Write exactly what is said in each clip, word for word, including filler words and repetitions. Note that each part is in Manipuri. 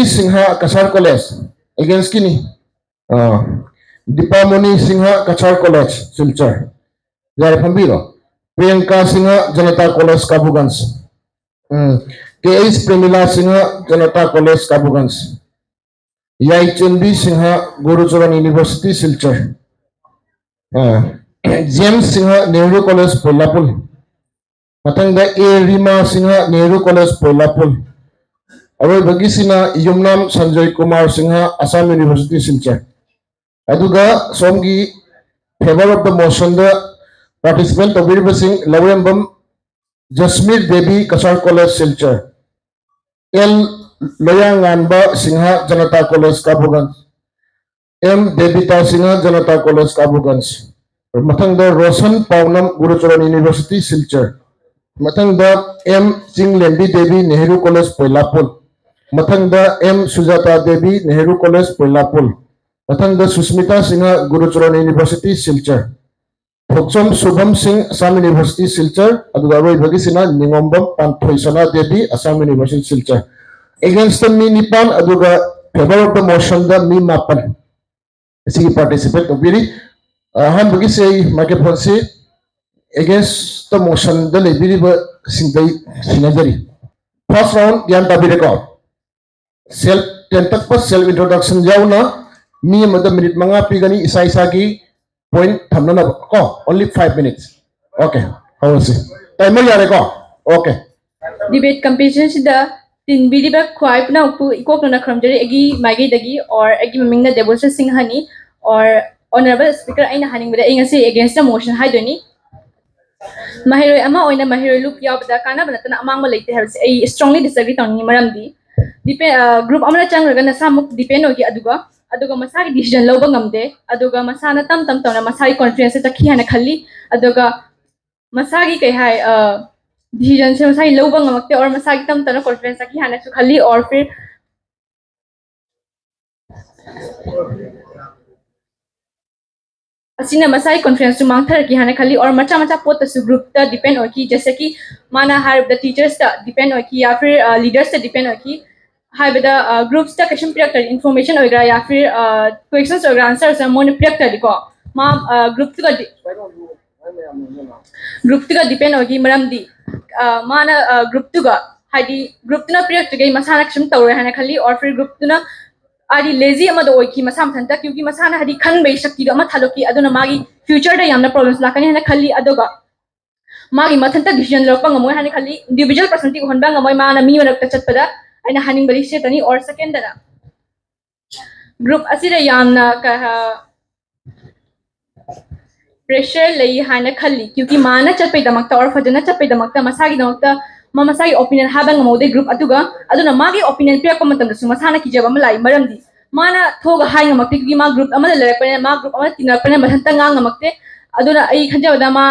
ꯁꯤꯡꯍ ꯀꯁꯥꯔ ꯀꯣꯂꯦꯖ, against ꯀꯤꯅꯤ꯫ ꯑꯥ, ꯗꯤꯄꯥꯃꯣꯅꯤ ꯁꯤꯡꯍ ꯀꯁꯥꯔ ꯀꯣꯂꯦꯖ, ꯁꯤꯜꯆꯔ꯫ ꯌꯥꯔꯦ, ꯐꯝꯕꯤꯔꯣ꯫ ꯄ꯭ꯔꯤꯌꯪꯀꯥ ꯁꯤꯡꯍ ꯖꯅꯇꯥ ꯀꯣꯂꯦꯖ ꯀꯥꯕꯨꯒꯟꯖ꯫ ꯎꯝ, K H Premila Singh Janata college Kabuganj. Yaichanbi Singh Gurucharan university Silchar. ꯑꯥ, ꯖꯦꯝꯁ ꯁꯤꯡꯍ ꯅꯦꯍꯔꯨ ꯀꯣꯂꯦꯖ ꯄꯣꯏꯂꯥꯄꯨꯜ꯫ ꯃꯊꯪꯗ ꯑꯦ ꯔꯤꯃꯥ ꯁꯤꯡꯍ ꯅꯦꯍꯔꯨ ꯀꯣꯂꯦꯖ ꯄꯣꯏꯂꯥꯄꯨꯜ꯫ ꯑꯔꯣꯏꯕꯒꯤꯁꯤꯅ ꯌꯨꯝꯅꯥꯝ ꯁꯟꯖꯣꯏ ꯀꯨꯃꯥꯔ ꯁꯤꯡꯍ ꯑꯁꯥꯝ ꯌꯨꯅꯤꯚꯔꯁꯤꯇꯤ ꯁꯤꯜꯆꯔ꯫ ꯑꯗꯨꯒ ꯁꯣꯝꯒꯤ favour of the motion ꯗ participate ꯇꯧꯕꯤꯔꯤꯕꯁꯤꯡ Lourembam Jasmir Devi Kasar college Silchar, L Loyangamba Singh Janata college ꯀꯥꯕꯨꯒꯟꯖ, M Debita Singh Janata college ꯀꯥꯕꯨꯒꯟꯖ꯫ ꯃꯊꯪꯗ ꯔꯣꯁꯟ ꯄꯥꯎꯅꯝ ꯒꯨꯔꯨꯆꯔꯟ ꯌꯨꯅꯤꯚꯔꯁꯤꯇꯤ ꯁꯤꯜꯆꯔ꯫ ꯃꯊꯪꯗ ꯑꯦꯝ ꯆꯤꯡꯂꯦꯝꯕꯤ ꯗꯦꯕꯤ ꯅꯦꯍꯔꯨ ꯀꯣꯂꯦꯖ ꯄꯣꯏꯂꯥꯄꯨꯜ꯫ ꯃꯊꯪꯗ ꯑꯦꯝ ꯁꯨꯖꯥꯇꯥ ꯗꯦꯕꯤ ꯅꯦꯍꯔꯨ ꯀꯣꯂꯦꯖ ꯄꯣꯏꯂꯥꯄꯨꯜ꯫ ꯃꯊꯪꯗ ꯁꯨꯁꯃꯤꯇꯥ ꯁꯤꯡꯍ ꯒꯨꯔꯨꯆꯔꯟ ꯌꯨꯅꯤꯚꯔꯁꯤꯇꯤ ꯁꯤꯜꯆꯔ꯫ ꯊꯣꯛꯆꯣꯝ ꯁꯨꯚꯝ ꯁꯤꯡ ꯑꯁꯥꯝ ꯌꯨꯅꯤꯚꯔꯁꯤꯇꯤ ꯁꯤꯜꯆꯔ꯫ ꯑꯗꯨꯒ ꯑꯔꯣꯏꯕꯒꯤꯁꯤꯅ ꯅꯤꯉꯣꯝꯕꯝ ꯄꯥꯟꯊꯣꯏ ꯁꯅꯥ ꯗꯦꯕꯤ ꯑꯁꯥꯝ ꯌꯨꯅꯤꯚꯔꯁꯤꯇꯤ ꯁꯤꯜꯆꯔ꯫ Against ꯗ ꯃꯤ ꯅꯤꯄꯥꯟ, ꯑꯗꯨꯒ favour of the motion ꯗ ꯃꯤ ꯃꯥꯄꯟ ꯑꯁꯤꯒꯤ participate ꯇꯧꯕꯤꯔꯤ꯫ ꯑꯍꯥꯟꯕꯒꯤꯁꯦ ꯑꯩ microphone ꯁꯤ against the motion ꯗ ꯂꯩꯕꯤꯔꯤꯕꯁꯤꯡꯗ ꯑꯩ ꯁꯤꯟꯅꯖꯔꯤ꯫ First round ꯒ꯭ꯌꯥꯟ ꯇꯥꯕꯤꯔꯦꯀꯣ? Self ꯇꯦꯟꯇꯛꯄ self introduction ꯌꯥꯎꯅ ꯃꯤ ꯑꯃꯗ minute ꯃꯉꯥ ꯄꯤꯒꯅꯤ, ꯏꯁꯥ ꯏꯁꯥꯒꯤ point ꯊꯝꯅꯅꯕ ꯀꯣ, only five minutes꯫ Okay, ꯍꯧꯔꯁꯤ꯫ Timer ꯌꯥꯔꯦꯀꯣ? Okay꯫ Debate competition ꯁꯤꯗ ꯇꯤꯟꯕꯤꯔꯤꯕ ꯈ꯭ꯋꯥꯏ ꯄꯨꯝꯅꯃꯛꯄꯨ ꯏꯀꯣꯛꯅꯅ ꯈꯨꯔꯨꯝꯖꯔꯤ꯫ ꯑꯩꯒꯤ ꯃꯥꯏꯀꯩꯗꯒꯤ, or ꯑꯩꯒꯤ ꯃꯃꯤꯡꯅ ꯗꯦꯕꯣꯁꯟ ꯁꯤꯡꯍꯅꯤ, or honourable speaker, ꯑꯩꯅ ꯍꯥꯏꯅꯤꯡꯕꯗ ꯑꯩ ꯉꯁꯤ against the motion ꯍꯥꯏꯗꯣꯏꯅꯤ꯫ ꯃꯍꯩꯔꯣꯏ ꯑꯃ ꯑꯣꯏꯅ ꯃꯍꯩꯔꯣꯏ ꯂꯨꯞ ꯌꯥꯎꯕꯗ ꯀꯥꯟꯅꯕ ꯅꯠꯇꯅ ꯑꯃꯥꯡꯕ ꯂꯩꯇꯦ ꯍꯥꯏꯕꯁꯤ ꯑꯩ strongly disagree ꯇꯧꯅꯤꯡꯉꯤ꯫ ꯃꯔꯝꯗꯤ depend, ꯑ, group ꯑꯃꯗ ꯆꯪꯈ꯭ꯔꯒ ꯅꯁꯥꯃꯛ depend ꯑꯣꯏꯈꯤ, ꯑꯗꯨꯒ, ꯑꯗꯨꯒ ꯃꯁꯥꯒꯤ decision ꯂꯧꯕ ꯉꯝꯗꯦ, ꯑꯗꯨꯒ ꯃꯁꯥꯅ ꯇꯝ ꯇꯝ ꯇꯝꯅ ꯃꯁꯥꯒꯤ confidence ꯆꯠꯈꯤ ꯍꯥꯏꯅ ꯈꯜꯂꯤ, ꯑꯗꯨꯒ ꯃꯁꯥꯒꯤ ꯀꯩ ꯍꯥꯏ, ꯑ, decision ꯁꯦ ꯃꯁꯥꯒꯤ ꯂꯧꯕ ꯉꯝꯃꯛꯇꯦ, or ꯃꯁꯥꯒꯤ ꯇꯝ ꯇꯝꯅ confidence ꯆꯠꯈꯤ ꯍꯥꯏꯅꯁꯨ ꯈꯜꯂꯤ, or ꯐꯤꯔ ꯑꯁꯤꯅ ꯃꯁꯥꯒꯤ confidence ꯁꯨ ꯃꯥꯡꯊꯔꯛꯈꯤ ꯍꯥꯏꯅ ꯈꯜꯂꯤ, or ꯃꯆꯥ ꯃꯆꯥ ꯄꯣꯠꯇꯁꯨ group ꯇ depend ꯑꯣꯏꯈꯤ, ꯖꯩꯁꯦ ꯀꯤ ꯃꯥꯅ ꯍꯥꯏꯔꯕꯗ teachers ꯇ depend ꯑꯣꯏꯈꯤ, ꯌꯥ ꯐꯤꯔ, ꯑ, leaders ꯇ depend ꯑꯣꯏꯈꯤ꯫ ꯍꯥꯏꯕꯗ ꯒ꯭ꯔꯨꯞꯁꯇ ꯀꯩꯁꯨꯝ ꯄꯤꯔꯛꯇ꯭ꯔꯗꯤ, ꯏꯟꯐꯣꯔꯃꯦꯁꯟ ꯑꯣꯏꯒꯦꯔꯥ ꯌꯥ ꯐꯤꯔ ꯀ꯭ꯋꯦꯁꯟꯁ ꯑꯣꯏꯒꯦꯔꯥ, ꯑꯟꯁꯔꯁꯦ ꯃꯣꯏꯅ ꯄꯤꯔꯛꯇ꯭ꯔꯗꯤꯀꯣ, ꯃꯥ ꯒ꯭ꯔꯨꯞꯇꯨꯒ ꯒ꯭ꯔꯨꯞꯇꯨꯒ ꯗꯤꯄꯦꯟ ꯑꯣꯏꯈꯤ꯫ ꯃꯔꯝꯗꯤ ꯃꯥꯅ ꯒ꯭ꯔꯨꯞꯇꯨꯒ, ꯍꯥꯏꯗꯤ ꯒ꯭ꯔꯨꯞꯇꯨꯅ ꯄꯤꯔꯛꯇ꯭ꯔꯤꯈꯩ ꯃꯁꯥꯅ ꯀꯩꯁꯨꯝ ꯇꯧꯔꯣꯏ ꯍꯥꯏꯅ ꯈꯜꯂꯤ, ꯑꯣꯔ ꯐꯤꯔ ꯒ꯭ꯔꯨꯞꯇꯨꯅ ꯍꯥꯏꯗꯤ ꯂꯦꯖꯤ ꯑꯃꯗ ꯑꯣꯏꯈꯤ ꯃꯁꯥ ꯃꯊꯟꯇ, ꯀ꯭ꯌꯨꯀꯤ ꯃꯁꯥꯅ ꯍꯥꯏꯗꯤ ꯈꯟꯕꯒꯤ ꯁꯛꯇꯤꯗꯣ ꯑꯃ ꯊꯥꯗꯣꯛꯈꯤ꯫ ꯑꯗꯨꯅ ꯃꯥꯒꯤ ꯐ꯭ꯌꯨꯆꯔꯗ ꯌꯥꯝꯅ ꯄ꯭ꯔꯣꯕ꯭ꯂꯦꯝꯁ ꯂꯥꯛꯀꯅꯤ ꯍꯥꯏꯅ ꯈꯜꯂꯤ꯫ ꯑꯗꯨꯒ ꯃꯥꯒꯤ ꯃꯊꯟꯇ ꯗꯤꯁꯤꯖꯟ ꯂꯧꯔꯛꯄ ꯉꯝꯃꯣꯏ ꯍꯥꯏꯅ ꯈꯜꯂꯤ꯫ ꯏꯟꯗꯤꯕꯤꯖꯨꯋꯦꯜ ꯄꯔꯁꯟꯇꯤ ꯎꯍꯟꯕ ꯉꯝꯃꯣꯏ꯫ ꯃꯥꯅ ꯃꯤ ꯃꯔꯛꯇ ꯆꯠꯄꯗ ꯑꯩꯅ ꯍꯥꯏꯅꯤꯡꯕꯗꯤ ꯁꯤ ꯈꯛꯇꯅꯤ꯫ ꯑꯣꯔ ꯁꯦꯀꯦꯟꯗꯅ, ꯒ꯭ꯔꯨꯞ ꯑꯁꯤꯗ ꯌꯥꯝꯅ ꯄ꯭ꯔꯦꯁꯔ ꯂꯩ ꯍꯥꯏꯅ ꯈꯜꯂꯤ, ꯀ꯭ꯌꯨꯀꯤ ꯃꯥꯅ ꯆꯠꯄꯩꯗꯃꯛꯇ ꯑꯣꯔ ꯐꯖꯅ ꯆꯠꯄꯩꯗꯃꯛꯇ ꯃꯁꯥꯒꯤꯗꯃꯛꯇ ꯃꯥ ꯃꯁꯥꯒꯤ ꯑꯣꯄꯤꯅꯤꯌꯟ ꯍꯥꯏꯕ ꯉꯝꯍꯧꯗꯦ ꯒ꯭ꯔꯨꯞ ꯑꯗꯨꯒ꯫ ꯑꯗꯨꯅ ꯃꯥꯒꯤ ꯑꯣꯄꯤꯅꯤꯌꯟ ꯄꯤꯔꯛꯄ ꯃꯇꯝꯗꯁꯨ ꯃꯁꯥꯅ ꯀꯤꯖꯕ ꯑꯃ ꯂꯥꯛꯏ, ꯃꯔꯝꯗꯤ ꯃꯥꯅ ꯊꯣꯛꯑꯒ ꯍꯥꯏ ꯉꯝꯃꯛꯇꯦ, ꯀ꯭ꯌꯨꯀꯤ ꯃꯥ ꯒ꯭ꯔꯨꯞ ꯑꯃꯗ ꯂꯩꯔꯛꯄꯅꯤꯅ, ꯃꯥ ꯒ꯭ꯔꯨꯞ ꯑꯃꯗ ꯇꯤꯟꯅꯔꯛꯄꯅꯤꯅ ꯃꯊꯟꯇ ꯉꯥꯡ ꯉꯝꯃꯛꯇꯦ꯫ ꯑꯗꯨꯅ ꯑꯩ ꯈꯟꯖꯕꯗ ꯃꯥ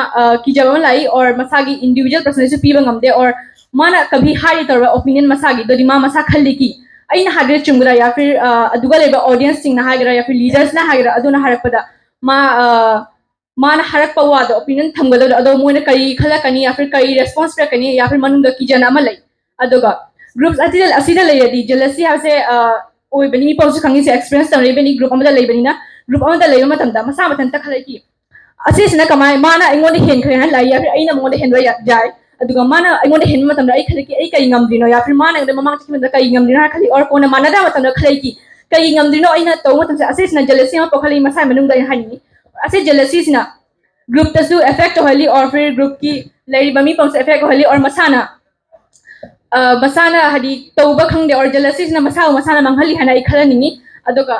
ꯀꯤꯖꯕ ꯑꯃ ꯂꯥꯛꯏ, ꯑꯣꯔ ꯃꯁꯥꯒꯤ ꯏꯟꯗꯤꯕꯤꯖꯨꯋꯦꯜ ꯄꯔꯁꯟꯁꯨ ꯄꯤꯕ ꯉꯝꯗꯦ, ꯑꯣꯔ ꯃꯥꯅ ꯀꯕꯤ ꯍꯥꯏꯔꯤ ꯇꯧꯔꯕ ꯑꯣꯄꯤꯅꯤꯌꯟ ꯃꯁꯥꯒꯤ ꯑꯗꯨꯗꯤ ꯃꯥ ꯃꯁꯥ ꯈꯜꯂꯤ ꯀꯤ꯫ ꯑꯩꯅ ꯍꯥꯏꯕꯗ ꯆꯨꯝꯒꯗ꯭ꯔꯥ, ꯌꯥ ꯐꯤꯔ ꯑꯗꯨꯒ ꯂꯩꯕ ꯑꯣꯗꯤꯌꯟꯁꯁꯤꯡꯅ ꯍꯥꯏꯒꯗ꯭ꯔꯥ, ꯌꯥ ꯐꯤꯔ ꯂꯤꯗꯔꯁꯅ ꯍꯥꯏꯒꯗ꯭ꯔꯥ, ꯑꯗꯨꯅ ꯍꯥꯏꯔꯛꯄꯗ ꯃꯥ ꯃꯥꯅ ꯍꯥꯏꯔꯛꯄ ꯋꯥꯗꯣ ꯑꯣꯄꯤꯅꯤꯌꯟ ꯊꯝꯒꯗꯕꯗꯣ ꯑꯗꯣ ꯃꯣꯏꯅ ꯀꯔꯤ ꯈꯜꯂꯛꯀꯅꯤ, ꯌꯥ ꯐꯤꯔ ꯀꯔꯤ ꯔꯦꯁꯄꯣꯟꯁ ꯄꯤꯔꯛꯀꯅꯤ, ꯌꯥ ꯐꯤꯔ ꯃꯅꯨꯡꯗ ꯀꯤꯖꯅ ꯑꯃ ꯂꯩ꯫ ꯑꯗꯨꯒ ꯒ꯭ꯔꯨꯞ ꯑꯁꯤꯗ ꯑꯁꯤꯗ ꯂꯩꯔꯗꯤ ꯖꯦꯂꯁꯤ ꯍꯥꯏꯕꯁꯦ ꯑꯣꯏꯕꯅꯤ, ꯃꯤ ꯄꯥꯎꯁꯨ ꯈꯪꯉꯤꯁꯦ, ꯑꯦꯛꯁꯄꯤꯔꯤꯌꯦꯟꯁ ꯇꯧꯅꯔꯤꯕꯅꯤ꯫ ꯒ꯭ꯔꯨꯞ ꯑꯃꯗ ꯂꯩꯕꯅꯤꯅ, ꯒ꯭ꯔꯨꯞ ꯑꯃꯗ ꯂꯩꯕ ꯃꯇꯝꯗ ꯃꯁꯥ ꯃꯊꯟꯇ ꯈꯜꯂꯛꯏ, ꯑꯁꯤꯁꯤꯅ ꯀꯃꯥꯏ ꯃꯥꯅ ꯑꯩꯉꯣꯟꯗ ꯍꯦꯟꯈ꯭ꯔꯦ ꯍꯥꯏꯅ ꯂꯥꯛꯏ, ꯌꯥ ꯐꯤꯔ ꯑꯩꯅ ꯃꯉꯣꯟꯗ ꯍꯦꯟꯕ ꯌꯥꯏ꯫ ꯑꯗꯨꯒ ꯃꯥꯅ ꯑꯩꯉꯣꯟꯗ ꯍꯦꯟꯕ ꯃꯇꯝꯗ ꯑꯩ ꯈꯜꯂꯛꯀꯤ ꯑꯩ ꯀꯔꯤ ꯉꯝꯗ꯭ꯔꯤꯅꯣ, ꯌꯥ ꯐꯤꯔ ꯃꯥꯅ ꯑꯩꯉꯣꯟꯗ ꯃꯃꯥꯡ ꯆꯠꯈꯤꯕꯗ ꯀꯔꯤ ꯉꯝꯗ꯭ꯔꯤꯅꯣ ꯍꯥꯏꯅ ꯈꯜꯂꯤ, ꯑꯣꯔ ꯀꯣꯟꯅ ꯃꯥꯟꯅꯗꯕ ꯃꯇꯝꯗ ꯈꯜꯂꯛꯏ ꯀꯔꯤ ꯉꯝꯗ꯭ꯔꯤꯅꯣ ꯑꯩꯅ ꯇꯧꯕ ꯃꯇꯝꯁꯦ꯫ ꯑꯁꯤꯁꯤꯅ ꯖꯦꯂꯁꯤ ꯑꯃ ꯄꯣꯛꯍꯜꯂꯤ ꯃꯁꯥꯒꯤ ꯃꯅꯨꯡꯗ ꯑꯩꯅ ꯍꯥꯏꯅꯤꯡꯉꯤ꯫ ꯑꯁꯤ ꯖꯦꯂꯁꯤꯁꯤꯅ ꯒ꯭ꯔꯨꯞꯇꯁꯨ ꯑꯦꯐꯦꯛ ꯇꯧꯍꯜꯂꯤ, ꯑꯣꯔ ꯐꯤꯔ ꯒ꯭ꯔꯨꯞꯀꯤ ꯂꯩꯔꯤꯕ ꯃꯤ ꯄꯨꯝꯅꯃꯛꯁꯨ ꯑꯦꯐꯦꯛ ꯑꯣꯏꯍꯜꯂꯤ, ꯑꯣꯔ ꯃꯁꯥꯅ ꯃꯁꯥꯅ ꯍꯥꯏꯗꯤ ꯇꯧꯕ ꯈꯪꯗꯦ, ꯑꯣꯔ ꯖꯦꯂꯁꯤꯁꯤꯅ ꯃꯁꯥꯕꯨ ꯃꯁꯥꯅ ꯃꯥꯡꯍꯜꯂꯤ ꯍꯥꯏꯅ ꯑꯩ ꯈꯜꯍꯟꯅꯤꯡꯉꯤ꯫ ꯑꯗꯨꯒ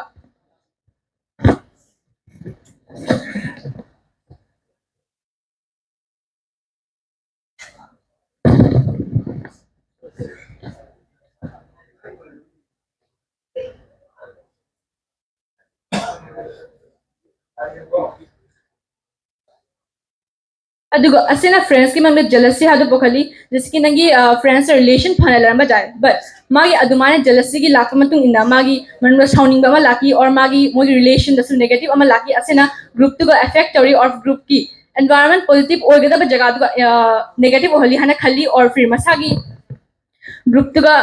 ꯑꯗꯨꯒ ꯑꯁꯤꯅ ꯐ꯭ꯔꯦꯟꯁꯀꯤ ꯃꯔꯝꯗ ꯖꯦꯂꯁꯤ ꯍꯥꯏꯕꯗꯨ ꯄꯣꯛꯍꯜꯂꯤ꯫ ꯖꯦꯁꯀꯤ ꯅꯪꯒꯤ ꯐ꯭ꯔꯦꯟꯁ ꯔꯤꯂꯦꯁꯟ ꯐꯅ ꯂꯩꯔꯝꯕ ꯌꯥꯏ, ꯕꯠ ꯃꯥꯒꯤ ꯑꯗꯨꯃꯥꯏꯅ ꯖꯦꯂꯁꯤꯒꯤ ꯂꯥꯛꯄ ꯃꯇꯨꯡ ꯏꯟꯅ ꯃꯥꯒꯤ ꯃꯅꯨꯡꯗ ꯁꯥꯎꯅꯤꯡꯕ ꯑꯃ ꯂꯥꯛꯈꯤ, ꯑꯣꯔ ꯃꯥꯒꯤ ꯃꯣꯏꯒꯤ ꯔꯤꯂꯦꯁꯟꯗꯁꯨ ꯅꯦꯒꯦꯇꯤꯞ ꯑꯃ ꯂꯥꯛꯈꯤ꯫ ꯑꯁꯤꯅ ꯒ꯭ꯔꯨꯞꯇꯨꯒ ꯑꯦꯐꯦꯛ ꯇꯧꯔꯤ, ꯑꯣꯔ ꯒ꯭ꯔꯨꯞꯀꯤ ꯑꯦꯟꯚꯥꯏꯔꯣꯟꯃꯦꯟ ꯄꯣꯖꯤꯇꯤꯞ ꯑꯣꯏꯒꯗꯕ ꯖꯒꯥꯗꯨꯒ ꯅꯦꯒꯦꯇꯤꯞ ꯑꯣꯏꯍꯜꯂꯤ ꯍꯥꯏꯅ ꯈꯜꯂꯤ, ꯑꯣꯔ ꯐꯤꯔ ꯃꯁꯥꯒꯤ ꯒ꯭ꯔꯨꯞꯇꯨꯒ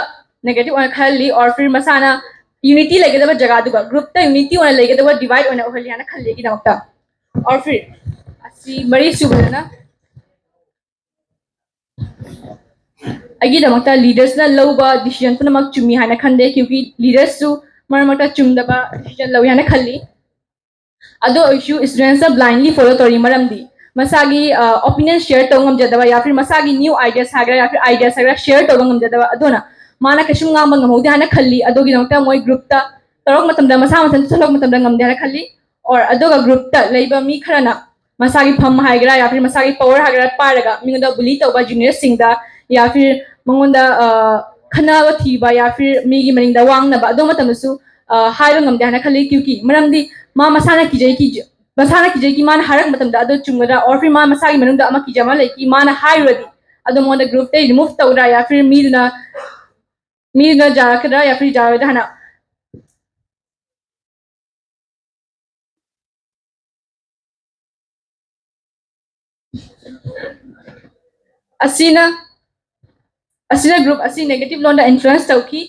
negative ꯑꯣꯏꯅ ꯈꯜꯂꯤ, or ꯐꯤꯔ ꯃꯁꯥꯅ unity ꯂꯩꯒꯗꯕ ꯖꯒꯥꯗꯨꯒ group ꯇ unity ꯑꯣꯏꯅ ꯂꯩꯒꯗꯕ divide ꯑꯣꯏꯅ ꯑꯣꯏꯍꯜꯂꯤ ꯍꯥꯏꯅ ꯈꯜꯂꯤ ꯑꯩꯒꯤꯗꯃꯛꯇ꯫ Or ꯐꯤꯔ ꯑꯁꯤ ꯃꯔꯤ ꯁꯨꯕꯗꯅ ꯑꯩꯒꯤꯗꯃꯛꯇ leaders ꯅ ꯂꯧꯕ decision ꯄꯨꯝꯅꯃꯛ ꯆꯨꯝꯃꯤ ꯍꯥꯏꯅ ꯈꯟꯗꯦ, ꯀ꯭ꯌꯨꯀꯤ leaders ꯁꯨ ꯃꯔꯛ ꯃꯔꯛꯇ ꯆꯨꯝꯗꯕ decision ꯂꯧꯏ ꯍꯥꯏꯅ ꯈꯜꯂꯤ꯫ ꯑꯗꯨ ꯑꯣꯏꯔꯁꯨ students ꯅ blindly follow ꯇꯧꯔꯤ, ꯃꯔꯝꯗꯤ ꯃꯁꯥꯒꯤ opinion share ꯇꯧꯕ ꯉꯝꯖꯗꯕ, ꯌꯥ ꯐꯤꯔ ꯃꯁꯥꯒꯤ new ideas ꯍꯥꯏꯒꯦꯔꯥ, ꯌꯥ ꯐꯤꯔ ideas ꯍꯥꯏꯒꯦꯔꯥ, share ꯇꯧꯕ ꯉꯝꯖꯗꯕ, ꯑꯗꯨꯅ ꯃꯥꯅ ꯀꯩꯁꯨꯝ ꯉꯥꯡꯕ ꯉꯝꯍꯧꯗꯦ ꯍꯥꯏꯅ ꯈꯜꯂꯤ꯫ ꯑꯗꯨꯒꯤꯗꯃꯛꯇ ꯃꯣꯏ group ꯇ ꯇꯧꯔꯛꯄ ꯃꯇꯝꯗ ꯃꯁꯥ ꯃꯊꯟꯇ ꯊꯣꯛꯂꯛꯄ ꯃꯇꯝꯗ ꯉꯝꯗꯦ ꯍꯥꯏꯅ ꯈꯜꯂꯤ꯫ Or ꯑꯗꯨꯒ group ꯇ ꯂꯩꯕ ꯃꯤ ꯈꯔꯅ ꯃꯁꯥꯒꯤ ꯐꯝ ꯍꯥꯏꯒꯦꯔꯥ, ꯌꯥ ꯐꯤꯔ ꯃꯁꯥꯒꯤ power ꯍꯥꯏꯒꯦꯔꯥ ꯄꯥꯏꯔꯒ ꯃꯤꯉꯣꯟꯗ bully ꯇꯧꯕ, junior ꯁꯤꯡꯗ, ꯌꯥ ꯐꯤꯔ ꯃꯉꯣꯟꯗ ꯈꯠꯅꯕ ꯊꯤꯕ, ꯌꯥ ꯐꯤꯔ ꯃꯤꯒꯤ ꯃꯅꯤꯡꯗ ꯋꯥ ꯉꯥꯡꯅꯕ, ꯑꯗꯨ ꯃꯇꯝꯗꯁꯨ ꯍꯥꯏꯕ ꯉꯝꯗꯦ ꯍꯥꯏꯅ ꯈꯜꯂꯤ꯫ ꯀ꯭ꯌꯨꯀꯤ ꯃꯔꯝꯗꯤ ꯃꯥ ꯃꯁꯥꯅ ꯀꯤꯖꯩ, ꯀꯤꯖ-, ꯃꯁꯥꯅ ꯀꯤꯖꯩ ꯀꯤ ꯃꯥꯅ ꯍꯥꯏꯔꯛꯄ ꯃꯇꯝꯗ ꯑꯗꯨ ꯆꯨꯝꯒꯗ꯭ꯔꯥ, or ꯐꯤꯔ ꯃꯥ ꯃꯁꯥꯒꯤ ꯃꯅꯨꯡꯗ ꯑꯃ ꯀꯤꯖꯕ ꯑꯃ ꯂꯩ ꯀꯤ ꯃꯥꯅ ꯍꯥꯏꯔꯨꯔꯗꯤ ꯑꯗꯨ ꯃꯉꯣꯟꯗ group ꯇꯩ remove ꯇꯧꯗ꯭ꯔꯥ, ꯌꯥ ꯐꯤꯔ ꯃꯤꯗꯨꯅ, ꯃꯤꯗꯨꯅ ꯌꯥꯔꯛꯀꯗ꯭ꯔꯥ, ꯌꯥ ꯐꯤꯔ ꯌꯥꯔꯣꯏꯗ꯭ꯔꯥ ꯍꯥꯏꯅ꯫ ꯑꯁꯤꯅ, ꯑꯁꯤꯅ group ꯑꯁꯤ negative ꯂꯣꯟꯗ influence ꯇꯧꯈꯤ꯫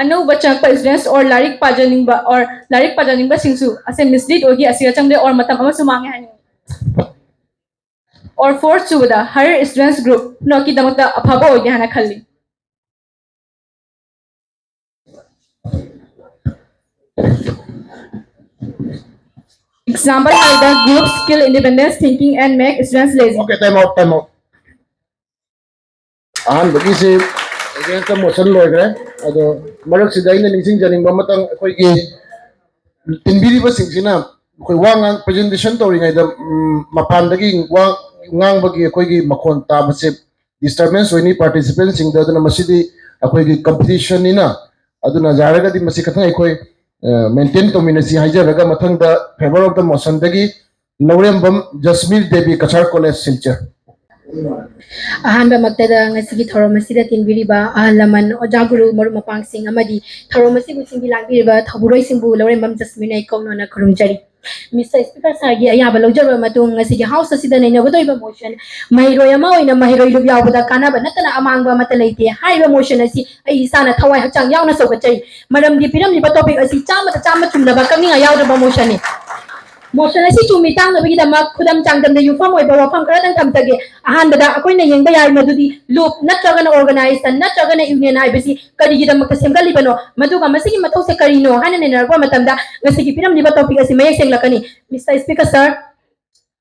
ꯑꯅꯧꯕ ꯆꯪꯉꯛꯄ students or ꯂꯥꯏꯔꯤꯛ ꯄꯥꯖꯅꯤꯡꯕ or ꯂꯥꯏꯔꯤꯛ ꯄꯥꯖꯅꯤꯡꯕꯁꯤꯡꯁꯨ ꯑꯁꯦ mislead ꯑꯣꯏꯈꯤ, ꯑꯁꯤꯒ ꯆꯪꯗꯦ or ꯃꯇꯝ ꯑꯃꯁꯨ ꯃꯥꯡꯉꯦ ꯍꯥꯏꯅꯤꯡꯉꯤ꯫ Or fourth ꯁꯨꯕꯗ higher students group ꯄꯨꯝꯅꯃꯛꯀꯤꯗꯃꯛꯇ ꯑꯐꯕ ꯑꯣꯏꯗꯦ ꯍꯥꯏꯅ ꯈꯜꯂꯤ꯫ Example ꯍꯥꯏꯔꯕꯗ group skill independence thinking and make students lazy. Okay, time out, time out. ꯑꯍꯥꯟꯕꯒꯤꯁꯤ against the motion ꯂꯣꯏꯈ꯭ꯔꯦ꯫ ꯑꯗꯣ ꯃꯔꯛꯁꯤꯗ ꯑꯩꯅ ꯅꯤꯡꯁꯤꯡꯖꯅꯤꯡꯕ ꯑꯃꯇꯪ, ꯑꯩꯈꯣꯏꯒꯤ ꯇꯤꯟꯕꯤꯔꯤꯕꯁꯤꯡꯁꯤꯅ ꯑꯩꯈꯣꯏ ꯋꯥ ꯉꯥꯡ-, presentation ꯇꯧꯔꯤꯉꯩꯗ, ꯎꯝ, ꯃꯄꯥꯟꯗꯒꯤ ꯋꯥ ꯉꯥꯡꯕꯒꯤ ꯑꯩꯈꯣꯏꯒꯤ ꯃꯈꯣꯟ ꯇꯥꯕꯁꯦ disturbance ꯑꯣꯏꯅꯤ participant ꯁꯤꯡꯗ꯫ ꯑꯗꯨꯅ ꯃꯁꯤꯗꯤ ꯑꯩꯈꯣꯏꯒꯤ competition ꯅꯤꯅ, ꯑꯗꯨꯅ ꯌꯥꯔꯒꯗꯤ ꯃꯁꯤ ꯈꯤꯇꯪ ꯑꯩꯈꯣꯏ, ꯑ, maintain ꯇꯧꯃꯤꯟꯅꯁꯤ ꯍꯥꯏꯖꯔꯒ, ꯃꯊꯪꯗ favour of the motion ꯗꯒꯤ ꯂꯧꯔꯦꯝꯕꯝ ꯖꯁꯃꯤꯔ ꯗꯦꯕꯤ, ꯀꯁꯥꯔ ꯀꯣꯂꯦꯖ, ꯁꯤꯜꯆꯔ꯫ ꯑꯍꯥꯟꯕꯃꯛꯇꯗ ꯉꯁꯤꯒꯤ ꯊꯧꯔꯝ ꯑꯁꯤꯗ ꯇꯤꯟꯕꯤꯔꯤꯕ ꯑꯍꯜ ꯂꯃꯟ, ꯑꯣꯖꯥ ꯒꯨꯔꯨ, ꯃꯔꯨꯞ ꯃꯄꯥꯡꯁꯤꯡ ꯑꯃꯗꯤ ꯊꯧꯔꯝ ꯑꯁꯤꯕꯨ ꯁꯤꯟꯕꯤ ꯂꯥꯡꯕꯤꯔꯤꯕ ꯊꯧꯕꯨꯔꯣꯏꯁꯤꯡꯕꯨ ꯂꯧꯔꯦꯝꯕꯝ ꯖꯁꯃꯤꯔꯅ ꯏꯀꯧꯅꯅ ꯈꯨꯔꯨꯝꯖꯔꯤ꯫ Mister Speaker sirꯒꯤ ꯑꯌꯥꯕ ꯂꯧꯖꯔꯕ ꯃꯇꯨꯡ, ꯉꯁꯤꯒꯤ House ꯑꯁꯤꯗ ꯅꯩꯅꯒꯗꯧꯔꯤꯕ motion, ꯃꯍꯩꯔꯣꯏ ꯑꯃ ꯑꯣꯏꯅ ꯃꯍꯩꯔꯣꯏ ꯂꯨꯞ ꯌꯥꯎꯕꯗ ꯀꯥꯟꯅꯕ ꯅꯠꯇꯅ ꯑꯃꯥꯡꯕ ꯑꯃꯠꯇ ꯂꯩꯇꯦ ꯍꯥꯏꯔꯤꯕ motion ꯑꯁꯤ ꯑꯩ ꯏꯁꯥꯅ ꯊꯋꯥꯏ ꯍꯛꯆꯥꯡ ꯌꯥꯎꯅ ꯁꯧꯒꯠꯆꯔꯤ꯫ ꯃꯔꯝꯗꯤ ꯄꯤꯔꯝꯂꯤꯕ topic ꯑꯁꯤ ꯆꯥꯝꯃꯗ ꯆꯥꯝꯃ ꯆꯨꯝꯂꯕ ꯀꯛꯅꯤꯡꯉꯥꯏ ꯌꯥꯎꯗ꯭ꯔꯕ motion ꯅꯤ꯫ Motion ꯑꯁꯤ ꯆꯨꯝꯃꯤ ꯇꯥꯛꯅꯕꯒꯤꯗꯃꯛ ꯈꯨꯗꯝ ꯆꯥꯡꯗꯝꯗ ꯌꯨꯝꯐꯝ ꯑꯣꯏꯕ ꯋꯥꯐꯝ ꯈꯔꯗꯪ ꯊꯝꯖꯒꯦ꯫ ꯑꯍꯥꯟꯕꯗ ꯑꯩꯈꯣꯏꯅ ꯌꯦꯡꯕ ꯌꯥꯏ ꯃꯗꯨꯗꯤ ꯂꯨꯞ ꯅꯠꯇ꯭ꯔꯒꯅ organization ꯅꯠꯇ꯭ꯔꯒꯅ union ꯍꯥꯏꯕꯁꯤ ꯀꯔꯤꯒꯤꯗꯃꯛꯇ ꯁꯦꯝꯒꯠꯂꯤꯕꯅꯣ, ꯃꯗꯨꯒ ꯃꯁꯤꯒꯤ ꯃꯊꯧꯁꯦ ꯀꯔꯤꯅꯣ ꯍꯥꯏꯅ ꯅꯩꯅꯔꯛꯄ ꯃꯇꯝꯗ ꯉꯁꯤꯒꯤ ꯄꯤꯔꯝꯂꯤꯕ topic ꯑꯁꯤ ꯃꯌꯦꯛ ꯁꯦꯡꯂꯛꯀꯅꯤ꯫ Mister Speaker sir,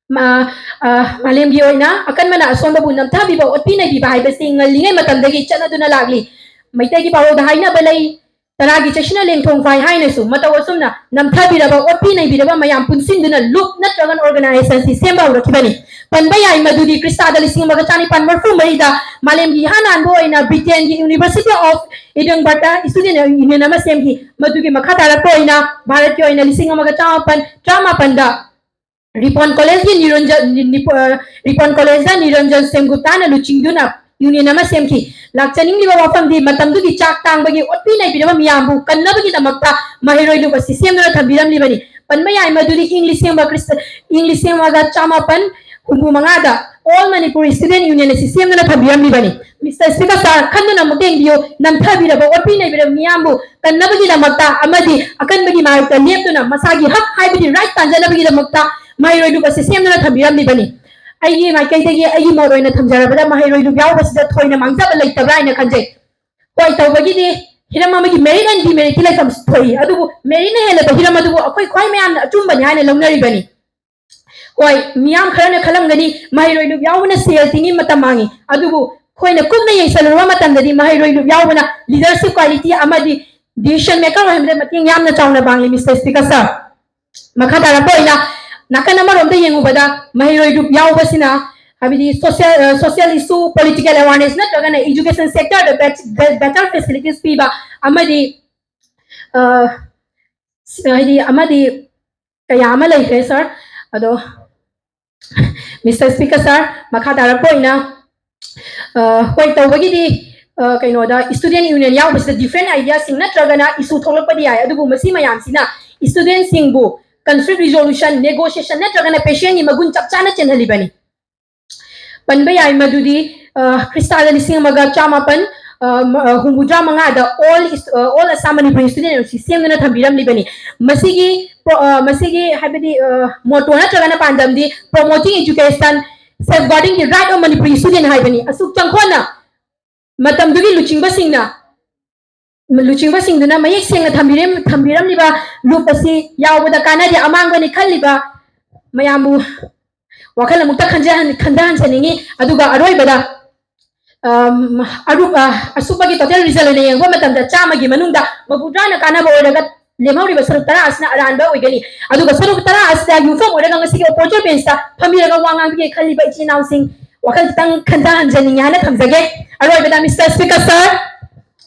ꯃꯥ-, ꯑ, ꯃꯥꯂꯦꯝꯒꯤ ꯑꯣꯏꯅ ꯑꯀꯟꯕꯅ ꯑꯁꯣꯟꯕꯕꯨ ꯅꯝꯊꯕꯤꯕ, ꯑꯣꯠꯄꯤ ꯅꯩꯕꯤꯕ ꯍꯥꯏꯕꯁꯤ ꯉꯜꯂꯤꯉꯩ ꯃꯇꯝꯗꯒꯤ ꯆꯠꯅꯗꯨꯅ ꯂꯥꯛꯂꯤ꯫ ꯃꯩꯇꯩꯒꯤ ꯄꯥꯎꯔꯧꯗ ꯍꯥꯏꯅꯕ ꯂꯩ, "ꯇꯔꯥꯒꯤ ꯆꯩꯁꯨꯅ ꯂꯦꯡꯊꯣꯡ ꯐꯥꯏ" ꯍꯥꯏꯅꯁꯨ꯫ ꯃꯇꯧ ꯑꯁꯨꯝꯅ ꯅꯝꯊꯕꯤꯔꯕ, ꯑꯣꯠꯄꯤ ꯅꯩꯕꯤꯔꯕ ꯃꯌꯥꯝ ꯄꯨꯟꯁꯤꯟꯗꯨꯅ ꯂꯨꯞ ꯅꯠꯇ꯭ꯔꯒꯅ organization ꯁꯤ ꯁꯦꯝꯕ ꯍꯧꯔꯛꯈꯤꯕꯅꯤ꯫ ꯄꯟꯕ ꯌꯥꯏ ꯃꯗꯨꯗꯤ ꯈ꯭ꯔꯤꯁꯇꯥꯗ ꯂꯤꯁꯤꯡ ꯑꯃꯒ ꯆꯥꯅꯤꯄꯥꯟ ꯃꯔꯤꯐꯨ ꯃꯔꯤꯗ ꯃꯥꯂꯦꯝꯒꯤ ꯏꯍꯥꯟ ꯍꯥꯟꯕ ꯑꯣꯏꯅ ꯕ꯭ꯔꯤꯇꯦꯟꯒꯤ University of Edinburgh the student union ꯑꯃ ꯁꯦꯝꯈꯤ꯫ ꯃꯗꯨꯒꯤ ꯃꯈꯥ ꯇꯥꯔꯛꯄ ꯑꯣꯏꯅ ꯚꯥꯔꯠꯀꯤ ꯑꯣꯏꯅ ꯂꯤꯁꯤꯡ ꯑꯃꯒ ꯆꯥꯃꯥꯄꯟ ꯇꯔꯥꯃꯥꯄꯟꯗ ꯔꯤꯄꯣꯟ ꯀꯣꯂꯦꯖꯀꯤ ꯅꯤꯔꯟꯖꯟ, ꯅꯤ-, ꯅꯤꯄ-, ꯑ, ꯔꯤꯄꯣꯟ ꯀꯣꯂꯦꯖꯇ ꯅꯤꯔꯟꯖꯟ ꯁꯦꯟꯒꯨꯞꯇꯥꯅ ꯂꯨꯆꯤꯡꯗꯨꯅ union ꯑꯃ ꯁꯦꯝꯈꯤ꯫ ꯂꯥꯛꯆꯅꯤꯡꯂꯤꯕ ꯋꯥꯐꯝꯗꯤ ꯃꯇꯝꯗꯨꯒꯤ ꯆꯥꯛ ꯇꯥꯡꯕꯒꯤ ꯑꯣꯠꯄꯤ ꯅꯩꯕꯤꯔꯕ ꯃꯤꯌꯥꯝꯕꯨ ꯀꯟꯅꯕꯒꯤꯗꯃꯛꯇ ꯃꯍꯩꯔꯣꯏ ꯂꯨꯞ ꯑꯁꯤ ꯁꯦꯝꯗꯨꯅ ꯊꯝꯕꯤꯔꯝꯂꯤꯕꯅꯤ꯫ ꯄꯟꯕ ꯌꯥꯏ ꯃꯗꯨꯗꯤ ꯏꯪ ꯂꯤꯁꯤꯡ ꯑꯃ ꯈ꯭ꯔꯤꯁꯇ-, ꯏꯪ ꯂꯤꯁꯤꯡ ꯑꯃꯒ ꯆꯥꯃꯥꯄꯟ ꯍꯨꯝꯐꯨ ꯃꯉꯥꯗ All Manipur Student Union ꯑꯁꯤ ꯁꯦꯝꯗꯨꯅ ꯊꯝꯕꯤꯔꯝꯂꯤꯕꯅꯤ꯫ Mister Speaker sir, ꯈꯟꯗꯨꯅ ꯑꯃꯨꯛ ꯌꯦꯡꯕꯤꯌꯨ, ꯅꯝꯊꯕꯤꯔꯕ, ꯑꯣꯠꯄꯤ ꯅꯩꯕꯤꯔꯕ ꯃꯤꯌꯥꯝꯕꯨ ꯀꯟꯅꯕꯒꯤꯗꯃꯛꯇ ꯑꯃꯗꯤ ꯑꯀꯟꯕꯒꯤ ꯃꯥꯌꯣꯛꯇ ꯂꯦꯞꯇꯨꯅ ꯃꯁꯥꯒꯤ ꯍꯛ ꯍꯥꯏꯕꯗꯤ right ꯇꯥꯟꯖꯅꯕꯒꯤꯗꯃꯛꯇ ꯃꯍꯩꯔꯣꯏ ꯂꯨꯞ ꯑꯁꯤ ꯁꯦꯝꯗꯨꯅ ꯊꯝꯕꯤꯔꯝꯂꯤꯕꯅꯤ꯫ ꯑꯩꯒꯤ ꯃꯥꯏꯀꯩꯗꯒꯤ ꯑꯩꯒꯤ ꯃꯣꯠ ꯑꯣꯏꯅ ꯊꯝꯖꯔꯕꯗ ꯃꯍꯩꯔꯣꯏ ꯂꯨꯞ ꯌꯥꯎꯕꯁꯤꯗ ꯊꯣꯏꯅ ꯃꯥꯡꯖꯕ ꯂꯩꯇꯕ꯭ꯔꯥ ꯍꯥꯏꯅ ꯈꯟꯖꯩ꯫ ꯍꯣꯏ, ꯇꯧꯕꯒꯤꯗꯤ ꯍꯤꯔꯝ ꯑꯃꯒꯤ merit and demerit ꯇꯤ ꯂꯩꯐꯝ ꯊꯣꯛꯏ, ꯑꯗꯨꯕꯨ merit ꯅ ꯍꯦꯜꯂꯕ ꯍꯤꯔꯝ ꯑꯗꯨꯕꯨ ꯑꯩꯈꯣꯏ ꯈ꯭ꯋꯥꯏ ꯃꯌꯥꯝꯅ ꯑꯆꯨꯝꯕꯅꯤ ꯍꯥꯏꯅ ꯂꯧꯅꯔꯤꯕꯅꯤ꯫ ꯍꯣꯏ, ꯃꯤꯌꯥꯝ ꯈꯔꯅ ꯈꯜꯂꯝꯒꯅꯤ, ꯃꯍꯩꯔꯣꯏ ꯂꯨꯞ ꯌꯥꯎꯕꯅ ꯁꯦꯜ ꯇꯤꯡꯉꯤ, ꯃꯇꯝ ꯃꯥꯡꯉꯤ꯫ ꯑꯗꯨꯕꯨ ꯑꯩꯈꯣꯏꯅ ꯀꯨꯞꯅ ꯌꯦꯡꯁꯜꯂꯨꯔꯕ ꯃꯇꯝꯗꯗꯤ ꯃꯍꯩꯔꯣꯏ ꯂꯨꯞ ꯌꯥꯎꯕꯅ leadership quality ꯑꯃꯗꯤ decision maker ꯑꯣꯏꯍꯟꯕꯗ ꯃꯇꯦꯡ ꯌꯥꯝꯅ ꯆꯥꯎꯅ ꯄꯥꯡꯉꯤ, Mister Speaker sir꯫ ꯃꯈꯥ ꯇꯥꯔꯛꯄ ꯑꯣꯏꯅ ꯅꯥꯀꯟ ꯑꯃꯔꯣꯝꯗ ꯌꯦꯡꯉꯨꯕꯗ ꯃꯍꯩꯔꯣꯏ ꯂꯨꯞ ꯌꯥꯎꯕꯁꯤꯅ ꯍꯥꯏꯕꯗꯤ social, ꯑ, social issue, political awareness ꯅꯠꯇ꯭ꯔꯒꯅ education sector the bet-, be-, better facilities ꯄꯤꯕ ꯑꯃꯗꯤ, ꯑ, ꯍꯥꯏꯗꯤ ꯑꯃꯗꯤ ꯀꯌꯥ ꯑꯃ ꯂꯩꯈ꯭ꯔꯦ sir꯫ ꯑꯗꯣ Mister Speaker sir, ꯃꯈꯥ ꯇꯥꯔꯛꯄ ꯑꯣꯏꯅ, ꯑ, ꯍꯣꯏ, ꯇꯧꯕꯒꯤꯗꯤ, ꯑ, ꯀꯩꯅꯣꯗ student union ꯌꯥꯎꯕꯁꯤꯗ different idea ꯁꯤꯡ ꯅꯠꯇ꯭ꯔꯒꯅ issue ꯊꯣꯛꯂꯛꯄꯗꯤ ꯌꯥꯏ, ꯑꯗꯨꯕꯨ ꯃꯁꯤ ꯃꯌꯥꯝꯁꯤꯅ student ꯁꯤꯡꯕꯨ conflict resolution, negotiation ꯅꯠꯇ꯭ꯔꯒꯅ patience ꯀꯤ ꯃꯒꯨꯟ ꯆꯞ ꯆꯥꯅ ꯆꯦꯟꯍꯜꯂꯤꯕꯅꯤ꯫ ꯄꯟꯕ ꯌꯥꯏ ꯃꯗꯨꯗꯤ, ꯑ, ꯈ꯭ꯔꯤꯁꯇꯥꯗ ꯂꯤꯁꯤꯡ ꯑꯃꯒ ꯆꯥꯃꯥꯄꯟ, ꯑ, ꯃ-, ꯑ, ꯍꯨꯝꯐꯨꯇꯔꯥ ꯃꯉꯥꯗ All Is-, ꯑ, All Assam Manipuri Student University ꯁꯦꯝꯗꯨꯅ ꯊꯝꯕꯤꯔꯝꯂꯤꯕꯅꯤ꯫ ꯃꯁꯤꯒꯤ ꯄ꯭ꯔꯣ-, ꯑ, ꯃꯁꯤꯒꯤ ꯍꯥꯏꯕꯗꯤ, ꯑ, motto ꯅꯠꯇ꯭ꯔꯒꯅ ꯄꯥꯟꯗꯝꯗꯤ Promoting Education, Safeguarding the Right of Manipuri Student ꯍꯥꯏꯕꯅꯤ꯫ ꯑꯁꯨꯛ ꯆꯪꯈꯣꯟꯅ ꯃꯇꯝꯗꯨꯒꯤ ꯂꯨꯆꯤꯡꯕꯁꯤꯡꯅ, ꯂꯨꯆꯤꯡꯕꯁꯤꯡꯗꯨꯅ ꯃꯌꯦꯛ ꯁꯦꯡꯅ ꯊꯝꯕꯤꯔꯝ-, ꯊꯝꯕꯤꯔꯝꯂꯤꯕ ꯂꯨꯞ ꯑꯁꯤ ꯌꯥꯎꯕꯗ ꯀꯥꯟꯅꯗꯦ, ꯑꯃꯥꯡꯕꯅꯤ ꯈꯜꯂꯤꯕ ꯃꯌꯥꯝꯕꯨ ꯋꯥꯈꯜ ꯑꯃꯨꯛꯇ ꯈꯟꯖꯍꯟ-, ꯈꯟꯊꯍꯟꯖꯅꯤꯡꯉꯤ꯫ ꯑꯗꯨꯒ ꯑꯔꯣꯏꯕꯗ, ꯑꯝ, ꯑꯔꯨꯞ-, ꯑ, ꯑꯁꯨꯞꯄꯒꯤ total result ꯑꯣꯏꯅ ꯌꯦꯡꯕ ꯃꯇꯝꯗ ꯆꯥꯝꯃꯒꯤ ꯃꯅꯨꯡꯗ ꯃꯧꯗ꯭ꯔꯥꯅ ꯀꯥꯟꯅꯕ ꯑꯣꯏꯔꯒ ꯂꯦꯝꯍꯧꯔꯤꯕ ꯁꯔꯨꯛ ꯇꯔꯥ ꯑꯁꯤꯅ ꯑꯔꯥꯟꯕ ꯑꯣꯏꯒꯅꯤ꯫ ꯑꯗꯨꯒ ꯁꯔꯨꯛ ꯇꯔꯥ ꯑꯁꯤꯗ ꯌꯨꯝꯐꯝ ꯑꯣꯏꯔꯒ ꯉꯁꯤꯒꯤ opportune bench ꯇ ꯐꯝꯕꯤꯔꯒ ꯋꯥ ꯉꯥꯡꯕꯤꯒꯦ ꯈꯜꯂꯤꯕ ꯏꯆꯤꯜ ꯏꯅꯥꯎꯁꯤꯡ ꯋꯥꯈꯜ ꯈꯤꯇꯪ ꯈꯟꯊꯍꯟꯖꯅꯤꯡꯉꯤ ꯍꯥꯏꯅ ꯊꯝꯖꯒꯦ꯫ ꯑꯔꯣꯏꯕꯗ, Mister Speaker Sir,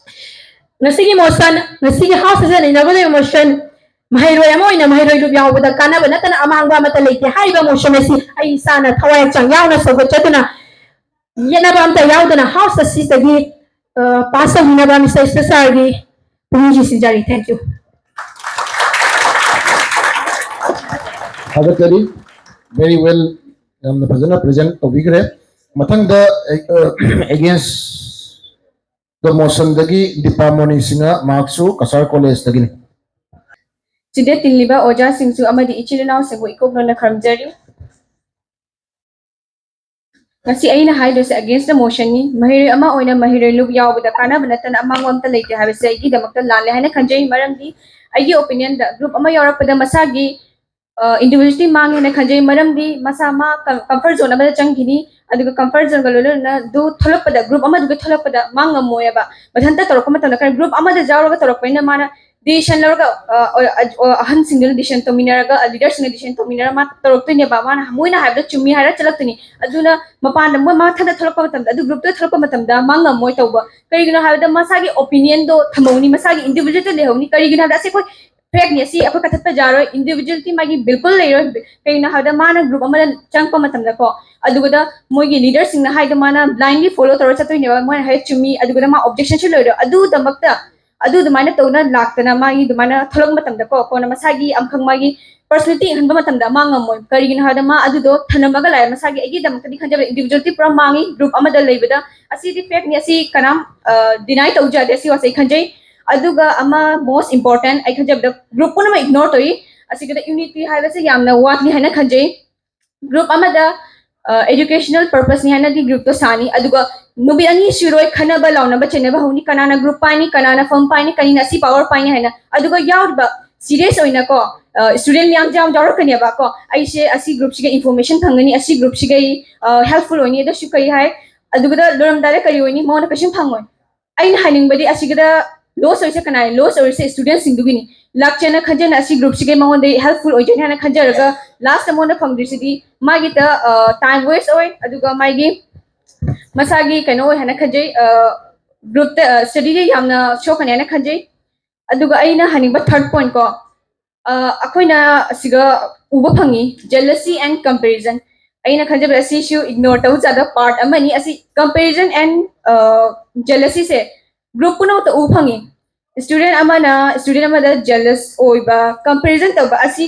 ꯉꯁꯤꯒꯤ motion, ꯉꯁꯤꯒꯤ House session ꯏꯟꯅꯕ ꯂꯩꯕ motion, ꯃꯍꯩꯔꯣꯏ ꯑꯃ ꯑꯣꯏꯅ ꯃꯍꯩꯔꯣꯏ ꯂꯨꯞ ꯌꯥꯎꯕꯗ ꯀꯥꯟꯅꯕ ꯅꯠꯇꯅ ꯑꯃꯥꯡꯕ ꯑꯃꯠꯇ ꯂꯩꯇꯦ ꯍꯥꯏꯔꯤꯕ motion ꯑꯁꯤ ꯑꯩ ꯏꯁꯥꯅ ꯊꯋꯥꯏ ꯍꯛꯆꯥꯡ ꯌꯥꯎꯅ ꯁꯧꯒꯠꯆꯗꯨꯅ ꯌꯦꯠꯅꯕ ꯑꯝꯇ ꯌꯥꯎꯗꯅ House ꯑꯁꯤꯗꯒꯤ, ꯑ, pass ꯇꯧꯕꯤꯅꯕ Mister Speaker Sir ꯒꯤ ꯄꯨꯛꯅꯤꯡ ꯆꯤꯡꯁꯤꯟꯖꯔꯤ꯫ Thank you꯫ ꯊꯥꯒꯠꯆꯔꯤ꯫ Very well, ꯌꯥꯝꯅ ꯐꯖꯅ present ꯇꯧꯕꯤꯈ꯭ꯔꯦ꯫ ꯃꯊꯪꯗ, ꯑ, against the motion ꯗꯒꯤ ꯗꯤꯄꯥꯃꯣꯅꯤ ꯁꯤꯡꯍ, ꯃꯍꯥꯛꯁꯨ ꯀꯁꯥꯔ ꯀꯣꯂꯦꯖꯇꯒꯤꯅꯤ꯫ ꯁꯤꯗ ꯇꯤꯜꯂꯤꯕ ꯑꯣꯖꯥꯁꯤꯡꯁꯨ ꯑꯃꯗꯤ ꯏꯆꯤꯜ ꯏꯅꯥꯎꯁꯤꯡꯕꯨ ꯏꯀꯣꯛꯅꯅ ꯈꯨꯔꯨꯝꯖꯔꯤ꯫ ꯉꯁꯤ ꯑꯩꯅ ꯍꯥꯏꯗꯣꯏꯁꯦ against the motion ꯅꯤ꯫ ꯃꯍꯩꯔꯣꯏ ꯑꯃ ꯑꯣꯏꯅ ꯃꯍꯩꯔꯣꯏ ꯂꯨꯞ ꯌꯥꯎꯕꯗ ꯀꯥꯟꯅꯕ ꯅꯠꯇꯅ ꯑꯃꯥꯡꯕ ꯑꯝꯇ ꯂꯩꯇꯦ ꯍꯥꯏꯕꯁꯦ ꯑꯩꯒꯤꯗꯃꯛꯇ ꯂꯥꯜꯂꯦ ꯍꯥꯏꯅ ꯈꯟꯖꯩ꯫ ꯃꯔꯝꯗꯤ ꯑꯩꯒꯤ opinion ꯗ group ꯑꯃ ꯌꯥꯎꯔꯛꯄꯗ ꯃꯁꯥꯒꯤ, ꯑ, individuality ꯃꯥꯡꯉꯦꯅ ꯈꯟꯖꯩ꯫ ꯃꯔꯝꯗꯤ ꯃꯁꯥ ꯃꯥ ꯀ-, comfort zone ꯑꯃꯗ ꯆꯪꯈꯤꯅꯤ꯫ ꯑꯗꯨꯒ comfort zone ꯒ ꯂꯣꯏꯅꯅ ꯑꯗꯨ ꯊꯣꯛꯂꯛꯄꯗ, group ꯑꯃꯗꯨꯒꯤ ꯊꯣꯛꯂꯛꯄꯗ ꯃꯥ ꯉꯝꯃꯣꯏꯕ꯫ ꯃꯊꯟꯇ ꯇꯧꯔꯛꯄ ꯃꯇꯝꯗ ꯀꯔꯤ group ꯑꯃꯗ ꯌꯥꯎꯔꯒ ꯇꯧꯔꯛꯄꯅꯤꯅ ꯃꯥꯅ decision ꯂꯧꯔꯒ, ꯑ, ꯑ, ꯑ, ꯑꯍꯟꯁꯤꯡꯗꯨꯅ decision ꯇꯧꯃꯤꯟꯅꯔꯒ, leader ꯁꯤꯡꯅ decision ꯇꯧꯃꯤꯟꯅꯔꯒ ꯃꯥ ꯇꯧꯔꯛꯇꯣꯏꯅꯦꯕ꯫ ꯃꯥꯅ ꯃꯣꯏꯅ ꯍꯥꯏꯕꯗ ꯆꯨꯝꯃꯤ ꯍꯥꯏꯔ ꯆꯠꯂꯛꯇꯣꯏꯅꯤ꯫ ꯑꯗꯨꯅ ꯃꯄꯥꯟꯗ ꯃꯣꯏ ꯃꯥ ꯃꯊꯟꯇ ꯊꯣꯛꯂꯛꯄ ꯃꯇꯝꯗ, ꯑꯗꯨ group ꯇ ꯊꯣꯛꯂꯛꯄ ꯃꯇꯝꯗ ꯃꯥ ꯉꯝꯃꯣꯏ ꯇꯧꯕ꯫ ꯀꯔꯤꯒꯤꯅꯣ ꯍꯥꯏꯕꯗ ꯃꯁꯥꯒꯤ opinion ꯗꯣ ꯊꯝꯍꯧꯅꯤ, ꯃꯁꯥꯒꯤ individuality ꯂꯩꯍꯧꯅꯤ꯫ ꯀꯔꯤꯒꯤꯅꯣ ꯍꯥꯏꯕꯗ ꯑꯁꯤ ꯑꯩꯈꯣꯏ fact ꯅꯤ, ꯑꯁꯤ ꯑꯩꯈꯣꯏ ꯀꯛꯊꯠꯄ ꯌꯥꯔꯣꯏ, individuality ꯃꯥꯒꯤ ꯕꯤꯜꯀꯨꯜ ꯂꯩꯔꯣꯏ꯫ ꯀꯩꯒꯤꯅꯣ ꯍꯥꯏꯕꯗ ꯃꯥꯅ group ꯑꯃꯗ ꯆꯪꯉꯛꯄ ꯃꯇꯝꯗꯀꯣ, ꯑꯗꯨꯒꯗ ꯃꯣꯏꯒꯤ leader ꯁꯤꯡꯅ ꯍꯥꯏꯗꯣ ꯃꯥꯅ blindly follow ꯇꯧꯔ ꯆꯠꯇꯣꯏꯅꯦꯕ, ꯃꯣꯏꯅ ꯍꯥꯏ ꯆꯨꯝꯃꯤ, ꯑꯗꯨꯒꯗ ꯃꯥ objection ꯁꯨ ꯂꯩꯔꯣꯏ꯫ ꯑꯗꯨꯗꯃꯛꯇ ꯑꯗꯨ ꯑꯗꯨꯃꯥꯏꯅ ꯇꯧꯅ ꯂꯥꯛꯇꯅ ꯃꯥꯒꯤ ꯑꯗꯨꯃꯥꯏꯅ ꯊꯣꯛꯂꯛꯄ ꯃꯇꯝꯗꯀꯣ, ꯀꯣꯟꯅ ꯃꯁꯥꯒꯤ ꯑꯃꯈꯛ ꯃꯥꯒꯤ personality ꯌꯦꯡꯍꯟꯕ ꯃꯇꯝꯗ ꯃꯥ ꯉꯝꯃꯣꯏ꯫ ꯀꯔꯤꯒꯤꯅꯣ ꯍꯥꯏꯕꯗ ꯃꯥ ꯑꯗꯨꯗꯣ ꯊꯅꯝꯃꯒ ꯂꯥꯛꯑꯦ꯫ ꯃꯁꯥꯒꯤ ꯑꯩꯒꯤꯗꯃꯛꯇꯗꯤ ꯈꯟꯖꯕꯗ individuality ꯄꯨꯔꯥ ꯃꯥꯡꯉꯤ group ꯑꯃꯗ ꯂꯩꯕꯗ꯫ ꯑꯁꯤꯗꯤ fact ꯅꯤ, ꯑꯁꯤ ꯀꯅꯥꯝ deny ꯇꯧꯖꯗꯦ, ꯑꯁꯤ ꯋꯥꯁꯦ ꯑꯩ ꯈꯟꯖꯩ꯫ ꯑꯗꯨꯒ ꯑꯃ most important ꯑꯩ ꯈꯟꯖꯕꯗ group ꯄꯨꯝꯅꯃꯛ ignore ꯇꯧꯏ꯫ ꯑꯁꯤꯒꯤꯗ unity ꯍꯥꯏꯕꯁꯦ ꯌꯥꯝꯅ ꯋꯥꯠꯂꯤ ꯍꯥꯏꯅ ꯈꯟꯖꯩ꯫ Group ꯑꯃꯗ educational purpose ꯅꯤ ꯍꯥꯏꯅꯗꯤ group ꯇꯣ ꯁꯥꯅꯤ, ꯑꯗꯨꯒ ꯅꯨꯃꯤꯠ ꯑꯅꯤ ꯁꯨꯔꯣꯏ ꯈꯟꯅꯕ ꯂꯥꯎꯅꯕ ꯆꯩꯅꯕ ꯍꯧꯅꯤ, ꯀꯅꯥꯅ group ꯄꯥꯏꯅꯤ, ꯀꯅꯥꯅ phone ꯄꯥꯏꯅꯤ, ꯀꯅꯥꯅ ꯑꯁꯤ power ꯄꯥꯏꯅꯤ ꯍꯥꯏꯅ꯫ ꯑꯗꯨꯒ ꯌꯥꯎꯔꯤꯕ serious ꯑꯣꯏꯅꯀꯣ student ꯃꯌꯥꯝ ꯌꯥꯝ ꯌꯥꯎꯔꯛꯀꯅꯦꯕ ꯀꯣ, ꯑꯩꯁꯦ ꯑꯁꯤ group ꯁꯤꯒ information ꯐꯪꯒꯅꯤ, ꯑꯁꯤ group ꯁꯤꯒ ꯑꯩ helpful ꯑꯣꯏꯅꯤ꯫ ꯑꯗꯨꯁꯨ ꯀꯔꯤ ꯍꯥꯏ, ꯑꯗꯨꯒꯗ ꯂꯣꯏꯔꯝꯗꯥꯏꯗ ꯀꯔꯤ ꯑꯣꯏꯅꯤ? ꯃꯉꯣꯟꯗ ꯀꯩꯁꯨꯝ ꯐꯪꯉꯣꯏ꯫ ꯑꯩꯅ ꯍꯥꯏꯅꯤꯡꯕꯗꯤ ꯑꯁꯤꯒꯤꯗ loss ꯑꯣꯏꯔꯤꯁꯦ ꯀꯅꯥꯅ loss ꯑꯣꯏꯔꯤꯁꯦ? Student ꯁꯤꯡꯗꯨꯒꯤꯅꯤ꯫ ꯂꯥꯛꯆꯦꯅ ꯈꯟꯖꯅ ꯑꯁꯤ group ꯁꯤꯒꯤ ꯃꯉꯣꯟꯗ helpful ꯑꯣꯏꯖꯅꯤ ꯍꯥꯏꯅ ꯈꯟꯖꯔꯒ last ꯃꯉꯣꯟꯗ ꯐꯪꯗ꯭ꯔꯤꯁꯤꯗꯤ ꯃꯥꯒꯤꯗ time waste ꯑꯣꯏ, ꯑꯗꯨꯒ ꯃꯥꯒꯤ ꯃꯁꯥꯒꯤ ꯀꯩꯅꯣ ꯑꯣꯏ ꯍꯥꯏꯅ ꯈꯟꯖꯩ꯫ Group ꯇ study ꯗꯤ ꯌꯥꯝꯅ ꯁꯣꯛꯀꯅꯤ ꯍꯥꯏꯅ ꯈꯟꯖꯩ꯫ ꯑꯗꯨꯒ ꯑꯩꯅ ꯍꯥꯏꯅꯤꯡꯕ third point ꯀꯣ, ꯑꯩꯈꯣꯏꯅ ꯑꯁꯤꯒ ꯎꯕ ꯐꯪꯉꯤ jealousy and comparison꯫ ꯑꯩꯅ ꯈꯟꯖꯕꯗ ꯑꯁꯤꯁꯨ ignore ꯇꯧꯖꯗ part ꯑꯃꯅꯤ꯫ ꯑꯁꯤ comparison and jealousy say group ꯄꯨꯝꯅꯃꯛꯇ ꯎꯕ ꯐꯪꯉꯤ꯫ Student ꯑꯃꯅ student ꯑꯃꯗ jealous ꯑꯣꯏꯕ, comparison ꯇꯧꯕ ꯑꯁꯤ,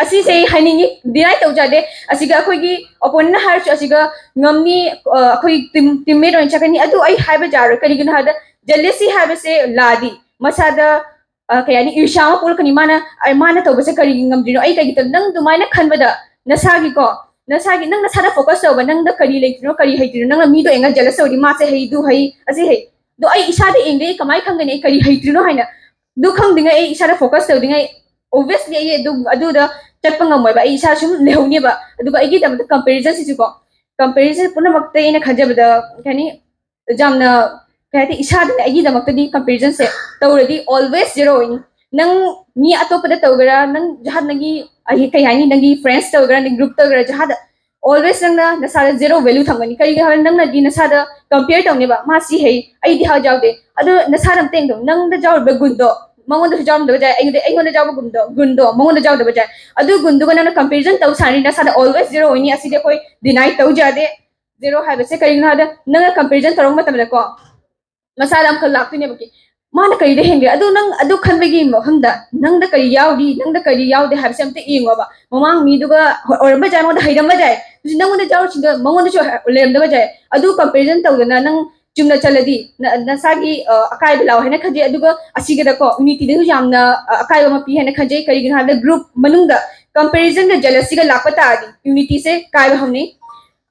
ꯑꯁꯤꯁꯦ ꯑꯩ ꯍꯥꯏꯅꯤꯡꯉꯤ, deny ꯇꯧꯖꯗꯦ꯫ ꯑꯁꯤꯒ ꯑꯩꯈꯣꯏꯒꯤ opponent ꯅ ꯍꯥꯏꯔꯁꯨ ꯑꯁꯤꯒ ꯉꯝꯅꯤ, ꯑꯩꯈꯣꯏ team teammate ꯑꯣꯏꯅ ꯆꯠꯀꯅꯤ꯫ ꯑꯗꯨ ꯑꯩ ꯍꯥꯏꯕ ꯌꯥꯔꯣꯏ꯫ ꯀꯔꯤꯒꯤꯅꯣ ꯍꯥꯏꯕꯗ jealousy ꯍꯥꯏꯕꯁꯦ ꯂꯥꯗꯤ ꯃꯁꯥꯗ ꯀꯩ ꯍꯥꯏꯅꯤ, ꯏꯔꯁꯥ ꯑꯃ ꯄꯣꯛꯂꯛꯀꯅꯤ꯫ ꯃꯥꯅ ꯃꯥꯅ ꯇꯧꯕꯁꯦ ꯀꯔꯤꯒꯤ ꯉꯝꯗ꯭ꯔꯤꯅꯣ, ꯑꯩ ꯀꯩꯒꯤ ꯇꯧ-, ꯅꯪ ꯑꯗꯨꯃꯥꯏꯅ ꯈꯟꯕꯗ ꯅꯁꯥꯒꯤꯀꯣ, ꯅꯁꯥꯒꯤ, ꯅꯪ ꯅꯁꯥꯗ focus ꯇꯧꯕ, ꯅꯪꯗ ꯀꯔꯤ ꯂꯩꯇ꯭ꯔꯤꯅꯣ, ꯀꯔꯤ ꯍꯩꯇ꯭ꯔꯤꯅꯣ, ꯅꯪꯅ ꯃꯤꯗꯣ ꯌꯦꯡꯉ jealous ꯇꯧꯔꯗꯤ, ꯃꯥꯁꯦ ꯍꯩ, ꯑꯗꯨ ꯍꯩ, ꯑꯁꯤ ꯍꯩ, ꯑꯗꯣ ꯑꯩ ꯏꯁꯥꯗ ꯌꯦꯡꯗꯦ, ꯑꯩ ꯀꯃꯥꯏꯅ ꯈꯪꯒꯅꯤ ꯑꯩ ꯀꯔꯤ ꯍꯩꯇ꯭ꯔꯤꯅꯣ ꯍꯥꯏꯅ? ꯑꯗꯨ ꯈꯪꯗ꯭ꯔꯤꯉꯩ ꯑꯩ ꯏꯁꯥꯗ focus ꯇꯧꯗ꯭ꯔꯤꯉꯩ obviously ꯑꯩ ꯑꯗꯨ, ꯑꯗꯨꯗ ꯆꯠꯄ ꯉꯝꯃꯣꯏꯕ, ꯑꯩ ꯏꯁꯥ ꯁꯨꯝ ꯂꯩꯍꯧꯅꯦꯕ꯫ ꯑꯗꯨꯒ ꯑꯩꯒꯤꯗꯃꯛꯇ comparison ꯁꯤꯁꯨꯀꯣ, comparison ꯄꯨꯝꯅꯃꯛꯇ ꯑꯩꯅ ꯈꯟꯖꯕꯗ ꯀꯩ ꯍꯥꯏꯅꯤ, ꯌꯥꯝꯅ ꯀꯩ ꯍꯥꯏꯇꯥꯔꯦ, ꯏꯁꯥꯗꯅꯦ ꯑꯩꯒꯤꯗꯃꯛꯇꯗꯤ comparison ꯁꯦ ꯇꯧꯔꯗꯤ always zero ꯑꯣꯏꯅꯤ꯫ ꯅꯪ ꯃꯤ ꯑꯇꯣꯞꯄꯗ ꯇꯧꯒꯦꯔꯥ, ꯅꯪ ꯖꯍꯥꯗ ꯅꯪꯒꯤ, ꯑꯩ ꯀꯩ ꯍꯥꯏꯅꯤ, ꯅꯪꯒꯤ friends ꯇꯧꯒꯦꯔꯥ, ꯅꯪꯒꯤ group ꯇꯧꯒꯦꯔꯥ, ꯖꯍꯥꯗ always ꯅꯪꯅ ꯅꯁꯥꯗ zero value ꯊꯝꯒꯅꯤ꯫ ꯀꯔꯤꯒꯤꯅꯣ ꯍꯥꯏꯕꯗ ꯅꯪꯅꯗꯤ ꯅꯁꯥꯗ compare ꯇꯧꯅꯦꯕ, ꯃꯥ ꯁꯤ ꯍꯩ, ꯑꯩꯗꯤ ꯍꯥ ꯌꯥꯎꯗꯦ꯫ ꯑꯗꯨ ꯅꯁꯥꯗ ꯑꯝꯇ ꯌꯦꯡꯗꯣ, ꯅꯪꯗ ꯌꯥꯎꯔꯤꯕ ꯒꯨꯟꯗꯣ ꯃꯉꯣꯟꯗꯁꯨ ꯌꯥꯎꯔꯝꯗꯕ ꯌꯥꯏ, ꯑꯩꯉꯣꯟꯗ, ꯑꯩꯉꯣꯟꯗ ꯌꯥꯎꯕ ꯒꯨꯟꯗꯣ, ꯒꯨꯟꯗꯣ ꯃꯉꯣꯟꯗ ꯌꯥꯎꯗꯕ ꯌꯥꯏ꯫ ꯑꯗꯨ ꯒꯨꯟꯗꯨꯒ ꯅꯪꯅ comparison ꯇꯧ ꯁꯥꯔꯤ, ꯅꯁꯥꯗ always zero ꯑꯣꯏꯅꯤ꯫ ꯑꯁꯤꯗꯤ ꯑꯩꯈꯣꯏ deny ꯇꯧꯖꯗꯦ꯫ Zero ꯍꯥꯏꯕꯁꯦ ꯀꯔꯤꯒꯤꯅꯣ ꯍꯥꯏꯕꯗ ꯅꯪꯅ comparison ꯇꯧꯔꯛꯄ ꯃꯇꯝꯗꯀꯣ ꯃꯁꯥꯗ ꯑꯃꯈꯛ ꯂꯥꯛꯇꯣꯏꯅꯦꯕ꯫ ꯃꯥꯅ ꯀꯔꯤꯗ ꯍꯦꯟꯒꯦ? ꯑꯗꯨ ꯅꯪ ꯑꯗꯨ ꯈꯟꯕꯒꯤ ꯃꯐꯝꯗ ꯅꯪꯗ ꯀꯔꯤ ꯌꯥꯎꯔꯤ, ꯅꯪꯗ ꯀꯔꯤ ꯌꯥꯎꯗꯦ ꯍꯥꯏꯕꯁꯦ ꯑꯝꯇ ꯌꯦꯡꯉꯣꯕ꯫ ꯃꯃꯥꯡ ꯃꯤꯗꯨꯒ ꯍꯣꯏ, ꯑꯣꯏꯔꯝꯕ ꯌꯥꯏ, ꯃꯉꯣꯟꯗ ꯍꯩꯔꯝꯕ ꯌꯥꯏ, ꯑꯗꯨꯁꯨ ꯅꯪꯉꯣꯟꯗ ꯌꯥꯎꯔꯤꯁꯤꯡꯗꯣ ꯃꯉꯣꯟꯗꯁꯨ ꯂꯩꯔꯝꯗꯕ ꯌꯥꯏ꯫ ꯑꯗꯨ comparison ꯇꯧꯗꯅ ꯅꯪ ꯆꯨꯝꯅ ꯆꯠꯂꯗꯤ ꯅ-, ꯅꯁꯥꯒꯤ ꯑ, ꯑꯀꯥꯏꯕ ꯂꯥꯛꯑꯣ ꯍꯥꯏꯅ ꯈꯟꯖꯩ꯫ ꯑꯗꯨꯒ ꯑꯁꯤꯒꯗꯀꯣ ꯌꯨꯅꯤꯇꯤꯗꯁꯨ ꯌꯥꯝꯅ ꯑ, ꯑꯀꯥꯏꯕ ꯑꯃ ꯄꯤ ꯍꯥꯏꯅ ꯈꯟꯖꯩ꯫ ꯀꯔꯤꯒꯤꯅꯣ ꯍꯥꯏꯕꯗ ꯒ꯭ꯔꯨꯞ ꯃꯅꯨꯡꯗ ꯀꯝꯄꯦꯔꯤꯖꯟꯒ ꯖꯦꯂꯁꯤꯒ ꯂꯥꯛꯄ ꯇꯥꯔꯗꯤ ꯌꯨꯅꯤꯇꯤꯁꯦ ꯀꯥꯏꯕ ꯍꯧꯅꯩ꯫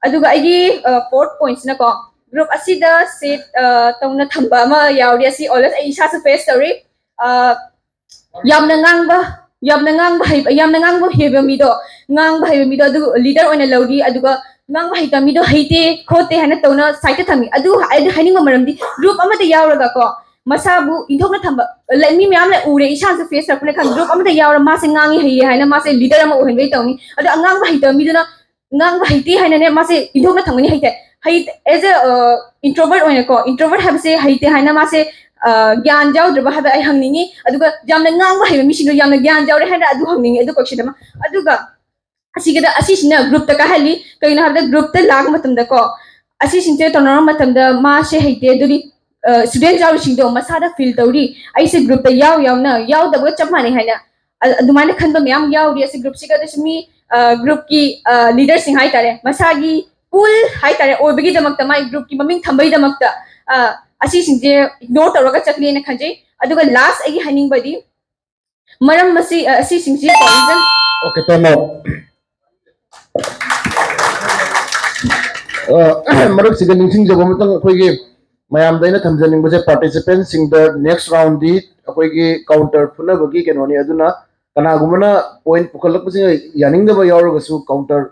ꯑꯗꯨꯒ ꯑꯩꯒꯤ ꯐꯣꯔꯠ ꯄꯣꯏꯟꯠꯁꯤꯅꯀꯣ, ꯒ꯭ꯔꯨꯞ ꯑꯁꯤꯗ ꯁꯦꯠ ꯇꯧꯅ ꯊꯝꯕ ꯑꯃ ꯌꯥꯎꯔꯤ꯫ ꯑꯁꯤ ꯑꯣꯜꯋꯦꯁ ꯑꯩ ꯏꯁꯥꯁꯨ ꯐꯦꯁ ꯇꯧꯔꯤ꯫ ꯑ, ꯌꯥꯝꯅ ꯉꯥꯡꯕ ꯌꯥꯝꯅ ꯉꯥꯡꯕ ꯍꯩꯕ ꯌꯥꯝꯅ ꯉꯥꯡꯕ ꯍꯩꯕ ꯃꯤꯗꯣ, ꯉꯥꯡꯕ ꯍꯩꯕ ꯃꯤꯗꯣ ꯑꯗꯨ ꯂꯤꯗꯔ ꯑꯣꯏꯅ ꯂꯧꯔꯤ꯫ ꯑꯗꯨꯒ ꯉꯥꯡꯕ ꯍꯩꯇꯕ ꯃꯤꯗꯣ ꯍꯩꯇꯦ ꯈꯣꯠꯇꯦ ꯍꯥꯏꯅ ꯇꯧꯅ ꯁꯥꯏꯠꯇ ꯊꯝꯃꯤ꯫ ꯑꯗꯨ ꯑꯩ ꯍꯥꯏꯅꯤꯡꯕ ꯃꯔꯝꯗꯤ ꯒ꯭ꯔꯨꯞ ꯑꯃꯗ ꯌꯥꯎꯔꯒꯀꯣ ꯃꯁꯥꯕꯨ ꯏꯟꯊꯣꯛꯅ ꯊꯝꯕ, ꯂꯩ-, ꯃꯤ ꯃꯌꯥꯝ ꯂꯩ ꯎꯔꯦ, ꯏꯁꯥꯅꯁꯨ ꯐꯦꯁ ꯇꯧꯔꯛꯄꯅ ꯈꯪꯉꯦ꯫ ꯒ꯭ꯔꯨꯞ ꯑꯃꯗ ꯌꯥꯎꯔ ꯃꯥꯁꯦ ꯉꯥꯡꯉꯤ ꯍꯩꯌꯦ ꯍꯥꯏꯅ ꯃꯥꯁꯦ ꯂꯤꯗꯔ ꯑꯃ ꯑꯣꯏꯍꯟꯕꯩ ꯇꯧꯅꯤ꯫ ꯑꯗꯣ ꯑꯉꯥꯡꯕ ꯍꯩꯇꯕ ꯃꯤꯗꯨꯅ ꯉꯥꯡꯕ ꯍꯩꯇꯦ ꯍꯥꯏꯅꯅꯦ ꯃꯥꯁꯦ ꯏꯟꯊꯣꯛꯅ ꯊꯝꯒꯅꯤ꯫ ꯍꯩꯇꯦ, ꯍꯩ, ꯑꯦꯖ ꯑ ꯏꯟꯇ꯭ꯔꯣꯚꯔꯠ ꯑꯣꯏꯅꯀꯣ, ꯏꯟꯇ꯭ꯔꯣꯚꯔꯠ ꯍꯥꯏꯕꯁꯦ ꯍꯩꯇꯦ ꯍꯥꯏꯅ ꯃꯥꯁꯦ ꯑ, ꯒ꯭ꯌꯥꯟ ꯌꯥꯎꯗ꯭ꯔꯕ ꯍꯥꯏꯕ ꯑꯩ ꯍꯪꯅꯤꯡꯉꯤ꯫ ꯑꯗꯨꯒ ꯌꯥꯝꯅ ꯉꯥꯡꯕ ꯍꯩꯕ ꯃꯤꯁꯤꯡꯗꯣ ꯌꯥꯝꯅ ꯒ꯭ꯌꯥꯟ ꯌꯥꯎꯔꯦ ꯍꯥꯏꯅ ꯑꯗꯨ ꯍꯪꯅꯤꯡꯉꯤ꯫ ꯑꯗꯨ ꯀꯣꯏꯁꯟ ꯑꯃ꯫ ꯑꯗꯨꯒ ꯑꯁꯤꯒꯤꯗ ꯑꯁꯤꯁꯤꯅ ꯒ꯭ꯔꯨꯞꯇ ꯀꯥꯏꯍꯜꯂꯤ꯫ ꯀꯩꯒꯤꯅꯣ ꯍꯥꯏꯕꯗ ꯒ꯭ꯔꯨꯞꯇ ꯂꯥꯛꯄ ꯃꯇꯝꯗꯀꯣ, ꯑꯁꯤꯁꯤꯡꯁꯦ ꯇꯧꯅꯔꯛꯄ ꯃꯇꯝꯗ ꯃꯥꯁꯦ ꯍꯩꯇꯦ, ꯑꯗꯨꯗꯤ ꯁ꯭ꯇꯨꯗꯦꯟ ꯌꯥꯎꯔꯤꯁꯤꯡꯗꯣ ꯃꯁꯥꯗ ꯐꯤꯜ ꯇꯧꯔꯤ, ꯑꯩꯁꯦ ꯒ꯭ꯔꯨꯞꯇ ꯌꯥꯎ ꯌꯥꯎꯅ ꯌꯥꯎꯗꯕꯒ ꯆꯞ ꯃꯥꯟꯅꯩ ꯍꯥꯏꯅ꯫ ꯑ-, ꯑꯗꯨꯃꯥꯏꯅ ꯈꯟꯕ ꯃꯌꯥꯝ ꯌꯥꯎꯔꯤ꯫ ꯑꯁꯤ ꯒ꯭ꯔꯨꯞꯁꯤꯒ ꯑꯗꯨꯁꯨ ꯃꯤ ꯒ꯭ꯔꯨꯞꯀꯤ ꯂꯤꯗꯔꯁꯤꯡ ꯍꯥꯏꯇꯥꯔꯦ, ꯃꯁꯥꯒꯤ ꯀꯨꯜ ꯍꯥꯏꯇꯥꯔꯦ ꯑꯣꯏꯕꯒꯤꯗꯃꯛꯇ, ꯃꯥꯏ ꯒ꯭ꯔꯨꯞꯀꯤ ꯃꯃꯤꯡ ꯊꯝꯕꯒꯤꯗꯃꯛꯇ ꯑ, ꯑꯁꯤꯁꯤꯡꯁꯦ ꯏꯒꯅꯣꯔ ꯇꯧꯔꯒ ꯆꯠꯂꯦꯅ ꯈꯟꯖꯩ꯫ ꯑꯗꯨꯒ ꯂꯥꯁ ꯑꯩꯒꯤ ꯍꯥꯏꯅꯤꯡꯕꯗꯤ ꯃꯔꯝ ꯑꯁꯤ, ꯑ, ꯑꯁꯤꯁꯤꯡꯁꯤ ꯀꯣ, ꯔꯤꯖꯟ ꯑꯣꯀꯦ, ꯇꯥꯃꯣ꯫ ꯑ, ꯃꯔꯛꯁꯤꯗ ꯅꯤꯡꯁꯤꯡꯖꯕ ꯑꯃꯇꯪ ꯑꯩꯈꯣꯏꯒꯤ ꯃꯌꯥꯝꯗ ꯑꯩꯅ ꯊꯝꯖꯅꯤꯡꯕꯁꯦ, ꯄꯥꯔꯇꯤꯁꯤꯄꯦꯟꯁꯤꯡꯗ ꯅꯦꯛꯁ ꯔꯥꯎꯟꯗꯤ ꯑꯩꯈꯣꯏꯒꯤ ꯀꯥꯎꯟꯇꯔ ꯐꯨꯅꯕꯒꯤ ꯀꯩꯅꯣꯅꯤ꯫ ꯑꯗꯨꯅ ꯀꯅꯥꯒꯨꯝꯕꯅ ꯄꯣꯏꯟꯠ ꯄꯨꯈꯠꯂꯛꯄꯁꯤꯡ ꯌꯥꯅꯤꯡꯗꯕ ꯌꯥꯎꯔꯒꯁꯨ ꯀꯥꯎꯟꯇꯔ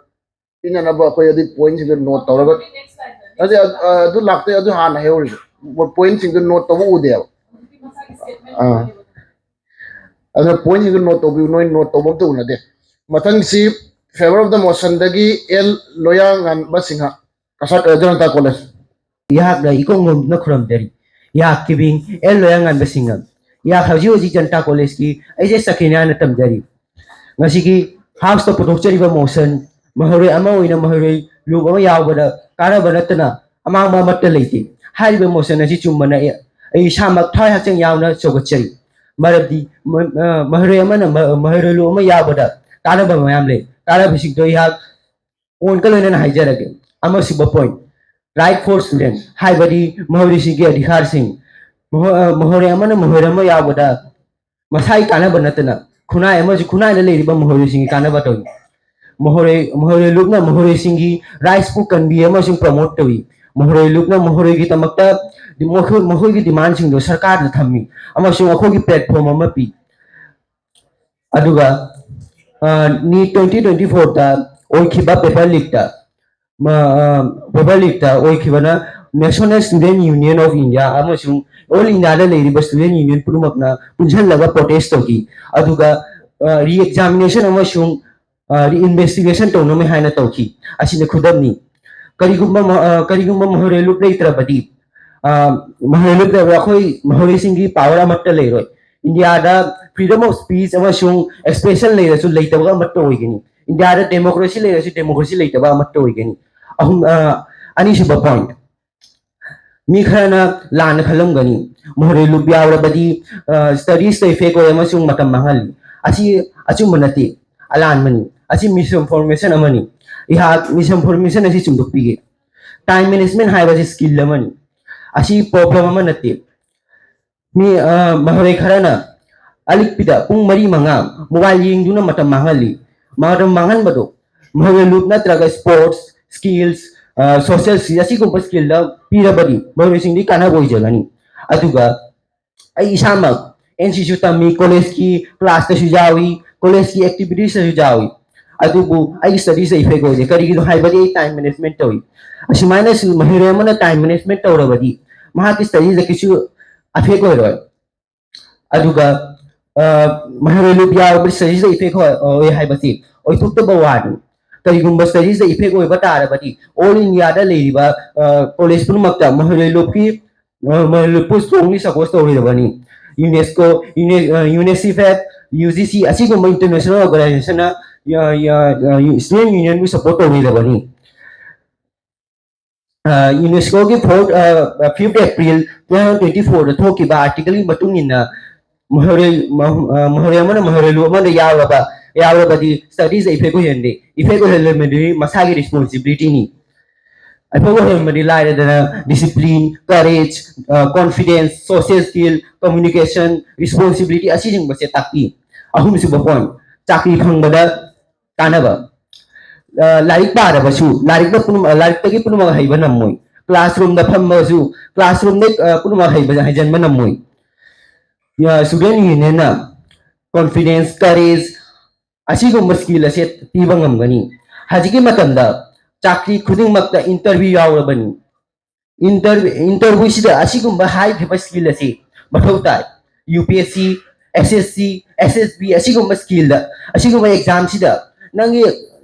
ꯄꯤꯅꯅꯕ ꯑꯩꯈꯣꯏ ꯑꯗꯨ ꯄꯣꯏꯟꯠꯁꯤꯡꯗꯣ ꯅꯣꯠ ꯇꯧꯔꯒ, ꯑꯗꯨ, ꯑꯗꯨ ꯂꯥꯛꯇꯦ, ꯑꯗꯨ ꯍꯥꯟꯅ ꯍꯥꯏꯍꯧꯔꯤꯕ ꯄꯣꯏꯟꯠꯁꯤꯡꯗꯣ ꯅꯣꯠ ꯇꯧꯕ ꯎꯗꯦꯕ꯫ ꯑꯥ꯫ ꯑꯗꯨꯅ ꯄꯣꯏꯟꯠꯁꯤꯡꯗꯣ ꯅꯣꯠ ꯇꯧꯕꯤꯌꯨ, ꯅꯣꯏ ꯅꯣꯠ ꯇꯧꯕ ꯑꯝꯇ ꯎꯅꯗꯦ꯫ ꯃꯊꯪꯁꯤ ꯐꯦꯚꯔ ꯑꯣꯐ ꯗ ꯃꯣꯁꯟꯗꯒꯤ ꯑꯦꯜ ꯂꯣꯌꯥꯉꯥꯟꯕ ꯁꯤꯡꯍ, ꯀꯁꯥꯔ, ꯑ, ꯖꯅꯇꯥ ꯀꯣꯂꯦꯖ꯫ ꯑꯩꯍꯥꯛꯅ ꯏꯀꯣꯡ ꯅꯣꯝꯗꯨꯅ ꯈꯨꯔꯨꯝꯖꯔꯤ꯫ ꯑꯩꯍꯥꯛꯀꯤ ꯃꯤꯡ ꯑꯦꯜ ꯂꯣꯌꯥꯉꯥꯟꯕ ꯁꯤꯡꯍ꯫ ꯑꯩꯍꯥꯛ ꯍꯧꯖꯤꯛ ꯍꯧꯖꯤꯛ ꯖꯅꯇꯥ ꯀꯣꯂꯦꯖꯀꯤ ꯑꯩꯆ ꯑꯦꯁ ꯁꯀꯤꯅꯥꯅ ꯇꯝꯖꯔꯤ꯫ ꯉꯁꯤꯒꯤ ꯍꯥꯎꯁꯇ ꯄꯨꯊꯣꯛꯆꯔꯤꯕ ꯃꯣꯁꯟ ꯃꯍꯩꯔꯣꯏ ꯑꯃ ꯑꯣꯏꯅ ꯃꯍꯩꯔꯣꯏ ꯂꯨꯞ ꯑꯃ ꯌꯥꯎꯕꯗ ꯀꯥꯟꯅꯕ ꯅꯠꯇꯅ ꯑꯃꯥꯡꯕ ꯑꯃꯠꯇ ꯂꯩꯇꯦ꯫ ꯍꯥꯏꯔꯤꯕ ꯃꯣꯁꯟ ꯑꯁꯤ ꯆꯨꯝꯕꯅ ꯑꯦ-, ꯑꯩ ꯏꯁꯥꯃꯛ ꯊꯋꯥꯏ ꯍꯛꯆꯥꯡ ꯌꯥꯎꯅ ꯆꯣꯡꯈꯠꯆꯔꯤ꯫ ꯃꯔꯝꯗꯤ ꯃ- ꯑ, ꯃꯍꯩꯔꯣꯏ ꯑꯃꯅ ꯃ- ꯃꯍꯩꯔꯣꯏ ꯂꯨꯞ ꯑꯃ ꯌꯥꯎꯕꯗ ꯀꯥꯟꯅꯕ ꯃꯌꯥꯝ ꯂꯩ꯫ ꯀꯥꯟꯅꯕꯁꯤꯡꯗꯣ ꯑꯩꯍꯥꯛ ꯑꯣꯟꯀ ꯂꯣꯏꯅꯅ ꯍꯥꯏꯖꯔꯒꯦ꯫ ꯑꯃꯁꯨꯕ ꯄꯣꯏꯟꯠ, ꯔꯥꯏꯠ ꯐꯣꯔ ꯁ꯭ꯇꯨꯗꯦꯟꯠ, ꯍꯥꯏꯕꯗꯤ ꯃꯍꯩꯔꯣꯏꯁꯤꯡꯒꯤ ꯑꯙꯤꯀꯥꯔꯁꯤꯡ꯫ ꯃꯍ- ꯑ, ꯃꯍꯩꯔꯣꯏ ꯑꯃꯅ ꯃꯍꯩꯔꯣꯏ ꯑꯃ ꯌꯥꯎꯕꯗ ꯃꯁꯥꯒꯤ ꯀꯥꯟꯅꯕ ꯅꯠꯇꯅ ꯈꯨꯟꯅꯥꯏ ꯑꯃꯁꯨ ꯈꯨꯟꯅꯥꯏꯗ ꯂꯩꯔꯤꯕ ꯃꯍꯩꯔꯣꯏꯁꯤꯡꯒꯤ ꯀꯥꯟꯅꯕ ꯇꯧꯏ꯫ ꯃꯍꯩꯔꯣꯏ ꯃꯍꯩꯔꯣꯏ ꯂꯨꯞꯅ ꯃꯍꯩꯔꯣꯏꯁꯤꯡꯒꯤ ꯔꯥꯏꯠꯁꯄꯨ ꯀꯟꯕꯤ ꯑꯃꯁꯨꯡ ꯄ꯭ꯔꯃꯣꯠ ꯇꯧꯏ꯫ ꯃꯍꯩꯔꯣꯏ ꯂꯨꯞꯅ ꯃꯍꯩꯔꯣꯏꯒꯤꯗꯃꯛꯇ ꯃꯈꯣꯏ ꯃꯈꯣꯏꯒꯤ ꯗꯤꯃꯥꯟꯁꯤꯡꯗꯣ ꯁꯔꯀꯥꯔꯗ ꯊꯝꯃꯤ ꯑꯃꯁꯨꯡ ꯑꯩꯈꯣꯏꯒꯤ ꯄ꯭ꯂꯦꯠꯐꯣꯝ ꯑꯃ ꯄꯤ꯫ ꯑꯗꯨꯒ ꯅꯤꯠ ꯇ꯭ꯋꯦꯟꯇꯤ ꯇ꯭ꯋꯦꯟꯇꯤ ꯐꯣꯔꯗ ꯑꯣꯏꯈꯤꯕ ꯄꯦꯄꯔ ꯂꯤꯛꯇ ꯄꯦꯄꯔ ꯂꯤꯛꯇ ꯑꯣꯏꯈꯤꯕꯅ National Student Union of India ꯑꯃꯁꯨꯡ ꯑꯣꯜ ꯏꯟꯗꯤꯌꯥꯗ ꯂꯩꯔꯤꯕ ꯁ꯭ꯇꯨꯗꯦꯟ ꯌꯨꯅꯤꯌꯟ ꯄꯨꯝꯅꯃꯛꯅ ꯄꯨꯟꯁꯤꯜꯂꯒ ꯄ꯭ꯔꯣꯇꯦꯁ ꯇꯧꯈꯤ꯫ ꯑꯗꯨꯒ ꯔꯤ ꯑꯦꯛꯖꯥꯃꯤꯅꯦꯁꯟ ꯑꯃꯁꯨꯡ ꯔꯤ ꯏꯟꯚꯦꯁꯇꯤꯒꯦꯁꯟ ꯇꯧꯅꯕ ꯍꯥꯏꯅ ꯇꯧꯈꯤ꯫ ꯑꯁꯤꯅ ꯈꯨꯗꯝꯅꯤ꯫ ꯀꯔꯤꯒꯨꯝꯕ ꯃ- ꯑ, ꯀꯔꯤꯒꯨꯝꯕ ꯃꯍꯩꯔꯣꯏ ꯂꯨꯞ ꯂꯩꯇ꯭ꯔꯕꯗꯤ, ꯑ, ꯃꯍꯩꯔꯣꯏ ꯂꯨꯞ ꯂꯩꯔꯕꯗꯤ ꯑꯩꯈꯣꯏ ꯃꯍꯩꯔꯣꯏꯁꯤꯡꯒꯤ ꯄꯥꯋꯔ ꯑꯃꯠꯇ ꯂꯩꯔꯣꯏ꯫ ꯏꯟꯗꯤꯌꯥꯗ ꯐ꯭ꯔꯤꯗꯝ ꯑꯣꯐ ꯁ꯭ꯄꯤꯆ ꯑꯃꯁꯨꯡ ꯑꯦꯛꯁꯄ꯭ꯔꯦꯁꯟ ꯂꯩꯔꯁꯨ ꯂꯩꯇꯕ ꯑꯃꯠꯇ ꯑꯣꯏꯒꯅꯤ꯫ ꯏꯟꯗꯤꯌꯥꯗ ꯗꯦꯃꯣꯀ꯭ꯔꯦꯁꯤ ꯂꯩꯔꯁꯨ ꯗꯦꯃꯣꯀ꯭ꯔꯦꯁꯤ ꯂꯩꯇꯕ ꯑꯃꯠꯇ ꯑꯣꯏꯒꯅꯤ꯫ ꯑꯍꯨꯝ ꯑ, ꯑꯅꯤꯁꯨꯕ ꯄꯣꯏꯟꯠ, ꯃꯤ ꯈꯔꯅ ꯂꯥꯟꯅ ꯈꯜꯂꯝꯒꯅꯤ, ꯃꯍꯩꯔꯣꯏ ꯂꯨꯞ ꯌꯥꯎꯔꯕꯗꯤ ꯁ꯭ꯇꯗꯤꯁꯇ ꯏꯐꯦꯛ ꯑꯣꯏ ꯑꯃꯁꯨꯡ ꯃꯇꯝ ꯃꯥꯡꯍꯜꯂꯤ꯫ ꯑꯁꯤ ꯑꯆꯨꯝꯕ ꯅꯠꯇꯦ, ꯑꯂꯥꯟꯕꯅꯤ꯫ ꯑꯁꯤ ꯃꯤꯁꯏꯟꯐꯣꯔꯃꯦꯁꯟ ꯑꯃꯅꯤ꯫ ꯑꯩꯍꯥꯛ ꯃꯤꯁꯏꯟꯐꯣꯔꯃꯦꯁꯟ ꯑꯁꯤ ꯆꯨꯝꯗꯣꯛꯄꯤꯒꯦ꯫ ꯇꯥꯏꯝ ꯃꯦꯅꯦꯖꯃꯦꯟꯠ ꯍꯥꯏꯕꯁꯤ ꯁ꯭ꯀꯤꯜ ꯑꯃꯅꯤ꯫ ꯑꯁꯤ ꯄ꯭ꯔꯣꯕ꯭ꯂꯦꯝ ꯑꯃ ꯅꯠꯇꯦ꯫ ꯃꯤ ꯑ, ꯃꯍꯩꯔꯣꯏ ꯈꯔꯅ ꯑꯂꯤꯛꯄꯤꯗ ꯄꯨꯡ ꯃꯔꯤ ꯃꯉꯥ ꯃꯣꯕꯥꯏꯜ ꯌꯦꯡꯗꯨꯅ ꯃꯇꯝ ꯃꯥꯡꯍꯜꯂꯤ꯫ ꯃꯇꯝ ꯃꯥꯡꯍꯟꯕꯗꯨ ꯃꯍꯩꯔꯣꯏ ꯂꯨꯞ ꯅꯠꯇ꯭ꯔꯒ ꯁ꯭ꯄꯣꯔꯠꯁ, ꯁ꯭ꯀꯤꯜꯁ, ꯁꯣꯁꯤꯌꯦꯜ ꯁ꯭ꯀꯤꯜ ꯑꯁꯤꯒꯨꯝꯕ ꯁ꯭ꯀꯤꯜꯗ ꯄꯤꯔꯕꯗꯤ ꯃꯍꯩꯔꯣꯏꯁꯤꯡꯗꯤ ꯀꯥꯟꯅꯕ ꯑꯣꯏꯖꯒꯅꯤ꯫ ꯑꯗꯨꯒ ꯑꯩ ꯏꯁꯥꯃꯛ ꯑꯦꯟ ꯁꯤꯁꯨ ꯇꯝꯃꯤ, ꯀꯣꯂꯦꯖꯀꯤ ꯀ꯭ꯂꯥꯁꯇꯁꯨ ꯌꯥꯎꯏ, ꯀꯣꯂꯦꯖꯀꯤ ꯑꯦꯛꯇꯤꯚꯤꯇꯤꯁꯇꯁꯨ ꯌꯥꯎꯏ꯫ ꯑꯗꯨꯕꯨ ꯑꯩꯒꯤ ꯁ꯭ꯇꯗꯤꯁꯇ ꯏꯐꯦꯛ ꯑꯣꯏꯗꯦ꯫ ꯀꯔꯤꯒꯤꯅꯣ ꯍꯥꯏꯕꯗꯤ ꯑꯩ ꯇꯥꯏꯝ ꯃꯦꯅꯦꯖꯃꯦꯟꯠ ꯇꯧꯏ꯫ ꯑꯁꯨꯃꯥꯏꯅꯁꯨ ꯃꯍꯩꯔꯣꯏ ꯑꯃꯅ ꯇꯥꯏꯝ ꯃꯦꯅꯦꯖꯃꯦꯟꯠ ꯇꯧꯔꯕꯗꯤ ꯃꯍꯥꯛꯀꯤ ꯁ꯭ꯇꯗꯤꯁꯇ ꯀꯩꯁꯨ ꯑꯐꯦꯛ ꯑꯣꯏꯔꯣꯏ꯫ ꯑꯗꯨꯒ ꯑ, ꯃꯍꯩꯔꯣꯏ ꯂꯨꯞ ꯌꯥꯎꯔꯕꯗꯤ ꯁ꯭ꯇꯗꯤꯁꯇ ꯏꯐꯦꯛ ꯑꯣꯏ ꯍꯥꯏꯕꯁꯤ ꯑꯣꯏꯊꯣꯛꯇꯕ ꯋꯥꯅꯤ꯫ ꯀꯔꯤꯒꯨꯝꯕ ꯁ꯭ꯇꯗꯤꯁꯇ ꯏꯐꯦꯛ ꯑꯣꯏꯕ ꯇꯥꯔꯕꯗꯤ ꯑꯣꯜ ꯏꯟꯗꯤꯌꯥꯗ ꯂꯩꯔꯤꯕ ꯀꯣꯂꯦꯖ ꯄꯨꯝꯅꯃꯛꯇ ꯃꯍꯩꯔꯣꯏ ꯂꯨꯞꯀꯤ ꯃꯍꯩꯔꯣꯏ ꯂꯨꯞꯄꯨ ꯁ꯭ꯇ꯭ꯔꯣꯡꯂꯤ ꯁꯄꯣꯔꯠ ꯇꯧꯔꯣꯏꯗꯕꯅꯤ꯫ UNESCO, UNICEF, U G C ꯑꯁꯤꯒꯨꯝꯕ ꯏꯟꯇꯔꯅꯦꯁꯅꯦꯜ ꯑꯣꯔꯒꯅꯥꯏꯖꯦꯁꯟꯅ ꯁ꯭ꯇꯨꯗꯦꯟ ꯌꯨꯅꯤꯌꯟꯕꯨ ꯁꯄꯣꯔꯠ ꯇꯧꯔꯣꯏꯗꯕꯅꯤ꯫ ꯌꯨꯅꯦꯁꯀꯣꯒꯤ four fifth April two thousand twenty ꯐꯣꯔꯗ ꯊꯣꯛꯈꯤꯕ ꯑꯥꯔꯇꯤꯀꯜꯒꯤ ꯃꯇꯨꯡ ꯏꯟꯅ ꯃꯍꯩꯔꯣꯏ ꯃꯍ- ꯑ, ꯃꯍꯩꯔꯣꯏ ꯑꯃꯅ ꯃꯍꯩꯔꯣꯏ ꯂꯨꯞ ꯑꯃꯗ ꯌꯥꯎꯔꯕ ꯌꯥꯎꯔꯕꯗꯤ ꯁ꯭ꯇꯗꯤꯁꯇ ꯏꯐꯦꯛ ꯑꯣꯏꯍꯟꯗꯦ꯫ ꯏꯐꯦꯛ ꯑꯣꯏꯍꯜꯂꯕꯗꯤ ꯃꯁꯥꯒꯤ ꯔꯦꯁꯄꯣꯟꯁꯤꯕꯤꯂꯤꯇꯤꯅꯤ꯫ ꯏꯐꯦꯛ ꯑꯣꯏꯍꯟꯕꯗꯤ ꯂꯥꯏꯔꯗꯅ discipline, courage, confidence, social skill, communication, responsibility ꯑꯁꯤꯒꯨꯝꯕꯁꯦ ꯇꯥꯛꯄꯤ꯫ ꯑꯍꯨꯝꯁꯨꯕ ꯄꯣꯏꯟ, ꯆꯥꯛꯀ꯭ꯔꯤ ꯐꯪꯕꯗ ꯀꯥꯟꯅꯕ꯫ ꯑ, ꯂꯥꯏꯔꯤꯛ ꯄꯥꯔꯕꯁꯨ ꯂꯥꯏꯔꯤꯛꯇ ꯄꯨꯝꯅꯃꯛ ꯂꯥꯏꯔꯤꯛꯇꯒꯤ ꯄꯨꯝꯅꯃꯛ ꯍꯩꯕ ꯉꯝꯃꯣꯏ꯫ ꯀ꯭ꯂꯥꯁꯔꯨꯝꯗ ꯐꯝꯃꯁꯨ ꯀ꯭ꯂꯥꯁꯔꯨꯝꯗ ꯑ, ꯄꯨꯝꯅꯃꯛ ꯍꯩꯕ ꯍꯩꯖꯤꯟꯕ ꯉꯝꯃꯣꯏ꯫ ꯁ꯭ꯇꯨꯗꯦꯟ ꯌꯨꯅꯤꯌꯟꯅ ꯀꯣꯟꯐꯤꯗꯦꯟꯁ, ꯀꯔꯦꯖ ꯑꯁꯤꯒꯨꯝꯕ ꯁ꯭ꯀꯤꯜ ꯑꯁꯦ ꯄꯤꯕ ꯉꯝꯒꯅꯤ꯫ ꯍꯧꯖꯤꯛꯀꯤ ꯃꯇꯝꯗ ꯆꯥꯛꯀ꯭ꯔꯤ ꯈꯨꯗꯤꯡꯃꯛꯇ ꯏꯟꯇꯔꯚ꯭ꯌꯨ ꯌꯥꯎꯔꯕꯅꯤ꯫ ꯏꯟꯇꯔꯚ꯭ꯌꯨ ꯏꯟꯇꯔꯚ꯭ꯌꯨꯁꯤꯗ ꯑꯁꯤꯒꯨꯝꯕ ꯍꯥꯏꯔꯤꯕ ꯁ꯭ꯀꯤꯜ ꯑꯁꯤ ꯃꯊꯧ ꯇꯥꯏ꯫ ꯌꯨ ꯄꯤ ꯑꯦꯁ ꯁꯤ, ꯑꯦꯁ ꯑꯦꯁ ꯁꯤ, ꯑꯦꯁ ꯑꯦꯁ ꯕꯤ ꯑꯁꯤꯒꯨꯝꯕ ꯁ꯭ꯀꯤꯜꯗ ꯑꯁꯤꯒꯨꯝꯕ ꯑꯦꯛꯖꯥꯝꯁꯤꯗ ꯅꯪꯒꯤ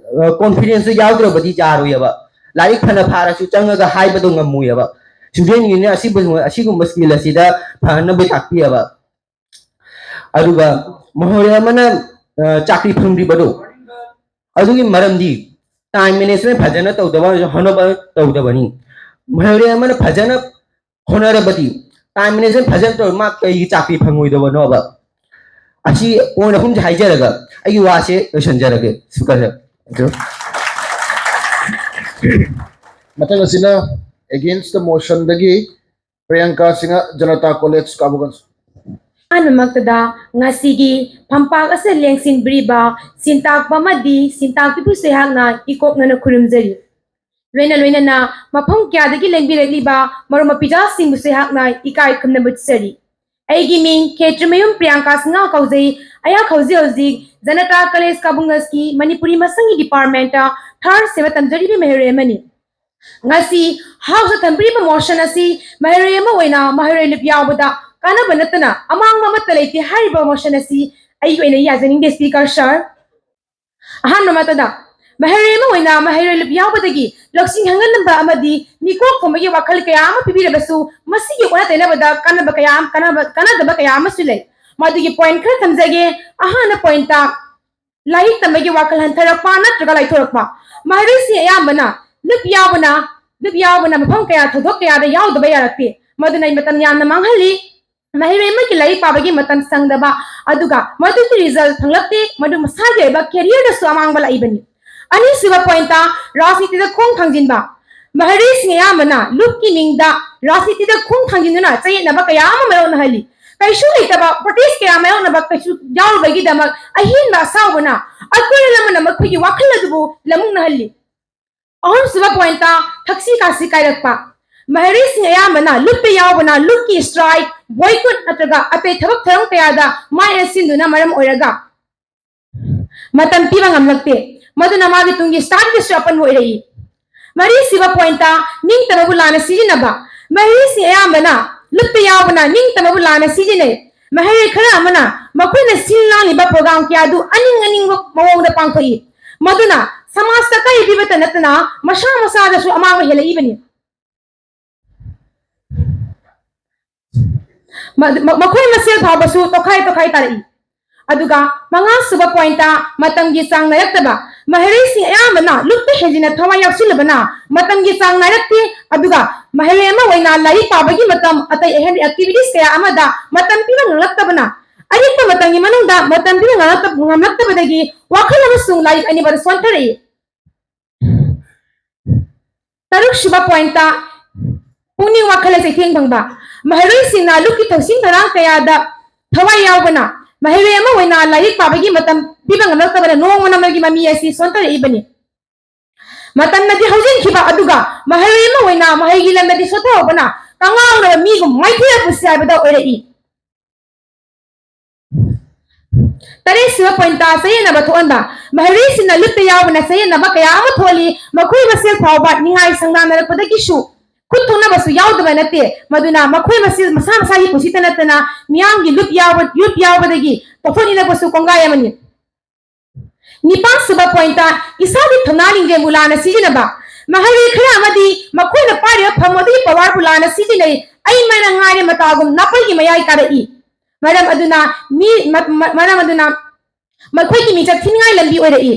ꯀꯣꯟꯐꯤꯗꯦꯟꯁꯇꯨ ꯌꯥꯎꯗ꯭ꯔꯕꯗꯤ ꯌꯥꯔꯣꯏꯑꯕ꯫ ꯂꯥꯏꯔꯤꯛ ꯐꯅ ꯐꯥꯔꯁꯨ ꯆꯪꯉꯒ ꯍꯥꯏꯕꯗꯣ ꯉꯝꯃꯣꯏꯑꯕ꯫ ꯁ꯭ꯇꯨꯗꯦꯟ ꯌꯨꯅꯤꯌꯟ ꯑꯁꯤꯕꯨ ꯑꯁꯤꯒꯨꯝꯕ ꯁ꯭ꯀꯤꯜ ꯑꯁꯤꯗ ꯐꯅꯕ ꯇꯥꯛꯄꯤꯑꯕ꯫ ꯑꯗꯨꯒ ꯃꯍꯩꯔꯣꯏ ꯑꯃꯅ ꯑ, ꯆꯥꯛꯀ꯭ꯔꯤ ꯐꯪꯗ꯭ꯔꯤꯕꯗꯣ ꯑꯗꯨꯒꯤ ꯃꯔꯝꯗꯤ ꯇꯥꯏꯝ ꯃꯦꯅꯦꯖꯃꯦꯟ ꯐꯖꯅ ꯇꯧꯗꯕ, ꯍꯣꯠꯅꯕ ꯇꯧꯗꯕꯅꯤ꯫ ꯃꯍꯩꯔꯣꯏ ꯑꯃꯅ ꯐꯖꯅ ꯍꯣꯠꯅꯔꯕꯗꯤ ꯇꯥꯏꯝ ꯃꯦꯅꯦꯖꯃꯦꯟ ꯐꯖꯅ ꯇꯧꯔ ꯃꯥ ꯀꯩꯒꯤ ꯆꯥꯛꯀ꯭ꯔꯤ ꯐꯪꯉꯣꯏꯗꯕꯅꯣꯕ? ꯑꯁꯤ ꯄꯣꯏꯟ ꯑꯍꯨꯝꯁꯦ ꯍꯥꯏꯖꯔꯒ ꯑꯩꯒꯤ ꯋꯥꯁꯦ ꯂꯣꯏꯁꯤꯟꯖꯔꯒꯦ, ꯁ꯭ꯄꯤꯀꯔ ꯁꯥꯔ꯫ ꯃꯊꯪ ꯑꯁꯤꯅ against the motionꯗꯒꯤ ꯄ꯭ꯔꯤꯌꯥꯡꯀꯥ ꯁꯤꯡꯍ, ꯖꯅꯇꯥ ꯀꯣꯂꯦꯖ ꯀꯥꯕꯨꯒꯟꯖ꯫ ꯑꯍꯥꯟꯕꯃꯛꯇꯗ ꯉꯁꯤꯒꯤ ꯐꯝꯄꯥꯛ ꯑꯁꯤꯗ ꯂꯦꯡꯁꯤꯟꯕꯤꯔꯤꯕ ꯁꯤꯟꯇꯥꯛꯄ ꯑꯃꯗꯤ ꯁꯤꯟꯇꯥꯛꯄꯤꯕꯨꯁꯨ ꯑꯩꯍꯥꯛꯅ ꯏꯀꯣꯛꯅꯅ ꯈꯨꯔꯨꯝꯖꯔꯤ꯫ ꯂꯣꯏꯅ ꯂꯣꯏꯅꯅ ꯃꯐꯝ ꯀꯌꯥꯗꯒꯤ ꯂꯦꯡꯕꯤꯔꯛꯂꯤꯕ ꯃꯔꯨꯞ ꯃꯄꯤꯖꯥꯁꯤꯡꯕꯨꯁꯨ ꯑꯩꯍꯥꯛꯅ ꯏꯀꯥꯏ ꯈꯨꯝꯅꯕ ꯎꯠꯆꯔꯤ꯫ ꯑꯩꯒꯤ ꯃꯤꯡ ꯈꯦꯇ꯭ꯔꯤꯃꯌꯨꯝ ꯄ꯭ꯔꯤꯌꯥꯡꯀꯥ ꯁꯤꯡꯍ ꯀꯧꯖꯩ꯫ ꯑꯩꯍꯥꯛ ꯍꯧꯖꯤꯛ ꯍꯧꯖꯤꯛ ꯖꯅꯇꯥ ꯀꯂꯦꯖ ꯀꯥꯕꯨꯡꯒꯁꯀꯤ ꯃꯅꯤꯄꯨꯔꯤ ꯃꯁꯪꯒꯤ ꯗꯤꯄꯥꯔꯠꯃꯦꯟꯇ ꯊꯥꯔꯠ ꯁꯦꯝꯕ ꯇꯝꯖꯔꯤꯕ ꯃꯍꯩꯔꯣꯏ ꯑꯃꯅꯤ꯫ ꯉꯁꯤ ꯍꯥꯎꯁꯇ ꯊꯝꯕꯤꯔꯤꯕ ꯃꯣꯁꯟ ꯑꯁꯤ ꯃꯍꯩꯔꯣꯏ ꯑꯃ ꯑꯣꯏꯅ ꯃꯍꯩꯔꯣꯏ ꯂꯨꯞ ꯌꯥꯎꯕꯗ ꯀꯥꯟꯅꯕ ꯅꯠꯇꯅ ꯑꯃꯥꯡꯕ ꯑꯃꯠꯇ ꯂꯩꯇꯦ ꯍꯥꯏꯔꯤꯕ ꯃꯣꯁꯟ ꯑꯁꯤ ꯑꯩꯒꯤ ꯑꯣꯏꯅ ꯌꯥꯖꯅꯤꯡꯗꯦ ꯁ꯭ꯄꯤꯀꯔ ꯁꯥꯔ꯫ ꯑꯍꯥꯟꯕ ꯃꯛꯇꯗ ꯃꯍꯩꯔꯣꯏ ꯑꯃ ꯑꯣꯏꯅ ꯃꯍꯩꯔꯣꯏ ꯂꯨꯞ ꯌꯥꯎꯕꯗꯒꯤ ꯂꯧꯁꯤꯡ ꯍꯦꯟꯒꯠꯍꯟꯕ ꯑꯃꯗꯤ ꯃꯤꯀꯣꯛ ꯊꯣꯡꯕꯒꯤ ꯋꯥꯈꯜ ꯀꯌꯥ ꯑꯃ ꯄꯤꯕꯤꯔꯕꯁꯨ ꯃꯁꯤꯒꯤ ꯑꯣꯟꯅ ꯇꯩꯅꯕꯗ ꯀꯥꯟꯅꯕ ꯀꯌꯥ ꯑꯃ ꯀꯥꯟꯅꯕ ꯀꯥꯟꯅꯗꯕ ꯀꯌꯥ ꯑꯃꯁꯨ ꯂꯩ꯫ ꯃꯗꯨꯒꯤ ꯄꯣꯏꯟ ꯈꯔ ꯊꯝꯖꯒꯦ꯫ ꯑꯍꯥꯟꯕ ꯄꯣꯏꯟꯇ ꯂꯥꯏꯔꯤꯛ ꯇꯝꯕꯒꯤ ꯋꯥꯈꯜ ꯍꯟꯊꯔꯛꯄ ꯅꯠꯇ꯭ꯔꯒ ꯂꯥꯏꯊꯣꯔꯛꯄ꯫ ꯃꯍꯩꯔꯣꯏꯁꯤꯡ ꯑꯌꯥꯝꯕꯅ ꯂꯨꯞ ꯌꯥꯎꯕꯅ ꯂꯨꯞ ꯌꯥꯎꯕꯅ ꯃꯐꯝ ꯀꯌꯥ, ꯊꯧꯗꯣꯛ ꯀꯌꯥꯗ ꯌꯥꯎꯗꯕ ꯌꯥꯔꯛꯇꯦ꯫ ꯃꯗꯨꯅ ꯑꯩ ꯃꯇꯝ ꯌꯥꯝꯅ ꯃꯥꯡꯍꯜꯂꯤ꯫ ꯃꯍꯩꯔꯣꯏ ꯑꯃꯒꯤ ꯂꯥꯏꯔꯤꯛ ꯄꯥꯕꯒꯤ ꯃꯇꯝ ꯁꯪꯗꯕ, ꯑꯗꯨꯒ ꯃꯗꯨꯒꯤ ꯔꯤꯖꯜ ꯐꯪꯂꯛꯇꯦ, ꯃꯗꯨ ꯃꯁꯥꯒꯤ ꯑꯣꯏꯕ ꯀꯦꯔꯤꯌꯔꯗꯁꯨ ꯑꯃꯥꯡꯕ ꯂꯥꯛꯏꯕꯅꯤ꯫ ꯑꯅꯤꯁꯨꯕ ꯄꯣꯏꯟꯠꯇ, ꯔꯥꯖꯅꯤꯇꯤꯗ ꯈꯣꯡ ꯊꯥꯡꯖꯤꯟꯕ꯫ ꯃꯍꯩꯔꯣꯏꯁꯤꯡ ꯑꯌꯥꯝꯕꯅ ꯂꯨꯞꯀꯤ ꯃꯤꯡꯗ ꯔꯥꯖꯅꯤꯇꯤꯗ ꯈꯣꯡ ꯊꯥꯡꯖꯤꯟꯗꯨꯅ ꯆꯌꯦꯠꯅꯕ ꯀꯌꯥ ꯑꯃ ꯃꯥꯌꯣꯛꯅꯍꯜꯂꯤ꯫ ꯀꯩꯁꯨ ꯂꯩꯇꯕ ꯄ꯭ꯔꯣꯇꯦꯁ ꯀꯌꯥ ꯃꯥꯌꯣꯛꯅꯕ ꯀꯩꯁꯨ ꯌꯥꯎꯔꯨꯕꯒꯤꯗꯃꯛ ꯑꯍꯦꯟꯕ ꯑꯁꯥꯎꯕꯅ ꯑꯀꯣꯏꯔꯣꯟ ꯑꯃꯅ ꯃꯈꯣꯏꯒꯤ ꯋꯥꯈꯜ ꯑꯗꯨꯕꯨ ꯂꯃꯨꯛꯅꯍꯜꯂꯤ꯫ ꯑꯍꯨꯝꯁꯨꯕ ꯄꯣꯏꯟꯠꯇ, ꯊꯛꯁꯤ ꯈꯥꯁꯤ ꯀꯥꯏꯔꯛꯄ꯫ ꯃꯍꯩꯔꯣꯏꯁꯤꯡ ꯑꯌꯥꯝꯕꯅ ꯂꯨꯞꯇ ꯌꯥꯎꯕꯅ ꯂꯨꯞꯀꯤ ꯁ꯭ꯇ꯭ꯔꯥꯏꯛ, ꯕꯣꯏꯀꯣꯠ ꯅꯠꯇ꯭ꯔꯒ ꯑꯇꯩ ꯊꯕꯛ ꯊꯧꯔꯝ ꯀꯌꯥꯗ ꯃꯥꯏ ꯑꯣꯟꯁꯤꯟꯗꯨꯅ ꯃꯔꯝ ꯑꯣꯏꯔꯒ ꯃꯇꯝ ꯄꯤꯕ ꯉꯝꯂꯛꯇꯦ꯫ ꯃꯗꯨꯅ ꯃꯥꯒꯤ ꯇꯨꯡꯒꯤ ꯁ꯭ꯇꯥꯔꯠꯀꯤꯁꯨ ꯑꯄꯟꯕ ꯑꯣꯏꯔꯛꯏ꯫ ꯃꯔꯤꯁꯨꯕ ꯄꯣꯏꯟꯠꯇ, ꯅꯤꯡꯇꯝꯕꯕꯨ ꯂꯥꯟꯅ ꯁꯤꯖꯤꯟꯅꯕ꯫ ꯃꯍꯩꯔꯣꯏꯁꯤꯡ ꯑꯌꯥꯝꯕꯅ ꯂꯨꯞꯇ ꯌꯥꯎꯕꯅ ꯅꯤꯡꯇꯝꯕꯕꯨ ꯂꯥꯟꯅ ꯁꯤꯖꯤꯟꯅꯩ꯫ ꯃꯍꯩꯔꯣꯏ ꯈꯔ ꯑꯃꯅ ꯃꯈꯣꯏꯅ ꯁꯤꯜ ꯂꯥꯡꯂꯤꯕ ꯄ꯭ꯔꯣꯒ꯭ꯔꯥꯝ ꯀꯌꯥꯗꯨ ꯑꯅꯤꯡ ꯑꯅꯤꯡꯕ ꯃꯑꯣꯡꯗ ꯄꯥꯡꯊꯣꯛꯏ꯫ ꯃꯗꯨꯅ ꯁꯃꯥꯖꯇ ꯑꯀꯥꯏꯕ ꯄꯤꯕꯇ ꯅꯠꯇꯅ ꯃꯁꯥ ꯃꯁꯥꯗꯁꯨ ꯑꯃꯥꯡꯕ ꯍꯦꯜꯂꯛꯏꯕꯅꯤ꯫ ꯃ-, ꯃ-, ꯃꯈꯣꯏ ꯃꯁꯦꯜ ꯐꯥꯎꯕꯁꯨ ꯇꯣꯈꯥꯏ ꯇꯣꯈꯥꯏ ꯇꯥꯔꯛꯏ꯫ ꯑꯗꯨꯒ ꯃꯉꯥꯁꯨꯕ ꯄꯣꯏꯟꯠꯇ, ꯃꯇꯝꯒꯤ ꯆꯥꯡ ꯅꯥꯏꯔꯛꯇꯕ꯫ ꯃꯍꯩꯔꯣꯏꯁꯤꯡ ꯑꯌꯥꯝꯕꯅ ꯂꯨꯞꯇ ꯍꯦꯟꯖꯤꯟꯅ ꯊꯋꯥꯏ ꯌꯥꯎꯁꯤꯜꯂꯕꯅ ꯃꯇꯝꯒꯤ ꯆꯥꯡ ꯅꯥꯏꯔꯛꯇꯦ꯫ ꯑꯗꯨꯒ ꯃꯍꯩꯔꯣꯏ ꯑꯃ ꯑꯣꯏꯅ ꯂꯥꯏꯔꯤꯛ ꯄꯥꯕꯒꯤ ꯃꯇꯝ, ꯑꯇꯩ ꯑꯍꯦꯟꯕ ꯑꯦꯛꯇꯤꯚꯤꯇꯤꯁ ꯀꯌꯥ ꯑꯃꯗ ꯃꯇꯝ ꯄꯤꯕ ꯉꯝꯂꯛꯇꯕꯅ, ꯑꯔꯤꯛꯄ ꯃꯇꯝꯒꯤ ꯃꯅꯨꯡꯗ ꯃꯇꯝ ꯄꯤꯕ ꯉꯝꯂꯛꯇ-, ꯉꯝꯂꯛꯇꯕꯗꯒꯤ ꯋꯥꯈꯜ ꯑꯃꯁꯨꯡ ꯂꯥꯏꯔꯤꯛ ꯑꯅꯤꯃꯛ ꯁꯣꯟꯊꯔꯛꯏ꯫ ꯇꯔꯨꯛꯁꯨꯕ ꯄꯣꯏꯟꯠꯇ, ꯄꯨꯛꯅꯤꯡ ꯋꯥꯈꯜ ꯑꯁꯤ ꯏꯊꯦꯡ ꯐꯪꯕ꯫ ꯃꯍꯩꯔꯣꯏꯁꯤꯡꯅ ꯂꯨꯞꯀꯤ ꯊꯧꯁꯤꯜ ꯊꯧꯔꯥꯡ ꯀꯌꯥꯗ ꯊꯋꯥꯏ ꯌꯥꯎꯕꯅ ꯃꯍꯩꯔꯣꯏ ꯑꯃ ꯑꯣꯏꯅ ꯂꯥꯏꯔꯤꯛ ꯄꯥꯕꯒꯤ ꯃꯇꯝ ꯄꯤꯕ ꯉꯝꯂꯛꯇꯕꯅ ꯅꯣꯡꯃ ꯅꯣꯡꯃꯒꯤ ꯃꯃꯤ ꯑꯁꯤ ꯁꯣꯟꯊꯔꯛꯏꯕꯅꯤ꯫ ꯃꯇꯝꯅꯗꯤ ꯍꯧꯖꯤꯟꯈꯤꯕ ꯑꯗꯨꯒ ꯃꯍꯩꯔꯣꯏ ꯑꯃ ꯑꯣꯏꯅ ꯃꯍꯩꯒꯤ ꯂꯝꯗꯗꯤ ꯁꯣꯊꯍꯧꯕꯅ ꯀꯉꯥꯎꯅꯕ ꯃꯤꯒꯨꯝ ꯃꯥꯏꯊꯤꯔ ꯄꯨꯁꯤ ꯍꯥꯏꯕꯗ ꯑꯣꯏꯔꯛꯏ꯫ ꯇꯔꯦꯠꯁꯨꯕ ꯄꯣꯏꯟꯠꯇ, ꯆꯌꯦꯠꯅꯕ ꯊꯣꯛꯍꯟꯕ꯫ ꯃꯍꯩꯔꯣꯏꯁꯤꯡꯅ ꯂꯨꯞꯇ ꯌꯥꯎꯕꯅ ꯆꯌꯦꯠꯅꯕ ꯀꯌꯥ ꯑꯃ ꯊꯣꯛꯍꯜꯂꯤ꯫ ꯃꯈꯣꯏ ꯃꯁꯦꯜ ꯐꯥꯎꯕ ꯅꯤꯡꯉꯥꯏ ꯁꯪꯗꯥꯟꯅꯔꯛꯄꯗꯒꯤꯁꯨ ꯈꯨꯠ ꯊꯣꯛꯅꯕꯁꯨ ꯌꯥꯎꯗꯕ ꯅꯠꯇꯦ꯫ ꯃꯗꯨꯅ ꯃꯈꯣꯏ ꯃꯁꯦꯜ ꯃꯁꯥ ꯃꯁꯥꯒꯤ ꯄꯨꯟꯁꯤꯇ ꯅꯠꯇꯅ ꯃꯤꯌꯥꯝꯒꯤ ꯂꯨꯞ ꯌꯥꯎꯕ, ꯂꯨꯞ ꯌꯥꯎꯕꯗꯒꯤ ꯇꯣꯛꯊꯣꯛꯅꯤꯡꯂꯛꯄꯁꯨ ꯀꯣꯡꯒꯥꯏ ꯑꯃꯅꯤ꯫ ꯅꯤꯄꯥꯟꯁꯨꯕ ꯄꯣꯏꯟꯠꯇ, ꯏꯁꯥꯒꯤ ꯊꯧꯅꯥ ꯂꯤꯡꯖꯦꯜꯕꯨ ꯂꯥꯟꯅ ꯁꯤꯖꯤꯟꯅꯕ꯫ ꯃꯍꯩꯔꯣꯏ ꯈꯔ ꯑꯃꯗꯤ ꯃꯈꯣꯏꯅ ꯄꯥꯏꯔꯤꯕ ꯐꯝ ꯑꯗꯨꯒꯤ ꯄꯋꯥꯔꯕꯨ ꯂꯥꯟꯅ ꯁꯤꯖꯤꯟꯅꯩ꯫ ꯑꯩ ꯃꯥꯏꯅ ꯉꯥꯏꯔꯦ ꯃꯇꯥꯒꯨꯝ ꯅꯥꯄꯜꯒꯤ ꯃꯌꯥꯏ ꯀꯥꯔꯛꯏ꯫ ꯃꯔꯝ ꯑꯗꯨꯅ ꯃꯤ-, ꯃ-, ꯃ-, ꯃꯔꯝ ꯑꯗꯨꯅ ꯃꯈꯣꯏꯒꯤ ꯃꯤꯡꯆꯠ ꯊꯤꯅꯤꯡꯉꯥꯏ ꯂꯝꯕꯤ ꯑꯣꯏꯔꯛꯏ꯫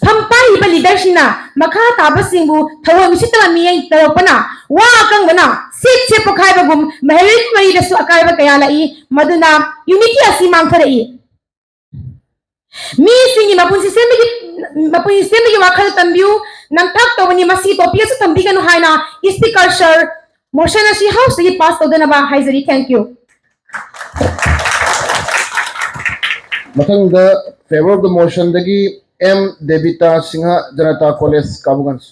ꯐꯝ ꯄꯥꯏꯔꯤꯕ ꯂꯤꯗꯔꯁꯤꯡꯅ ꯃꯈꯥ ꯇꯥꯕꯁꯤꯡꯕꯨ ꯊꯑꯣꯏ ꯎꯁꯤꯠꯇꯕ ꯃꯤꯠꯌꯦꯡ ꯇꯧꯔꯛꯄꯅ ꯋꯥ ꯑꯀꯪꯕꯅ ꯁꯤꯠ ꯁꯦꯠ ꯄꯣꯈꯥꯏꯕꯒꯨꯝ ꯃꯍꯩꯔꯣꯏ ꯃꯔꯤꯗꯁꯨ ꯑꯀꯥꯏꯕ ꯀꯌꯥ ꯂꯥꯛꯏ꯫ ꯃꯗꯨꯅ ꯌꯨꯅꯤꯇꯤ ꯑꯁꯤ ꯃꯥꯡꯊꯔꯛꯏ꯫ ꯃꯤꯁꯤꯡꯒꯤ ꯃꯄꯨꯟꯁꯤ ꯁꯦꯝꯕꯒꯤ ꯃꯄꯨꯟꯁꯤ ꯁꯦꯝꯕꯒꯤ ꯋꯥꯈꯜ ꯇꯝꯕꯤꯌꯨ꯫ ꯅꯝꯊꯥꯛ ꯇꯧꯕꯅꯤ, ꯃꯁꯤ ꯇꯣꯄꯤꯛ ꯑꯁꯨ ꯊꯝꯕꯤꯒꯅꯨ ꯍꯥꯏꯅ ꯏꯁꯄꯤꯀꯔ ꯁꯔ ꯃꯣꯁꯟ ꯑꯁꯤ ꯍꯥꯎꯁꯇꯒꯤ ꯄꯥꯁ ꯇꯧꯗꯅꯕ ꯍꯥꯏꯖꯔꯤ꯫ Thank you꯫ ꯃꯊꯪꯗ favour of the motionꯗꯒꯤ ꯑꯦꯝ ꯗꯦꯕꯤꯇꯥ ꯁꯤꯡꯍ, ꯖꯅꯇꯥ ꯀꯣꯂꯦꯖ, ꯀꯥꯕꯨꯒꯟꯖ꯫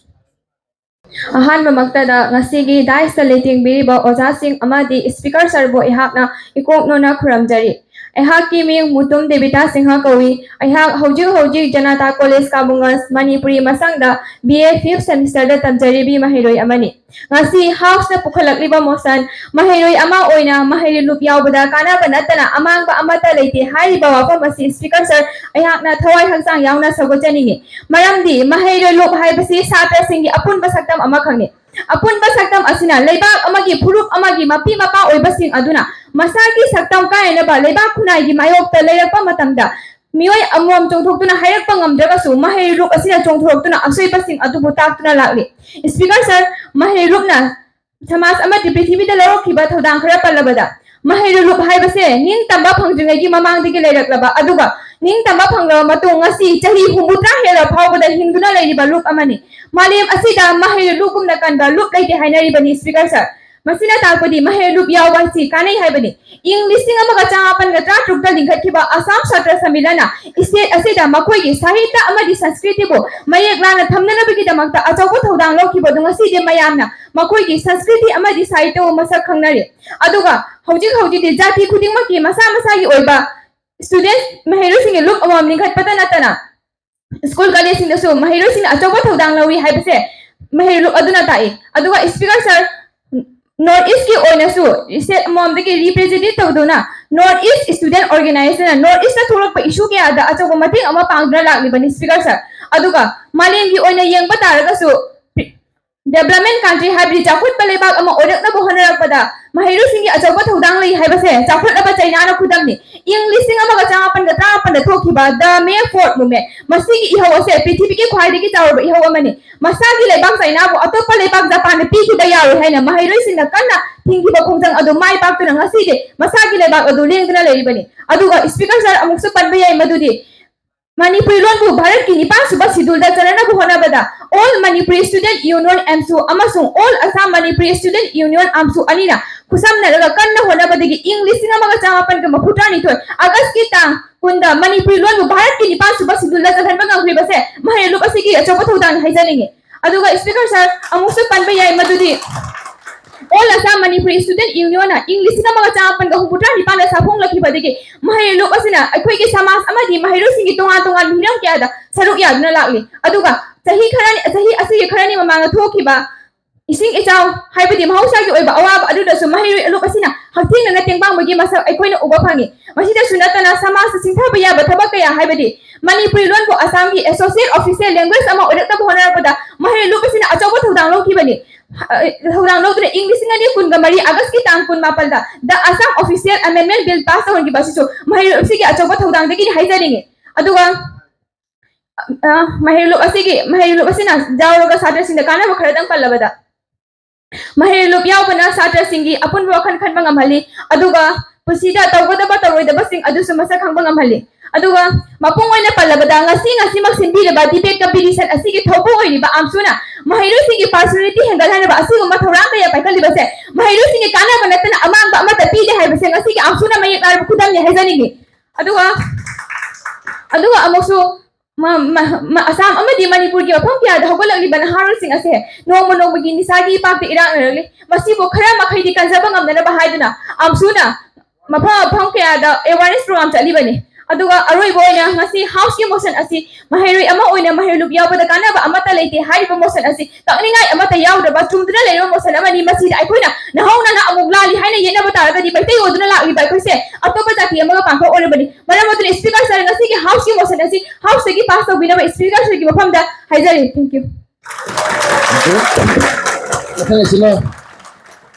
ꯑꯍꯥꯟꯕꯃꯛꯇꯗ ꯉꯁꯤꯒꯤ ꯗꯥꯏꯁꯇ ꯂꯩꯇꯦꯡꯕꯤꯔꯤꯕ ꯑꯣꯖꯥꯁꯤꯡ ꯑꯃꯗꯤ ꯏꯁꯄꯤꯀꯔ ꯁꯔꯕꯨ ꯑꯩꯍꯥꯛꯅ ꯏꯀꯣꯛ ꯅꯣꯟꯅ ꯈꯨꯔꯨꯝꯖꯔꯤ꯫ ꯑꯩꯍꯥꯛꯀꯤ ꯃꯤꯡ ꯃꯨꯇꯨꯝ ꯗꯦꯕꯤꯇꯥ ꯁꯤꯡꯍ ꯀꯧꯏ꯫ ꯑꯩꯍꯥꯛ ꯍꯧꯖꯤꯛ ꯍꯧꯖꯤꯛ ꯖꯅꯇꯥ ꯀꯣꯂꯦꯖ ꯀꯥꯕꯨꯡꯒꯟꯖ ꯃꯅꯤꯄꯨꯔꯤ ꯃꯁꯥꯡꯗ ꯕꯤ ꯑꯦ ꯐꯤꯐ ꯁꯦꯃꯤꯁꯇꯔꯗ ꯇꯝꯖꯔꯤꯕꯤ ꯃꯍꯩꯔꯣꯏ ꯑꯃꯅꯤ꯫ ꯉꯁꯤ ꯍꯥꯎꯁꯅ ꯄꯨꯈꯠꯂꯛꯂꯤꯕ ꯃꯣꯁꯟ "ꯃꯍꯩꯔꯣꯏ ꯑꯃ ꯑꯣꯏꯅ ꯃꯍꯩꯔꯣꯏ ꯂꯨꯞ ꯌꯥꯎꯕꯗ ꯀꯥꯟꯅꯕ ꯅꯠꯇꯅ ꯑꯃꯥꯡꯕ ꯑꯃꯠꯇ ꯂꯩꯇꯦ" ꯍꯥꯏꯔꯤꯕ ꯋꯥꯐꯝ ꯑꯁꯤ ꯏꯁꯄꯤꯀꯔ ꯁꯔ ꯑꯩꯍꯥꯛꯅ ꯊꯋꯥꯏ ꯍꯛꯆꯥꯡ ꯌꯥꯎꯅ ꯁꯧꯒꯠꯆꯅꯤꯡꯏ꯫ ꯃꯔꯝꯗꯤ ꯃꯍꯩꯔꯣꯏ ꯂꯨꯞ ꯍꯥꯏꯕꯁꯤ ꯁꯥꯇ꯭ꯔꯁꯤꯡꯒꯤ ꯑꯄꯨꯟꯕ ꯁꯛꯇꯝ ꯑꯃꯈꯛꯅꯤ꯫ ꯑꯄꯨꯟꯕ ꯁꯛꯇꯝ ꯑꯁꯤꯅ ꯂꯩꯕꯥꯛ ꯑꯃꯒꯤ ꯐꯨꯔꯨꯞ ꯑꯃꯒꯤ ꯃꯄꯤ ꯃꯄꯥ ꯑꯣꯏꯕꯁꯤꯡ ꯑꯗꯨꯅ ꯃꯁꯥꯒꯤ ꯁꯛꯇꯝ ꯀꯥꯏꯅꯅꯕ ꯂꯩꯕꯥꯛ ꯈꯨꯟꯅꯥꯏꯒꯤ ꯃꯥꯌꯣꯛꯇ ꯂꯩꯔꯛꯄ ꯃꯇꯝꯗ ꯃꯤꯑꯣꯏ ꯑꯃꯃꯝ ꯆꯣꯡꯊꯣꯛꯇꯨꯅ ꯍꯥꯏꯔꯛꯄ ꯉꯝꯗ꯭ꯔꯒꯁꯨ ꯃꯍꯩꯔꯣꯏ ꯂꯨꯞ ꯑꯁꯤꯅ ꯆꯣꯡꯊꯣꯔꯛꯇꯨꯅ ꯑꯁꯣꯏꯕꯁꯤꯡ ꯑꯗꯨꯕꯨ ꯇꯥꯛꯇꯨꯅ ꯂꯥꯛꯂꯤ꯫ ꯏꯁꯄꯤꯀꯔ ꯁꯔ, ꯃꯍꯩꯔꯣꯏ ꯂꯨꯞꯅ ꯁꯃꯥꯖ ꯑꯃꯗꯤ ꯄ꯭ꯔꯤꯊꯤꯕꯤꯗ ꯂꯧꯔꯛꯈꯤꯕ ꯊꯧꯗꯥꯡ ꯈꯔ ꯄꯜꯂꯕꯗ, ꯃꯍꯩꯔꯣꯏ ꯂꯨꯞ ꯍꯥꯏꯕꯁꯦ ꯅꯤꯡꯇꯝꯕ ꯐꯪꯗ꯭ꯔꯤꯉꯩꯒꯤ ꯃꯃꯥꯡꯗꯒꯤ ꯂꯩꯔꯛꯂꯕ ꯑꯗꯨꯒ ꯅꯤꯡꯇꯝꯕ ꯐꯪꯂꯕ ꯃꯇꯨꯡ ꯉꯁꯤ ꯆꯍꯤ ꯍꯨꯝꯐꯨꯇꯔꯥ ꯍꯦꯜꯂꯕ ꯐꯥꯎꯕꯗ ꯍꯤꯡꯗꯨꯅ ꯂꯩꯔꯤꯕ ꯂꯨꯞ ꯑꯃꯅꯤ꯫ ꯃꯥꯂꯦꯝ ꯑꯁꯤꯗ ꯃꯍꯩꯔꯣꯏ ꯂꯨꯞꯒꯨꯝꯅ ꯀꯟꯕ ꯂꯨꯞ ꯂꯩꯇꯦ ꯍꯥꯏꯅꯔꯤꯕꯅꯤ ꯏꯁꯄꯤꯀꯔ ꯁꯔ꯫ ꯃꯁꯤꯅ ꯇꯥꯛꯄꯗꯤ ꯃꯍꯩꯔꯣꯏ ꯂꯨꯞ ꯌꯥꯎꯕ ꯑꯁꯤ ꯀꯥꯟꯅꯩ ꯍꯥꯏꯕꯅꯤ꯫ ꯏꯪ ꯂꯤꯁꯤꯡ ꯑꯃꯒ ꯆꯃꯥꯄꯟꯒ ꯇꯔꯥꯇꯔꯨꯛꯇ ꯂꯤꯡꯈꯠꯈꯤꯕ ꯑꯁꯥꯝ ꯁꯥꯇ꯭ꯔ ꯁꯝꯃꯤꯂꯟꯅ ꯏꯁꯇꯦꯠ ꯑꯁꯤꯗ ꯃꯈꯣꯏꯒꯤ ꯁꯥꯍꯤꯇ꯭ꯌ ꯑꯃꯗꯤ ꯁꯪꯁꯀ꯭ꯔꯤꯇꯤꯕꯨ ꯃꯌꯦꯛ ꯂꯥꯅ ꯊꯝꯅꯅꯕꯒꯤꯗꯃꯛꯇ ꯑꯆꯧꯕ ꯊꯧꯗꯥꯡ ꯂꯧꯈꯤꯕ ꯑꯗꯨ ꯉꯁꯤꯗꯤ ꯃꯌꯥꯝꯅ ꯃꯈꯣꯏꯒꯤ ꯁꯪꯁꯀ꯭ꯔꯤꯇꯤ ꯑꯃꯗꯤ ꯁꯥꯍꯤꯇ꯭ꯌꯕꯨ ꯃꯁꯛ ꯈꯪꯅꯔꯤ꯫ ꯑꯗꯨꯒ ꯍꯧꯖꯤꯛ ꯍꯧꯖꯤꯛꯇꯤ ꯖꯥꯇꯤ ꯈꯨꯗꯤꯡꯃꯛꯀꯤ ꯃꯁꯥ ꯃꯁꯥꯒꯤ ꯑꯣꯏꯕ ꯁ꯭ꯇꯨꯗꯦꯟꯠ ꯃꯍꯩꯔꯣꯏꯁꯤꯡꯒꯤ ꯂꯨꯞ ꯑꯃꯃꯝ ꯂꯤꯡꯈꯠꯄꯇ ꯅꯠꯇꯅ ꯁ꯭ꯀꯨꯜ ꯀꯣꯂꯦꯖꯁꯤꯡꯗꯁꯨ ꯃꯍꯩꯔꯣꯏꯁꯤꯡꯅ ꯑꯆꯧꯕ ꯊꯧꯗꯥꯡ ꯂꯧꯔꯤ ꯍꯥꯏꯕꯁꯦ ꯃꯍꯩꯔꯣꯏ ꯂꯨꯞ ꯑꯗꯨꯅ ꯇꯥꯛꯏ꯫ ꯑꯗꯨꯒ ꯏꯁꯄꯤꯀꯔ ꯁꯔ, ꯅꯣꯔꯠ ꯏꯁꯀꯤ ꯑꯣꯏꯅꯁꯨ ꯁ꯭ꯇꯦꯠ ꯑꯃꯃꯝꯗꯒꯤ ꯔꯤꯄ꯭ꯔꯖꯦꯟꯇꯦꯠ ꯇꯧꯗꯨꯅ ꯅꯣꯔꯠ ꯏꯁ ꯁ꯭ꯇꯨꯗꯦꯟꯠ ꯑꯣꯔꯒꯅꯥꯏꯖꯦꯁꯟꯅ ꯅꯣꯔꯠ ꯏꯁꯇ ꯊꯣꯛꯂꯛꯄ ꯏꯁꯨ ꯀꯌꯥꯗ ꯑꯆꯧꯕ ꯃꯇꯦꯡ ꯑꯃ ꯄꯥꯡꯗꯨꯅ ꯂꯥꯛꯂꯤꯕꯅꯤ ꯏꯁꯄꯤꯀꯔ ꯁꯔ꯫ ꯑꯗꯨꯒ ꯃꯥꯂꯦꯝꯒꯤ ꯑꯣꯏꯅ ꯌꯦꯡꯕ ꯇꯥꯔꯒꯁꯨ Development country ꯍꯥꯏꯕꯗꯤ ꯆꯥꯎꯈꯠꯄ ꯂꯩꯕꯥꯛ ꯑꯃ ꯑꯣꯏꯔꯛꯅꯕ ꯍꯣꯠꯅꯔꯛꯄꯗ ꯃꯍꯩꯔꯣꯏꯁꯤꯡꯒꯤ ꯑꯆꯧꯕ ꯊꯧꯗꯥꯡ ꯂꯩ ꯍꯥꯏꯕꯁꯦ ꯆꯥꯎꯈꯠꯂꯕ ꯆꯩꯅꯥꯅ ꯈꯨꯗꯝꯅꯤ꯫ ꯏꯪ ꯂꯤꯁꯤꯡ ꯑꯃꯒ ꯆꯃꯥꯄꯟꯒ ꯇꯔꯥꯃꯥꯄꯟꯗ ꯊꯣꯛꯈꯤꯕ The May Fourth Movement, ꯃꯁꯤꯒꯤ ꯏꯍꯧ ꯑꯁꯦ ꯄ꯭ꯔꯤꯊꯤꯕꯤꯒꯤ ꯈ꯭ꯋꯥꯏꯗꯒꯤ ꯆꯥꯎꯔꯕ ꯏꯍꯧ ꯑꯃꯅꯤ꯫ ꯃꯁꯥꯒꯤ ꯂꯩꯕꯥꯛ ꯆꯩꯅꯥꯕꯨ ꯑꯇꯣꯞꯄ ꯂꯩꯕꯥꯛ ꯖꯄꯥꯟꯗ ꯄꯤꯈꯤꯕ ꯌꯥꯔꯣꯏ ꯍꯥꯏꯅ ꯃꯍꯩꯔꯣꯏꯁꯤꯡꯅ ꯀꯟꯅ ꯊꯤꯡꯈꯤꯕ ꯈꯣꯡꯖꯪ ꯑꯗꯨ ꯃꯥꯏ ꯄꯥꯛꯇꯨꯅ ꯉꯁꯤꯗꯤ ꯃꯁꯥꯒꯤ ꯂꯩꯕꯥꯛ ꯑꯗꯨ ꯂꯦꯡꯗꯅ ꯂꯩꯔꯤꯕꯅꯤ꯫ ꯑꯗꯨꯒ speaker sir ꯑꯃꯨꯛꯁꯨ ꯄꯟꯕ ꯌꯥꯏ ꯃꯗꯨꯗꯤ ꯃꯅꯤꯄꯨꯔꯤ ꯂꯣꯟꯕꯨ ꯚꯥꯔꯠꯀꯤ ꯅꯤꯄꯥꯟ ꯁꯨꯕ schedule ꯗ ꯆꯜꯍꯟꯅꯕ ꯍꯣꯠꯅꯕꯗ All Manipuri Student Union, AMSU, ꯑꯃꯁꯨꯡ All Assam Manipuri Student Union, AMSU, ꯑꯅꯤꯅ ꯈꯨꯠꯁꯝꯅꯔꯒ ꯀꯟꯅ ꯍꯣꯠꯅꯕꯗꯒꯤ ꯏꯪ ꯂꯤꯁꯤꯡ ꯑꯃꯒ ꯆꯃꯥꯄꯟꯒ ꯃꯔꯤꯐꯨ ꯇꯔꯥꯅꯤꯊꯣꯏ August ꯀꯤ ꯇꯥꯡ ꯀꯨꯟꯗ ꯃꯅꯤꯄꯨꯔꯤ ꯂꯣꯟꯕꯨ ꯚꯥꯔꯠꯀꯤ ꯅꯤꯄꯥꯟ ꯁꯨꯕ schedule ꯗ ꯆꯜꯍꯟꯕ ꯉꯝꯈ꯭ꯔꯤꯕꯁꯦ ꯃꯍꯩꯔꯣꯏ ꯂꯨꯞ ꯑꯁꯤꯒꯤ ꯑꯆꯧꯕ ꯊꯧꯗꯥꯡꯅꯤ ꯍꯥꯏꯖꯅꯤꯡꯉꯤ꯫ ꯑꯗꯨꯒ speaker sir ꯑꯃꯨꯛꯁꯨ ꯄꯟꯕ ꯌꯥꯏ ꯃꯗꯨꯗꯤ All Assam Manipuri Student Union ꯅ ꯏꯪ ꯂꯤꯁꯤꯡ ꯑꯃꯒ ꯆꯃꯥꯄꯟꯒ ꯍꯨꯝꯐꯨꯇꯔꯥ ꯅꯤꯄꯥꯟꯗ ꯁꯥꯐꯣꯡꯂꯛꯈꯤꯕꯗꯒꯤ ꯃꯍꯩꯔꯣꯏ ꯂꯨꯞ ꯑꯁꯤꯅ ꯑꯩꯈꯣꯏꯒꯤ ꯁꯃꯥꯖ ꯑꯃꯗꯤ ꯃꯍꯩꯔꯣꯏꯁꯤꯡꯒꯤ ꯇꯣꯉꯥꯟ ꯇꯣꯉꯥꯟꯕ ꯍꯤꯔꯝ ꯀꯌꯥꯗ ꯁꯔꯨꯛ ꯌꯥꯗꯨꯅ ꯂꯥꯛꯂꯤ꯫ ꯑꯗꯨꯒ ꯆꯍꯤ ꯈꯔꯅꯤ, ꯆꯍꯤ ꯑꯁꯤꯒꯤ ꯈꯔꯅꯤ ꯃꯃꯥꯡꯗ ꯊꯣꯛꯈꯤꯕ ꯏꯁꯤꯡ ꯏꯆꯥꯎ ꯍꯥꯏꯕꯗꯤ ꯃꯍꯧꯁꯥꯒꯤ ꯑꯣꯏꯕ ꯑꯋꯥꯕ ꯑꯗꯨꯗꯁꯨ ꯃꯍꯩꯔꯣꯏ ꯂꯨꯞ ꯑꯁꯤꯅ ꯍꯛꯊꯦꯡꯅꯅ ꯇꯦꯡꯕꯥꯡꯕꯒꯤ ꯃꯁꯛ ꯑꯩꯈꯣꯏꯅ ꯎꯕ ꯐꯪꯉꯤ꯫ ꯃꯁꯤꯗꯁꯨ ꯅꯠꯇꯅ ꯁꯃꯥꯖꯇ ꯁꯤꯡꯊꯕ ꯌꯥꯕ ꯊꯕꯛ ꯀꯌꯥ ꯍꯥꯏꯕꯗꯤ ꯃꯅꯤꯄꯨꯔꯤ ꯂꯣꯟꯕꯨ ꯑꯁꯥꯝꯒꯤ associate official language ꯑꯃ ꯑꯣꯏꯔꯛꯅꯕ ꯍꯣꯠꯅꯔꯛꯄꯗ ꯃꯍꯩꯔꯣꯏ ꯂꯨꯞ ꯑꯁꯤꯅ ꯑꯆꯧꯕ ꯊꯧꯗꯥꯡ ꯂꯧꯈꯤꯕꯅꯤ꯫ ꯑ, ꯊꯧꯗꯥꯡ ꯂꯧꯗꯨꯅ ꯏꯪ ꯂꯤꯁꯤꯡ ꯑꯅꯤ ꯀꯨꯟꯒ ꯃꯔꯤ August ꯀꯤ ꯇꯥꯡ ꯀꯨꯟꯃꯥꯄꯟꯗ The Assam Official Amendment Bill pass ꯇꯧꯍꯟꯈꯤꯕ ꯑꯁꯤꯁꯨ ꯃꯍꯩꯔꯣꯏ ꯑꯁꯤꯒꯤ ꯑꯆꯧꯕ ꯊꯧꯗꯥꯡꯗꯒꯤꯅꯤ ꯍꯥꯏꯖꯅꯤꯡꯉꯤ꯫ ꯑꯗꯨꯒ, ꯑ, ꯃꯍꯩꯔꯣꯏ ꯂꯨꯞ ꯑꯁꯤꯒꯤ, ꯃꯍꯩꯔꯣꯏ ꯂꯨꯞ ꯑꯁꯤꯅ ꯌꯥꯎꯔꯒ ꯁꯥꯇ꯭ꯔꯁꯤꯡꯗ ꯀꯥꯟꯅꯕ ꯈꯔꯗꯪ ꯄꯜꯂꯕꯗ, ꯃꯍꯩꯔꯣꯏ ꯂꯨꯞ ꯌꯥꯎꯕꯅ ꯁꯥꯇ꯭ꯔꯁꯤꯡꯒꯤ ꯑꯄꯨꯟꯕ ꯋꯥꯈꯜ ꯈꯟꯕ ꯉꯝꯍꯜꯂꯤ, ꯑꯗꯨꯒ ꯄꯨꯟꯁꯤꯗ ꯇꯧꯒꯗꯕ ꯇꯧꯔꯣꯏꯗꯕꯁꯤꯡ ꯑꯗꯨꯁꯨ ꯃꯁꯛ ꯈꯪꯕ ꯉꯝꯍꯜꯂꯤ꯫ ꯑꯗꯨꯒ ꯃꯄꯨꯡ ꯑꯣꯏꯅ ꯄꯜꯂꯕꯗ, ꯉꯁꯤ ꯉꯁꯤꯃꯛ ꯁꯤꯟꯕꯤꯔꯤꯕ debate competition ꯑꯁꯤꯒꯤ ꯊꯧꯕꯨ ꯑꯣꯏꯔꯤꯕ AMSU ꯅ ꯃꯍꯩꯔꯣꯏꯁꯤꯡꯒꯤ personality ꯍꯦꯟꯒꯠꯍꯟꯅꯕ ꯑꯁꯤꯒꯨꯝꯕ ꯊꯧꯔꯥꯡ ꯀꯌꯥ ꯄꯥꯏꯈꯠꯂꯤꯕꯁꯦ ꯃꯍꯩꯔꯣꯏꯁꯤꯡꯒꯤ ꯀꯥꯟꯅꯕ ꯅꯠꯇꯅ ꯑꯃꯥꯡꯕ ꯑꯃꯠꯇ ꯄꯤꯗꯦ ꯍꯥꯏꯕꯁꯦ ꯉꯁꯤꯒꯤ AMSU ꯅ ꯃꯌꯦꯛ ꯂꯥꯔꯕ ꯈꯨꯗꯝꯅꯤ ꯍꯥꯏꯖꯅꯤꯡꯉꯤ꯫ ꯑꯗꯨꯒ, ꯑꯗꯨꯒ ꯑꯃꯨꯛꯁꯨ ꯃ-, ꯃ-, ꯃ-, ꯑꯁꯥꯝ ꯑꯃꯗꯤ ꯃꯅꯤꯄꯨꯔꯒꯤ ꯃꯐꯝ ꯀꯌꯥꯗ ꯍꯧꯒꯠꯂꯛꯂꯤꯕ ꯅꯍꯥꯔꯣꯜꯁꯤꯡ ꯑꯁꯦ ꯅꯣꯡꯃ ꯅꯣꯡꯃꯒꯤ ꯅꯤꯁꯥꯒꯤ ꯏꯄꯥꯛꯇ ꯏꯔꯥꯛꯅꯔꯛꯂꯤ꯫ ꯃꯁꯤꯕꯨ ꯈꯔ ꯃꯈꯩꯗꯤ ꯀꯟꯖꯕ ꯉꯝꯅꯅꯕ ꯍꯥꯏꯗꯨꯅ AMSU ꯅ ꯃꯐꯝ ꯃꯐꯝ ꯀꯌꯥꯗ awareness program ꯆꯠꯂꯤꯕꯅꯤ꯫ ꯑꯗꯨꯒ ꯑꯔꯣꯏꯕ ꯑꯣꯏꯅ ꯉꯁꯤ House ꯀꯤ motion ꯑꯁꯤ ꯃꯍꯩꯔꯣꯏ ꯑꯃ ꯑꯣꯏꯅ ꯃꯍꯩꯔꯣꯏ ꯂꯨꯞ ꯌꯥꯎꯕꯗ ꯀꯥꯟꯅꯕ ꯑꯃꯠꯇ ꯂꯩꯇꯦ ꯍꯥꯏꯔꯤꯕ motion ꯑꯁꯤ ꯇꯛꯅꯤꯡꯉꯥꯏ ꯑꯃꯠꯇ ꯌꯥꯎꯗ꯭ꯔꯕ ꯆꯨꯝꯗꯨꯅ ꯂꯩꯔꯕ motion ꯑꯃꯅꯤ꯫ ꯃꯁꯤꯗ ꯑꯩꯈꯣꯏꯅ ꯅꯍꯧ ꯅꯍꯥ ꯑꯃꯨꯛ ꯂꯥꯜꯂꯤ ꯍꯥꯏꯅ ꯌꯦꯠꯅꯕ ꯇꯥꯔꯒꯗꯤ ꯃꯩꯇꯩ ꯑꯣꯏꯗꯨꯅ ꯂꯥꯛꯂꯤꯕ ꯑꯩꯈꯣꯏꯁꯦ ꯑꯇꯣꯞꯄ ꯖꯥꯇꯤ ꯑꯃꯒ ꯄꯥꯡꯊꯣꯛ ꯑꯣꯏꯔꯕꯅꯤ꯫ ꯃꯔꯝ ꯑꯗꯨꯅ speaker sir ꯉꯁꯤꯒꯤ House ꯀꯤ motion ꯑꯁꯤ House ꯇꯒꯤ pass ꯇꯧꯕꯤꯅꯕ speaker sir ꯒꯤ ꯃꯐꯝꯗ ꯍꯥꯏꯖꯔꯤ꯫ Thank you꯫ ꯃꯊꯪ ꯑꯁꯤꯅ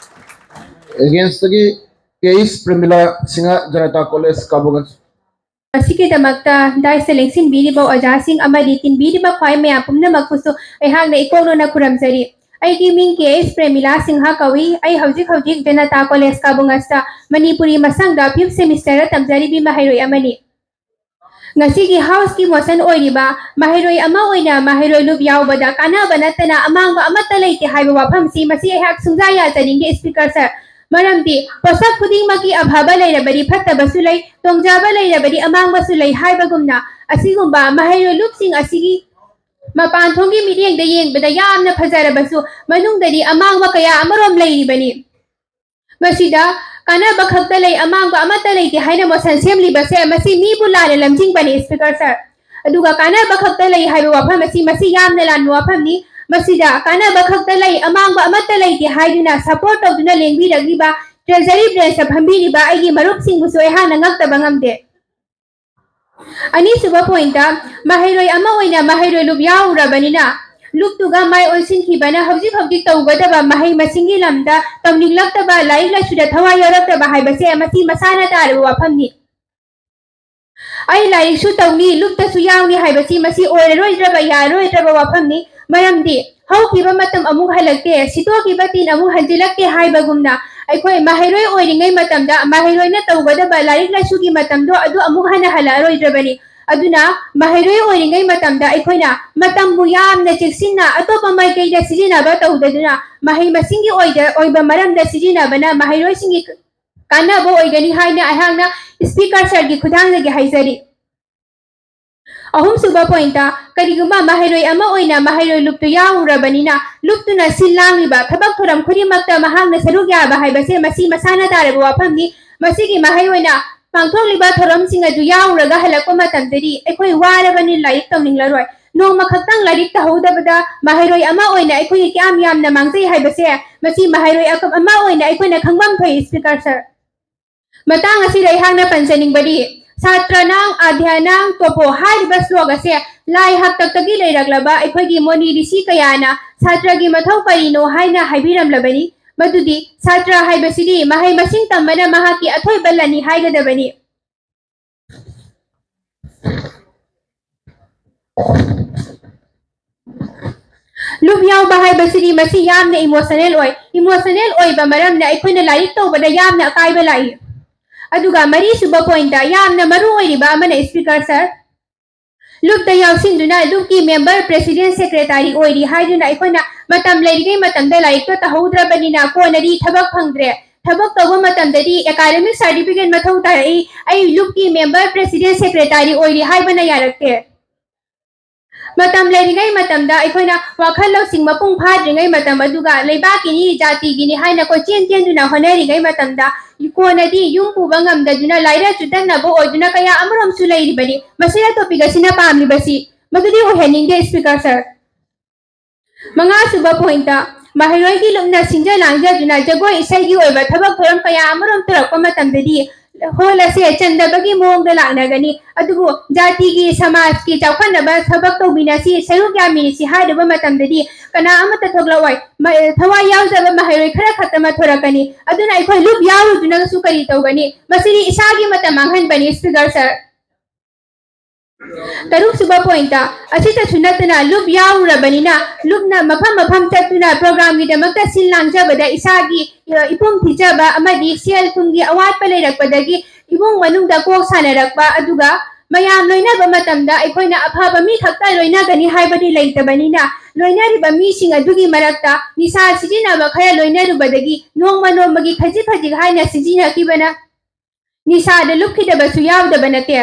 against ꯇꯒꯤ ꯀꯦ ꯑꯦꯁ ꯄ꯭ꯔꯦꯃꯤꯂꯥ ꯁꯤꯡꯍ, ꯖꯅꯇꯥ ꯀꯣꯂꯦꯖ, ꯀꯥꯕꯨꯒꯟꯖ꯫ ꯑꯁꯤꯒꯤꯗꯃꯛꯇ dais ꯇ ꯂꯦꯡꯁꯤꯟꯕꯤꯔꯤꯕ ꯑꯣꯖꯥꯁꯤꯡ ꯑꯃꯗꯤ ꯇꯤꯟꯕꯤꯔꯤꯕ ꯈ꯭ꯋꯥꯏ ꯃꯌꯥꯝ ꯄꯨꯝꯅꯃꯛꯄꯨꯁꯨ ꯑꯩꯍꯥꯛꯅ ꯏꯀꯣꯛ ꯅꯣꯟꯅ ꯈꯨꯔꯨꯝꯖꯔꯤ꯫ ꯑꯩꯒꯤ ꯃꯤꯡ ꯀꯦ ꯑꯦꯁ ꯄ꯭ꯔꯦꯃꯤꯂꯥ ꯁꯤꯡꯍ ꯀꯧꯏ꯫ ꯑꯩ ꯍꯧꯖꯤꯛ ꯍꯧꯖꯤꯛ ꯖꯅꯇꯥ ꯀꯣꯂꯦꯖ ꯀꯥꯕꯨꯡ ꯑꯁꯤꯗ ꯃꯅꯤꯄꯨꯔꯤ ꯃꯁꯥꯡꯗ fifth semester ꯗ ꯇꯝꯖꯔꯤꯕꯤ ꯃꯍꯩꯔꯣꯏ ꯑꯃꯅꯤ꯫ ꯉꯁꯤꯒꯤ house ꯀꯤ motion ꯑꯣꯏꯔꯤꯕ ꯃꯍꯩꯔꯣꯏ ꯑꯃ ꯑꯣꯏꯅ ꯃꯍꯩꯔꯣꯏ ꯂꯨꯞ ꯌꯥꯎꯕꯗ ꯀꯥꯟꯅꯕ ꯅꯠꯇꯅ ꯑꯃꯥꯡꯕ ꯑꯃꯠꯇ ꯂꯩꯇꯦ ꯍꯥꯏꯕ ꯋꯥꯐꯝꯁꯤ ꯃꯁꯤ ꯑꯩꯍꯥꯛ ꯁꯨꯡꯌꯥ ꯌꯥꯖꯅꯤꯡꯗꯦ speaker sir꯫ ꯃꯔꯝꯗꯤ ꯄꯣꯠꯁꯛ ꯈꯨꯗꯤꯡꯃꯛꯀꯤ ꯑꯐꯕ ꯂꯩꯔꯕꯗꯤ ꯐꯠꯇꯕꯁꯨ ꯂꯩ, ꯇꯣꯡꯖꯕ ꯂꯩꯔꯕꯗꯤ ꯑꯃꯥꯡꯕꯁꯨ ꯂꯩ ꯍꯥꯏꯕꯒꯨꯝꯅ ꯑꯁꯤꯒꯨꯝꯕ ꯃꯍꯩꯔꯣꯏ ꯂꯨꯞꯁꯤꯡ ꯑꯁꯤꯒꯤ ꯃꯄꯥꯟ ꯊꯣꯡꯒꯤ ꯃꯤꯠꯌꯦꯡꯗ ꯌꯦꯡꯕꯗ ꯌꯥꯝꯅ ꯐꯖꯔꯕꯁꯨ ꯃꯅꯨꯡꯗꯗꯤ ꯑꯃꯥꯡꯕ ꯀꯌꯥ ꯑꯃꯔꯣꯝ ꯂꯩꯔꯤꯕꯅꯤ꯫ ꯃꯁꯤꯗ ꯀꯥꯟꯅꯕ ꯈꯛꯇ ꯂꯩ, ꯑꯃꯥꯡꯕ ꯑꯃꯠꯇ ꯂꯩꯇꯦ ꯍꯥꯏꯅ motion ꯁꯦꯝꯂꯤꯕꯁꯦ ꯃꯁꯤ ꯃꯤꯕꯨ ꯂꯥꯟꯅ ꯂꯝꯖꯤꯡꯕꯅꯤ speaker sir꯫ ꯑꯗꯨꯒ ꯀꯥꯟꯅꯕ ꯈꯛꯇ ꯂꯩ ꯍꯥꯏꯕ ꯋꯥꯐꯝ ꯑꯁꯤ ꯃꯁꯤ ꯌꯥꯝꯅ ꯂꯥꯟꯕ ꯋꯥꯐꯝꯅꯤ꯫ ꯃꯁꯤꯗ ꯀꯥꯟꯅꯕ ꯈꯛꯇ ꯂꯩ, ꯑꯃꯥꯡꯕ ꯑꯃꯠꯇ ꯂꯩꯇꯦ ꯍꯥꯏꯗꯨꯅ support ꯇꯧꯗꯨꯅ ꯂꯦꯡꯕꯤꯔꯛꯂꯤꯕ treasury branch ꯇ ꯐꯝꯕꯤꯔꯤꯕ ꯑꯩꯒꯤ ꯃꯔꯨꯞꯁꯤꯡꯕꯨꯁꯨ ꯑꯩꯍꯥꯛꯅ ꯉꯛꯇꯕ ꯉꯝꯗꯦ꯫ ꯑꯅꯤꯁꯨꯕ point ꯇ ꯃꯍꯩꯔꯣꯏ ꯑꯃ ꯑꯣꯏꯅ ꯃꯍꯩꯔꯣꯏ ꯂꯨꯞ ꯌꯥꯎꯔꯨꯔꯕꯅꯤꯅ ꯂꯨꯞꯇꯨꯒ ꯃꯥꯏ ꯑꯣꯟꯁꯤꯟꯈꯤꯕꯅ ꯍꯧꯖꯤꯛ ꯍꯧꯖꯤꯛ ꯇꯧꯒꯗꯕ ꯃꯍꯩ ꯃꯁꯤꯡꯒꯤ ꯂꯝꯗ ꯇꯧꯅꯤꯡꯂꯛꯇꯕ, ꯂꯥꯏꯔꯤꯛ ꯂꯥꯏꯁꯨꯗ ꯊꯋꯥꯏ ꯌꯥꯎꯔꯛꯇꯕ ꯍꯥꯏꯕꯁꯦ ꯃꯁꯤ ꯃꯁꯥꯅ ꯇꯥꯔꯕ ꯋꯥꯐꯝꯅꯤ꯫ ꯑꯩ ꯂꯥꯏꯔꯤꯛꯁꯨ ꯇꯧꯅꯤ, ꯂꯨꯞꯇꯁꯨ ꯌꯥꯎꯅꯤ ꯍꯥꯏꯕꯁꯤ ꯃꯁꯤ ꯑꯣꯏꯔꯔꯣꯏꯗ꯭ꯔꯕ, ꯌꯥꯔꯔꯣꯏꯗ꯭ꯔꯕ ꯋꯥꯐꯝꯅꯤ꯫ ꯃꯔꯝꯗꯤ ꯍꯧꯈꯤꯕ ꯃꯇꯝ ꯑꯃꯨꯛ ꯍꯜꯂꯛꯇꯦ, ꯁꯤꯠꯇꯣꯛꯈꯤꯕ ꯇꯤꯟ ꯑꯃꯨꯛ ꯍꯟꯖꯤꯜꯂꯛꯇꯦ ꯍꯥꯏꯕꯒꯨꯝꯅ ꯑꯩꯈꯣꯏ ꯃꯍꯩꯔꯣꯏ ꯑꯣꯏꯔꯤꯉꯩ ꯃꯇꯝꯗ ꯃꯍꯩꯔꯣꯏꯅ ꯇꯧꯒꯗꯕ ꯂꯥꯏꯔꯤꯛ ꯂꯥꯏꯁꯨꯒꯤ ꯃꯇꯝꯗꯣ ꯑꯗꯨ ꯑꯃꯨꯛ ꯍꯟꯅ ꯍꯜꯂꯛꯑꯔꯣꯏꯗ꯭ꯔꯕꯅꯤ꯫ ꯑꯗꯨꯅ ꯃꯍꯩꯔꯣꯏ ꯑꯣꯏꯔꯤꯉꯩ ꯃꯇꯝꯗ ꯑꯩꯈꯣꯏꯅ ꯃꯇꯝꯕꯨ ꯌꯥꯝꯅ ꯆꯦꯛꯁꯤꯟꯅ ꯑꯇꯣꯞꯄ ꯃꯥꯏꯀꯩꯗ ꯁꯤꯖꯤꯟꯅꯕ ꯇꯧꯗꯗꯨꯅ ꯃꯍꯩ ꯃꯁꯤꯡꯒꯤ ꯑꯣꯏꯗ-, ꯑꯣꯏꯕ ꯃꯔꯝꯗ ꯁꯤꯖꯤꯟꯅꯕꯅ ꯃꯍꯩꯔꯣꯏꯁꯤꯡꯒꯤ ꯀꯥꯟꯅꯕ ꯑꯣꯏꯒꯅꯤ ꯍꯥꯏꯅ ꯑꯩꯍꯥꯛꯅ speaker sir ꯒꯤ ꯈꯨꯠꯊꯥꯡꯗꯒꯤ ꯍꯥꯏꯖꯔꯤ꯫ ꯑꯍꯨꯝꯁꯨꯕ point ꯇ, ꯀꯔꯤꯒꯨꯝꯕ ꯃꯍꯩꯔꯣꯏ ꯑꯃ ꯑꯣꯏꯅ ꯃꯍꯩꯔꯣꯏ ꯂꯨꯞꯇꯨ ꯌꯥꯎꯔꯨꯔꯕꯅꯤꯅ ꯂꯨꯞꯇꯨꯅ ꯁꯤꯜ ꯂꯥꯡꯂꯤꯕ ꯊꯕꯛ ꯊꯧꯔꯝ ꯈꯨꯗꯤꯡꯃꯛꯇ ꯃꯍꯥꯛꯅ ꯁꯔꯨꯛ ꯌꯥꯕ ꯍꯥꯏꯕꯁꯦ ꯃꯁꯤ ꯃꯁꯥꯅ ꯇꯥꯔꯕ ꯋꯥꯐꯝꯅꯤ꯫ ꯃꯁꯤꯒꯤ ꯃꯍꯩꯔꯣꯏꯅ ꯄꯥꯡꯊꯣꯛꯂꯤꯕ ꯊꯧꯔꯝꯁꯤꯡ ꯑꯗꯨ ꯌꯥꯎꯔꯨꯔꯒ ꯍꯜꯂꯛꯄ ꯃꯇꯝꯗꯗꯤ ꯑꯩꯈꯣꯏ ꯋꯥꯔꯕꯅꯤ, ꯂꯥꯏꯔꯤꯛ ꯇꯧꯅꯤꯡꯂꯔꯣꯏ꯫ ꯅꯣꯡꯃ ꯈꯛꯇꯪ ꯂꯥꯏꯔꯤꯛ ꯇꯧꯍꯧꯗꯕꯗ ꯃꯍꯩꯔꯣꯏ ꯑꯃ ꯑꯣꯏꯅ ꯑꯩꯈꯣꯏꯒꯤ ꯀꯌꯥꯝ ꯌꯥꯝꯅ ꯃꯥꯡꯖꯩ ꯍꯥꯏꯕꯁꯦ ꯃꯁꯤ ꯃꯍꯩꯔꯣꯏ ꯑꯃ ꯑꯣꯏꯅ ꯑꯩꯈꯣꯏꯅ ꯈꯪꯐꯝ ꯊꯣꯛꯏ, speaker sir꯫ ꯃꯇꯥꯡ ꯑꯁꯤꯗ ꯑꯩꯍꯥꯛꯅ ꯄꯟꯖꯅꯤꯡꯕꯗꯤ, ꯁꯥꯇ꯭ꯔꯅꯥꯡ ꯑꯙ꯭ꯌꯥꯅꯥꯡ ꯇꯣꯄꯣ ꯍꯥꯏꯔꯤꯕ ꯁ꯭ꯂꯣꯛ ꯑꯁꯦ ꯂꯥꯏ ꯍꯥꯛꯇꯛꯇꯒꯤ ꯂꯩꯔꯛꯂꯕ ꯑꯩꯈꯣꯏꯒꯤ ꯃꯨꯅꯤ ꯔꯤꯁꯤ ꯀꯌꯥꯅ ꯁꯥꯇ꯭ꯔꯒꯤ ꯃꯊꯧ ꯀꯔꯤꯅꯣ ꯍꯥꯏꯅ ꯍꯥꯏꯕꯤꯔꯝꯂꯕꯅꯤ꯫ ꯃꯗꯨꯗꯤ ꯁꯥꯇ꯭ꯔ ꯍꯥꯏꯕꯁꯤꯗꯤ ꯃꯍꯩ ꯃꯁꯤꯡ ꯇꯝꯕꯅ ꯃꯍꯥꯛꯀꯤ ꯑꯊꯣꯏꯕ ꯂꯟꯅꯤ ꯍꯥꯏꯒꯗꯕꯅꯤ꯫ ꯂꯨꯞ ꯌꯥꯎꯕ ꯍꯥꯏꯕꯁꯤꯗꯤ ꯃꯁꯤ ꯌꯥꯝꯅ ꯏꯃꯣꯁꯅꯦꯜ ꯑꯣꯏ꯫ ꯏꯃꯣꯁꯅꯦꯜ ꯑꯣꯏꯕ ꯃꯔꯝꯅ ꯑꯩꯈꯣꯏꯅ ꯂꯥꯏꯔꯤꯛ ꯇꯧꯕꯗ ꯌꯥꯝꯅ ꯑꯀꯥꯏꯕ ꯂꯥꯛꯏ꯫ ꯑꯗꯨꯒ ꯃꯔꯤꯁꯨꯕ ꯄꯣꯏꯟꯠꯇ ꯌꯥꯝꯅ ꯃꯔꯨ ꯑꯣꯏꯔꯤꯕ ꯑꯃꯅ, ꯁ꯭ꯄꯤꯀꯔ ꯁꯔ, ꯂꯨꯞꯇ ꯌꯥꯎꯁꯤꯟꯗꯨꯅ ꯂꯨꯞꯀꯤ ꯃꯦꯝꯕꯔ, ꯄ꯭ꯔꯦꯁꯤꯗꯦꯟꯠ, ꯁꯦꯀ꯭ꯔꯦꯇꯥꯔꯤ ꯑꯣꯏꯔꯤ ꯍꯥꯏꯗꯨꯅ ꯑꯩꯈꯣꯏꯅ ꯃꯇꯝ ꯂꯩꯔꯤꯉꯩ ꯃꯇꯝꯗ ꯂꯥꯏꯔꯤꯛꯇꯣ ꯇꯧꯍꯧꯗ꯭ꯔꯕꯅꯤꯅ ꯀꯣꯟꯅꯗꯤ ꯊꯕꯛ ꯐꯪꯗ꯭ꯔꯦ꯫ ꯊꯕꯛ ꯇꯧꯕ ꯃꯇꯝꯗꯗꯤ ꯑꯦꯀꯥꯗꯃꯤꯛ ꯁꯥꯔꯇꯤꯐꯤꯀꯦꯠ ꯃꯊꯧ ꯇꯥꯔꯛꯏ, ꯑꯩ ꯂꯨꯞꯀꯤ ꯃꯦꯝꯕꯔ, ꯄ꯭ꯔꯦꯁꯤꯗꯦꯟꯠ, ꯁꯦꯀ꯭ꯔꯦꯇꯥꯔꯤ ꯑꯣꯏꯔꯤ ꯍꯥꯏꯕꯅ ꯌꯥꯔꯛꯇꯦ꯫ ꯃꯇꯝ ꯂꯩꯔꯤꯉꯩ ꯃꯇꯝꯗ ꯑꯩꯈꯣꯏꯅ ꯋꯥꯈꯜ ꯂꯧꯁꯤꯡ ꯃꯄꯨꯡ ꯐꯥꯗ꯭ꯔꯤꯉꯩ ꯃꯇꯝ, ꯑꯗꯨꯒ ꯂꯩꯕꯥꯛꯀꯤꯅꯤ, ꯖꯥꯇꯤꯒꯤꯅꯤ ꯍꯥꯏꯅ ꯀꯣꯏꯆꯦꯟ ꯆꯦꯟꯗꯨꯅ ꯍꯣꯠꯅꯔꯤꯉꯩ ꯃꯇꯝꯗ ꯀꯣꯟꯅꯗꯤ ꯌꯨꯝ ꯄꯨꯕ ꯉꯝꯗꯗꯨꯅ ꯂꯥꯏꯔ ꯆꯨꯗꯠꯅꯕ ꯑꯣꯏꯗꯨꯅ ꯀꯌꯥ ꯑꯃꯔꯣꯝꯁꯨ ꯂꯩꯔꯤꯕꯅꯤ꯫ ꯃꯁꯤꯅ ꯇꯣꯄꯤꯛ ꯑꯁꯤꯅ ꯄꯥꯝꯂꯤꯕꯁꯤ ꯃꯗꯨꯗꯤ ꯑꯣꯏꯍꯟꯅꯤꯡꯗꯦ, ꯁ꯭ꯄꯤꯀꯔ ꯁꯔ꯫ ꯃꯉꯥꯁꯨꯕ ꯄꯣꯏꯟꯠꯇ, ꯃꯍꯩꯔꯣꯏꯒꯤ ꯂꯨꯞꯅ ꯁꯤꯡꯖ ꯂꯥꯡꯖꯗꯨꯅ ꯖꯒꯣꯏ ꯏꯁꯩꯒꯤ ꯑꯣꯏꯕ ꯊꯕꯛ ꯊꯧꯔꯝ ꯀꯌꯥ ꯑꯃꯔꯣꯝ ꯇꯧꯔꯛꯄ ꯃꯇꯝꯗꯗꯤ ꯍꯣꯜ ꯑꯁꯦ ꯆꯟꯗꯕꯒꯤ ꯃꯑꯣꯡꯗ ꯂꯥꯛꯅꯒꯅꯤ꯫ ꯑꯗꯨꯕꯨ ꯖꯥꯇꯤꯒꯤ, ꯁꯃꯥꯖꯀꯤ ꯆꯥꯎꯈꯠꯅꯕ ꯊꯕꯛ ꯇꯧꯃꯤꯟꯅꯁꯤ, ꯁꯔꯨꯛ ꯌꯥꯃꯤꯟꯅꯁꯤ ꯍꯥꯏꯔꯨꯕ ꯃꯇꯝꯗꯗꯤ ꯀꯅꯥ ꯑꯃꯠꯇ ꯊꯣꯛꯂꯛꯑꯣꯏ꯫ ꯃ-, ꯊꯋꯥꯏ ꯌꯥꯎꯖꯕ ꯃꯍꯩꯔꯣꯏ ꯈꯔ ꯈꯛꯇꯃꯛ ꯊꯣꯔꯛꯀꯅꯤ꯫ ꯑꯗꯨꯅ ꯑꯩꯈꯣꯏ ꯂꯨꯞ ꯌꯥꯎꯔꯨꯗꯨꯅꯁꯨ ꯀꯔꯤ ꯇꯧꯒꯅꯤ? ꯃꯁꯤꯗꯤ ꯏꯁꯥꯒꯤ ꯃꯇꯝ ꯃꯥꯡꯍꯟꯕꯅꯤ, ꯁ꯭ꯄꯤꯀꯔ ꯁꯔ꯫ ꯇꯔꯨꯛꯁꯨꯕ ꯄꯣꯏꯟꯠꯇ, ꯑꯁꯤꯇꯁꯨ ꯅꯠꯇꯅ ꯂꯨꯞ ꯌꯥꯎꯔꯨꯔꯕꯅꯤꯅ ꯂꯨꯞꯅ ꯃꯐꯝ ꯃꯐꯝ ꯆꯠꯇꯨꯅ ꯄ꯭ꯔꯣꯒ꯭ꯔꯥꯝꯒꯤꯗꯃꯛꯇ ꯁꯤꯟ ꯂꯥꯡꯖꯕꯗ ꯏꯁꯥꯒꯤ, ꯑ, ꯏꯄꯨꯝ ꯊꯤꯖꯕ ꯑꯃꯗꯤ ꯁꯦꯜ ꯊꯨꯝꯒꯤ ꯑꯋꯥꯠꯄ ꯂꯩꯔꯛꯄꯗꯒꯤ ꯏꯃꯨꯡ ꯃꯅꯨꯡꯗ ꯀꯣꯛ ꯁꯥꯟꯅꯔꯛꯄ, ꯑꯗꯨꯒ ꯃꯌꯥꯝ ꯂꯣꯏꯅꯕ ꯃꯇꯝꯗ ꯑꯩꯈꯣꯏꯅ ꯑꯐꯕ ꯃꯤ ꯈꯛꯇ ꯂꯣꯏꯅꯒꯅꯤ ꯍꯥꯏꯕꯗꯤ ꯂꯩꯇꯕꯅꯤꯅ, ꯂꯣꯏꯅꯔꯤꯕ ꯃꯤꯁꯤꯡ ꯑꯗꯨꯒꯤ ꯃꯔꯛꯇ ꯅꯤꯁꯥ ꯁꯤꯖꯤꯟꯅꯕ ꯈꯔ ꯂꯣꯏꯅꯔꯨꯕꯗꯒꯤ ꯅꯣꯡꯃ ꯅꯣꯡꯃꯒꯤ ꯈꯖꯤꯛ ꯈꯖꯤꯛ ꯍꯥꯏꯅ ꯁꯤꯖꯤꯟꯅꯈꯤꯕꯅ ꯅꯤꯁꯥꯗ ꯂꯨꯞꯈꯤꯗꯕꯁꯨ ꯌꯥꯎꯗꯕ ꯅꯠꯇꯦ꯫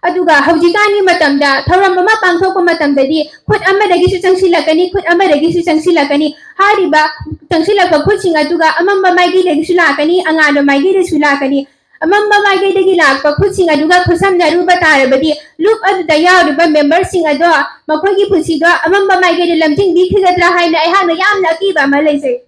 ꯑꯗꯨꯒ ꯍꯧꯖꯤꯛꯀꯥꯟꯒꯤ ꯃꯇꯝꯗ ꯊꯧꯔꯝ ꯑꯃ ꯄꯥꯡꯊꯣꯛꯄ ꯃꯇꯝꯗꯗꯤ ꯈꯨꯠ ꯑꯃꯗꯒꯤꯁꯨ ꯆꯪꯁꯤꯜꯂꯛꯀꯅꯤ, ꯈꯨꯠ ꯑꯃꯗꯒꯤꯁꯨ ꯆꯪꯁꯤꯜꯂꯛꯀꯅꯤ꯫ ꯍꯥꯏꯔꯤꯕ ꯆꯪꯁꯤꯜꯂꯛꯄ ꯈꯨꯠꯁꯤꯡ ꯑꯗꯨꯒ ꯑꯃꯝꯕ ꯃꯥꯏꯀꯩꯗꯒꯤꯁꯨ ꯂꯥꯛꯀꯅꯤ, ꯑꯉꯥꯟꯕ ꯃꯥꯏꯀꯩꯗꯁꯨ ꯂꯥꯛꯀꯅꯤ꯫ ꯑꯃꯝꯕ ꯃꯥꯏꯀꯩꯗꯒꯤ ꯂꯥꯛꯄ ꯈꯨꯠꯁꯤꯡ ꯑꯗꯨꯒ ꯈꯨꯠꯁꯝꯅꯔꯨꯕ ꯇꯥꯔꯕꯗꯤ ꯂꯨꯞ ꯑꯗꯨꯗ ꯌꯥꯎꯔꯤꯕ ꯃꯦꯝꯕꯔꯁꯤꯡ ꯑꯗꯣ ꯃꯈꯣꯏꯒꯤ ꯄꯨꯟꯁꯤꯗꯣ ꯑꯃꯝꯕ ꯃꯥꯏꯀꯩꯗ ꯂꯝꯖꯤꯡꯕꯤꯈꯤꯒꯗ꯭ꯔꯥ ꯍꯥꯏꯅ ꯑꯩꯍꯥꯛꯅ ꯌꯥꯝꯅ ꯑꯀꯤꯕ ꯑꯃ ꯂꯩꯖꯩ꯫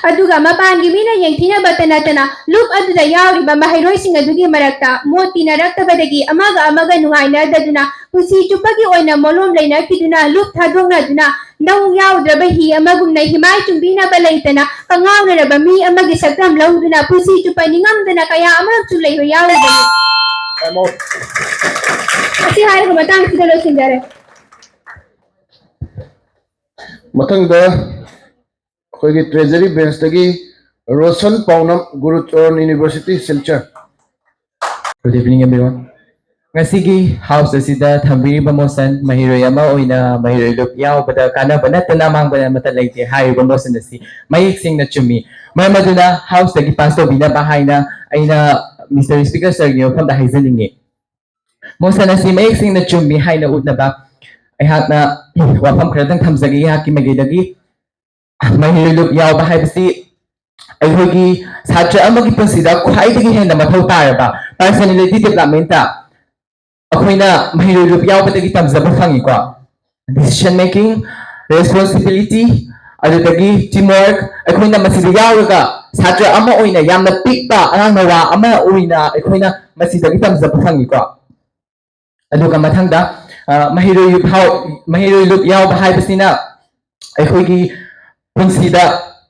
ꯑꯗꯨꯒ ꯃꯄꯥꯟꯒꯤ ꯃꯤꯅ ꯌꯦꯡꯊꯤꯅꯕꯇ ꯅꯠꯇꯅ ꯂꯨꯞ ꯑꯗꯨꯗ ꯌꯥꯎꯔꯤꯕ ꯃꯍꯩꯔꯣꯏꯁꯤꯡ ꯑꯗꯨꯒꯤ ꯃꯔꯛꯇ ꯃꯣꯠ ꯇꯤꯟꯅꯔꯛꯇꯕꯗꯒꯤ ꯑꯃꯒ ꯑꯃꯒ ꯅꯨꯡꯉꯥꯏꯅꯗꯗꯨꯅ ꯄꯨꯟꯁꯤ ꯆꯨꯞꯄꯒꯤ ꯑꯣꯏꯅ ꯃꯣꯂꯣꯝ ꯂꯩꯅꯈꯤꯗꯨꯅ ꯂꯨꯞ ꯊꯥꯗꯣꯛꯅꯗꯨꯅ ꯅꯧ ꯌꯥꯎꯗ꯭ꯔꯕ ꯍꯤ ꯑꯃꯒꯨꯝꯅ ꯍꯤꯃꯥꯏ ꯆꯨꯝꯕꯤꯅꯕ ꯂꯩꯇꯅ ꯀꯉꯥꯎꯅꯔꯕ ꯃꯤ ꯑꯃꯒꯤ ꯁꯛꯇꯝ ꯂꯧꯗꯨꯅ ꯄꯨꯟꯁꯤ ꯆꯨꯞꯄ ꯅꯤꯡꯉꯝꯗꯅ ꯀꯌꯥ ꯑꯃꯔꯛꯁꯨ ꯂꯩꯕ ꯌꯥꯎꯔꯤꯕꯅꯤ꯫ ꯑꯁꯤ ꯍꯥꯏꯔꯒ ꯃꯇꯥꯡꯁꯤꯗ ꯂꯣꯏꯁꯤꯟꯖꯔꯦ꯫ ꯃꯊꯪꯗ ꯑꯩꯈꯣꯏꯒꯤ ꯇ꯭ꯔꯦꯖꯔꯤ ꯕꯦꯟꯁꯇꯒꯤ Roshan Paonam, Gurucharan university, Silchar. Good evening, everyone. ꯉꯁꯤꯒꯤ ꯍꯥꯎꯁ ꯑꯁꯤꯗ ꯊꯝꯕꯤꯔꯤꯕ ꯃꯣꯁꯟ ꯃꯍꯩꯔꯣꯏ ꯑꯃ ꯑꯣꯏꯅ ꯃꯍꯩꯔꯣꯏ ꯂꯨꯞ ꯌꯥꯎꯕꯗ ꯀꯥꯟꯅꯕ ꯅꯠꯇꯅ ꯑꯃꯥꯡꯕ ꯑꯃꯠꯇ ꯂꯩꯇꯦ ꯍꯥꯏꯔꯤꯕ ꯃꯣꯁꯟ ꯑꯁꯤ ꯃꯌꯦꯛ ꯁꯦꯡꯅ ꯆꯨꯝꯃꯤ꯫ ꯃꯔꯝ ꯑꯗꯨꯅ ꯍꯥꯎꯁꯇꯒꯤ ꯄꯥꯁ ꯇꯧꯕꯤꯅꯕ ꯍꯥꯏꯅ ꯑꯩꯅ ꯃꯤꯁꯇꯔ ꯁ꯭ꯄꯤꯀꯔ ꯁꯔꯒꯤ ꯃꯐꯝꯗ ꯍꯥꯏꯖꯅꯤꯡꯉꯤ꯫ ꯃꯣꯁꯟ ꯑꯁꯤ ꯃꯌꯦꯛ ꯁꯦꯡꯅ ꯆꯨꯝꯃꯤ ꯍꯥꯏꯅ ꯎꯠꯅꯕ ꯑꯩꯍꯥꯛꯅ ꯋꯥꯐꯝ ꯈꯔꯗꯪ ꯊꯝꯖꯒꯦ ꯑꯩꯍꯥꯛꯀꯤ ꯃꯥꯏꯀꯩꯗꯒꯤ꯫ ꯃꯍꯩꯔꯣꯏ ꯂꯨꯞ ꯌꯥꯎꯕ ꯍꯥꯏꯕꯁꯤ ꯑꯩꯈꯣꯏꯒꯤ ꯁꯥꯇ꯭ꯔ ꯑꯃꯒꯤ ꯄꯨꯟꯁꯤꯗ ꯈ꯭ꯋꯥꯏꯗꯒꯤ ꯍꯦꯟꯅ ꯃꯊꯧ ꯇꯥꯔꯕ ꯄꯔꯁꯅꯦꯂꯤꯇꯤ ꯗꯤꯕꯂꯞꯃꯦꯟꯇ ꯑꯩꯈꯣꯏꯅ ꯃꯍꯩꯔꯣꯏ ꯂꯨꯞ ꯌꯥꯎꯕꯗꯒꯤ ꯇꯝꯖꯕ ꯐꯪꯉꯤꯀꯣ꯫ ꯗꯤꯁꯤꯖꯟ ꯃꯦꯀꯤꯡ, ꯔꯦꯁꯄꯣꯟꯁꯤꯕꯤꯂꯤꯇꯤ, ꯑꯗꯨꯗꯒꯤ ꯇꯤꯝꯋꯥꯔꯛ, ꯑꯩꯈꯣꯏꯅ ꯃꯁꯤꯗ ꯌꯥꯎꯔꯒ ꯁꯥꯇ꯭ꯔ ꯑꯃ ꯑꯣꯏꯅ, ꯌꯥꯝꯅ ꯄꯤꯛꯄ ꯑꯉꯥꯡ ꯅꯋꯥ ꯑꯃ ꯑꯣꯏꯅ ꯑꯩꯈꯣꯏꯅ ꯃꯁꯤꯗꯒꯤ ꯇꯝꯖꯕ ꯐꯪꯉꯤꯀꯣ꯫ ꯑꯗꯨꯒ ꯃꯊꯪꯗ ꯑ, ꯃꯍꯩꯔꯣꯏ ꯂꯨꯞ ꯍꯥꯎ- ꯃꯍꯩꯔꯣꯏ ꯂꯨꯞ ꯌꯥꯎꯕ ꯍꯥꯏꯕꯁꯤꯅ ꯑꯩꯈꯣꯏꯒꯤ ꯄꯨꯟꯁꯤꯗ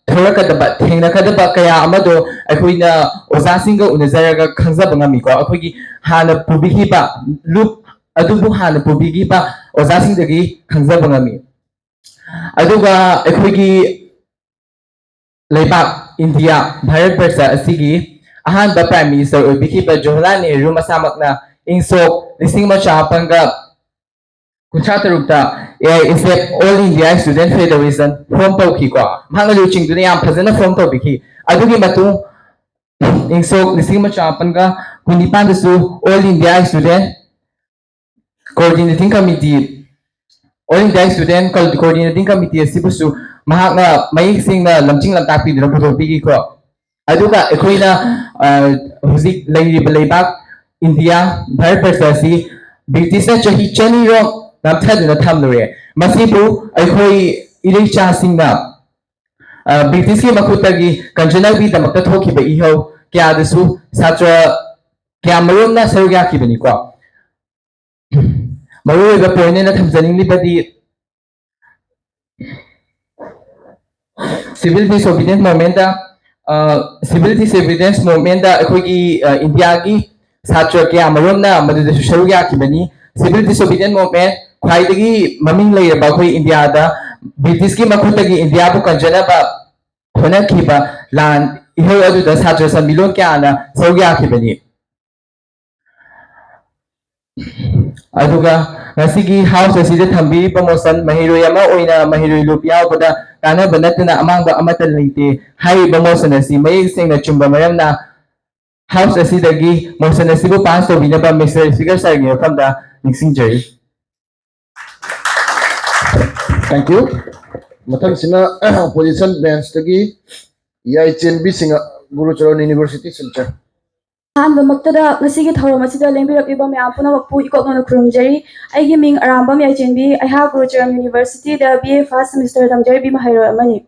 ꯊꯣꯛꯂꯛꯀꯗꯕ, ꯊꯦꯡꯅꯀꯗꯕ ꯀꯌꯥ ꯑꯃꯗꯣ ꯑꯩꯈꯣꯏꯅ ꯑꯣꯖꯥꯁꯤꯡꯒ ꯎꯅꯖꯔꯒ ꯈꯪꯖꯕ ꯉꯝꯃꯤꯀꯣ꯫ ꯑꯩꯈꯣꯏꯒꯤ ꯍꯥꯟꯅ ꯄꯨꯕꯤꯈꯤꯕ ꯂꯨꯞ ꯑꯗꯨꯕꯨ ꯍꯥꯟꯅ ꯄꯨꯕꯤꯈꯤꯕ ꯑꯣꯖꯥꯁꯤꯡꯗꯒꯤ ꯈꯪꯖꯕ ꯉꯝꯃꯤ꯫ ꯑꯗꯨꯒ ꯑꯩꯈꯣꯏꯒꯤ ꯂꯩꯕꯥꯛ ꯏꯟꯗꯤꯌꯥ, ꯚꯥꯔꯠ ꯕꯔꯁ ꯑꯁꯤꯒꯤ ꯑꯍꯥꯟꯕ ꯄ꯭ꯔꯥꯏꯝ ꯃꯤꯅꯤꯁꯇꯔ ꯑꯣꯏꯕꯤꯈꯤꯕ ꯖꯋꯥꯍꯔꯂꯥꯜ ꯅꯦꯍꯔꯨ ꯃꯁꯥꯃꯛꯅ ꯏꯪ ꯁꯣꯛ ꯂꯤꯁꯤꯡ ꯑꯃ ꯆꯥꯃꯥꯄꯟꯒ ꯀꯨꯟꯊ꯭ꯔꯥ ꯇꯔꯨꯛꯇ A I S F, All India Student Federation, form ꯇꯧꯈꯤꯀꯣ꯫ ꯃꯍꯥꯛꯅ ꯂꯨꯆꯤꯡꯗꯨꯅ ꯌꯥꯝ ꯐꯖꯅ ꯐꯣꯔꯝ ꯇꯧꯕꯤꯈꯤ꯫ ꯑꯗꯨꯒꯤ ꯃꯇꯨꯡ ꯏꯪ ꯁꯣꯛ ꯂꯤꯁꯤꯡ ꯑꯃ ꯆꯥꯃꯥꯄꯟꯒ ꯀꯨꯟꯅꯤꯄꯥꯟꯗꯁꯨ All India Student Coordinating Committee, All India Student Co- Coordinating Committee ꯑꯁꯤꯕꯨꯁꯨ ꯃꯍꯥꯛꯅ ꯃꯌꯦꯛ ꯁꯦꯡꯅ ꯂꯝꯖꯤꯡ ꯂꯝꯇꯥꯛꯄꯤꯗꯨꯅ ꯄꯨꯊꯣꯛꯄꯤꯈꯤꯀꯣ꯫ ꯑꯗꯨꯒ ꯑꯩꯈꯣꯏꯅ, ꯑ, ꯍꯧꯖꯤꯛ ꯂꯩꯔꯤꯕ ꯂꯩꯕꯥꯛ ꯏꯟꯗꯤꯌꯥ, ꯚꯥꯔꯠ ꯕꯔꯁ ꯑꯁꯤ ꯕ꯭ꯔꯤꯇꯤꯁꯅ ꯆꯍꯤ ꯆꯅꯤꯔꯣꯝ ꯅꯝꯊꯗꯨꯅ ꯊꯝꯂꯨꯔꯦ꯫ ꯃꯁꯤꯕꯨ ꯑꯩꯈꯣꯏ ꯏꯔꯩꯆꯥꯁꯤꯡꯅ ꯕ꯭ꯔꯤꯇꯤꯁꯀꯤ ꯃꯈꯨꯠꯇꯒꯤ ꯀꯟꯆꯅꯕꯤꯗꯃꯛꯇ ꯊꯣꯛꯈꯤꯕ ꯏꯍꯧ ꯀꯌꯥꯗꯁꯨ ꯁꯥꯇ꯭ꯔ ꯀꯌꯥ ꯃꯔꯨꯝꯅ ꯁꯔꯨꯛ ꯌꯥꯈꯤꯕꯅꯤꯀꯣ꯫ ꯃꯔꯨꯑꯣꯏꯕ ꯄꯣꯏꯟ ꯑꯣꯏꯅ ꯊꯝꯖꯅꯤꯡꯂꯤꯕꯗꯤ civil disobedience movementꯇ civil disobedience movementꯇ ꯑꯩꯈꯣꯏꯒꯤ ꯏꯟꯗꯤꯌꯥꯒꯤ ꯁꯥꯇ꯭ꯔ ꯀꯌꯥ ꯃꯔꯨꯝꯅ ꯃꯗꯨꯗꯁꯨ ꯁꯔꯨꯛ ꯌꯥꯈꯤꯕꯅꯤ꯫ Civil disobedience movement ꯈ꯭ꯋꯥꯏꯗꯒꯤ ꯃꯃꯤꯡ ꯂꯩꯔꯕ ꯑꯩꯈꯣꯏ ꯏꯟꯗꯤꯌꯥꯗ ꯕ꯭ꯔꯤꯇꯤꯁꯀꯤ ꯃꯈꯨꯠꯇꯒꯤ ꯏꯟꯗꯤꯌꯥꯕꯨ ꯀꯟꯖꯅꯕ ꯍꯣꯠꯅꯈꯤꯕ ꯂꯥꯟ ꯏꯍꯧ ꯑꯗꯨꯗ ꯁꯥꯇ꯭ꯔ ꯁꯟꯃꯤꯠꯂꯣꯟ ꯀꯌꯥꯅ ꯁꯔꯨꯛ ꯌꯥꯈꯤꯕꯅꯤ꯫ ꯑꯗꯨꯒ ꯉꯁꯤꯒꯤ ꯍꯥꯎꯁ ꯑꯁꯤꯗ ꯊꯝꯕꯤꯔꯤꯕ ꯃꯣꯁꯟ ꯃꯍꯩꯔꯣꯏ ꯑꯃ ꯑꯣꯏꯅ ꯃꯍꯩꯔꯣꯏ ꯂꯨꯞ ꯌꯥꯎꯕꯗ ꯀꯥꯟꯅꯕ ꯅꯠꯇꯅ ꯑꯃꯥꯡꯕ ꯑꯃꯠꯇ ꯂꯩꯇꯦ ꯍꯥꯏꯔꯤꯕ ꯃꯣꯁꯟ ꯑꯁꯤ ꯃꯌꯦꯛ ꯁꯦꯡꯅ ꯆꯨꯝꯕ ꯃꯔꯝꯅ ꯍꯥꯎꯁ ꯑꯁꯤꯗꯒꯤ ꯃꯣꯁꯟ ꯑꯁꯤꯕꯨ ꯄꯥꯁ ꯇꯧꯕꯤꯅꯕ ꯃꯤꯁꯇꯔ ꯁ꯭ꯄꯤꯀꯔ ꯁꯥꯔꯒꯤ ꯃꯐꯝꯗ ꯅꯤꯡꯁꯤꯡꯖꯔꯤ꯫ Thank you. ꯃꯊꯪꯁꯤꯅ ꯑꯣꯄꯣꯖꯤꯁꯟ ꯕꯦꯟꯁꯇꯒꯤ ꯌꯥꯏꯆꯦꯟꯕꯤ ꯁꯤꯡꯍ, ꯒꯨꯔꯨꯆꯔꯟ ꯌꯨꯅꯤꯚꯔꯁꯤꯇꯤ ꯁꯤꯜꯆꯔ꯫ ꯑꯍꯥꯟꯕꯃꯛꯇꯗ ꯉꯁꯤꯒꯤ ꯊꯧꯔꯝ ꯑꯁꯤꯗ ꯂꯦꯡꯕꯤꯔꯛꯂꯤꯕ ꯃꯌꯥꯝ ꯄꯨꯝꯅꯃꯛꯄꯨ ꯏꯀꯣꯛꯅꯅ ꯈꯨꯔꯨꯝꯖꯔꯤ꯫ ꯑꯩꯒꯤ ꯃꯤꯡ ꯑꯔꯥꯝꯕꯝ ꯌꯥꯏꯆꯦꯟꯕꯤ, ꯑꯩꯍꯥꯛ ꯒꯨꯔꯨꯆꯔꯟ ꯌꯨꯅꯤꯚꯔꯁꯤꯇꯤꯗ ꯕꯤ ꯑꯦ ꯐꯥꯔꯁ ꯁꯦꯃꯤꯁꯇꯔ ꯇꯝꯖꯔꯤꯕꯤ ꯃꯍꯩꯔꯣꯏ ꯑꯃꯅꯤ꯫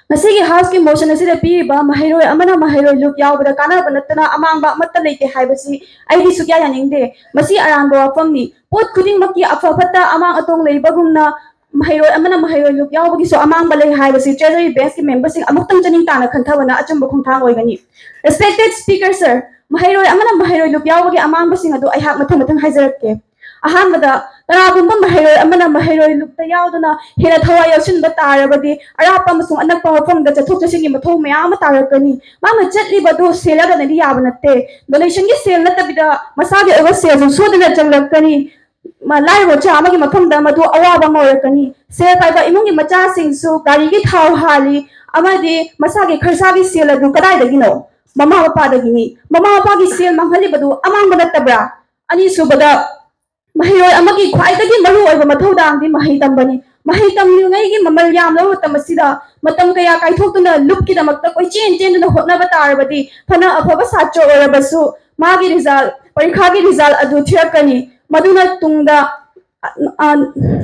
ꯉꯁꯤꯒꯤ ꯍꯥꯎꯁꯀꯤ ꯃꯣꯁꯟ ꯑꯁꯤꯗ ꯄꯤꯔꯤꯕ ꯃꯍꯩꯔꯣꯏ ꯑꯃꯅ ꯃꯍꯩꯔꯣꯏ ꯂꯨꯞ ꯌꯥꯎꯕꯗ ꯀꯥꯟꯅꯕ ꯅꯠꯇꯅ ꯑꯃꯥꯡꯕ ꯑꯃꯠꯇ ꯂꯩꯇꯦ ꯍꯥꯏꯕꯁꯤ ꯑꯩꯗꯤ ꯁꯨꯛꯌꯥ ꯌꯥꯅꯤꯡꯗꯦ꯫ ꯃꯁꯤ ꯑꯔꯥꯟꯕ ꯋꯥꯐꯝꯅꯤ꯫ ꯄꯣꯠ ꯈꯨꯗꯤꯡꯃꯛꯀꯤ ꯑꯐ ꯐꯠꯇ ꯑꯃꯥꯡ ꯑꯇꯣꯡ ꯂꯩꯕꯒꯨꯝꯅ ꯃꯍꯩꯔꯣꯏ ꯑꯃꯅ ꯃꯍꯩꯔꯣꯏ ꯂꯨꯞ ꯌꯥꯎꯕꯒꯤꯁꯨ ꯑꯃꯥꯡꯕ ꯂꯩ ꯍꯥꯏꯕꯁꯤ ꯇ꯭ꯔꯦꯖꯔꯤ ꯕꯦꯟꯁꯀꯤ ꯃꯦꯝꯕꯔꯁꯤꯡ ꯑꯃꯨꯛꯇꯪ ꯆꯅꯤꯡ ꯇꯥꯅ ꯈꯟꯊꯕꯅ ꯑꯆꯨꯝꯕ ꯈꯣꯡꯊꯥꯡ ꯑꯣꯏꯒꯅꯤ꯫ Respected Speaker Sir, ꯃꯍꯩꯔꯣꯏ ꯑꯃꯅ ꯃꯍꯩꯔꯣꯏ ꯂꯨꯞ ꯌꯥꯎꯕꯒꯤ ꯑꯃꯥꯡꯕꯁꯤꯡ ꯑꯗꯨ ꯑꯩꯍꯥꯛ ꯃꯊꯪ ꯃꯊꯪ ꯍꯥꯏꯖꯔꯛꯀꯦ꯫ ꯑꯍꯥꯟꯕꯗ, ꯀꯅꯥꯒꯨꯝꯕ ꯃꯍꯩꯔꯣꯏ ꯑꯃꯅ ꯃꯍꯩꯔꯣꯏ ꯂꯨꯞꯇ ꯌꯥꯎꯗꯨꯅ ꯍꯦꯟꯅ ꯊꯋꯥꯏ ꯌꯥꯎꯁꯤꯟꯕ ꯇꯥꯔꯕꯗꯤ ꯑꯔꯥꯞꯄ ꯑꯃꯁꯨꯡ ꯑꯅꯛꯄ ꯃꯐꯝꯗ ꯆꯠꯊꯣꯛ ꯆꯠꯁꯤꯟꯒꯤ ꯃꯊꯧ ꯃꯌꯥꯝ ꯑꯃ ꯇꯥꯔꯛꯀꯅꯤ꯫ ꯃꯥꯅ ꯆꯠꯂꯤꯕꯗꯨ ꯁꯦꯜ ꯌꯥꯎꯗꯅꯗꯤ ꯌꯥꯕ ꯅꯠꯇꯦ꯫ ꯗꯣꯅꯦꯁꯟꯒꯤ ꯁꯦꯜ ꯅꯠꯇꯕꯤꯗ ꯃꯁꯥꯒꯤ ꯑꯣꯏꯕ ꯁꯦꯜꯁꯨ ꯁꯣꯏꯗꯅ ꯆꯪꯂꯛꯀꯅꯤ꯫ ꯂꯥꯏꯔꯕ ꯃꯆꯥ ꯑꯃꯒꯤ ꯃꯐꯝꯗ ꯃꯗꯨ ꯑꯋꯥꯕ ꯑꯃ ꯑꯣꯏꯔꯛꯀꯅꯤ꯫ ꯁꯦꯜ ꯄꯥꯏꯕ ꯏꯃꯨꯡꯒꯤ ꯃꯆꯥꯁꯤꯡꯁꯨ ꯒꯥꯔꯤꯒꯤ ꯊꯥꯎ ꯍꯥꯜꯂꯤ ꯑꯃꯗꯤ ꯃꯁꯥꯒꯤ ꯈꯔꯁꯥꯒꯤ ꯁꯦꯜ ꯑꯗꯨ ꯀꯗꯥꯏꯗꯒꯤꯅꯣ? ꯃꯃꯥ ꯃꯄꯥꯗꯒꯤꯅꯤ꯫ ꯃꯃꯥ ꯃꯄꯥꯒꯤ ꯁꯦꯜ ꯃꯥꯡꯍꯜꯂꯤꯕꯗꯨ ꯑꯃꯥꯡꯕ ꯅꯠꯇꯕ꯭ꯔꯥ? ꯑꯅꯤꯁꯨꯕꯗ, ꯃꯍꯩꯔꯣꯏ ꯑꯃꯒꯤ ꯈ꯭ꯋꯥꯏꯗꯒꯤ ꯃꯔꯨ ꯑꯣꯏꯕ ꯃꯊꯧꯗꯥꯡꯗꯤ ꯃꯍꯩ ꯇꯝꯕꯅꯤ꯫ ꯃꯍꯩ ꯇꯝꯂꯤꯉꯩꯒꯤ ꯃꯃꯜ ꯌꯥꯝꯂꯕ ꯃꯇꯝ ꯑꯁꯤꯗ ꯃꯇꯝ ꯀꯌꯥ ꯀꯥꯏꯊꯣꯛꯇꯨꯅ ꯂꯨꯞꯀꯤꯗꯃꯛꯇ ꯀꯣꯏꯆꯦꯟ ꯆꯦꯟꯗꯨꯅ ꯍꯣꯠꯅꯕ ꯇꯥꯔꯕꯗꯤ ꯐꯅ ꯑꯐꯕ ꯁꯥꯇ꯭ꯔ ꯑꯣꯏꯔꯕꯁꯨ ꯃꯥꯒꯤ ꯔꯤꯖꯜ, ꯄꯔꯤꯈꯥꯒꯤ ꯔꯤꯖꯜ ꯑꯗꯨ ꯊꯤꯔꯛꯀꯅꯤ꯫ ꯃꯗꯨꯅ ꯇꯨꯡꯗ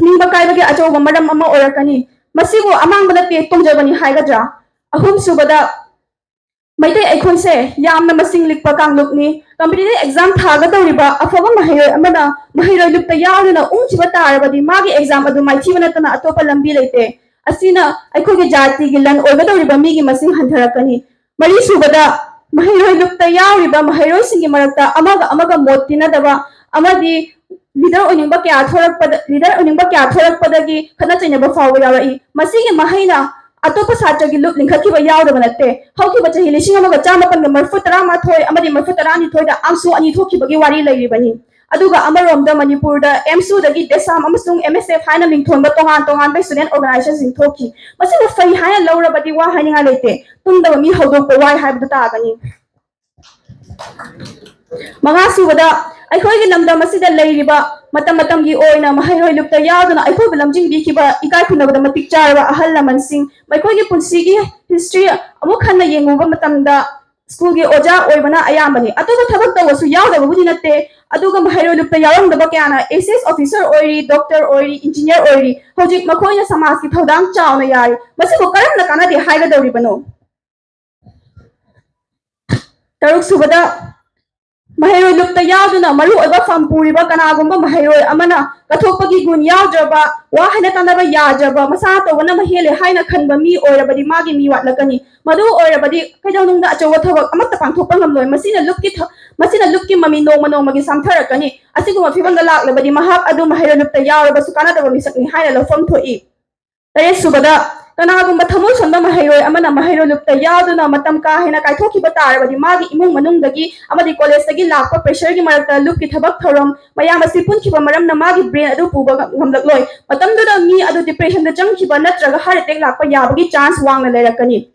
ꯅꯤꯡꯕ ꯀꯥꯏꯕꯒꯤ ꯑꯆꯧꯕ ꯃꯔꯝ ꯑꯃ ꯑꯣꯏꯔꯛꯀꯅꯤ꯫ ꯃꯁꯤꯕꯨ ꯑꯃꯥꯡꯕ ꯅꯠꯇꯦ, ꯇꯣꯡꯖꯕꯅꯤ ꯍꯥꯏꯒꯗ꯭ꯔꯥ? ꯑꯍꯨꯝꯁꯨꯕꯗ, ꯃꯩꯇꯩ ꯑꯩꯈꯣꯏꯁꯦ ꯌꯥꯝꯅ ꯃꯁꯤꯡ ꯂꯤꯛꯄ ꯀꯥꯡꯂꯨꯞꯅꯤ꯫ Competitive exam ꯊꯥꯒꯗꯧꯔꯤꯕ ꯑꯐꯕ ꯃꯍꯩꯔꯣꯏ ꯑꯃꯅ ꯃꯍꯩꯔꯣꯏ ꯂꯨꯞꯇ ꯌꯥꯎꯗꯨꯅ ꯎꯪꯈꯤꯕ ꯇꯥꯔꯕꯗꯤ ꯃꯥꯒꯤ exam ꯑꯗꯨ ꯃꯥꯏꯊꯤꯕ ꯅꯠꯇꯅ ꯑꯇꯣꯞꯄ ꯂꯝꯕꯤ ꯂꯩꯇꯦ꯫ ꯑꯁꯤꯅ ꯑꯩꯈꯣꯏꯒꯤ ꯖꯥꯇꯤꯒꯤ ꯂꯟ ꯑꯣꯏꯒꯗꯧꯔꯤꯕ ꯃꯤꯒꯤ ꯃꯁꯤꯡ ꯍꯟꯊꯔꯛꯀꯅꯤ꯫ ꯃꯔꯤꯁꯨꯕꯗ, ꯃꯍꯩꯔꯣꯏ ꯂꯨꯞꯇ ꯌꯥꯎꯔꯤꯕ ꯃꯍꯩꯔꯣꯏꯁꯤꯡꯒꯤ ꯃꯔꯛꯇ ꯑꯃꯒ ꯑꯃꯒ ꯃꯣꯠ ꯇꯤꯟꯅꯗꯕ ꯑꯃꯗꯤ leader ꯑꯣꯏꯅꯤꯡꯕ ꯀꯌꯥ ꯊꯣꯔꯛꯄꯗ, leader ꯑꯣꯏꯅꯤꯡꯕ ꯀꯌꯥ ꯊꯣꯔꯛꯄꯗꯒꯤ ꯈꯠꯅ ꯆꯩꯅꯕ ꯐꯥꯎꯕ ꯌꯥꯎꯔꯛꯏ꯫ ꯃꯁꯤꯒꯤ ꯃꯍꯩꯅ ꯑꯇꯣꯞꯄ ꯁꯥꯇ꯭ꯔꯒꯤ ꯂꯨꯞ ꯂꯤꯡꯈꯠꯈꯤꯕ ꯌꯥꯎꯗꯕ ꯅꯠꯇꯦ꯫ ꯍꯧꯈꯤꯕ ꯆꯍꯤ ꯂꯤꯁꯤꯡ ꯑꯃꯒ ꯆꯥꯃꯥꯄꯟꯒ ꯃꯔꯤꯐꯨ ꯇꯔꯥꯃꯥꯊꯣꯏ ꯑꯃꯗꯤ ꯃꯔꯤꯐꯨ ꯇꯔꯥꯅꯤꯊꯣꯏꯗ AMSU ꯑꯅꯤ ꯊꯣꯛꯈꯤꯕꯒꯤ ꯋꯥꯔꯤ ꯂꯩꯔꯤꯕꯅꯤ꯫ ꯑꯗꯨꯒ ꯑꯃꯔꯣꯝꯗ ꯃꯅꯤꯄꯨꯔꯗ AMSU ꯗꯒꯤ DESAM ꯑꯃꯁꯨꯡ MSF ꯍꯥꯏꯅ ꯃꯤꯡꯊꯣꯟꯕ ꯇꯣꯉꯥꯟ ꯇꯣꯉꯥꯟꯕ student organization ꯁꯤꯡ ꯊꯣꯛꯈꯤ꯫ ꯃꯁꯤꯕꯨ ꯐꯩ ꯍꯥꯏꯅ ꯂꯧꯔꯕꯗꯤ ꯋꯥ ꯍꯥꯏꯅꯤꯡꯉꯥꯏ ꯂꯩꯇꯦ꯫ ꯇꯨꯝꯗꯕ ꯃꯤ ꯍꯧꯗꯣꯛꯄ ꯋꯥꯏ ꯍꯥꯏꯕꯗꯨ ꯇꯥꯒꯅꯤ꯫ ꯃꯉꯥꯁꯨꯕꯗ, ꯑꯩꯈꯣꯏꯒꯤ ꯂꯝꯗꯝ ꯑꯁꯤꯗ ꯂꯩꯔꯤꯕ ꯃꯇꯝ ꯃꯇꯝꯒꯤ ꯑꯣꯏꯅ ꯃꯍꯩꯔꯣꯏ ꯂꯨꯞꯇ ꯌꯥꯎꯗꯨꯅ ꯑꯩꯈꯣꯏꯕꯨ ꯂꯝꯖꯤꯡꯕꯤꯈꯤꯕ ꯏꯀꯥꯏ ꯈꯨꯝꯅꯕꯗ ꯃꯇꯤꯛ ꯆꯥꯔꯕ ꯑꯍꯜ ꯂꯃꯟꯁꯤꯡ, ꯃꯈꯣꯏꯒꯤ ꯄꯨꯟꯁꯤꯒꯤ history ꯑꯃꯨꯛ ꯍꯟꯅ ꯌꯦꯡꯉꯨꯕ ꯃꯇꯝꯗ ꯁ꯭ꯀꯨꯜꯒꯤ ꯑꯣꯖꯥ ꯑꯣꯏꯕꯅ ꯑꯌꯥꯝꯕꯅꯤ꯫ ꯑꯇꯣꯞꯄ ꯊꯕꯛ ꯇꯧꯕꯁꯨ ꯌꯥꯎꯗꯕꯕꯨꯗꯤ ꯅꯠꯇꯦ, ꯑꯗꯨꯒ ꯃꯍꯩꯔꯣꯏ ꯂꯨꯞꯇ ꯌꯥꯎꯔꯝꯗꯕ ꯀꯌꯥꯅ IAS officer ꯑꯣꯏꯔꯤ, doctor ꯑꯣꯏꯔꯤ, engineer ꯑꯣꯏꯔꯤ꯫ ꯍꯧꯖꯤꯛ ꯃꯈꯣꯏꯅ ꯁꯃꯥꯖꯀꯤ ꯊꯧꯗꯥꯡ ꯆꯥꯎꯅ ꯌꯥꯔꯤ꯫ ꯃꯁꯤꯕꯨ ꯀꯔꯝꯅ ꯀꯥꯟꯅꯗꯦ ꯍꯥꯏꯒꯗꯧꯔꯤꯕꯅꯣ? ꯇꯔꯨꯛꯁꯨꯕꯗ, ꯃꯍꯩꯔꯣꯏ ꯂꯨꯞꯇ ꯌꯥꯎꯗꯨꯅ ꯃꯔꯨꯑꯣꯏꯕ ꯐꯝ ꯄꯨꯔꯤꯕ ꯀꯅꯥꯒꯨꯝꯕ ꯃꯍꯩꯔꯣꯏ ꯑꯃꯅ ꯀꯠꯊꯣꯛꯄꯒꯤ ꯒꯨꯟ ꯌꯥꯎꯗ꯭ꯔꯕ, ꯋꯥ ꯍꯥꯏꯅ ꯇꯥꯟꯅꯕ ꯌꯥꯗ꯭ꯔꯕ, ꯃꯁꯥ ꯇꯧꯕꯅ ꯃꯍꯦꯜꯂꯦ ꯍꯥꯏꯅ ꯈꯟꯕ ꯃꯤ ꯑꯣꯏꯔꯕꯗꯤ ꯃꯥꯒꯤ ꯃꯤ ꯋꯥꯠꯂꯛꯀꯅꯤ꯫ ꯃꯗꯨ ꯑꯣꯏꯔꯕꯗꯤ ꯀꯩꯗꯧꯅꯨꯡꯗ ꯑꯆꯧꯕ ꯊꯕꯛ ꯑꯃꯠꯇ ꯄꯥꯡꯊꯣꯛꯄ ꯉꯝꯂꯣꯏ꯫ ꯃꯁꯤꯅ ꯂꯨꯞꯀꯤ ꯊ-, ꯃꯁꯤꯅ ꯂꯨꯞꯀꯤ ꯃꯃꯤ ꯅꯣꯡꯃ ꯅꯣꯡꯃꯒꯤ ꯁꯥꯝꯊꯔꯛꯀꯅꯤ꯫ ꯑꯁꯤꯒꯨꯝꯕ ꯐꯤꯕꯝꯗ ꯂꯥꯛꯂꯕꯗꯤ ꯃꯍꯥꯛ ꯑꯗꯨ ꯃꯍꯩꯔꯣꯏ ꯂꯨꯞꯇ ꯌꯥꯎꯔꯕꯁꯨ ꯀꯥꯟꯅꯗꯕ ꯃꯤꯁꯛꯅꯤ ꯍꯥꯏꯅ ꯂꯧꯐꯝ ꯊꯣꯛꯏ꯫ ꯇꯔꯦꯠꯁꯨꯕꯗ, ꯀꯅꯥꯒꯨꯝꯕ ꯊꯃꯣꯏ ꯁꯣꯟꯕ ꯃꯍꯩꯔꯣꯏ ꯑꯃꯅ ꯃꯍꯩꯔꯣꯏ ꯂꯨꯞꯇ ꯌꯥꯎꯗꯨꯅ ꯃꯇꯝ ꯀꯥ ꯍꯦꯟꯅ ꯀꯥꯏꯊꯣꯛꯈꯤꯕ ꯇꯥꯔꯕꯗꯤ ꯃꯥꯒꯤ ꯏꯃꯨꯡ ꯃꯅꯨꯡꯗꯒꯤ ꯑꯃꯗꯤ ꯀꯣꯂꯦꯖꯇꯒꯤ ꯂꯥꯛꯄ pressureꯒꯤ ꯃꯔꯛꯇ ꯂꯨꯞꯀꯤ ꯊꯕꯛ ꯊꯧꯔꯝ ꯃꯌꯥꯝ ꯑꯁꯤ ꯄꯨꯟꯈꯤꯕ ꯃꯔꯝꯅ ꯃꯥꯒꯤ brain ꯑꯗꯨ ꯄꯨꯕ ꯉꯝꯂꯛꯂꯣꯏ꯫ ꯃꯇꯝꯗꯨꯗ ꯃꯤ ꯑꯗꯨ depressionꯗ ꯆꯪꯈꯤꯕ ꯅꯠꯇ꯭ꯔꯒ heart attack ꯂꯥꯛꯄ ꯌꯥꯕꯒꯤ chance ꯋꯥꯡꯅ ꯂꯩꯔꯛꯀꯅꯤ꯫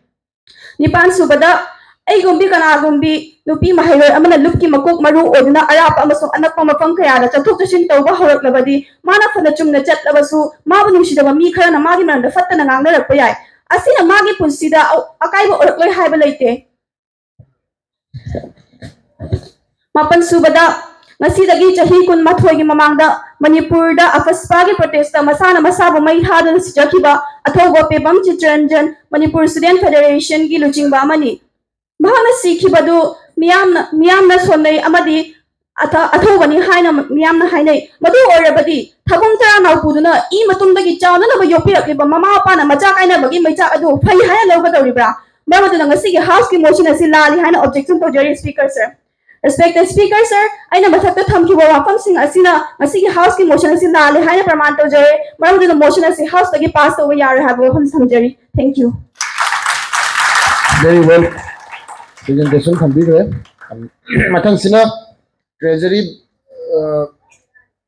ꯅꯤꯄꯥꯟꯁꯨꯕꯗ, ꯑꯩꯒꯨꯝꯕꯤ ꯀꯅꯥꯒꯨꯝꯕꯤ ꯅꯨꯄꯤ ꯃꯍꯩꯔꯣꯏ ꯑꯃꯅ ꯂꯨꯞꯀꯤ ꯃꯀꯣꯛ ꯃꯔꯨ ꯑꯣꯏꯗꯨꯅ ꯑꯔꯥꯞꯄ ꯑꯃꯁꯨꯡ ꯑꯅꯛꯄ ꯃꯐꯝ ꯀꯌꯥꯗ ꯆꯠꯊꯣꯛ ꯆꯠꯁꯤꯟ ꯇꯧꯕ ꯍꯧꯔꯛꯂꯕꯗꯤ, ꯃꯥꯅ ꯐꯅ ꯆꯨꯝꯅ ꯆꯠꯂꯕꯁꯨ, ꯃꯥꯕꯨ ꯅꯨꯡꯁꯤꯗꯕ ꯃꯤ ꯈꯔꯅ ꯃꯥꯒꯤ ꯃꯔꯝꯗ ꯐꯠꯇꯅ ꯉꯥꯡꯅꯔꯛꯄ ꯌꯥꯏ꯫ ꯑꯁꯤꯅ ꯃꯥꯒꯤ ꯄꯨꯟꯁꯤꯗ ꯑ-, ꯑꯀꯥꯏꯕ ꯑꯣꯏꯔꯛꯂꯣꯏ ꯍꯥꯏꯕ ꯂꯩꯇꯦ꯫ ꯃꯥꯄꯟꯁꯨꯕꯗ, ꯉꯁꯤꯗꯒꯤ ꯆꯍꯤ ꯀꯨꯟꯃꯥꯊꯣꯏꯒꯤ ꯃꯃꯥꯡꯗ ꯃꯅꯤꯄꯨꯔꯗ ꯑꯀꯁꯕꯥꯒꯤ protest ꯇ ꯃꯁꯥꯅ ꯃꯁꯥꯕꯨ ꯃꯩ ꯊꯥꯗꯨꯅ ꯁꯤꯖꯈꯤꯕ ꯑꯊꯧꯕ ꯄꯦꯕꯝ ꯆꯤꯠꯇꯔꯟꯖꯟ, ꯃꯅꯤꯄꯨꯔ Student Federation ꯒꯤ ꯂꯨꯆꯤꯡꯕ ꯑꯃꯅꯤ꯫ ꯃꯍꯥꯛꯅ ꯁꯤꯈꯤꯕꯗꯨ ꯃꯤꯌꯥꯝꯅ, ꯃꯤꯌꯥꯝꯅ ꯁꯣꯟꯅꯩ ꯑꯃꯗꯤ ꯑꯊ-, ꯑꯊꯧꯕꯅꯤ ꯍꯥꯏꯅ ꯃꯤꯌꯥꯝꯅ ꯍꯥꯏꯅꯩ꯫ ꯃꯗꯨ ꯑꯣꯏꯔꯕꯗꯤ ꯊꯥꯕꯨꯡ ꯇꯔꯥ ꯅꯥꯎ ꯄꯨꯗꯨꯅ ꯏ ꯃꯇꯨꯡꯗꯒꯤ ꯆꯥꯎꯅꯅꯕ ꯌꯣꯛꯄꯤꯔꯛꯂꯤꯕ ꯃꯃꯥ ꯃꯄꯥꯅ ꯃꯆꯥꯛ ꯀꯥꯏꯅꯕꯒꯤ ꯃꯩꯆꯥꯛ ꯑꯗꯨ ꯐꯩ ꯍꯥꯏꯅ ꯂꯧꯒꯗꯧꯔꯤꯕ꯭ꯔꯥ? ꯃꯔꯝ ꯑꯗꯨꯅ ꯉꯁꯤꯒꯤ House ꯀꯤ motion ꯑꯁꯤ ꯂꯥꯜꯂꯤ ꯍꯥꯏꯅ objection ꯇꯧꯖꯔꯤ, Speaker sir꯫ Respected Speaker sir, ꯑꯩꯅ ꯃꯊꯛꯇ ꯊꯝꯈꯤꯕ ꯋꯥꯐꯝꯁꯤꯡ ꯑꯁꯤꯅ ꯉꯁꯤꯒꯤ House ꯀꯤ motion ꯑꯁꯤ ꯂꯥꯜꯂꯦ ꯍꯥꯏꯅ ꯄ꯭ꯔꯃꯥꯟ ꯇꯧꯖꯔꯦ꯫ ꯃꯔꯝ ꯑꯗꯨꯅ motion ꯑꯁꯤ House ꯇꯒꯤ pass ꯇꯧꯕ ꯌꯥꯔꯣꯏ ꯍꯥꯏꯕ ꯋꯥꯐꯝ ꯊꯝꯖꯔꯤ꯫ Thank you꯫ Very well. Presentation ꯊꯝꯕꯤꯈ꯭ꯔꯦ꯫ ꯃꯊꯪꯁꯤꯅ Treasury, ꯑ,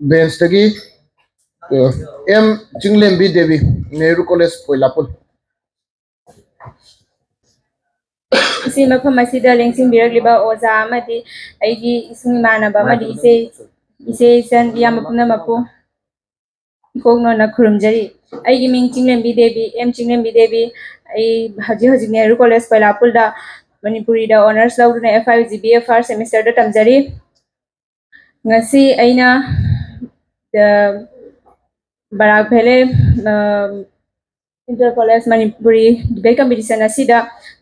bench ꯇꯒꯤ, ꯑ, ꯑꯦꯝ ꯆꯤꯡꯂꯦꯝꯕꯤ ꯗꯦꯕꯤ, ꯅꯦꯍꯔꯨ ꯀꯣꯂꯦꯖ, ꯀꯣꯏꯂꯥꯄꯨꯜ꯫ ꯉꯁꯤ ꯃꯐꯝ ꯑꯁꯤꯗ ꯂꯦꯡꯁꯤꯟꯕꯤꯔꯛꯂꯤꯕ ꯑꯣꯖꯥ ꯑꯃꯗꯤ ꯑꯩꯒꯤ ꯏꯁꯨꯡ ꯏꯃꯥꯟꯅꯕ ꯑꯃꯗꯤ ꯏꯆꯦ, ꯏꯆꯦ ꯏꯆꯟ ꯏꯌꯥꯝꯕ ꯄꯨꯝꯅꯃꯛꯄꯨ ꯏꯀꯣꯛ ꯅꯣꯟꯅ ꯈꯨꯔꯨꯝꯖꯔꯤ꯫ ꯑꯩꯒꯤ ꯃꯤꯡ ꯆꯤꯡꯂꯦꯝꯕꯤ ꯗꯦꯕꯤ, ꯑꯦꯝ ꯆꯤꯡꯂꯦꯝꯕꯤ ꯗꯦꯕꯤ꯫ ꯑꯩ ꯍꯧꯖꯤꯛ ꯍꯧꯖꯤꯛ ꯅꯦꯍꯔꯨ ꯀꯣꯂꯦꯖ ꯀꯣꯏꯂꯥꯄꯨꯜꯗ ꯃꯅꯤꯄꯨꯔꯤꯗ honours ꯂꯧꯗꯨꯅ F I U G B A first semester ꯗ ꯇꯝꯖꯔꯤ꯫ ꯉꯁꯤ ꯑꯩꯅ, ꯑ, ꯕꯔꯥꯛ ꯚꯦꯂꯦ, ꯑ, Inter College Manipuri debate competition ꯑꯁꯤꯗ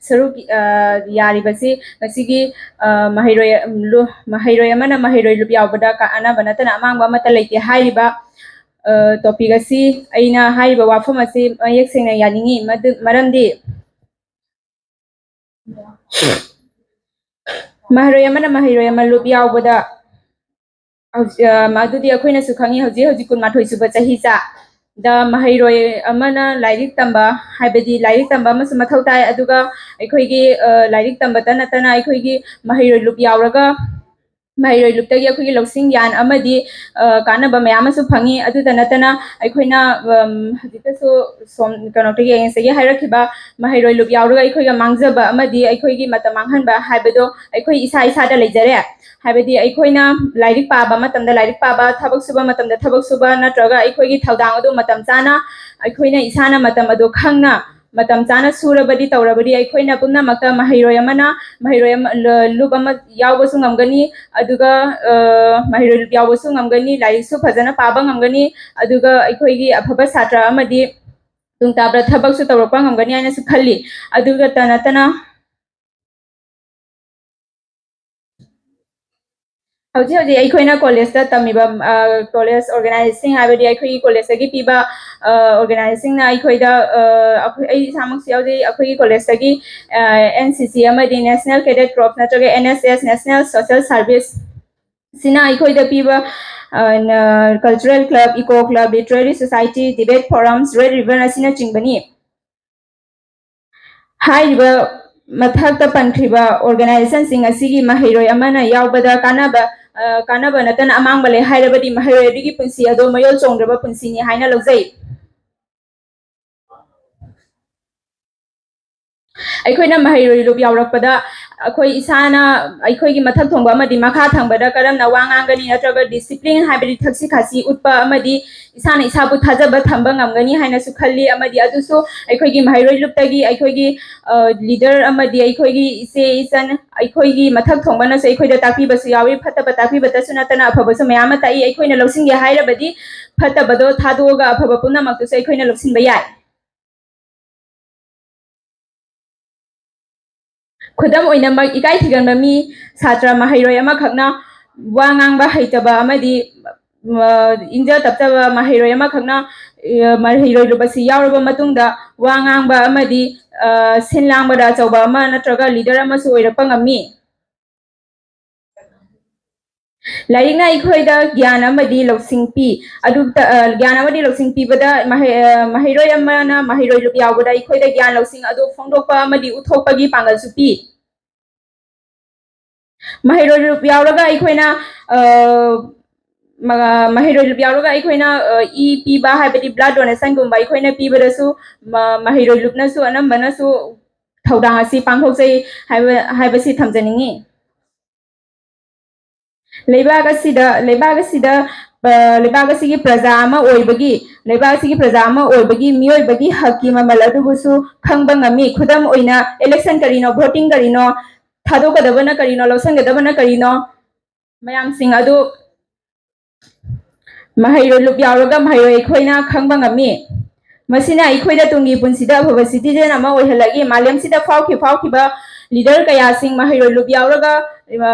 ꯁꯔꯨꯛ, ꯑ, ꯌꯥꯔꯤꯕꯁꯤ ꯉꯁꯤꯒꯤ, ꯑ, ꯃꯍꯩꯔꯣꯏ, ꯂꯨ-, ꯃꯍꯩꯔꯣꯏ ꯑꯃꯅ ꯃꯍꯩꯔꯣꯏ ꯂꯨꯞ ꯌꯥꯎꯕꯗ ꯀꯥꯟꯅꯕ ꯅꯠꯇꯅ ꯑꯃꯥꯡꯕ ꯑꯃꯠꯇ ꯂꯩꯇꯦ ꯍꯥꯏꯔꯤꯕ, ꯑ, topic ꯑꯁꯤ, ꯑꯩꯅ ꯍꯥꯏꯔꯤꯕ ꯋꯥꯐꯝ ꯑꯁꯤ ꯃꯌꯦꯛ ꯁꯦꯡꯅ ꯌꯥꯅꯤꯡꯉꯤ꯫ ꯃꯗꯨ, ꯃꯔꯝꯗꯤ ꯃꯍꯩꯔꯣꯏ ꯑꯃꯅ ꯃꯍꯩꯔꯣꯏ ꯑꯃ ꯂꯨꯞ ꯌꯥꯎꯕꯗ, ꯍꯧꯖꯤꯛ, ꯑ, ꯑꯗꯨꯗꯤ ꯑꯩꯈꯣꯏꯅꯁꯨ ꯈꯪꯉꯤ, ꯍꯧꯖꯤꯛ ꯍꯧꯖꯤꯛ ꯀꯨꯟꯃꯥꯊꯣꯏ ꯁꯨꯕ ꯆꯍꯤꯆꯥ ꯗ ꯃꯍꯩꯔꯣꯏ ꯑꯃꯅ ꯂꯥꯏꯔꯤꯛ ꯇꯝꯕ, ꯍꯥꯏꯕꯗꯤ ꯂꯥꯏꯔꯤꯛ ꯇꯝꯕ ꯑꯃꯁꯨ ꯃꯊꯧ ꯇꯥꯏ, ꯑꯗꯨꯒ ꯑꯩꯈꯣꯏꯒꯤ, ꯑ, ꯂꯥꯏꯔꯤꯛ ꯇꯝꯕꯇ ꯅꯠꯇꯅ ꯑꯩꯈꯣꯏꯒꯤ ꯃꯍꯩꯔꯣꯏ ꯂꯨꯞ ꯌꯥꯎꯔꯒ, ꯃꯍꯩꯔꯣꯏ ꯂꯨꯞꯇꯒꯤ ꯑꯩꯈꯣꯏꯒꯤ ꯂꯧꯁꯤꯡ ꯒ꯭ꯌꯥꯟ ꯑꯃꯗꯤ, ꯑ, ꯀꯥꯟꯅꯕ ꯃꯌꯥꯝ ꯑꯃꯁꯨ ꯐꯪꯉꯤ꯫ ꯑꯗꯨꯇ ꯅꯠꯇꯅ ꯑꯩꯈꯣꯏꯅ, ꯑꯝ, ꯍꯧꯖꯤꯛꯇꯁꯨ ꯁꯣꯝ, ꯀꯩꯅꯣꯗꯒꯤ, ꯑꯦ ꯑꯦꯟ ꯑꯦꯁꯇꯒꯤ ꯍꯥꯏꯔꯛꯈꯤꯕ ꯃꯍꯩꯔꯣꯏ ꯂꯨꯞ ꯌꯥꯎꯔꯒ ꯑꯩꯈꯣꯏꯒ ꯃꯥꯡꯖꯕ ꯑꯃꯗꯤ ꯑꯩꯈꯣꯏꯒꯤ ꯃꯇꯝ ꯃꯥꯡꯍꯟꯕ ꯍꯥꯏꯕꯗꯣ ꯑꯩꯈꯣꯏ ꯏꯁꯥ ꯏꯁꯥꯗ ꯂꯩꯖꯔꯦ꯫ ꯍꯥꯏꯕꯗꯤ ꯑꯩꯈꯣꯏꯅ ꯂꯥꯏꯔꯤꯛ ꯄꯥꯕ ꯃꯇꯝꯗ ꯂꯥꯏꯔꯤꯛ ꯄꯥꯕ, ꯊꯕꯛ ꯁꯨꯕ ꯃꯇꯝꯗ ꯊꯕꯛ ꯁꯨꯕ, ꯅꯠꯇ꯭ꯔꯒ ꯑꯩꯈꯣꯏꯒꯤ ꯊꯧꯗꯥꯡ ꯑꯗꯨ ꯃꯇꯝ ꯆꯥꯅ ꯑꯩꯈꯣꯏꯅ ꯏꯁꯥꯅ ꯃꯇꯝ ꯑꯗꯨ ꯈꯪꯅ ꯃꯇꯝ ꯆꯥꯅ ꯁꯨꯔꯕꯗꯤ, ꯇꯧꯔꯕꯗꯤ, ꯑꯩꯈꯣꯏꯅ ꯄꯨꯝꯅꯃꯛꯇ ꯃꯍꯩꯔꯣꯏ ꯑꯃꯅ, ꯃꯍꯩꯔꯣꯏ ꯑꯃ, ꯂ-, ꯂꯨꯞ ꯑꯃ ꯌꯥꯎꯕꯁꯨ ꯉꯝꯒꯅꯤ, ꯑꯗꯨꯒ, ꯑ, ꯃꯍꯩꯔꯣꯏ ꯂꯨꯞ ꯌꯥꯎꯕꯁꯨ ꯉꯝꯒꯅꯤ, ꯂꯥꯏꯔꯤꯛꯁꯨ ꯐꯖꯅ ꯄꯥꯕ ꯉꯝꯒꯅꯤ, ꯑꯗꯨꯒ ꯑꯩꯈꯣꯏꯒꯤ ꯑꯐꯕ ꯁꯥꯇ꯭ꯔ ꯑꯃꯗꯤ ꯇꯨꯡ ꯇꯥꯕꯗ ꯊꯕꯛꯁꯨ ꯇꯧꯔꯛꯄ ꯉꯝꯒꯅꯤ ꯍꯥꯏꯅꯁꯨ ꯈꯜꯂꯤ꯫ ꯑꯗꯨꯒꯇ ꯅꯠꯇꯅ, ꯍꯧꯖꯤꯛ ꯍꯧꯖꯤꯛ ꯑꯩꯈꯣꯏꯅ ꯀꯣꯂꯦꯖꯇ ꯇꯝꯃꯤꯕ, ꯑ, ꯀꯣꯂꯦꯖ ꯑꯣꯔꯒꯅꯥꯏꯖꯁꯤꯡ, ꯍꯥꯏꯕꯗꯤ ꯑꯩꯈꯣꯏꯒꯤ ꯀꯣꯂꯦꯖꯇꯒꯤ ꯄꯤꯕ, ꯑ, ꯑꯣꯔꯒꯅꯥꯏꯖꯁꯤꯡꯅ ꯑꯩꯈꯣꯏꯗ, ꯑ, ꯑꯩꯈꯣꯏ, ꯑꯩ ꯏꯁꯥꯃꯛꯁꯨ ꯌꯥꯎꯖꯩ꯫ ꯑꯩꯈꯣꯏꯒꯤ ꯀꯣꯂꯦꯖꯇꯒꯤ, ꯑ, NCC ꯑꯃꯗꯤ National Cadet Corps ꯅꯠꯇ꯭ꯔꯒ NSS, National Social Service, ꯁꯤꯅ ꯑꯩꯈꯣꯏꯗ ꯄꯤꯕ, ꯑ, ꯅ-, cultural club, eco club, literary society, debate forums, Red Ribbon ꯑꯁꯤꯅꯆꯤꯡꯕꯅꯤ꯫ ꯍꯥꯏꯔꯤꯕ ꯃꯊꯛꯇ ꯄꯟꯈ꯭ꯔꯤꯕ ꯑꯣꯔꯒꯅꯥꯏꯖꯦꯁꯟꯁꯤꯡ ꯑꯁꯤꯒꯤ ꯃꯍꯩꯔꯣꯏ ꯑꯃꯅ ꯌꯥꯎꯕꯗ ꯀꯥꯟꯅꯕ, ꯑ, ꯀꯥꯟꯅꯕ ꯅꯠꯇꯅ ꯑꯃꯥꯡꯕ ꯂꯩ ꯍꯥꯏꯔꯕꯗꯤ ꯃꯍꯩꯔꯣꯏ ꯑꯗꯨꯒꯤ ꯄꯨꯟꯁꯤ ꯑꯗꯣ ꯃꯌꯣꯜ ꯆꯣꯡꯗ꯭ꯔꯕ ꯄꯨꯟꯁꯤꯅꯤ ꯍꯥꯏꯅ ꯂꯧꯖꯩ꯫ ꯑꯩꯈꯣꯏꯅ ꯃꯍꯩꯔꯣꯏ ꯂꯨꯞ ꯌꯥꯎꯔꯛꯄꯗ ꯑꯩꯈꯣꯏ ꯏꯁꯥꯅ ꯑꯩꯈꯣꯏꯒꯤ ꯃꯊꯛ ꯊꯣꯡꯕ ꯑꯃꯗꯤ ꯃꯈꯥ ꯊꯪꯕꯗ ꯀꯔꯝꯅ ꯋꯥ ꯉꯥꯡꯒꯅꯤ ꯅꯠꯇ꯭ꯔꯒ discipline, ꯍꯥꯏꯕꯗꯤ ꯊꯛꯁꯤ ꯈꯥꯁꯤ ꯎꯠꯄ ꯑꯃꯗꯤ ꯏꯁꯥꯅ ꯏꯁꯥꯕꯨ ꯊꯥꯖꯕ ꯊꯝꯕ ꯉꯝꯒꯅꯤ ꯍꯥꯏꯅꯁꯨ ꯈꯜꯂꯤ꯫ ꯑꯃꯗꯤ ꯑꯗꯨꯁꯨ ꯑꯩꯈꯣꯏꯒꯤ ꯃꯍꯩꯔꯣꯏ ꯂꯨꯞꯇꯒꯤ ꯑꯩꯈꯣꯏꯒꯤ, ꯑ, leader ꯑꯃꯗꯤ ꯑꯩꯈꯣꯏꯒꯤ ꯏꯆꯦ ꯏꯆꯟ, ꯑꯩꯈꯣꯏꯒꯤ ꯃꯊꯛ ꯊꯣꯡꯕꯅꯁꯨ ꯑꯩꯈꯣꯏꯗ ꯇꯥꯛꯄꯤꯕꯁꯨ ꯌꯥꯎꯏ꯫ ꯐꯠꯇꯕ ꯇꯥꯛꯄꯤꯕꯇꯁꯨ ꯅꯠꯇꯅ ꯑꯐꯕꯁꯨ ꯃꯌꯥꯝ ꯑꯃ ꯇꯥꯛꯏ꯫ ꯑꯩꯈꯣꯏꯅ ꯂꯧꯁꯤꯟꯒꯦ ꯍꯥꯏꯔꯕꯗꯤ ꯐꯠꯇꯕꯗꯣ ꯊꯥꯗꯣꯛꯑꯒ ꯑꯐꯕ ꯄꯨꯝꯅꯃꯛꯇꯨꯁꯨ ꯑꯩꯈꯣꯏꯅ ꯂꯧꯁꯤꯟꯕ ꯌꯥꯏ꯫ ꯈꯨꯗꯝ ꯑꯣꯏꯅꯃꯛ, ꯏꯀꯥꯏ ꯊꯤꯒꯟꯕ ꯃꯤ, ꯁꯥꯇ꯭ꯔ ꯃꯍꯩꯔꯣꯏ ꯑꯃꯈꯛꯅ ꯋꯥ ꯉꯥꯡꯕ ꯍꯩꯇꯕ ꯑꯃꯗꯤ, ꯑ, ꯏꯪꯖ ꯇꯞꯆꯕ ꯃꯍꯩꯔꯣꯏ ꯑꯃꯈꯛꯅ, ꯑ, ꯃꯍꯩꯔꯣꯏ ꯂꯨꯞ ꯑꯁꯤ ꯌꯥꯎꯔꯕ ꯃꯇꯨꯡꯗ ꯋꯥ ꯉꯥꯡꯕ ꯑꯃꯗꯤ, ꯑ, ꯁꯤꯟ ꯂꯥꯡꯕꯗ ꯑꯆꯧꯕ ꯑꯃ ꯅꯠꯇ꯭ꯔꯒ leader ꯑꯃꯁꯨ ꯑꯣꯏꯔꯛꯄ ꯉꯝꯃꯤ꯫ ꯂꯥꯏꯔꯤꯛꯅ ꯑꯩꯈꯣꯏꯗ ꯒ꯭ꯌꯥꯟ ꯑꯃꯗꯤ ꯂꯧꯁꯤꯡ ꯄꯤ꯫ ꯑꯗꯨ ꯇ-, ꯑ, ꯒ꯭ꯌꯥꯟ ꯑꯃꯗꯤ ꯂꯧꯁꯤꯡ ꯄꯤꯕꯗ ꯃꯍꯩ-, ꯑ, ꯃꯍꯩꯔꯣꯏ ꯑꯃꯅ ꯃꯍꯩꯔꯣꯏ ꯂꯨꯞ ꯌꯥꯎꯕꯗ ꯑꯩꯈꯣꯏꯗ ꯒ꯭ꯌꯥꯟ ꯂꯧꯁꯤꯡ ꯑꯗꯨ ꯐꯣꯡꯗꯣꯛꯄ ꯑꯃꯗꯤ ꯎꯠꯊꯣꯛꯄꯒꯤ ꯄꯥꯡꯒꯜꯁꯨ ꯄꯤ꯫ ꯃꯍꯩꯔꯣꯏ ꯂꯨꯞ ꯌꯥꯎꯔꯒ ꯑꯩꯈꯣꯏꯅ, ꯑ, ꯃ-, ꯃꯍꯩꯔꯣꯏ ꯂꯨꯞ ꯌꯥꯎꯔꯒ ꯑꯩꯈꯣꯏꯅ, ꯑ, ꯏ ꯄꯤꯕ, ꯍꯥꯏꯕꯗꯤ blood donationꯒꯨꯝꯕ ꯑꯩꯈꯣꯏꯅ ꯄꯤꯕꯗꯁꯨ ꯃ-, ꯃꯍꯩꯔꯣꯏ ꯂꯨꯞꯅꯁꯨ ꯑꯅꯝꯕꯅꯁꯨ ꯊꯧꯗꯥꯡ ꯑꯁꯤ ꯄꯥꯡꯊꯣꯛꯆꯩ ꯍꯥꯏꯕ, ꯍꯥꯏꯕꯁꯤ ꯊꯝꯖꯅꯤꯡꯉꯤ꯫ ꯂꯩꯕꯥꯛ ꯑꯁꯤꯗ, ꯂꯩꯕꯥꯛ ꯑꯁꯤꯗ ꯂꯩꯕꯥꯛ ꯑꯁꯤꯒꯤ ꯄ꯭ꯔꯖꯥ ꯑꯃ ꯑꯣꯏꯕꯒꯤ, ꯂꯩꯕꯥꯛ ꯑꯁꯤꯒꯤ ꯄ꯭ꯔꯖꯥ ꯑꯃ ꯑꯣꯏꯕꯒꯤ ꯃꯤꯑꯣꯏꯕꯒꯤ ꯍꯛꯀꯤ ꯃꯃꯜ ꯑꯗꯨꯕꯨꯁꯨ ꯈꯪꯕ ꯉꯝꯃꯤ꯫ ꯈꯨꯗꯝ ꯑꯣꯏꯅ, election ꯀꯔꯤꯅꯣ, voting ꯀꯔꯤꯅꯣ, ꯊꯥꯗꯣꯛꯀꯗꯕꯅ ꯀꯔꯤꯅꯣ, ꯂꯧꯁꯤꯟꯒꯗꯕꯅ ꯀꯔꯤꯅꯣ, ꯃꯌꯥꯝꯁꯤꯡ ꯑꯗꯨ ꯃꯍꯩꯔꯣꯏ ꯂꯨꯞ ꯌꯥꯎꯔꯒ ꯃꯍꯩꯔꯣꯏ ꯑꯩꯈꯣꯏꯅ ꯈꯪꯕ ꯉꯝꯃꯤ꯫ ꯃꯁꯤꯅ ꯑꯩꯈꯣꯏꯗ ꯇꯨꯡꯒꯤ ꯄꯨꯟꯁꯤꯗ ꯑꯐꯕ citizen ꯑꯃ ꯑꯣꯏꯍꯜꯂꯛꯏ꯫ ꯃꯥꯂꯦꯝꯁꯤꯗ ꯐꯥꯎꯈꯤ-, ꯐꯥꯎꯈꯤꯕ leader ꯀꯌꯥꯁꯤꯡ ꯃꯍꯩꯔꯣꯏ ꯂꯨꯞ ꯌꯥꯎꯔꯒ, ꯑ,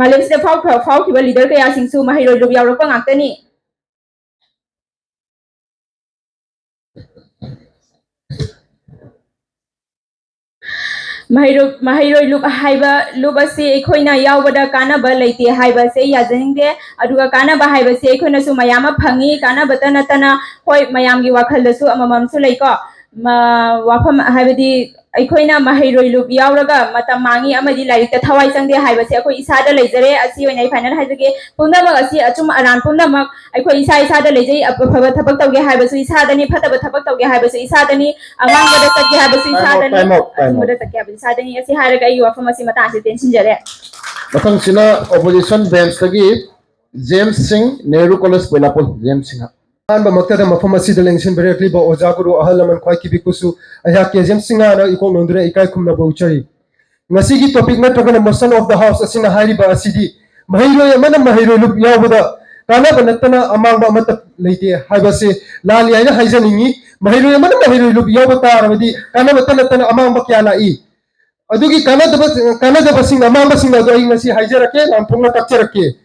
ꯃꯥꯂꯦꯝꯁꯤꯗ ꯐꯥꯎꯈ꯭ꯔ-, ꯐꯥꯎꯈꯤꯕ leader ꯀꯌꯥꯁꯤꯡꯁꯨ ꯃꯍꯩꯔꯣꯏ ꯂꯨꯞ ꯌꯥꯎꯔꯛꯄ ꯉꯥꯛꯇꯅꯤ꯫ ꯃꯍꯩꯔꯣꯏ, ꯃꯍꯩꯔꯣꯏ ꯂꯨꯞ ꯍꯥꯏꯕ ꯂꯨꯞ ꯑꯁꯤ ꯑꯩꯈꯣꯏꯅ ꯌꯥꯎꯕꯗ ꯀꯥꯟꯅꯕ ꯂꯩꯇꯦ ꯍꯥꯏꯕꯁꯦ ꯑꯩ ꯌꯥꯖꯅꯤꯡꯗꯦ꯫ ꯑꯗꯨꯒ ꯀꯥꯟꯅꯕ ꯍꯥꯏꯕꯁꯤ ꯑꯩꯈꯣꯏꯅꯁꯨ ꯃꯌꯥꯝ ꯑꯃ ꯐꯪꯉꯤ꯫ ꯀꯥꯟꯅꯕꯇ ꯅꯠꯇꯅ, ꯍꯣꯏ, ꯃꯌꯥꯝꯒꯤ ꯋꯥꯈꯜꯗꯁꯨ ꯑꯃꯃꯝꯁꯨ ꯂꯩꯀꯣ꯫ ꯃ-, ꯋꯥꯐꯝ ꯍꯥꯏꯕꯗꯤ ꯑꯩꯈꯣꯏꯅ ꯃꯍꯩꯔꯣꯏ ꯂꯨꯞ ꯌꯥꯎꯔꯒ ꯃꯇꯝ ꯃꯥꯡꯉꯤ ꯑꯃꯗꯤ ꯂꯥꯏꯔꯤꯛꯇ ꯊꯋꯥꯏ ꯆꯪꯗꯦ ꯍꯥꯏꯕꯁꯤ ꯑꯩꯈꯣꯏ ꯏꯁꯥꯗ ꯂꯩꯖꯔꯦ꯫ ꯑꯁꯤ ꯑꯣꯏꯅ ꯑꯩ final ꯍꯥꯏꯖꯒꯦ꯫ ꯄꯨꯝꯅꯃꯛ ꯑꯁꯤ ꯑꯆꯨꯝ ꯑꯔꯥꯟ ꯄꯨꯝꯅꯃꯛ ꯑꯩꯈꯣꯏ ꯏꯁꯥ ꯏꯁꯥꯗ ꯂꯩꯖꯩ꯫ ꯑꯐꯕ ꯊꯕꯛ ꯇꯧꯒꯦ ꯍꯥꯏꯕꯁꯨ ꯏꯁꯥꯗꯅꯤ, ꯐꯠꯇꯕ ꯊꯕꯛ ꯇꯧꯒꯦ ꯍꯥꯏꯕꯁꯨ ꯏꯁꯥꯗꯅꯤ, ꯑꯃꯥꯡꯕꯗ ꯆꯠꯀꯦ ꯍꯥꯏꯕꯁꯨ Time out, ꯏꯁꯥꯗꯅꯤ, time out, time out. ꯑꯆꯨꯝꯕꯗ ꯆꯠꯀꯦ ꯍꯥꯏꯕꯁꯨ ꯏꯁꯥꯗꯅꯤ꯫ ꯑꯁꯤ ꯍꯥꯏꯔꯒ ꯑꯩꯒꯤ ꯋꯥꯐꯝ ꯑꯁꯤ ꯃꯇꯥꯡ ꯑꯁꯤꯗ ꯇꯦꯟꯁꯤꯟꯖꯔꯦ꯫ ꯃꯊꯪꯁꯤꯅ opposition benchꯇꯒꯤ ꯖꯦꯝꯁ ꯁꯤꯡ, ꯅꯦꯍꯔꯨ ꯀꯣꯂꯦꯖ ꯕꯣꯏꯂꯥꯄꯣꯜ, ꯖꯦꯝꯁ ꯁꯤꯡꯍ꯫ ꯑꯍꯥꯟꯕꯃꯛꯇꯗ ꯃꯐꯝ ꯑꯁꯤꯗ ꯂꯦꯡꯁꯤꯟꯕꯤꯔꯛꯂꯤꯕ ꯑꯣꯖꯥ ꯒꯨꯔꯨ ꯑꯍꯜ ꯂꯃꯟ ꯈ꯭ꯋꯥꯏ ꯀꯤꯕꯤꯛꯄꯨꯁꯨ ꯑꯩꯍꯥꯛ ꯀꯦ ꯖꯦꯝꯁ ꯁꯤꯡꯍꯅ ꯏꯀꯣꯛ ꯅꯣꯟꯗꯨꯅ ꯏꯀꯥꯏ ꯈꯨꯝꯅꯕ ꯎꯠꯆꯔꯤ꯫ ꯉꯁꯤꯒꯤ topic ꯅꯠꯇ꯭ꯔꯒꯅ motion of the house ꯑꯁꯤꯅ ꯍꯥꯏꯔꯤꯕ ꯑꯁꯤꯗꯤ ꯃꯍꯩꯔꯣꯏ ꯑꯃꯅ ꯃꯍꯩꯔꯣꯏ ꯂꯨꯞ ꯌꯥꯎꯕꯗ ꯀꯥꯟꯅꯕ ꯅꯠꯇꯅ ꯑꯃꯥꯡꯕ ꯑꯃꯠꯇ ꯂꯩꯇꯦ ꯍꯥꯏꯕꯁꯤ ꯂꯥꯜꯂꯤ ꯍꯥꯏꯅ ꯍꯥꯏꯖꯅꯤꯡꯏ꯫ ꯃꯍꯩꯔꯣꯏ ꯑꯃꯅ ꯃꯍꯩꯔꯣꯏ ꯂꯨꯞ ꯌꯥꯎꯕ ꯇꯥꯔꯕꯗꯤ ꯀꯥꯟꯅꯕꯇ ꯅꯠꯇꯅ ꯑꯃꯥꯡꯕ ꯀꯌꯥ ꯂꯥꯛꯏ꯫ ꯑꯗꯨꯒꯤ ꯀꯥꯟꯅꯗꯕ, ꯀꯥꯟꯅꯗꯕꯁꯤꯡ, ꯑꯃꯥꯡꯕꯁꯤꯡ ꯑꯗꯨ ꯑꯩ ꯉꯁꯤ ꯍꯥꯏꯖꯔꯛꯀꯦ, ꯂꯥꯟꯊꯣꯛꯅ ꯇꯥꯛꯆꯔꯛꯀꯦ꯫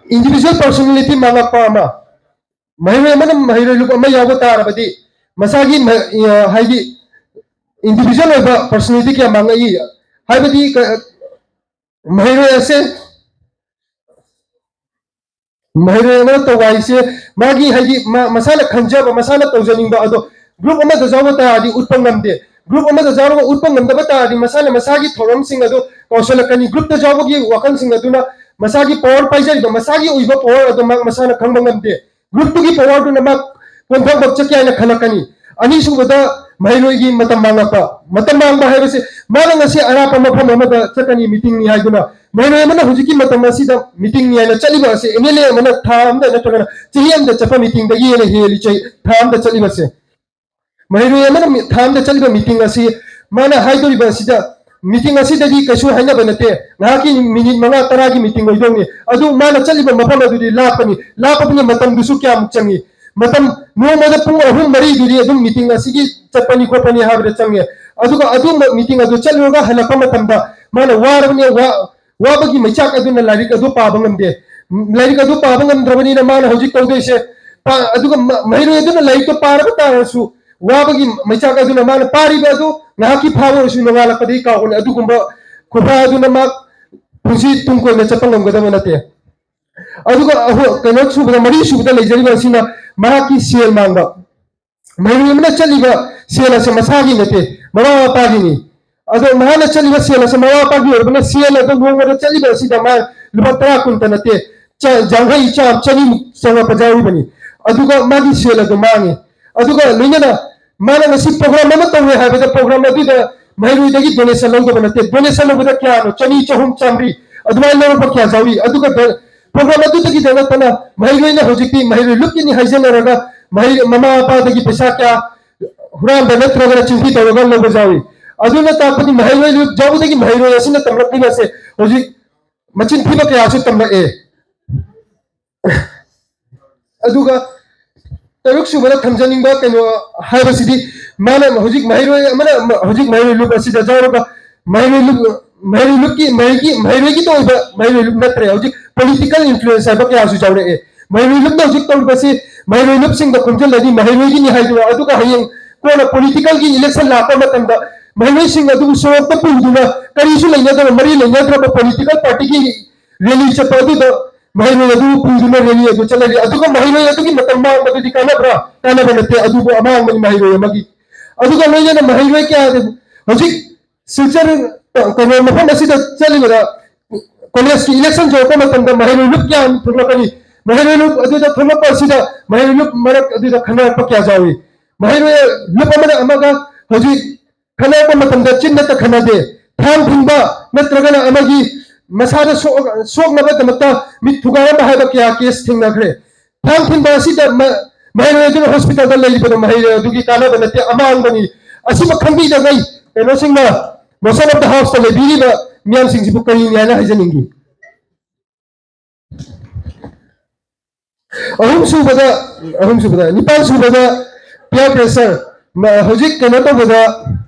Individual personality ꯃꯥꯡꯂꯛꯄ ꯑꯃ, ꯃꯍꯩꯔꯣꯏ ꯑꯃꯅ ꯃꯍꯩꯔꯣꯏ ꯂꯨꯞ ꯑꯃ ꯌꯥꯎꯕ ꯇꯥꯔꯕꯗꯤ ꯃꯁꯥꯒꯤ ꯃ-, ꯑ, ꯍꯥꯏꯗꯤ individual ꯑꯣꯏꯕ personality ꯀꯌꯥ ꯃꯥꯡꯂꯛꯏ꯫ ꯍꯥꯏꯕꯗꯤ ꯀ-, ꯃꯍꯩꯔꯣꯏ ꯑꯁꯦ, ꯃꯍꯩꯔꯣꯏ ꯑꯃꯅ ꯇꯧꯕ ꯍꯥꯏꯁꯦ ꯃꯥꯒꯤ ꯍꯥꯏꯗꯤ ꯃꯥ ꯃꯁꯥꯅ ꯈꯟꯖꯕ, ꯃꯁꯥꯅ ꯇꯧꯖꯅꯤꯡꯕ ꯑꯗꯣ group ꯑꯃꯗ ꯌꯥꯎꯕ ꯇꯥꯔꯗꯤ ꯎꯠꯄ ꯉꯝꯗꯦ꯫ Group ꯑꯃꯗ ꯌꯥꯎꯔꯒ ꯎꯠꯄ ꯉꯝꯗꯕ ꯇꯥꯔꯗꯤ ꯃꯁꯥꯅ ꯃꯁꯥꯒꯤ ꯊꯧꯔꯝꯁꯤꯡ ꯑꯗꯨ ꯀꯥꯎꯁꯜꯂꯛꯀꯅꯤ꯫ Groupꯇ ꯌꯥꯎꯕꯒꯤ ꯋꯥꯈꯜꯁꯤꯡ ꯑꯗꯨꯅ ꯃꯁꯥꯒꯤ power ꯄꯥꯏꯖꯔꯤꯕ, ꯃꯁꯥꯒꯤ ꯑꯣꯏꯕ power ꯑꯗꯨ ꯃꯥ ꯃꯁꯥꯅ ꯈꯪꯕ ꯉꯝꯗꯦ꯫ Groupꯇꯨꯒꯤ powerꯗꯨꯅ ꯃꯥ ꯀꯣꯟꯊꯪ ꯆꯠꯀꯦ ꯍꯥꯏꯅ ꯈꯜꯂꯛꯀꯅꯤ꯫ ꯑꯅꯤꯁꯨꯕꯗ, ꯃꯍꯩꯔꯣꯏꯒꯤ ꯃꯇꯝ ꯃꯥꯡꯂꯛꯄ꯫ ꯃꯇꯝ ꯃꯥꯡꯕ ꯍꯥꯏꯕꯁꯤ ꯃꯥꯅ ꯉꯁꯤ ꯑꯔꯥꯞꯄ ꯃꯐꯝ ꯑꯃꯗ ꯆꯠꯀꯅꯤ, meetingꯅꯤ ꯍꯥꯏꯗꯨꯅ ꯃꯍꯩꯔꯣꯏ ꯑꯃꯅ ꯍꯧꯖꯤꯛꯀꯤ ꯃꯇꯝ ꯑꯁꯤꯗ ꯃꯤꯇꯤꯡꯅꯤ ꯍꯥꯏꯅ ꯆꯠꯂꯤꯕ ꯑꯁꯤ ꯑꯦꯝ ꯑꯦꯜ ꯑꯦ ꯑꯃꯅ ꯊꯥ ꯑꯃꯗ ꯅꯠꯇ꯭ꯔꯒꯅ ꯆꯍꯤ ꯑꯃꯗ ꯆꯠꯄ ꯃꯤꯇꯤꯡꯗꯒꯤ ꯍꯦꯟꯅ ꯍꯦꯜꯂꯤ꯫ ꯆꯍꯤ ꯊꯥ ꯑꯃꯗ ꯆꯠꯂꯤꯕꯁꯦ, ꯃꯍꯩꯔꯣꯏ ꯑꯃꯅ ꯃꯤ- ꯊꯥ ꯑꯃꯗ ꯆꯠꯂꯤꯕ ꯃꯤꯇꯤꯡ ꯑꯁꯤ ꯃꯥꯅ ꯍꯥꯏꯗꯣꯔꯤꯕ ꯑꯁꯤꯗ, ꯃꯤꯇꯤꯡ ꯑꯁꯤꯗꯗꯤ ꯀꯩꯁꯨ ꯍꯥꯏꯅꯕ ꯅꯠꯇꯦ, ꯉꯥꯏꯍꯥꯛꯀꯤ ꯃꯤꯅꯤꯠ ꯃꯉꯥ ꯇꯔꯥꯒꯤ ꯃꯤꯇꯤꯡ ꯑꯣꯏꯗꯧꯅꯤ꯫ ꯑꯗꯨ ꯃꯥꯅ ꯆꯠꯂꯤꯕ ꯃꯐꯝ ꯑꯗꯨꯗꯤ ꯂꯥꯞꯄꯅꯤ, ꯂꯥꯞꯄꯕꯅꯤꯅ ꯃꯇꯝꯗꯨꯁꯨ ꯀꯌꯥꯃꯨꯛ ꯆꯪꯏ? ꯃꯇꯝ ꯅꯣꯡꯃꯗ ꯄꯨꯡ ꯑꯍꯨꯝ ꯃꯔꯤꯗꯨꯗꯤ ꯑꯗꯨꯝ ꯃꯤꯇꯤꯡ ꯑꯁꯤꯒꯤ ꯆꯠꯄꯅꯤ ꯈꯣꯠꯄꯅꯤ ꯍꯥꯏꯕꯗ ꯆꯪꯉꯦ꯫ ꯑꯗꯨꯒ ꯑꯗꯨ ꯃꯤꯇꯤꯡ ꯑꯗꯨ ꯆꯠꯂꯨꯔꯒ ꯍꯜꯂꯛꯄ ꯃꯇꯝꯗ ꯃꯥꯅ ꯋꯥꯔꯕꯅꯤ, ꯋꯥ- ꯋꯥꯕꯒꯤ ꯃꯩꯆꯥꯛ ꯑꯗꯨꯅ ꯂꯥꯏꯔꯤꯛ ꯑꯗꯨ ꯄꯥꯕ ꯉꯝꯗꯦ꯫ ꯂꯥꯏꯔꯤꯛ ꯑꯗꯨ ꯄꯥꯕ ꯉꯝꯗ꯭ꯔꯕꯅꯤꯅ ꯃꯥꯅ ꯍꯧꯖꯤꯛ ꯇꯧꯗꯣꯏꯁꯦ, ꯄꯥ- ꯑꯗꯨꯒ ꯃ- ꯃꯍꯩꯔꯣꯏ ꯑꯗꯨꯅ ꯂꯥꯏꯔꯤꯛꯇꯣ ꯄꯥꯔꯕ ꯇꯥꯔꯁꯨ, ꯋꯥꯕꯒꯤ ꯃꯩꯆꯥꯛ ꯑꯗꯨꯅ ꯃꯥꯅ ꯄꯥꯔꯤꯕ ꯑꯗꯨ ꯉꯥꯏꯍꯥꯛꯀꯤ ꯐꯥꯕ ꯑꯣꯏꯔꯁꯨ ꯅꯣꯡꯉꯥꯜꯂꯛꯄꯗꯒꯤ ꯀꯥꯎꯒꯅꯤ꯫ ꯑꯗꯨꯒꯨꯝꯕ ꯈꯨꯐꯥ ꯑꯗꯨꯅ ꯃꯥ ꯄꯨꯟꯁꯤ ꯇꯨꯡ ꯀꯣꯏꯅ ꯆꯠꯄ ꯉꯝꯒꯗꯕ ꯅꯠꯇꯦ꯫ ꯑꯗꯨꯒ ꯑꯍꯨ- ꯀꯩꯅꯣ ꯁꯨꯕꯗ, ꯃꯔꯤ ꯁꯨꯕꯗ ꯂꯩꯖꯔꯤꯕ ꯑꯁꯤꯅ ꯃꯍꯥꯛꯀꯤ ꯁꯦꯜ ꯃꯥꯡꯕ꯫ ꯃꯍꯩꯔꯣꯏ ꯑꯃꯅ ꯆꯠꯂꯤꯕ ꯁꯦꯜ ꯑꯁꯦ ꯃꯁꯥꯒꯤ ꯅꯠꯇꯦ, ꯃꯃꯥ ꯃꯄꯥꯒꯤꯅꯤ꯫ ꯑꯗꯣ ꯃꯍꯥꯛꯅ ꯆꯠꯂꯤꯕ ꯁꯦꯜ ꯑꯁꯦ ꯃꯃꯥ ꯃꯄꯥꯒꯤ ꯑꯣꯏꯔꯕꯅ ꯁꯦꯜ ꯑꯗꯣ ꯅꯣꯡꯃꯗ ꯆꯠꯂꯤꯕ ꯑꯁꯤꯗ ꯃꯥ ꯂꯨꯄꯥ ꯇꯔꯥ ꯀꯨꯟꯇ ꯅꯠꯇꯦ, ꯆ- ꯌꯥꯡꯈꯩ, ꯆꯥꯝ, ꯆꯅꯤꯃꯨꯛ ꯆꯪꯉꯛꯄ ꯌꯥꯎꯔꯤꯕꯅꯤ꯫ ꯑꯗꯨꯒ ꯃꯥꯒꯤ ꯁꯦꯜ ꯑꯗꯨ ꯃꯥꯡꯉꯤ꯫ ꯑꯗꯨꯒ ꯂꯣꯏꯅꯅ ꯃꯥꯅ ꯉꯁꯤ ꯄ꯭ꯔꯣꯒ꯭ꯔꯥꯝ ꯑꯃ ꯇꯧꯔꯦ ꯍꯥꯏꯕꯗ ꯄ꯭ꯔꯣꯒ꯭ꯔꯥꯝ ꯑꯗꯨꯗ ꯃꯍꯩꯔꯣꯏꯗꯒꯤ ꯗꯣꯅꯦꯁꯟ ꯂꯧꯗꯕ ꯅꯠꯇꯦ꯫ ꯗꯣꯅꯦꯁꯟ ꯂꯧꯕꯗ ꯀꯌꯥꯅꯣ? ꯆꯅꯤ, ꯆꯍꯨꯝ, ꯆꯥꯃꯔꯤ ꯑꯗꯨꯃꯥꯏꯅ ꯂꯧꯔꯛꯄ ꯀꯌꯥ ꯌꯥꯎꯔꯤ꯫ ꯑꯗꯨꯒ ꯗ- ꯄ꯭ꯔꯣꯒ꯭ꯔꯥꯝ ꯑꯗꯨꯗꯒꯤꯗ ꯅꯠꯇꯅ ꯃꯍꯩꯔꯣꯏꯅ ꯍꯧꯖꯤꯛꯇꯤ ꯃꯍꯩꯔꯣꯏ ꯂꯨꯞꯀꯤꯅꯤ ꯍꯥꯏꯖꯅꯔꯒ ꯃꯍꯩ ꯃꯃꯥ ꯃꯄꯥꯗꯒꯤ ꯄꯩꯁꯥ ꯀꯌꯥ ꯍꯨꯔꯥꯟꯕ ꯅꯠꯇ꯭ꯔꯒꯅ ꯆꯤꯡꯊꯤ ꯇꯧꯔꯒ ꯂꯧꯕ ꯌꯥꯎꯏ꯫ ꯑꯗꯨꯅ ꯇꯥꯛꯄꯗꯤ ꯃꯍꯩꯔꯣꯏ ꯂꯨꯞ ꯌꯥꯎꯕꯗꯒꯤ ꯃꯍꯩꯔꯣꯏ ꯑꯁꯤꯅ ꯇꯝꯂꯛꯂꯤꯕꯁꯦ ꯍꯧꯖꯤꯛ ꯃꯆꯤꯟ ꯊꯤꯕ ꯀꯌꯥꯁꯨ ꯇꯝꯂꯛꯑꯦ꯫ ꯑꯗꯨꯒ ꯇꯔꯨꯛ ꯁꯨꯕꯗ ꯊꯝꯖꯅꯤꯡꯕ ꯀꯩꯅꯣ ꯍꯥꯏꯕꯁꯤꯗꯤ, ꯃꯥꯅ ꯍꯧꯖꯤꯛ ꯃꯍꯩꯔꯣꯏ ꯑꯃꯅ ꯍꯧꯖꯤꯛ ꯃꯍꯩꯔꯣꯏ ꯂꯨꯞ ꯑꯁꯤꯗ ꯌꯥꯎꯔꯒ ꯃꯍꯩꯔꯣꯏ ꯂꯨꯞ, ꯃꯍꯩꯔꯣꯏ ꯂꯨꯞꯀꯤ, ꯃꯍꯩꯒꯤ, ꯃꯍꯩꯔꯣꯏꯒꯤꯇ ꯑꯣꯏꯕ ꯃꯍꯩꯔꯣꯏ ꯂꯨꯞ ꯅꯠꯇ꯭ꯔꯦ, ꯍꯧꯖꯤꯛ ꯄꯣꯂꯤꯇꯤꯀꯦꯜ ꯏꯟꯐ꯭ꯂꯨꯌꯦꯟꯁ ꯍꯥꯏꯕ ꯀꯌꯥꯁꯨ ꯌꯥꯎꯔꯛꯑꯦ꯫ ꯃꯍꯩꯔꯣꯏ ꯂꯨꯞꯅ ꯍꯧꯖꯤꯛ ꯇꯧꯔꯤꯕꯁꯤ ꯃꯍꯩꯔꯣꯏ ꯂꯨꯞꯁꯤꯡꯗ ꯈꯣꯝꯖꯤꯜꯂꯗꯤ ꯃꯍꯩꯔꯣꯏꯒꯤꯅꯤ ꯍꯥꯏꯗꯨꯅ, ꯑꯗꯨꯒ ꯍꯌꯦꯡ ꯀꯣꯟꯅ ꯄꯣꯂꯤꯇꯤꯀꯦꯜꯒꯤ ꯏꯂꯦꯛꯁꯟ ꯂꯥꯛꯄ ꯃꯇꯝꯗ ꯃꯍꯩꯔꯣꯏꯁꯤꯡ ꯑꯗꯨꯕꯨ ꯁꯣꯔꯣꯛꯇ ꯄꯨꯗꯨꯅ ꯀꯔꯤꯁꯨ ꯂꯩꯅꯗꯕ, ꯃꯔꯤ ꯂꯩꯅꯗ꯭ꯔꯕ ꯄꯣꯂꯤꯇꯤꯀꯦꯜ ꯄꯥꯔꯇꯤꯒꯤ ꯔꯦꯂꯤ ꯆꯠꯄ ꯑꯗꯨꯗ ꯃꯍꯩꯔꯣꯏ ꯑꯗꯨ ꯄꯨꯗꯨꯅ ꯔꯦꯂꯤ ꯑꯗꯨ ꯆꯠꯂꯒꯦ꯫ ꯑꯗꯨꯒ ꯃꯍꯩꯔꯣꯏ ꯑꯗꯨꯒꯤ ꯃꯇꯝ ꯃꯥꯡꯕꯗꯨꯗꯤ ꯀꯥꯟꯅꯕ꯭ꯔꯥ? ꯀꯥꯟꯅꯕ ꯅꯠꯇꯦ, ꯑꯗꯨꯕꯨ ꯑꯃꯥꯡꯕꯅꯤ ꯃꯍꯩꯔꯣꯏ ꯑꯃꯒꯤ꯫ ꯑꯗꯨꯒ ꯂꯣꯏꯅꯅ ꯃꯍꯩꯔꯣꯏ ꯀꯌꯥ ꯍꯧꯖꯤꯛ ꯁꯤꯜꯆꯔ, ꯀꯩꯅꯣ, ꯃꯐꯝ ꯑꯁꯤꯗ ꯆꯠꯂꯤꯕꯗ ꯀꯣꯂꯦꯖꯀꯤ ꯏꯂꯦꯛꯁꯟ ꯌꯧꯔꯛꯄ ꯃꯇꯝꯗ ꯃꯍꯩꯔꯣꯏ ꯂꯨꯞ ꯀꯌꯥ ꯊꯣꯛꯂꯛꯀꯅꯤ꯫ ꯃꯍꯩꯔꯣꯏ ꯂꯨꯞ ꯑꯗꯨꯗ ꯊꯣꯛꯂꯛꯄ ꯑꯁꯤꯗ ꯃꯍꯩꯔꯣꯏ ꯂꯨꯞ ꯃꯔꯛ ꯑꯗꯨꯗ ꯈꯟꯅꯔꯛꯄ ꯀꯌꯥ ꯌꯥꯎꯏ꯫ ꯃꯍꯩꯔꯣꯏ ꯂꯨꯞ ꯑꯃꯅ ꯑꯃꯒ ꯍꯧꯖꯤꯛ ꯈꯟꯅꯔꯛꯄ ꯃꯇꯝꯗ ꯆꯤꯟ ꯅꯠꯇ ꯈꯟꯅꯗꯦ, ꯊꯥꯡ ꯊꯤꯟꯕ ꯅꯠꯇ꯭ꯔꯒꯅ ꯑꯃꯒꯤ ꯃꯁꯥꯗ ꯁꯣꯛ- ꯁꯣꯛꯅꯕꯒꯤꯗꯃꯛꯇ ꯃꯤꯠ ꯊꯨꯒꯥꯏꯔꯝꯕ ꯍꯥꯏꯕ ꯀꯌꯥ ꯀꯦꯁ ꯊꯦꯡꯅꯈ꯭ꯔꯦ꯫ ꯊꯥꯡ ꯊꯤꯟꯕ ꯑꯁꯤꯗ ꯃ- ꯃꯍꯩꯔꯣꯏ ꯑꯗꯨꯅ ꯍꯣꯁꯄꯤꯇꯥꯜꯗ ꯂꯩꯔꯤꯕꯗꯣ ꯃꯍꯩꯔꯣꯏ ꯑꯗꯨꯒꯤ ꯀꯥꯟꯅꯕ ꯅꯠꯇꯦ, ꯑꯃꯥꯡꯕꯅꯤ꯫ ꯑꯁꯤꯃ ꯈꯪꯕꯤꯗꯉꯩ ꯀꯩꯅꯣꯁꯤꯡꯅ ꯃꯣꯁꯟ ꯑꯣꯐ ꯗ ꯍꯥꯎꯁꯇ ꯂꯩꯕꯤꯔꯤꯕ ꯃꯤꯌꯥꯝꯁꯤꯡꯁꯤꯕꯨ ꯀꯔꯤꯅꯤ ꯍꯥꯏꯅ ꯍꯥꯏꯖꯅꯤꯡꯉꯤ? ꯑꯍꯨꯝꯁꯨꯕꯗ, ꯑꯍꯨꯝꯁꯨꯕꯗ, ꯅꯤꯄꯥꯜ ꯁꯨꯕꯗ peer pressure꯫ ꯃ- ꯍꯧꯖꯤꯛ ꯀꯩꯅꯣ ꯇꯧꯕꯗ,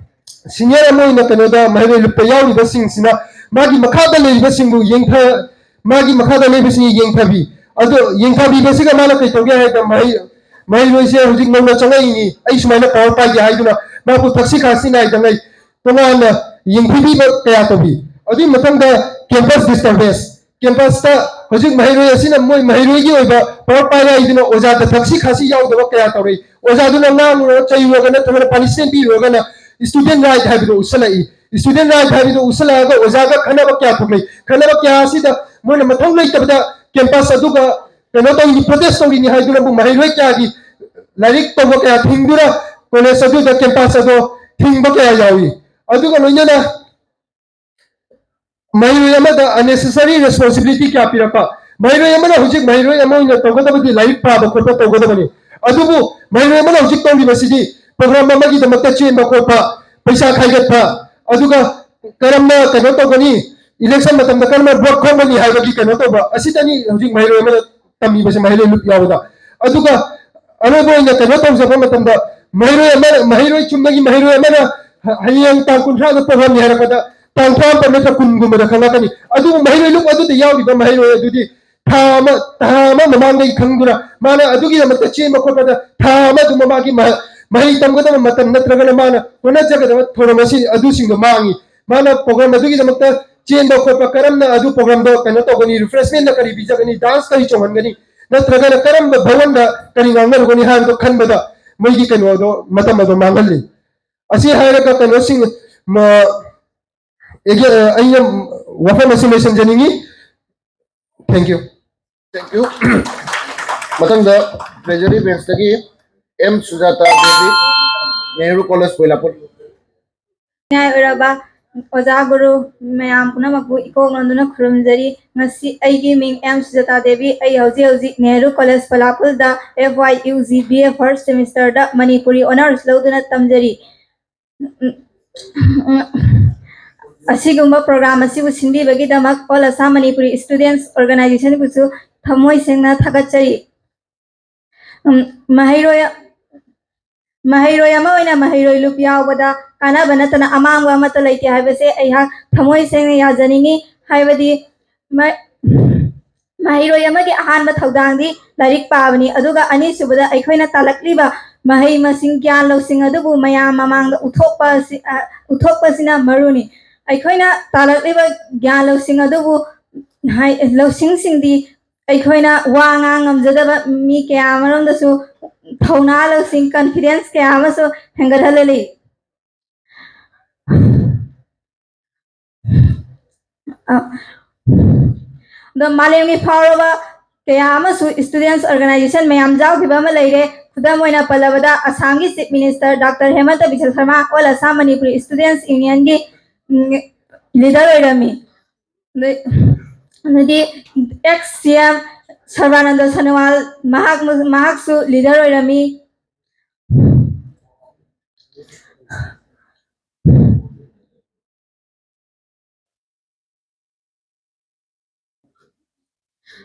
ꯁꯤꯅꯤꯌꯔ ꯑꯃ ꯑꯣꯏꯅ ꯀꯩꯅꯣꯗ ꯃꯍꯩꯔꯣꯏ ꯂꯨꯞꯇ ꯌꯥꯎꯔꯤꯕꯁꯤꯡꯁꯤꯅ ꯃꯥꯒꯤ ꯃꯈꯥꯗ ꯂꯩꯔꯤꯕꯁꯤꯡꯕꯨ ꯌꯦꯡꯊ ꯃꯥꯒꯤ ꯃꯈꯥꯗ ꯂꯩꯕꯁꯤꯡ ꯌꯦꯡꯊꯕꯤ꯫ ꯑꯗꯣ ꯌꯦꯡꯊꯕꯤꯕꯁꯤꯒ ꯃꯥꯅ ꯀꯩ ꯇꯧꯒꯦ ꯍꯥꯏꯗ, ꯃꯍꯩ ꯃꯍꯩꯔꯣꯏꯁꯦ ꯍꯧꯖꯤꯛ ꯅꯧꯅ ꯆꯪꯉꯛꯏꯅꯤ, ꯑꯩ ꯁꯨꯃꯥꯏꯅ ꯄꯋꯥꯔ ꯄꯥꯏꯒꯦ ꯍꯥꯏꯗꯨꯅ ꯃꯥꯕꯨ ꯊꯛꯁꯤ ꯈꯥꯁꯤ ꯅꯥꯏꯗꯉꯩ ꯇꯣꯉꯥꯟꯅ ꯌꯦꯡꯊꯤꯕꯤꯕ ꯀꯌꯥ ꯇꯧꯕꯤ꯫ ꯑꯗꯨꯒꯤ ꯃꯊꯪꯗ campus disturbance꯫ ꯀꯦꯝꯄꯁꯇ ꯍꯧꯖꯤꯛ ꯃꯍꯩꯔꯣꯏ ꯑꯁꯤꯅ ꯃꯣꯏ ꯃꯍꯩꯔꯣꯏꯒꯤ ꯑꯣꯏꯕ ꯄꯋꯥꯔ ꯄꯥꯏꯔꯦ ꯍꯥꯏꯗꯨꯅ ꯑꯣꯖꯥꯗ ꯊꯛꯁꯤ ꯈꯥꯁꯤ ꯌꯥꯎꯗꯕ ꯀꯌꯥ ꯇꯧꯔꯛꯏ꯫ ꯑꯣꯖꯥꯗꯨꯅ ꯉꯥꯡꯉꯨꯔꯒ, ꯆꯩꯔꯨꯔꯒ ꯅꯠꯇ꯭ꯔꯒꯅ ꯄꯥꯅꯤꯁꯃꯦꯟ ꯄꯤꯔꯨꯔꯒꯅ student right ꯍꯥꯏꯕꯗꯨ ꯎꯠꯁꯜꯂꯛꯏ꯫ Student right ꯍꯥꯏꯕꯗꯨ ꯎꯠꯁꯜꯂꯛꯑꯒ ꯑꯣꯖꯥꯒ ꯈꯟꯅꯕ ꯀꯌꯥ ꯊꯣꯛꯂꯛꯏ꯫ ꯈꯟꯅꯕ ꯀꯌꯥ ꯑꯁꯤꯗ ꯃꯣꯏꯅ ꯃꯊꯧ ꯂꯩꯇꯕꯗ ꯀꯦꯝꯄꯁ ꯑꯗꯨꯒ ꯀꯩꯅꯣ ꯇꯧꯔꯤꯅꯤ, ꯄ꯭ꯔꯣꯇꯦꯁ ꯇꯧꯔꯤꯅꯤ ꯍꯥꯏꯗꯨꯅꯕꯨ ꯃꯍꯩꯔꯣꯏ ꯀꯌꯥꯒꯤ ꯂꯥꯏꯔꯤꯛ ꯇꯧꯕ ꯀꯌꯥ ꯊꯤꯡꯗꯨꯅ ꯀꯣꯂꯦꯖ ꯑꯗꯨꯗ, ꯀꯦꯝꯄꯁ ꯑꯗꯣ ꯊꯤꯡꯕ ꯀꯌꯥ ꯌꯥꯎꯏ꯫ ꯑꯗꯨꯒ ꯂꯣꯏꯅꯅ ꯃꯍꯩꯔꯣꯏ ꯑꯃꯗ unnecessary responsibility ꯀꯌꯥ ꯄꯤꯔꯛꯄ꯫ ꯃꯍꯩꯔꯣꯏ ꯑꯃꯅ ꯍꯧꯖꯤꯛ ꯃꯍꯩꯔꯣꯏ ꯑꯃ ꯑꯣꯏꯅ ꯇꯧꯒꯗꯕꯗꯤ ꯂꯥꯏꯔꯤꯛ ꯄꯥꯕ ꯈꯣꯠꯄ ꯇꯧꯒꯗꯕꯅꯤ꯫ ꯑꯗꯨꯕꯨ ꯃꯍꯩꯔꯣꯏ ꯑꯃꯅ ꯍꯧꯖꯤꯛ ꯇꯧꯔꯤꯕꯁꯤꯗꯤ ꯄ꯭ꯔꯣꯒ꯭ꯔꯥꯝ ꯑꯃꯒꯤꯗꯃꯛꯇ ꯆꯦꯟꯕ ꯈꯣꯠꯄ, ꯄꯩꯁꯥ ꯈꯥꯏꯒꯠꯄ, ꯑꯗꯨꯒ ꯀꯔꯝꯅ ꯀꯩꯅꯣ ꯇꯧꯒꯅꯤ, ꯏꯂꯦꯛꯁꯟ ꯃꯇꯝꯗ ꯀꯔꯝꯅ ꯚꯣꯠ ꯈꯣꯝꯒꯅꯤ ꯍꯥꯏꯕꯒꯤ ꯀꯩꯅꯣ ꯇꯧꯕ, ꯑꯁꯤꯗꯅꯤ ꯍꯧꯖꯤꯛ ꯃꯍꯩꯔꯣꯏ ꯑꯃꯅ ꯇꯝꯃꯤꯕꯁꯦ, ꯃꯍꯩꯔꯣꯏ ꯂꯨꯞ ꯌꯥꯎꯕꯗ꯫ ꯑꯗꯨꯒ ꯑꯔꯣꯏꯕ ꯑꯣꯏꯅ ꯀꯩꯅꯣ ꯇꯧꯖꯕ ꯃꯇꯝꯗ ꯃꯍꯩꯔꯣꯏ ꯑꯃ, ꯃꯍꯩꯔꯣꯏ ꯆꯨꯝꯅꯒꯤ ꯃꯍꯩꯔꯣꯏ ꯑꯃꯅ ꯍ- ꯍꯌꯦꯡ ꯇꯥꯡ ꯀꯨꯟꯊ꯭ꯔꯥꯗ ꯄ꯭ꯔꯣꯒ꯭ꯔꯥꯝꯅꯤ ꯍꯥꯏꯔꯛꯄꯗ ꯇꯥꯡ ꯇꯔꯥꯃꯥꯄꯜ ꯅꯠꯇ꯭ꯔ ꯀꯨꯟꯒꯨꯝꯕꯗ ꯈꯪꯂꯛꯀꯅꯤ꯫ ꯑꯗꯨꯕꯨ ꯃꯍꯩꯔꯣꯏ ꯂꯨꯞ ꯑꯗꯨꯗ ꯌꯥꯎꯔꯤꯕ ꯃꯍꯩꯔꯣꯏ ꯑꯗꯨꯗꯤ ꯊꯥ ꯑꯃ, ꯊꯥ ꯑꯃ ꯃꯃꯥꯡꯗꯒꯤ ꯈꯪꯗꯨꯅ ꯃꯥꯅ ꯑꯗꯨꯒꯤꯗꯃꯛꯇ ꯆꯦꯟꯕ ꯈꯣꯠꯄꯗ ꯊꯥ ꯑꯃꯗꯨ ꯃꯃꯥꯒꯤ ꯃꯍ- ꯃꯍꯩ ꯇꯝꯒꯗꯕ ꯃꯇꯝ ꯅꯠꯇ꯭ꯔꯒꯅ ꯃꯥꯅ ꯍꯣꯠꯅꯖꯒꯗꯕ ꯊꯧꯔꯝ ꯑꯁꯤ, ꯑꯗꯨꯁꯤꯡꯗꯣ ꯃꯥꯡꯉꯤ꯫ ꯃꯥꯅ ꯄ꯭ꯔꯣꯒ꯭ꯔꯥꯝ ꯑꯗꯨꯒꯤꯗꯃꯛꯇ ꯆꯦꯟꯕ ꯈꯣꯠꯄ, ꯀꯔꯝꯅ ꯑꯗꯨ ꯄ꯭ꯔꯣꯒ꯭ꯔꯥꯝꯗꯣ ꯀꯩꯅꯣ ꯇꯧꯒꯅꯤ, ꯔꯤꯐ꯭ꯔꯦꯁꯃꯦꯟꯗ ꯀꯔꯤ ꯄꯤꯖꯒꯅꯤ, ꯗꯥꯟꯁ ꯀꯔꯤ ꯆꯣꯡꯍꯟꯒꯅꯤ, ꯅꯠꯇ꯭ꯔꯒꯅ ꯀꯔꯝꯕ ꯚꯋꯟꯗ ꯀꯔꯤ ꯉꯥꯡꯅꯔꯨꯒꯅꯤ ꯍꯥꯏꯕꯗꯣ ꯈꯟꯕꯗ ꯃꯣꯏꯒꯤ ꯀꯩꯅꯣꯗꯣ, ꯃꯇꯝ ꯑꯗꯣ ꯃꯥꯡꯍꯜꯂꯤ꯫ ꯑꯁꯤ ꯍꯥꯏꯔꯒ ꯀꯩꯅꯣꯁꯤꯡ, ꯃ- ꯑꯩꯒꯤ, ꯑ, ꯑꯩꯅ ꯋꯥꯐꯝ ꯑꯁꯤ ꯂꯣꯏꯁꯤꯟꯖꯅꯤꯡꯉꯤ꯫ Thank you꯫ Thank you꯫ ꯃꯊꯪꯗ ꯇ꯭ꯔꯦꯖꯔꯤ ꯕꯦꯟꯁꯇꯒꯤ ꯑꯦꯝ ꯁꯨꯖꯥꯇꯥ ꯗꯦꯕꯤ, ꯅꯦꯍꯔꯨ ꯀꯣꯂꯦꯖ, ꯀꯣꯏꯂꯥꯄꯨꯔ꯫ ꯉꯥꯏ ꯑꯣꯏꯔꯕ ꯑꯣꯖꯥ ꯒꯨꯔꯨ ꯃꯌꯥꯝ ꯄꯨꯝꯅꯃꯛꯄꯨ ꯏꯀꯣꯛ ꯅꯣꯟꯗꯨꯅ ꯈꯨꯔꯨꯝꯖꯔꯤ꯫ ꯉꯁꯤ ꯑꯩꯒꯤ ꯃꯤꯡ ꯑꯦꯝ ꯁꯨꯖꯥꯇꯥ ꯗꯦꯕꯤ꯫ ꯑꯩ ꯍꯧꯖꯤꯛ ꯍꯧꯖꯤꯛ ꯅꯦꯍꯔꯨ ꯀꯣꯂꯦꯖ ꯄꯂꯥꯄꯨꯜꯗ F Y U G B A first semesterꯗ ꯃꯅꯤꯄꯨꯔꯤ ꯑꯣꯅꯔꯁ ꯂꯧꯗꯨꯅ ꯇꯝꯖꯔꯤ꯫ ꯑꯁꯤꯒꯨꯝꯕ ꯄ꯭ꯔꯣꯒ꯭ꯔꯥꯝ ꯑꯁꯤꯕꯨ ꯁꯤꯟꯕꯤꯕꯒꯤꯗꯃꯛ All Assam Manipuri Students Organizationꯕꯨꯁꯨ ꯊꯃꯣꯏ ꯁꯦꯡꯅ ꯊꯥꯒꯠꯆꯔꯤ꯫ ꯎꯝ, ꯃꯍꯩꯔꯣꯏ, ꯃꯍꯩꯔꯣꯏ ꯑꯃ ꯑꯣꯏꯅ ꯃꯍꯩꯔꯣꯏ ꯂꯨꯞ ꯌꯥꯎꯕꯗ ꯀꯥꯟꯅꯕ ꯅꯠꯇꯅ ꯑꯃꯥꯡꯕ ꯑꯃꯠꯇ ꯂꯩꯇꯦ ꯍꯥꯏꯕꯁꯦ ꯑꯩꯍꯥꯛ ꯊꯃꯣꯏ ꯁꯦꯡꯅ ꯌꯥꯖꯅꯤꯡꯉꯤ꯫ ꯍꯥꯏꯕꯗꯤ ꯃ-, ꯃꯍꯩꯔꯣꯏ ꯑꯃꯒꯤ ꯑꯍꯥꯟꯕ ꯊꯧꯗꯥꯡꯗꯤ ꯂꯥꯏꯔꯤꯛ ꯄꯥꯕꯅꯤ, ꯑꯗꯨꯒ ꯑꯅꯤꯁꯨꯕꯗ ꯑꯩꯈꯣꯏꯅ ꯇꯥꯜꯂꯛꯂꯤꯕ ꯃꯍꯩ ꯃꯁꯤꯡ, ꯒ꯭ꯌꯥꯟ ꯂꯧꯁꯤꯡ ꯑꯗꯨꯕꯨ ꯃꯌꯥꯝ ꯃꯃꯥꯡꯗ ꯎꯠꯊꯣꯛꯄ ꯑꯁꯤ, ꯑ, ꯎꯠꯊꯣꯛꯄꯁꯤꯅ ꯃꯔꯨꯅꯤ꯫ ꯑꯩꯈꯣꯏꯅ ꯇꯥꯜꯂꯛꯂꯤꯕ ꯒ꯭ꯌꯥꯟ ꯂꯧꯁꯤꯡ ꯑꯗꯨꯕꯨ ꯍꯥꯏ-, ꯂꯧꯁꯤꯡꯁꯤꯡꯗꯤ ꯑꯩꯈꯣꯏꯅ ꯋꯥ ꯉꯥꯡ ꯉꯝꯖꯗꯕ ꯃꯤ ꯀꯌꯥ ꯑꯃꯔꯣꯝꯗꯁꯨ ꯊꯧꯅꯥ ꯂꯧꯁꯤꯡ, confidence ꯀꯌꯥ ꯑꯃꯁꯨ ꯍꯦꯟꯒꯠꯍꯜꯂꯤ꯫ ꯑ, ꯑꯗꯣ ꯃꯥꯂꯦꯝꯒꯤ ꯐꯥꯎꯔꯕ ꯀꯌꯥ ꯑꯃꯁꯨ students organization ꯃꯌꯥꯝ ꯌꯥꯎꯈꯤꯕ ꯑꯃ ꯂꯩꯔꯦ꯫ ꯈꯨꯗꯝ ꯑꯣꯏꯅ ꯄꯜꯂꯕꯗ, ꯑꯁꯥꯝꯒꯤ Chief Minister Doctor ꯍꯦꯃꯟꯇ Visva Sharma All Assam Manipuri Students Unionꯒꯤ, ꯎꯝ, leader ꯑꯣꯏꯔꯝꯃꯤ꯫ ꯑꯗꯩ-, ꯑꯗꯩꯗꯤ ex C M ꯁꯔꯕꯥꯅꯟꯗ ꯁꯣꯅꯣꯋꯥꯜ, ꯃꯍꯥꯛ, ꯃꯍꯥꯛꯁꯨ leader ꯑꯣꯏꯔꯝꯃꯤ꯫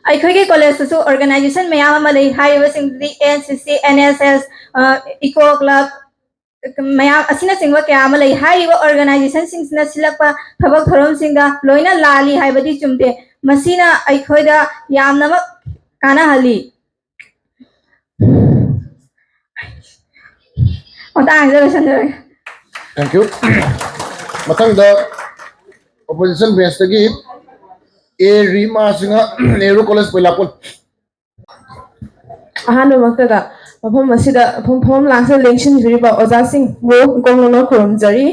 ꯑꯩꯈꯣꯏꯒꯤ ꯀꯣꯂꯦꯖꯇꯁꯨ organization ꯃꯌꯥꯝ ꯑꯃ ꯂꯩ꯫ ꯍꯥꯏꯔꯤꯕꯁꯤꯡꯗꯨꯗꯤ N C C, N S S, ꯑ, Eco Club, ꯃꯌꯥꯝ ꯑꯁꯤꯅꯆꯤꯡꯕ ꯀꯌꯥ ꯑꯃ ꯂꯩ꯫ ꯍꯥꯏꯔꯤꯕ organizationꯁꯤꯡꯁꯤꯅ ꯁꯤꯜꯂꯛꯄ ꯊꯕꯛ ꯊꯧꯔꯝꯁꯤꯡꯗ ꯂꯣꯏꯅ ꯂꯥꯜꯂꯤ ꯍꯥꯏꯕꯗꯤ ꯆꯨꯝꯗꯦ꯫ ꯃꯁꯤꯅ ꯑꯩꯈꯣꯏꯗ ꯌꯥꯝꯅꯃꯛ ꯀꯥꯟꯅꯍꯜꯂꯤ꯫ ꯃꯇꯥꯡ ꯑꯁꯤꯗ ꯂꯣꯏꯁꯤꯟꯖꯔꯒꯦ꯫ Thank you. ꯃꯊꯪꯗ opposition benchꯇꯒꯤ A ꯔꯤꯃꯥ ꯁꯤꯡꯍ, ꯅꯦꯍꯔꯨ ꯀꯣꯂꯦꯖ ꯕꯩꯂꯥꯄꯨꯜ꯫ ꯑꯍꯥꯟꯕꯃꯛꯇꯗ ꯃꯐꯝ ꯑꯁꯤꯗ ꯃꯐꯝ ꯐꯝꯐꯝ ꯂꯥꯡꯁꯤꯗ ꯂꯦꯡꯁꯤꯟꯕꯤꯔꯤꯕ ꯑꯣꯖꯥꯁꯤꯡꯕꯨ ꯏꯀꯣꯛ ꯅꯣꯟꯅ ꯈꯨꯔꯨꯝꯖꯔꯤ꯫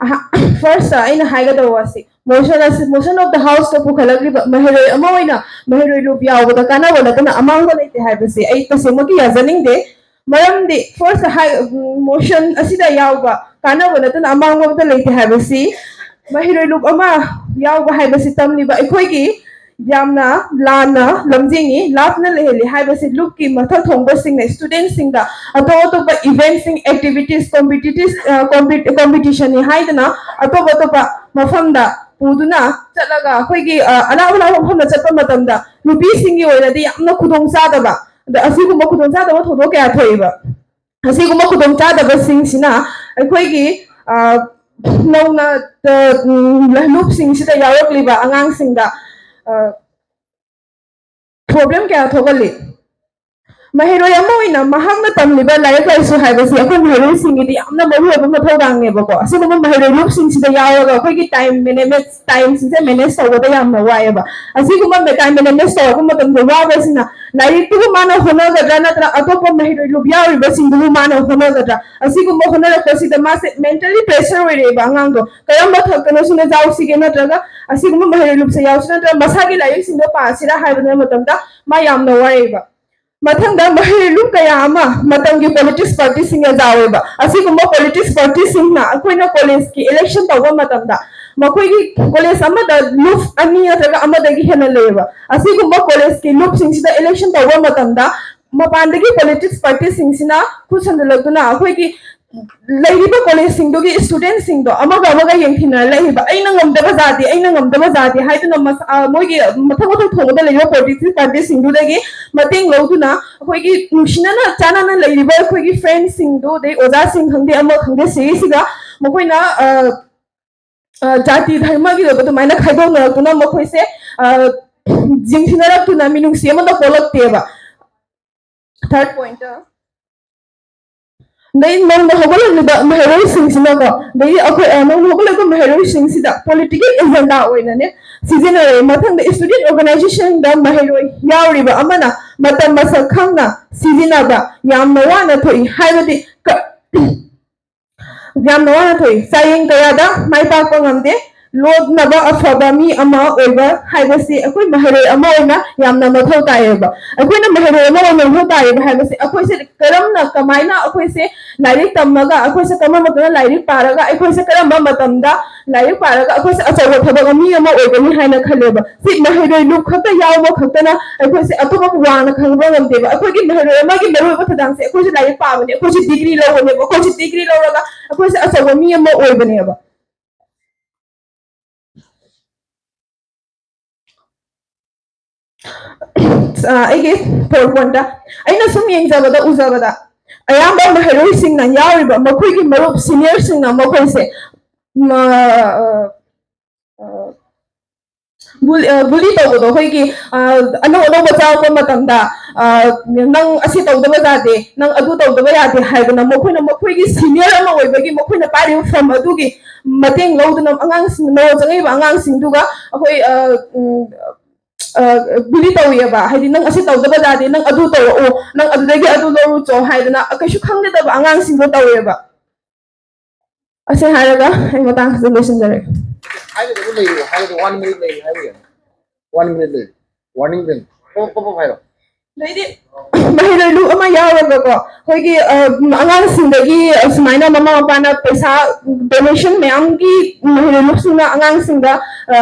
ꯑꯍꯥ-, firstꯇ ꯑꯩꯅ ꯍꯥꯏꯒꯗꯧꯕ ꯑꯁꯤ, motion ꯑꯁꯤ, motion of the houseꯇ ꯄꯨꯈꯠꯂꯛꯂꯤꯕ ꯃꯍꯩꯔꯣꯏ ꯑꯃ ꯑꯣꯏꯅ ꯃꯍꯩꯔꯣꯏ ꯂꯨꯞ ꯌꯥꯎꯕꯗ ꯀꯥꯟꯅꯕ ꯅꯠꯇꯅ ꯑꯃꯥꯡꯕ ꯂꯩꯇꯦ ꯍꯥꯏꯕꯁꯤ ꯑꯩ ꯇꯁꯦꯡꯃꯛꯀꯤ ꯌꯥꯖꯅꯤꯡꯗꯦ꯫ ꯃꯔꯝꯗꯤ first ꯍꯥꯏ-, motion ꯑꯁꯤꯗ ꯌꯥꯎꯕ ꯀꯥꯟꯅꯕ ꯅꯠꯇꯅ ꯑꯃꯥꯡꯕ ꯑꯃꯠꯇ ꯂꯩꯇꯦ ꯍꯥꯏꯕꯁꯤ ꯃꯍꯩꯔꯣꯏ ꯂꯨꯞ ꯑꯃ ꯌꯥꯎꯕ ꯍꯥꯏꯕꯁꯤ ꯇꯝꯂꯤꯕ ꯑꯩꯈꯣꯏꯒꯤ ꯌꯥꯝꯅ ꯂꯥꯟꯅ ꯂꯝꯖꯤꯡꯉꯤ, ꯂꯥꯞꯅ ꯂꯩꯍꯜꯂꯤ ꯍꯥꯏꯕꯁꯤ ꯂꯨꯞꯀꯤ ꯃꯊꯛ ꯊꯣꯡꯕꯁꯤꯡꯅ ꯁ꯭ꯇꯨꯗꯦꯟꯠꯁꯤꯡꯗ ꯑꯇꯣꯞ ꯑꯇꯣꯞꯄ ꯏꯚꯦꯟꯠꯁꯤꯡ, ꯑꯦꯛꯇꯤꯚꯤꯇꯤꯁ, ꯀꯣꯝꯄꯤꯇꯤꯇꯤꯚ ꯀꯣꯝꯄꯤꯇꯤꯁꯟꯅꯤ ꯍꯥꯏꯗꯅ ꯑꯇꯣꯞ ꯑꯇꯣꯞꯄ ꯃꯐꯝꯗ ꯄꯨꯗꯨꯅ ꯆꯠꯂꯒ ꯑꯩꯈꯣꯏꯒꯤ ꯑ, ꯑꯔꯥꯞ ꯑꯔꯥꯞꯄ ꯃꯐꯝꯗ ꯆꯠꯄ ꯃꯇꯝꯗ ꯅꯨꯄꯤꯁꯤꯡꯒꯤ ꯑꯣꯏꯅꯗꯤ ꯌꯥꯝꯅ ꯈꯨꯗꯣꯡ ꯆꯥꯗꯕ, ꯑꯗ ꯑꯁꯤꯒꯨꯝꯕ ꯈꯨꯗꯣꯡ ꯆꯥꯗꯕ ꯊꯧꯗꯣꯛ ꯀꯌꯥ ꯊꯣꯛꯑꯦꯕ꯫ ꯑꯁꯤꯒꯨꯝꯕ ꯈꯨꯗꯣꯡ ꯆꯥꯗꯕꯁꯤꯡꯁꯤꯅ ꯑꯩꯈꯣꯏꯒꯤ ꯑ, ꯅꯧꯅ ꯑ, ꯎꯝ, ꯂꯨꯞꯁꯤꯡꯁꯤꯗ ꯌꯥꯎꯔꯛꯂꯤꯕ ꯑꯉꯥꯡꯁꯤꯡꯗ ꯄ꯭ꯔꯣꯕ꯭ꯂꯦꯝ ꯀꯌꯥ ꯊꯣꯛꯍꯜꯂꯤ꯫ ꯃꯍꯩꯔꯣꯏ ꯑꯃ ꯑꯣꯏꯅ ꯃꯍꯥꯛꯅ ꯇꯝꯂꯤꯕ ꯂꯥꯏꯔꯤꯛ ꯂꯥꯏꯁꯨ ꯍꯥꯏꯕꯁꯤ ꯑꯩꯈꯣꯏ ꯃꯍꯩꯔꯣꯏꯁꯤꯡꯒꯤꯗꯤ ꯌꯥꯝꯅ ꯃꯔꯨꯑꯣꯏꯕ ꯃꯊꯧꯗꯥꯡꯅꯦꯕꯀꯣ꯫ ꯑꯁꯤꯒꯨꯝꯕ ꯃꯍꯩꯔꯣꯏ ꯂꯨꯞꯁꯤꯡꯁꯤꯗ ꯌꯥꯎꯔꯒ ꯑꯩꯈꯣꯏꯒꯤ ꯇꯥꯏꯝ ꯃꯦꯅꯦꯖ ꯇꯥꯏꯝꯁꯤꯡꯁꯦ ꯃꯦꯅꯦꯖ ꯇꯧꯕꯗ ꯌꯥꯝꯅ ꯋꯥꯏꯑꯦꯕ꯫ ꯑꯁꯤꯒꯨꯝꯕ ꯇꯥꯏꯝ ꯃꯦꯅꯦꯖ ꯇꯧꯔꯛꯄ ꯃꯇꯝꯗ ꯋꯥꯕꯁꯤꯅ ꯂꯥꯏꯔꯤꯛꯇꯨꯕꯨ ꯃꯥꯅ ꯍꯣꯠꯅꯒꯗ꯭ꯔꯥ ꯅꯠꯇ꯭ꯔꯒ ꯑꯇꯣꯞꯄ ꯃꯍꯩꯔꯣꯏ ꯂꯨꯞ ꯌꯥꯎꯔꯤꯕꯁꯤꯡꯗꯨꯕꯨ ꯃꯥꯅ ꯍꯣꯠꯅꯒꯗ꯭ꯔꯥ? ꯑꯁꯤꯒꯨꯝꯕ ꯍꯣꯠꯅꯔꯛꯄꯁꯤꯗ ꯃꯥꯁꯦ ꯃꯦꯟꯇꯦꯜꯂꯤ ꯄ꯭ꯔꯦꯁꯔ ꯑꯣꯏꯔꯛꯑꯦꯕ ꯑꯉꯥꯡꯗꯣ꯫ ꯀꯔꯝꯕ ꯊꯛꯇꯅꯣ ꯁꯤꯅ ꯌꯥꯎꯁꯤꯒꯦ ꯅꯠꯇ꯭ꯔꯒ ꯑꯁꯤꯒꯨꯝꯕ ꯃꯍꯩꯔꯣꯏ ꯂꯨꯞꯁꯦ ꯌꯥꯎꯁꯤ ꯅꯠꯇ꯭ꯔꯒ ꯃꯁꯥꯒꯤ ꯂꯥꯏꯔꯤꯛꯁꯤꯡꯗꯣ ꯄꯥꯁꯤꯔꯥ ꯍꯥꯏꯕ ꯃꯇꯝꯗ ꯃꯥ ꯌꯥꯝꯅ ꯋꯥꯔꯛꯏꯕ꯫ ꯃꯊꯪꯗ ꯃꯍꯩꯔꯣꯏ ꯂꯨꯞ ꯀꯌꯥ ꯑꯃ ꯃꯇꯝꯒꯤ ꯄꯣꯂꯤꯇꯤꯛꯁ ꯄꯥꯔꯇꯤꯁꯤꯡꯅ ꯌꯥꯎꯋꯦꯕ꯫ ꯑꯁꯤꯒꯨꯝꯕ ꯄꯣꯂꯤꯇꯤꯛꯁ ꯄꯥꯔꯇꯤꯁꯤꯡꯅ ꯑꯩꯈꯣꯏꯅ ꯀꯣꯂꯦꯖꯀꯤ ꯏꯂꯦꯛꯁꯟ ꯇꯧꯕ ꯃꯇꯝꯗ ꯃꯈꯣꯏꯒꯤ ꯀꯣꯂꯦꯖ ꯑꯃꯗ ꯂꯨꯞ ꯑꯅꯤ ꯅꯠꯇ꯭ꯔꯒ ꯑꯃꯗꯒꯤ ꯍꯦꯟꯅ ꯂꯩꯌꯦꯕ꯫ ꯑꯁꯤꯒꯨꯝꯕ ꯀꯣꯂꯦꯖꯀꯤ ꯂꯨꯞꯁꯤꯡꯁꯤꯗ ꯏꯂꯦꯛꯁꯟ ꯇꯧꯕ ꯃꯇꯝꯗ ꯃꯄꯥꯟꯗꯒꯤ ꯄꯣꯂꯤꯇꯤꯛꯁ ꯄꯥꯔꯇꯤꯁꯤꯡꯁꯤꯅ ꯈꯨꯠ ꯁꯝꯖꯤꯜꯂꯛꯇꯨꯅ ꯑꯩꯈꯣꯏꯒꯤ ꯂꯩꯔꯤꯕ ꯀꯣꯂꯦꯖꯁꯤꯡꯗꯨꯒꯤ ꯁ꯭ꯇꯨꯗꯦꯟꯠꯁꯤꯡꯗꯣ ꯑꯃꯒ ꯑꯃꯒ ꯌꯦꯡꯊꯤꯅꯔ ꯂꯩꯔꯤꯕ, "ꯑꯩꯅ ꯉꯝꯗꯕ ꯖꯥꯇꯤ, ꯑꯩꯅ ꯉꯝꯗꯕ ꯖꯥꯇꯤ" ꯍꯥꯏꯗꯨꯅ ꯃꯁ-, ꯑ, ꯃꯣꯏꯒꯤ ꯃꯊꯪ ꯃꯊꯪ ꯊꯣꯡꯕꯗ ꯂꯩꯔꯤꯕ ꯄꯣꯂꯤꯇꯤꯛꯁ ꯄꯥꯔꯇꯤꯁꯤꯡꯗꯨꯗꯒꯤ ꯃꯇꯦꯡ ꯂꯧꯗꯨꯅ ꯑꯩꯈꯣꯏꯒꯤ ꯅꯨꯡꯁꯤꯅꯅ ꯆꯥꯟꯅꯅ ꯂꯩꯔꯤꯕ ꯑꯩꯈꯣꯏꯒꯤ ꯐ꯭ꯔꯦꯟꯁꯤꯡꯗꯣ, ꯑꯗꯩ ꯑꯣꯖꯥꯁꯤꯡ ꯈꯪꯗꯦ, ꯑꯃ ꯈꯪꯗꯦ, ꯁꯤꯒꯤꯁꯤꯒ ꯃꯈꯣꯏꯅ, ꯑ, ꯑ, ꯖꯥꯇꯤ ꯙꯔꯃꯒꯤ ꯑꯣꯏꯕ ꯑꯗꯨꯃꯥꯏꯅ ꯈꯥꯏꯗꯣꯛꯅꯔꯛꯇꯨꯅ ꯃꯈꯣꯏꯁꯦ, ꯑ, ꯌꯦꯡꯊꯤꯅꯔꯛꯇꯨꯅ ꯃꯤꯅꯨꯡꯁꯤ ꯑꯃꯠꯇ ꯄꯣꯛꯂꯛꯇꯦꯕ꯫ ꯊꯥꯔꯠ ꯄꯣꯏꯟꯠꯇ, ꯑꯗꯩ ꯅꯧꯅ ꯍꯧꯒꯠꯂꯛꯂꯤꯕ ꯃꯍꯩꯔꯣꯏꯁꯤꯡꯁꯤꯅꯀꯣ, ꯑꯗꯩ ꯑꯩꯈꯣꯏ, ꯑ, ꯅꯧꯅ ꯍꯧꯒꯠꯂꯛꯄ ꯃꯍꯩꯔꯣꯏꯁꯤꯡꯁꯤꯗ ꯄꯣꯂꯤꯇꯤꯀꯦꯜ ꯑꯦꯖꯦꯟꯗꯥ ꯑꯣꯏꯅꯅꯦ ꯁꯤꯖꯤꯟꯅꯔꯦ꯫ ꯃꯊꯪꯗ ꯁ꯭ꯇꯨꯗꯦꯟꯠ ꯑꯣꯔꯒꯅꯥꯏꯖꯦꯁꯟꯗ ꯃꯍꯩꯔꯣꯏ ꯌꯥꯎꯔꯤꯕ ꯑꯃꯅ ꯃꯇꯝ ꯃꯁꯛ ꯈꯪꯅ ꯁꯤꯖꯤꯟꯅꯕ ꯌꯥꯝꯅ ꯋꯥꯅ ꯊꯣꯛꯏ꯫ ꯍꯥꯏꯕꯗꯤ ꯀ-, ꯌꯥꯝꯅ ꯋꯥꯅ ꯊꯣꯛꯏ꯫ ꯆꯥꯡꯌꯦꯡ ꯀꯌꯥꯗ ꯃꯥꯏ ꯄꯥꯛꯄ ꯉꯝꯗꯦ꯫ ꯂꯣꯠꯅꯕ ꯑꯐꯕ ꯃꯤ ꯑꯃ ꯑꯣꯏꯕ ꯍꯥꯏꯕꯁꯤ ꯑꯩꯈꯣꯏ ꯃꯍꯩꯔꯣꯏ ꯑꯃ ꯑꯣꯏꯅ ꯌꯥꯝꯅ ꯃꯊꯧ ꯇꯥꯏꯌꯦꯕ꯫ ꯑꯩꯈꯣꯏꯅ ꯃꯍꯩꯔꯣꯏ ꯑꯃ ꯑꯣꯏꯅ ꯃꯊꯧ ꯇꯥꯏꯌꯦꯕ ꯍꯥꯏꯕꯁꯤ ꯑꯩꯈꯣꯏꯁꯦ ꯀꯔꯝꯅ, ꯀꯃꯥꯏꯅ ꯑꯩꯈꯣꯏꯁꯦ ꯂꯥꯏꯔꯤꯛ ꯇꯝꯃꯒ, ꯑꯩꯈꯣꯏꯁꯦ ꯀꯔꯝꯕ ꯃꯇꯝꯗ ꯂꯥꯏꯔꯤꯛ ꯄꯥꯔꯒ, ꯑꯩꯈꯣꯏꯁꯦ ꯀꯔꯝꯕ ꯃꯇꯝꯗ ꯂꯥꯏꯔꯤꯛ ꯄꯥꯔꯒ ꯑꯩꯈꯣꯏꯁꯦ ꯑꯆꯧꯕ ꯊꯕꯛ ꯃꯤ ꯑꯃ ꯑꯣꯏꯒꯅꯤ ꯍꯥꯏꯅ ꯈꯜꯂꯦꯕ꯫ ꯁꯤ ꯃꯍꯩꯔꯣꯏ ꯂꯨꯞ ꯈꯛꯇ ꯌꯥꯎꯕ ꯈꯛꯇꯅ ꯑꯩꯈꯣꯏꯁꯦ ꯑꯇꯣꯞꯄ ꯋꯥꯡꯅ ꯈꯪꯕ ꯉꯝꯗꯦꯕ꯫ ꯑꯩꯈꯣꯏꯒꯤ ꯃꯍꯩꯔꯣꯏ ꯑꯃꯒꯤ ꯃꯔꯨꯑꯣꯏꯕ ꯊꯧꯗꯥꯡꯁꯦ ꯑꯩꯈꯣꯏꯁꯦ ꯂꯥꯏꯔꯤꯛ ꯄꯥꯕꯅꯦ, ꯑꯩꯈꯣꯏꯁꯦ ꯗꯤꯒ꯭ꯔꯤ ꯂꯧꯕꯅꯦꯕ, ꯑꯩꯈꯣꯏꯁꯦ ꯗꯤꯒ꯭ꯔꯤ ꯂꯧꯔꯒ ꯑꯩꯈꯣꯏꯁꯦ ꯑꯆꯧꯕ ꯃꯤ ꯑꯃ ꯑꯣꯏꯕꯅꯦꯕ꯫ ꯑ, ꯑꯩꯒꯤ ꯐꯣꯔ ꯄꯣꯏꯟꯠꯇ ꯑꯩꯅ ꯁꯨꯝ ꯌꯦꯡꯖꯕꯗ, ꯎꯖꯕꯗ ꯑꯌꯥꯝꯕ ꯃꯍꯩꯔꯣꯏꯁꯤꯡꯅ ꯌꯥꯎꯔꯤꯕ ꯃꯈꯣꯏꯒꯤ ꯃꯔꯨꯞ ꯁꯤꯅꯤꯌꯔꯁꯤꯡꯅ ꯃꯈꯣꯏꯁꯦ ꯃ-, ꯑ, ꯑ, ꯕꯨꯜ-, ꯑ, ꯕꯨꯂꯤ ꯇꯧꯕꯗꯣ ꯑꯩꯈꯣꯏꯒꯤ, ꯑ, ꯑꯅꯧ ꯑꯅꯧꯕ ꯆꯪꯉꯛꯄ ꯃꯇꯝꯗ, ꯑ, "ꯅꯪ ꯑꯁꯤ ꯇꯧꯗꯕ ꯌꯥꯗꯦ, ꯅꯪ ꯑꯗꯨ ꯇꯧꯗꯕ ꯌꯥꯗꯦ" ꯍꯥꯏꯗꯅ ꯃꯈꯣꯏꯅ ꯃꯈꯣꯏꯒꯤ ꯁꯤꯅꯤꯌꯔ ꯑꯃ ꯑꯣꯏꯕꯒꯤ ꯃꯈꯣꯏꯅ ꯄꯥꯏꯔꯤꯕ ꯐꯝ ꯑꯗꯨꯒꯤ ꯃꯇꯦꯡ ꯂꯧꯗꯨꯅ ꯑꯉꯥꯡꯁꯤꯡ, ꯅꯧꯅ ꯆꯪꯉꯛꯏꯕ ꯑꯉꯥꯡꯁꯤꯡꯗꯨꯒ ꯑꯩꯈꯣꯏ, ꯑ, ꯎꯝ, ꯑ, ꯕꯨꯂꯤ ꯇꯧꯋꯦꯕ꯫ ꯍꯥꯏꯗꯤ, "ꯅꯪ ꯑꯁꯤ ꯇꯧꯗꯕ ꯌꯥꯗꯦ, ꯅꯪ ꯑꯗꯨ ꯇꯧꯔꯛꯑꯣ, ꯅꯪ ꯑꯗꯨꯗꯒꯤ ꯑꯗꯨ ꯂꯧꯔꯨꯆꯣ" ꯍꯥꯏꯗꯅ ꯀꯩꯁꯨ ꯈꯪꯒꯗꯕ ꯑꯉꯥꯡꯁꯤꯡꯗꯣ ꯇꯧꯋꯦꯕ꯫ ꯑꯁꯤ ꯍꯥꯏꯔꯒ ꯑꯩ ꯃꯇꯥꯡꯁꯤꯗ ꯂꯣꯏꯁꯤꯟꯖꯔꯒꯦ꯫ ꯍꯥꯏꯒꯗꯕ ꯂꯩꯔꯤ, ꯍꯥꯏꯒꯗꯕ ꯋꯥꯟ ꯃꯤꯅꯤꯠ ꯂꯩꯔꯤ, ꯍꯥꯏꯕ ꯌꯥꯏ꯫ ꯋꯥꯟ ꯃꯤꯅꯤꯠ ꯂꯩꯔꯤ꯫ ꯋꯥꯔꯅꯤꯡ ꯂꯩꯔꯤ꯫ ꯄꯣꯞ, ꯄꯣꯞ, ꯄꯣꯞ ꯍꯥꯏꯔꯣ꯫ ꯑꯗꯩꯗꯤ ꯃꯍꯩꯔꯣꯏ ꯂꯨꯞ ꯑꯃ ꯌꯥꯎꯔꯒꯀꯣ, ꯑꯩꯈꯣꯏꯒꯤ, ꯑ, ꯑꯉꯥꯡꯁꯤꯡꯗꯒꯤ ꯁꯨꯃꯥꯏꯅ ꯃꯃꯥ ꯃꯄꯥꯅ ꯄꯩꯁꯥ, ꯗꯣꯅꯦꯁꯟ ꯃꯌꯥꯝꯒꯤ ꯃꯍꯩꯔꯣꯏ ꯂꯨꯞꯁꯤꯡꯅ ꯑꯉꯥꯡꯁꯤꯡꯗ, ꯑ,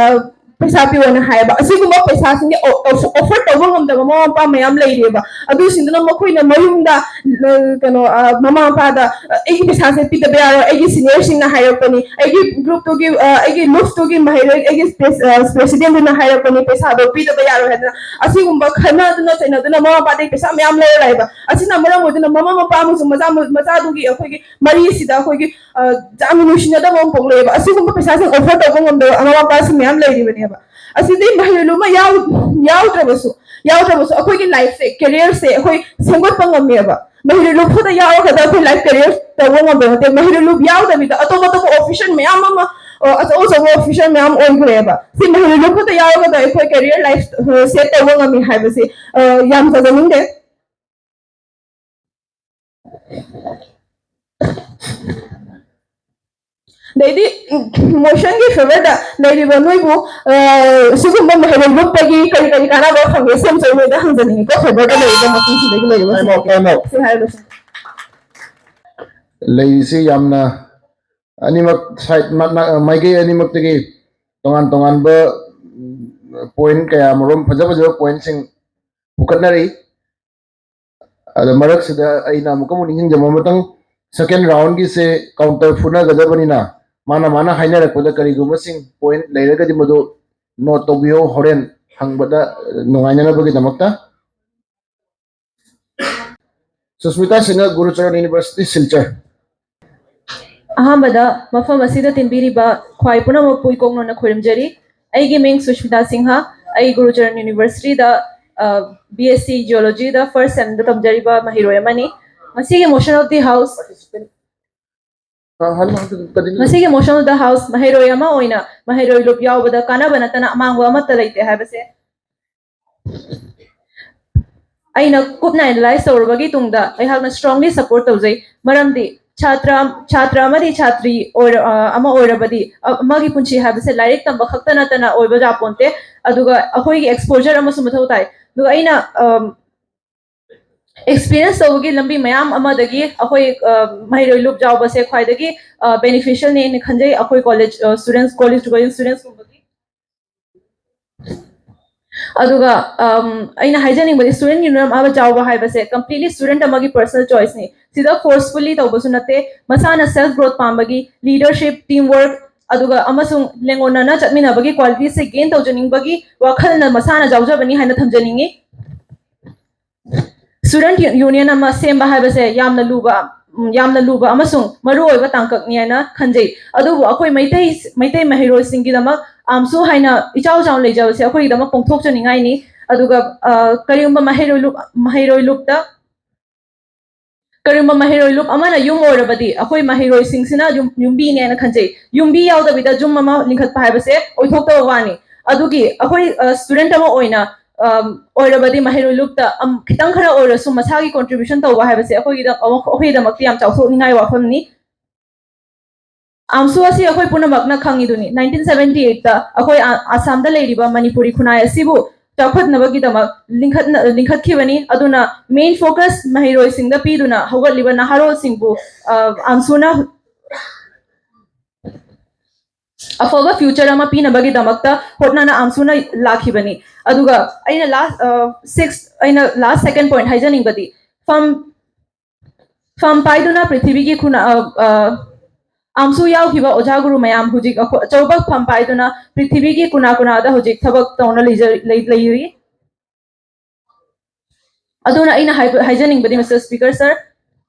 ꯄꯩꯁꯥ ꯄꯤꯌꯣꯅ ꯍꯥꯏꯌꯦꯕ꯫ ꯑꯁꯤꯒꯨꯝꯕ ꯄꯩꯁꯥꯁꯤꯡꯁꯦ ꯑꯣ-, ꯑꯣꯐ-, ꯑꯣꯐꯔ ꯇꯧꯕ ꯉꯝꯗꯕ ꯃꯃꯥ ꯃꯄꯥ ꯃꯌꯥꯝ ꯂꯩꯔꯤꯑꯕ꯫ ꯑꯗꯨꯁꯤꯡꯗꯨꯅ ꯃꯈꯣꯏꯅ ꯃꯌꯨꯝꯗ, ꯑ, ꯀꯩꯅꯣ, ꯑ, ꯃꯃꯥ ꯃꯄꯥꯗ, "ꯑ, ꯑꯩꯒꯤ ꯄꯩꯁꯥꯁꯦ ꯄꯤꯗꯕ ꯌꯥꯔꯣꯏ, ꯑꯩꯒꯤ ꯁꯤꯅꯤꯌꯔꯁꯤꯡꯅ ꯍꯥꯏꯔꯛꯄꯅꯤ, ꯑꯩꯒꯤ ꯒ꯭ꯔꯨꯞꯇꯨꯒꯤ, ꯑ, ꯑꯩꯒꯤ ꯂꯨꯞꯇꯨꯒꯤ ꯃꯍꯩꯔꯣꯏ, ꯑꯩꯒꯤ ꯄ꯭ꯔꯦꯁ-, ꯑ, ꯄ꯭ꯔꯦꯁꯤꯗꯦꯟꯗꯨꯅ ꯍꯥꯏꯔꯛꯄꯅꯤ, ꯄꯩꯁꯥꯗꯣ ꯄꯤꯗꯕ ꯌꯥꯔꯣꯏ" ꯍꯥꯏꯗꯅ ꯑꯁꯤꯒꯨꯝꯕ ꯈꯠꯅꯗꯨꯅ ꯆꯩꯅꯗꯨꯅ ꯃꯃꯥ ꯃꯄꯥꯗꯒꯤ ꯄꯩꯁꯥ ꯃꯌꯥꯝ ꯂꯧꯔ ꯂꯥꯛꯑꯦꯕ꯫ ꯑꯁꯤꯅ ꯃꯔꯝ ꯑꯣꯏꯗꯨꯅ ꯃꯃꯥ ꯃꯄꯥ ꯑꯃꯁꯨꯡ ꯃꯆꯥ-, ꯃꯆꯥꯗꯨꯒꯤ ꯑꯩꯈꯣꯏꯒꯤ ꯃꯔꯤꯁꯤꯗ ꯑꯩꯈꯣꯏꯒꯤ, ꯑ, ꯌꯥꯝꯅ ꯅꯨꯡꯁꯤꯅꯗꯕ ꯑꯃ ꯄꯣꯛꯂꯛꯑꯦꯕ꯫ ꯑꯁꯤꯒꯨꯝꯕ ꯄꯩꯁꯥꯁꯤꯡ ꯑꯣꯐꯔ ꯇꯧꯕ ꯉꯝꯗꯕ ꯃꯃꯥ ꯃꯄꯥꯁꯤꯡ ꯃꯌꯥꯝ ꯂꯩꯔꯤꯕꯅꯦꯕ꯫ ꯑꯁꯤꯗꯤ ꯃꯍꯩꯔꯣꯏ ꯑꯃ ꯌꯥꯎ-, ꯌꯥꯎꯗ꯭ꯔꯕꯁꯨ, ꯌꯥꯎꯗ꯭ꯔꯕꯁꯨ ꯑꯩꯈꯣꯏꯒꯤ ꯂꯥꯏꯐꯁꯦ, ꯀꯦꯔꯤꯌꯔꯁꯦ ꯑꯩꯈꯣꯏ ꯁꯦꯝꯒꯠꯄ ꯉꯝꯃꯦꯕ꯫ ꯃꯍꯩꯔꯣꯏ ꯂꯨꯞ ꯈꯛꯇ ꯌꯥꯎꯔꯒꯗ ꯑꯩꯈꯣꯏ ꯂꯥꯏꯐ ꯀꯦꯔꯤꯌꯔ ꯇꯧꯕ ꯉꯝꯕ ꯅꯠꯇꯦ꯫ ꯃꯍꯩꯔꯣꯏ ꯂꯨꯞ ꯌꯥꯎꯗꯕꯤꯗ ꯑꯇꯣꯞ ꯑꯇꯣꯞꯄ ꯑꯣꯐꯤꯁꯔ ꯃꯌꯥꯝ ꯑꯃ, ꯑ, ꯑꯆꯧ ꯑꯆꯧꯕ ꯑꯣꯐꯤꯁꯔ ꯃꯌꯥꯝ ꯑꯣꯏꯈ꯭ꯔꯦꯕ꯫ ꯁꯤ ꯃꯍꯩꯔꯣꯏ ꯂꯨꯞ ꯈꯛꯇ ꯌꯥꯎꯔꯒꯗ ꯑꯩꯈꯣꯏ ꯀꯦꯔꯤꯌꯔ ꯂꯥꯏꯐ, ꯑ, ꯁꯦꯠ ꯇꯧꯕ ꯉꯝꯃꯤ ꯍꯥꯏꯕꯁꯤ, ꯑ, ꯌꯥꯝ ꯐꯖꯅꯤꯡꯗꯦ꯫ ꯑꯗꯩꯗꯤ ꯃꯣꯁꯟꯒꯤ ꯐꯦꯚꯔꯗ ꯂꯩꯔꯤꯕ ꯅꯣꯏꯕꯨ ꯁꯤꯒꯨꯝꯕ ꯃꯍꯩꯔꯣꯏ ꯂꯨꯞꯄꯒꯤ ꯀꯔꯤ ꯀꯔꯤ ꯀꯥꯟꯅꯕ ꯐꯪꯒꯦ? ꯁꯦꯝ ꯁꯦꯝ ꯅꯣꯏꯗ ꯍꯪꯖꯅꯤꯡꯉꯤꯀꯣ, ꯐꯦꯚꯔꯗ ꯂꯩꯔꯤꯕ ꯃꯐꯝꯁꯤꯗꯒꯤ ꯂꯩꯔꯤꯕ ꯁꯤ ꯍꯥꯏꯔꯒꯁꯨ꯫ ꯂꯩꯔꯤꯁꯤ ꯌꯥꯝꯅ ꯑꯅꯤꯃꯛ ꯁꯥꯏꯠ ꯃꯥꯏꯀꯩ ꯑꯅꯤꯃꯛꯇꯒꯤ ꯇꯣꯉꯥꯟ ꯇꯣꯉꯥꯟꯕ ꯄꯣꯏꯟ ꯀꯌꯥ ꯑꯃꯔꯣꯝ, ꯐꯖ ꯐꯖꯕ ꯄꯣꯏꯟꯁꯤꯡ ꯄꯨꯈꯠꯅꯔꯤ꯫ ꯑꯗ ꯃꯔꯛꯁꯤꯗ ꯑꯩꯅ ꯑꯃꯨꯛꯀ ꯑꯃꯨꯛ ꯅꯤꯡꯁꯤꯡꯖꯕ ꯑꯃꯇꯪ, ꯁꯦꯀꯦꯟ ꯔꯥꯎꯟꯒꯤꯁꯦ ꯀꯥꯎꯟꯇꯔ ꯐꯨꯅꯒꯗꯕꯅꯤꯅ ꯃꯥꯅ ꯃꯥꯅ ꯍꯥꯏꯅꯔꯛꯄꯗ ꯀꯔꯤꯒꯨꯝꯕꯁꯤꯡ ꯄꯣꯏꯟ ꯂꯩꯔꯒꯗꯤ ꯃꯗꯨ ꯅꯣꯠ ꯇꯧꯕꯤꯌꯣ, ꯍꯣꯔꯦꯟ ꯍꯪꯕꯗ ꯅꯨꯡꯉꯥꯏꯅꯅꯕꯒꯤꯗꯃꯛꯇ꯫ ꯁꯨꯁꯃꯤꯇꯥ ꯁꯤꯡꯍ, ꯒꯨꯔꯨꯆꯔꯟ ꯌꯨꯅꯤꯚꯔꯁꯤꯇꯤ, ꯁꯤꯜꯆꯔ꯫ ꯑꯍꯥꯟꯕꯗ ꯃꯐꯝ ꯑꯁꯤꯗ ꯇꯤꯟꯕꯤꯔꯤꯕ ꯈ꯭ꯋꯥꯏ ꯄꯨꯝꯅꯃꯛꯄꯨ ꯏꯀꯣꯛꯅꯅ ꯈꯣꯏꯔꯝꯖꯔꯤ꯫ ꯑꯩꯒꯤ ꯃꯤꯡ ꯁꯨꯁꯃꯤꯇꯥ ꯁꯤꯡꯍ꯫ ꯑꯩ ꯒꯨꯔꯨꯆꯔꯟ ꯌꯨꯅꯤꯚꯔꯁꯤꯇꯤꯗ ꯕꯤ ꯑꯦꯁ ꯁꯤ ꯖꯤꯑꯣꯂꯣꯖꯤꯗ ꯐꯥꯔꯁ ꯁꯦꯝꯗ ꯇꯝꯖꯔꯤꯕ ꯃꯍꯩꯔꯣꯏ ꯑꯃꯅꯤ꯫ ꯉꯁꯤꯒꯤ ꯃꯣꯁꯟ ꯑꯣꯐ ꯗꯤ ꯍꯥꯎꯁ ꯉꯁꯤꯒꯤ ꯃꯣꯁꯟ ꯑꯣꯐ ꯗ ꯍꯥꯎꯁ ꯃꯍꯩꯔꯣꯏ ꯑꯃ ꯑꯣꯏꯅ ꯃꯍꯩꯔꯣꯏ ꯂꯨꯞ ꯌꯥꯎꯕꯗ ꯀꯥꯟꯅꯕ ꯅꯠꯇꯅ ꯑꯃꯥꯡꯕ ꯑꯃꯠꯇ ꯂꯩꯇꯦ ꯍꯥꯏꯕꯁꯦ ꯑꯩꯅ ꯀꯨꯞꯅ ꯑꯦꯅꯥꯂꯥꯏꯁ ꯇꯧꯔꯕꯒꯤ ꯇꯨꯡꯗ ꯑꯩꯍꯥꯛꯅ ꯁ꯭ꯇꯔꯣꯡꯂꯤ ꯁꯄꯣꯔꯠ ꯇꯧꯖꯩ꯫ ꯃꯔꯝꯗꯤ ꯁꯥꯇ꯭ꯔ ꯁꯥꯇ꯭ꯔ ꯑꯃꯗꯤ ꯁꯥꯇ꯭ꯔꯤ ꯑꯣꯏꯔ ꯑ, ꯑꯃ ꯑꯣꯏꯔꯕꯗꯤ ꯑ, ꯑꯃꯒꯤ ꯄꯨꯟꯁꯤ ꯍꯥꯏꯕꯁꯦ ꯂꯥꯏꯔꯤꯛ ꯇꯝꯕ ꯈꯛꯇ ꯅꯠꯇꯅ ꯑꯣꯏꯕ ꯌꯥꯄꯣꯟꯇꯦ꯫ ꯑꯗꯨꯒ ꯑꯩꯈꯣꯏꯒꯤ ꯑꯦꯛꯁꯄꯣꯖꯔ ꯑꯃꯁꯨ ꯃꯊꯧ ꯇꯥꯏ꯫ ꯑꯗꯨꯒ ꯑꯩꯅ ꯑꯦꯛꯁꯄꯤꯔꯤꯌꯦꯟꯁ ꯇꯧꯕꯒꯤ ꯂꯝꯕꯤ ꯃꯌꯥꯝ ꯑꯃꯗꯒꯤ ꯑꯩꯈꯣꯏ ꯃꯍꯩꯔꯣꯏ ꯂꯨꯞ ꯌꯥꯎꯕꯁꯦ ꯈ꯭ꯋꯥꯏꯗꯒꯤ ꯕꯦꯅꯤꯐꯤꯁꯤꯌꯦꯜꯅꯦꯅ ꯈꯟꯖꯩ ꯑꯩꯈꯣꯏ ꯀꯣꯂꯦꯖ ꯁ꯭ꯇꯨꯗꯦꯟꯠꯁ ꯀꯣꯂꯦꯖ ꯒꯣꯌꯤꯡ ꯁ꯭ꯇꯨꯗꯦꯟꯠꯁꯀꯨꯝꯕꯒꯤ꯫ ꯑꯗꯨꯒ ꯑꯩꯅ ꯍꯥꯏꯖꯅꯤꯡꯕꯗꯤ ꯁ꯭ꯇꯨꯗꯦꯟꯠ ꯌꯨꯅꯤꯌꯟ ꯑꯃ ꯌꯥꯎꯕ ꯍꯥꯏꯕꯁꯦ ꯀꯝꯄ꯭ꯂꯤꯠꯂꯤ ꯁ꯭ꯇꯨꯗꯦꯟꯠ ꯑꯃꯒꯤ ꯄꯔꯁꯅꯦꯜ ꯆꯣꯏꯁꯅꯤ꯫ ꯁꯤꯗ ꯐꯣꯔꯁꯐꯨꯜꯂꯤ ꯇꯧꯕꯁꯨ ꯅꯠꯇꯦ, ꯃꯁꯥꯅ ꯁꯦꯜꯐ ꯒ꯭ꯔꯣꯠ ꯄꯥꯝꯕꯒꯤ, ꯂꯤꯗꯔꯁꯤꯞ, ꯇꯤꯝ ꯋꯥꯔꯛ, ꯑꯗꯨꯒ ꯑꯃꯁꯨꯡ ꯂꯦꯡꯉꯣꯟꯅꯅ ꯆꯠꯃꯤꯟꯅꯕꯒꯤ ꯀ꯭ꯋꯥꯂꯤꯇꯤꯁꯦ ꯒꯦꯟ ꯇꯧꯖꯅꯤꯡꯕꯒꯤ ꯋꯥꯈꯜꯅ ꯃꯁꯥꯅ ꯌꯥꯎꯖꯕꯅꯤ ꯍꯥꯏꯅ ꯊꯝꯖꯅꯤꯡꯉꯤ꯫ ꯁ꯭ꯇꯨꯗꯦꯟꯠ ꯌꯨꯅꯤꯌꯟ ꯑꯃ ꯁꯦꯝꯕ ꯍꯥꯏꯕꯁꯦ ꯌꯥꯝꯅ ꯂꯨꯕ ꯌꯥꯝꯅ ꯂꯨꯕ ꯑꯃꯁꯨꯡ ꯃꯔꯨ ꯑꯣꯏꯕ ꯇꯥꯡꯀꯛꯅꯤ ꯍꯥꯏꯅ ꯈꯟꯖꯩ꯫ ꯑꯗꯨꯕꯨ ꯑꯩꯈꯣꯏ ꯃꯩꯇꯩ ꯃꯩꯇꯩ ꯃꯍꯩꯔꯣꯏꯁꯤꯡꯒꯤꯗꯃꯛ ꯑꯥꯝꯁꯨ ꯍꯥꯏꯅ ꯏꯆꯥꯎ ꯆꯥꯎꯅ ꯂꯩꯖꯕꯁꯦ ꯑꯩꯈꯣꯏꯒꯤꯗꯃꯛ ꯄꯣꯡꯊꯣꯛꯆꯅꯤꯡꯉꯥꯏꯅꯤ꯫ ꯑꯗꯨꯒ ꯀꯔꯤꯒꯨꯝꯕ ꯃꯍꯩꯔꯣꯏ ꯂꯨꯞ ꯃꯍꯩꯔꯣꯏ ꯂꯨꯞꯇ ꯀꯔꯤꯒꯨꯝꯕ ꯃꯍꯩꯔꯣꯏ ꯂꯨꯞ ꯑꯃꯅ ꯌꯨꯝ ꯑꯣꯏꯔꯕꯗꯤ ꯑꯩꯈꯣꯏ ꯃꯍꯩꯔꯣꯏꯁꯤꯡꯁꯤꯅ ꯌꯨꯝ ꯌꯨꯝꯕꯤꯅꯦꯅ ꯈꯟꯖꯩ꯫ ꯌꯨꯝꯕꯤ ꯌꯥꯎꯗꯕꯤꯗ ꯌꯨꯝ ꯑꯃ ꯂꯤꯡꯈꯠꯄ ꯍꯥꯏꯕꯁꯦ ꯑꯣꯏꯊꯣꯛꯇꯕ ꯋꯥꯅꯤ꯫ ꯑꯗꯨꯒꯤ ꯑꯩꯈꯣꯏ ꯁ꯭ꯇꯨꯗꯦꯟꯠ ꯑꯃ ꯑꯣꯏꯅ ꯑꯣꯏꯔꯕꯗꯤ ꯃꯍꯩꯔꯣꯏ ꯂꯨꯞꯇ ꯈꯤꯇꯪ ꯈꯔ ꯑꯣꯏꯔꯁꯨ ꯃꯁꯥꯒꯤ ꯀꯣꯟꯇ꯭ꯔꯤꯕ꯭ꯌꯨꯁꯟ ꯇꯧꯕ ꯍꯥꯏꯕꯁꯦ ꯑꯩꯈꯣꯏꯒꯤꯗ ꯑꯩꯈꯣꯏꯒꯤꯗꯃꯛꯇ ꯌꯥꯝ ꯆꯥꯎꯊꯣꯛꯅꯤꯡꯉꯥꯏ ꯋꯥꯐꯝꯅꯤ꯫ ꯑꯥꯝꯁꯨ ꯑꯁꯤ ꯑꯩꯈꯣꯏ ꯄꯨꯝꯅꯃꯛꯅ ꯈꯪꯉꯤꯗꯨꯅꯤ, ꯅꯥꯏꯟꯇꯤꯟ ꯁꯕꯦꯟꯇꯤ ꯑꯩꯠꯇ ꯑꯩꯈꯣꯏ ꯑ-, ꯑꯁꯥꯝꯗ ꯂꯩꯔꯤꯕ ꯃꯅꯤꯄꯨꯔꯤ ꯈꯨꯟꯅꯥꯏ ꯑꯁꯤꯕꯨ ꯆꯥꯎꯈꯠꯅꯕꯒꯤꯗꯃꯛ ꯂꯤꯡꯈꯠꯅ-, ꯂꯤꯡꯈꯠꯈꯤꯕꯅꯤ꯫ ꯑꯗꯨꯅ main focus ꯃꯍꯩꯔꯣꯏꯁꯤꯡꯗ ꯄꯤꯗꯨꯅ ꯍꯧꯒꯠꯂꯤꯕ ꯅꯍꯥꯔꯣꯜꯁꯤꯡꯕꯨ, ꯑ, ꯑꯥꯝꯁꯨꯅ ꯑꯐꯕ future ꯑꯃ ꯄꯤꯅꯕꯒꯤꯗꯃꯛꯇ ꯍꯣꯠꯅꯅ ꯑꯥꯝꯁꯨꯅ ꯂꯥꯛꯈꯤꯕꯅꯤ꯫ ꯑꯗꯨꯒ ꯑꯩꯅ last, ꯑ, six, ꯑꯩꯅ last second point ꯍꯥꯏꯖꯅꯤꯡꯕꯗꯤ, ꯐꯝ ꯐꯝ ꯄꯥꯏꯗꯨꯅ ꯄ꯭ꯔꯤꯊꯤꯕꯤꯒꯤ ꯈꯨꯟꯅ-, ꯑ, ꯑ, ꯑꯥꯝꯁꯨ ꯌꯥꯎꯈꯤꯕ ꯑꯣꯖꯥ ꯒꯨꯔꯨ ꯃꯌꯥꯝ ꯍꯧꯖꯤꯛ ꯑꯩꯈꯣꯏ ꯑꯆꯧꯕ ꯐꯝ ꯄꯥꯏꯗꯨꯅ ꯄ꯭ꯔꯤꯊꯤꯕꯤꯒꯤ ꯀꯨꯅꯥ ꯀꯨꯅꯥꯗ ꯍꯧꯖꯤꯛ ꯊꯕꯛ ꯇꯧꯅ ꯂꯩꯖ-, ꯂꯩ-, ꯂꯩꯔꯤ꯫ ꯑꯗꯨꯅ ꯑꯩꯅ ꯍꯥꯏꯕ-, ꯍꯥꯏꯖꯅꯤꯡꯕꯗꯤ, Mister Speaker sir,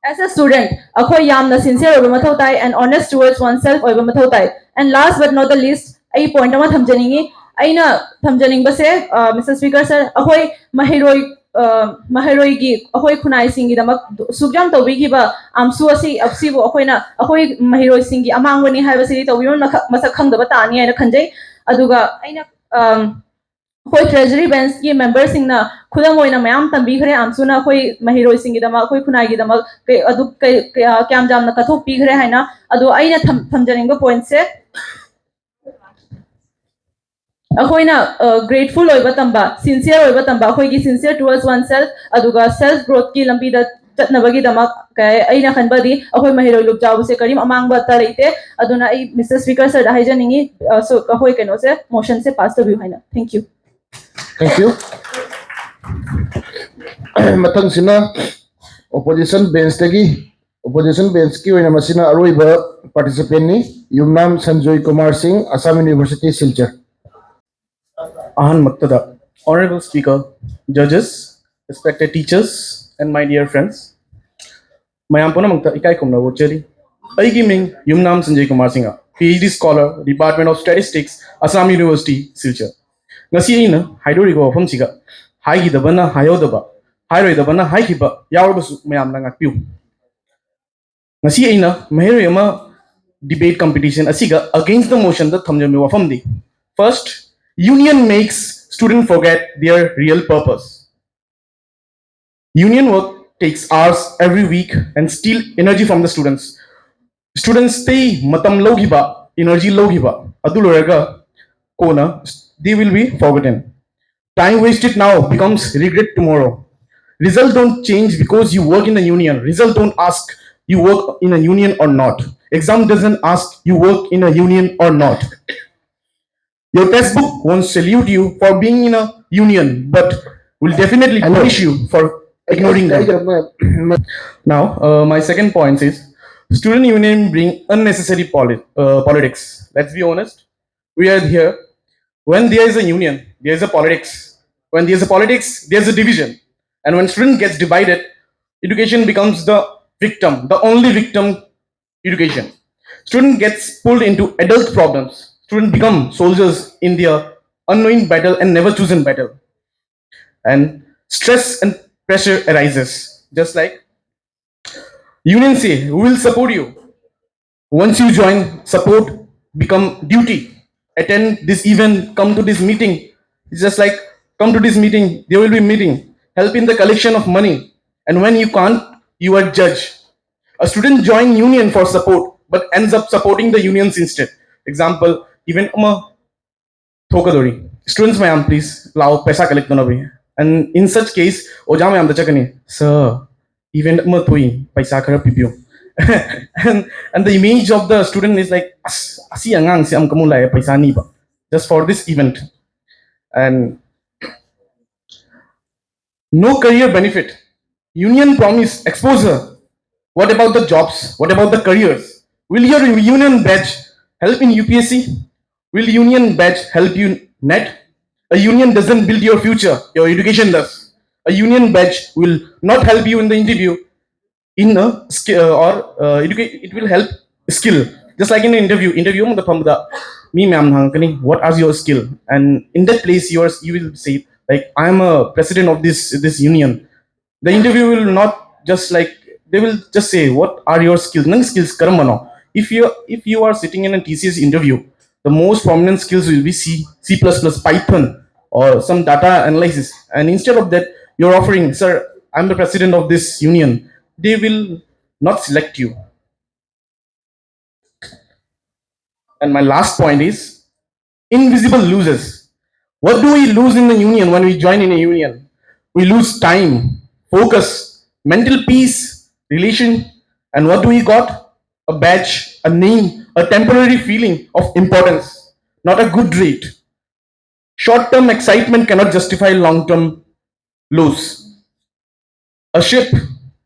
as a student, ꯑꯩꯈꯣꯏ ꯌꯥꯝꯅ sincere ꯑꯣꯏꯕ ꯃꯊꯧ ꯇꯥꯏ and honest towards oneself ꯑꯣꯏꯕ ꯃꯊꯧ ꯇꯥꯏ꯫ And last but not the least, ꯑꯩ point ꯑꯃ ꯊꯝꯖꯅꯤꯡꯉꯤ꯫ ꯑꯩꯅ ꯊꯝꯖꯅꯤꯡꯕꯁꯦ, ꯑ, Mister Speaker sir, ꯑꯩꯈꯣꯏ ꯃꯍꯩꯔꯣꯏ, ꯑ, ꯃꯍꯩꯔꯣꯏꯒꯤ, ꯑꯩꯈꯣꯏ ꯈꯨꯟꯅꯥꯏꯁꯤꯡꯒꯤꯗꯃꯛ ꯁꯨꯛ ꯌꯥꯝ ꯇꯧꯕꯤꯈꯤꯕ ꯑꯥꯝꯁꯨ ꯑꯁꯤ, ꯑꯁꯤꯕꯨ ꯑꯩꯈꯣꯏꯅ, ꯑꯩꯈꯣꯏ ꯃꯍꯩꯔꯣꯏꯁꯤꯡꯒꯤ ꯑꯃꯥꯡꯕꯅꯤ ꯍꯥꯏꯕꯁꯤꯗꯤ ꯇꯧꯕꯤꯃꯜ ꯃꯈ-, ꯃꯁꯛ ꯈꯪꯗꯕ ꯇꯥꯅꯤ ꯍꯥꯏꯅ ꯈꯟꯖꯩ꯫ ꯑꯗꯨꯒ ꯑꯩꯅ, ꯑꯝ, ꯑꯩꯈꯣꯏ treasury benchꯀꯤ memberꯁꯤꯡꯅ ꯈꯨꯗꯝ ꯑꯣꯏꯅ ꯃꯌꯥꯝ ꯇꯝꯕꯤꯈ꯭ꯔꯦ ꯑꯥꯝꯁꯨꯅ ꯑꯩꯈꯣꯏ ꯃꯍꯩꯔꯣꯏꯁꯤꯡꯒꯤꯗꯃꯛ, ꯑꯩꯈꯣꯏ ꯈꯨꯟꯅꯥꯏꯒꯤꯗꯃꯛ ꯀꯩ-, ꯑꯗꯨ ꯀꯩ-, ꯀꯌꯥ-, ꯀꯌꯥꯝ ꯌꯥꯝꯅ ꯀꯠꯊꯣꯛꯄꯤꯈ꯭ꯔꯦ ꯍꯥꯏꯅ꯫ ꯑꯗꯣ ꯑꯩꯅ ꯊꯝ-, ꯊꯝꯖꯅꯤꯡꯕ pointꯁꯦ, ꯑꯩꯈꯣꯏꯅ, ꯑ, grateful ꯑꯣꯏꯕ ꯇꯝꯕ, sincere ꯑꯣꯏꯕ ꯇꯝꯕ, ꯑꯩꯈꯣꯏꯒꯤ sincere towards oneself, ꯑꯗꯨꯒ self growthꯀꯤ ꯂꯝꯕꯤꯗ ꯆꯠꯅꯕꯒꯤꯗꯃꯛ ꯀꯩ-, ꯑꯩꯅ ꯈꯟꯕꯗꯤ ꯑꯩꯈꯣꯏ ꯃꯍꯩꯔꯣꯏ ꯂꯨꯞ ꯆꯥꯎꯕꯁꯦ ꯀꯔꯤꯝ ꯑꯃꯥꯡꯕ ꯑꯇ ꯂꯩꯇꯦ꯫ ꯑꯗꯨꯅ ꯑꯩ Mister Speaker sirꯗ ꯍꯥꯏꯖꯅꯤꯡꯉꯤ, ꯑ, so, ꯑꯩꯈꯣꯏ ꯀꯩꯅꯣꯁꯦ, motionꯁꯦ pass ꯇꯧꯕꯤꯌꯨ ꯍꯥꯏꯅ꯫ Thank you꯫ Thank you꯫ ꯃꯊꯪꯁꯤꯅ opposition benchꯇꯒꯤ, opposition benchꯀꯤ ꯑꯣꯏꯅ ꯃꯁꯤꯅ ꯑꯔꯣꯏꯕ participantꯅꯤ, ꯌꯨꯝꯅꯥꯝ ꯁꯟꯖꯣꯏ ꯀꯨꯃꯥꯔ ꯁꯤꯡ, Assam University, Silchar꯫ ꯑꯍꯥꯟꯕꯃꯛꯇꯗ, Honorable Speaker, judges, respected teachers, and my dear friends, ꯃꯌꯥꯝ ꯄꯨꯝꯅꯃꯛꯇ ꯏꯀꯥꯏ ꯈꯨꯝꯅꯕ ꯎꯠꯆꯔꯤ꯫ ꯑꯩꯒꯤ ꯃꯤꯡ ꯌꯨꯝꯅꯥꯝ Sanjay Kumar Singh, PhD scholar, Department of Statistics, Assam University, Silchar꯫ ꯉꯁꯤ ꯑꯩꯅ ꯍꯥꯏꯗꯣꯔꯤꯕ ꯋꯥꯐꯝꯁꯤꯒ ꯍꯥꯏꯈꯤꯗꯕꯅ ꯍꯥꯏꯍꯧꯗꯕ, ꯍꯥꯏꯔꯣꯏꯗꯕꯅ ꯍꯥꯏꯈꯤꯕ ꯌꯥꯎꯔꯕꯁꯨ ꯃꯌꯥꯝꯅ ꯉꯥꯛꯄꯤꯌꯨ꯫ ꯉꯁꯤ ꯑꯩꯅ ꯃꯍꯩꯔꯣꯏ ꯑꯃ debate competition ꯑꯁꯤꯒ against the motionꯗ ꯊꯝꯖꯕ ꯋꯥꯐꯝꯗꯤ, first, union makes student forget their real purpose. Union work takes hours every week and steal energy from the students. Students ꯇꯩ ꯃꯇꯝ ꯂꯧꯈꯤꯕ, energy ꯂꯧꯈꯤꯕ ꯑꯗꯨ ꯂꯣꯏꯔꯒ ꯀꯣꯟꯅ they will be forgotten. Time wasted now becomes regret tomorrow. Result don't change because you work in a union. Result don't ask you work in a union or not. Exam doesn't ask you work in a union or not. Your textbook won't salute you for being in a union, but will definitely punish you for ignoring them. Now, uh, my second point is student union bring unnecessary poli- uh, politics. Let's be honest. We are here. When there is a union, there is a politics. When there is a politics, there is a division. And when student gets divided, education becomes the victim, the only victim education. Student gets pulled into adult problems. Student become soldiers in their unknowing battle and never chosen battle. And stress and pressure arises. Just like union say, we will support you. Once you join, support become duty. Attend this event, come to this meeting. It's just like come to this meeting, there will be meeting. Help in the collection of money. And when you can't, you are judged. A student join union for support, but ends up supporting the unions instead. Example, event ꯑꯃ ꯊꯣꯛꯀꯗꯧꯔꯤ꯫ Students ꯃꯌꯥꯝ, please ꯂꯥꯛꯑꯣ, ꯄꯩꯁꯥ collect ꯇꯧꯅꯕ꯫ And in such case, ꯑꯣꯖꯥ ꯃꯌꯥꯝꯗ ꯆꯠꯀꯅꯤ, "Sir, event ꯑꯃ ꯊꯣꯛꯏ, ꯄꯩꯁꯥ ꯈꯔ ꯄꯤꯕꯤꯌꯨ." And, and the image of the student is like, "ꯑꯁ, ꯑꯁꯤ ꯑꯉꯥꯡꯁꯦ ꯑꯃꯨꯛ ꯑꯃꯨꯛ ꯂꯥꯛꯑꯦ ꯄꯩꯁꯥ ꯅꯤꯕ, just for this event." And no career benefit. Union promise exposure. What about the jobs? What about the careers? Will your union badge help in U P S C? Will union badge help you net? A union doesn't build your future, your education does. A union badge will not help you in the interview in a skill or uh, educate, it will help skill. Just like in an interview, interview ꯑꯃꯗ ꯐꯝꯕꯗ ꯃꯤ ꯃꯌꯥꯝꯅ ꯍꯪꯉꯛꯀꯅꯤ, "What are your skill?" And in that place, you are, you will say, like, "I am a president of this, this union." The interview will not just, like, they will just say, "What are your skills?" ꯅꯪ skills ꯀꯔꯝꯕꯅꯣ? If you, if you are sitting in a T C S interview, the most prominent skills will be C, C plus plus, Python, or some data analysis. And instead of that, you're offering, "Sir, I'm the president of this union." They will not select you. And my last point is invisible loses. What do we lose in the union when we join in a union? We lose time, focus, mental peace, relation, and what do we got? A badge, a name, a temporary feeling of importance, not a good rate. Short term excitement cannot justify long term loss. A ship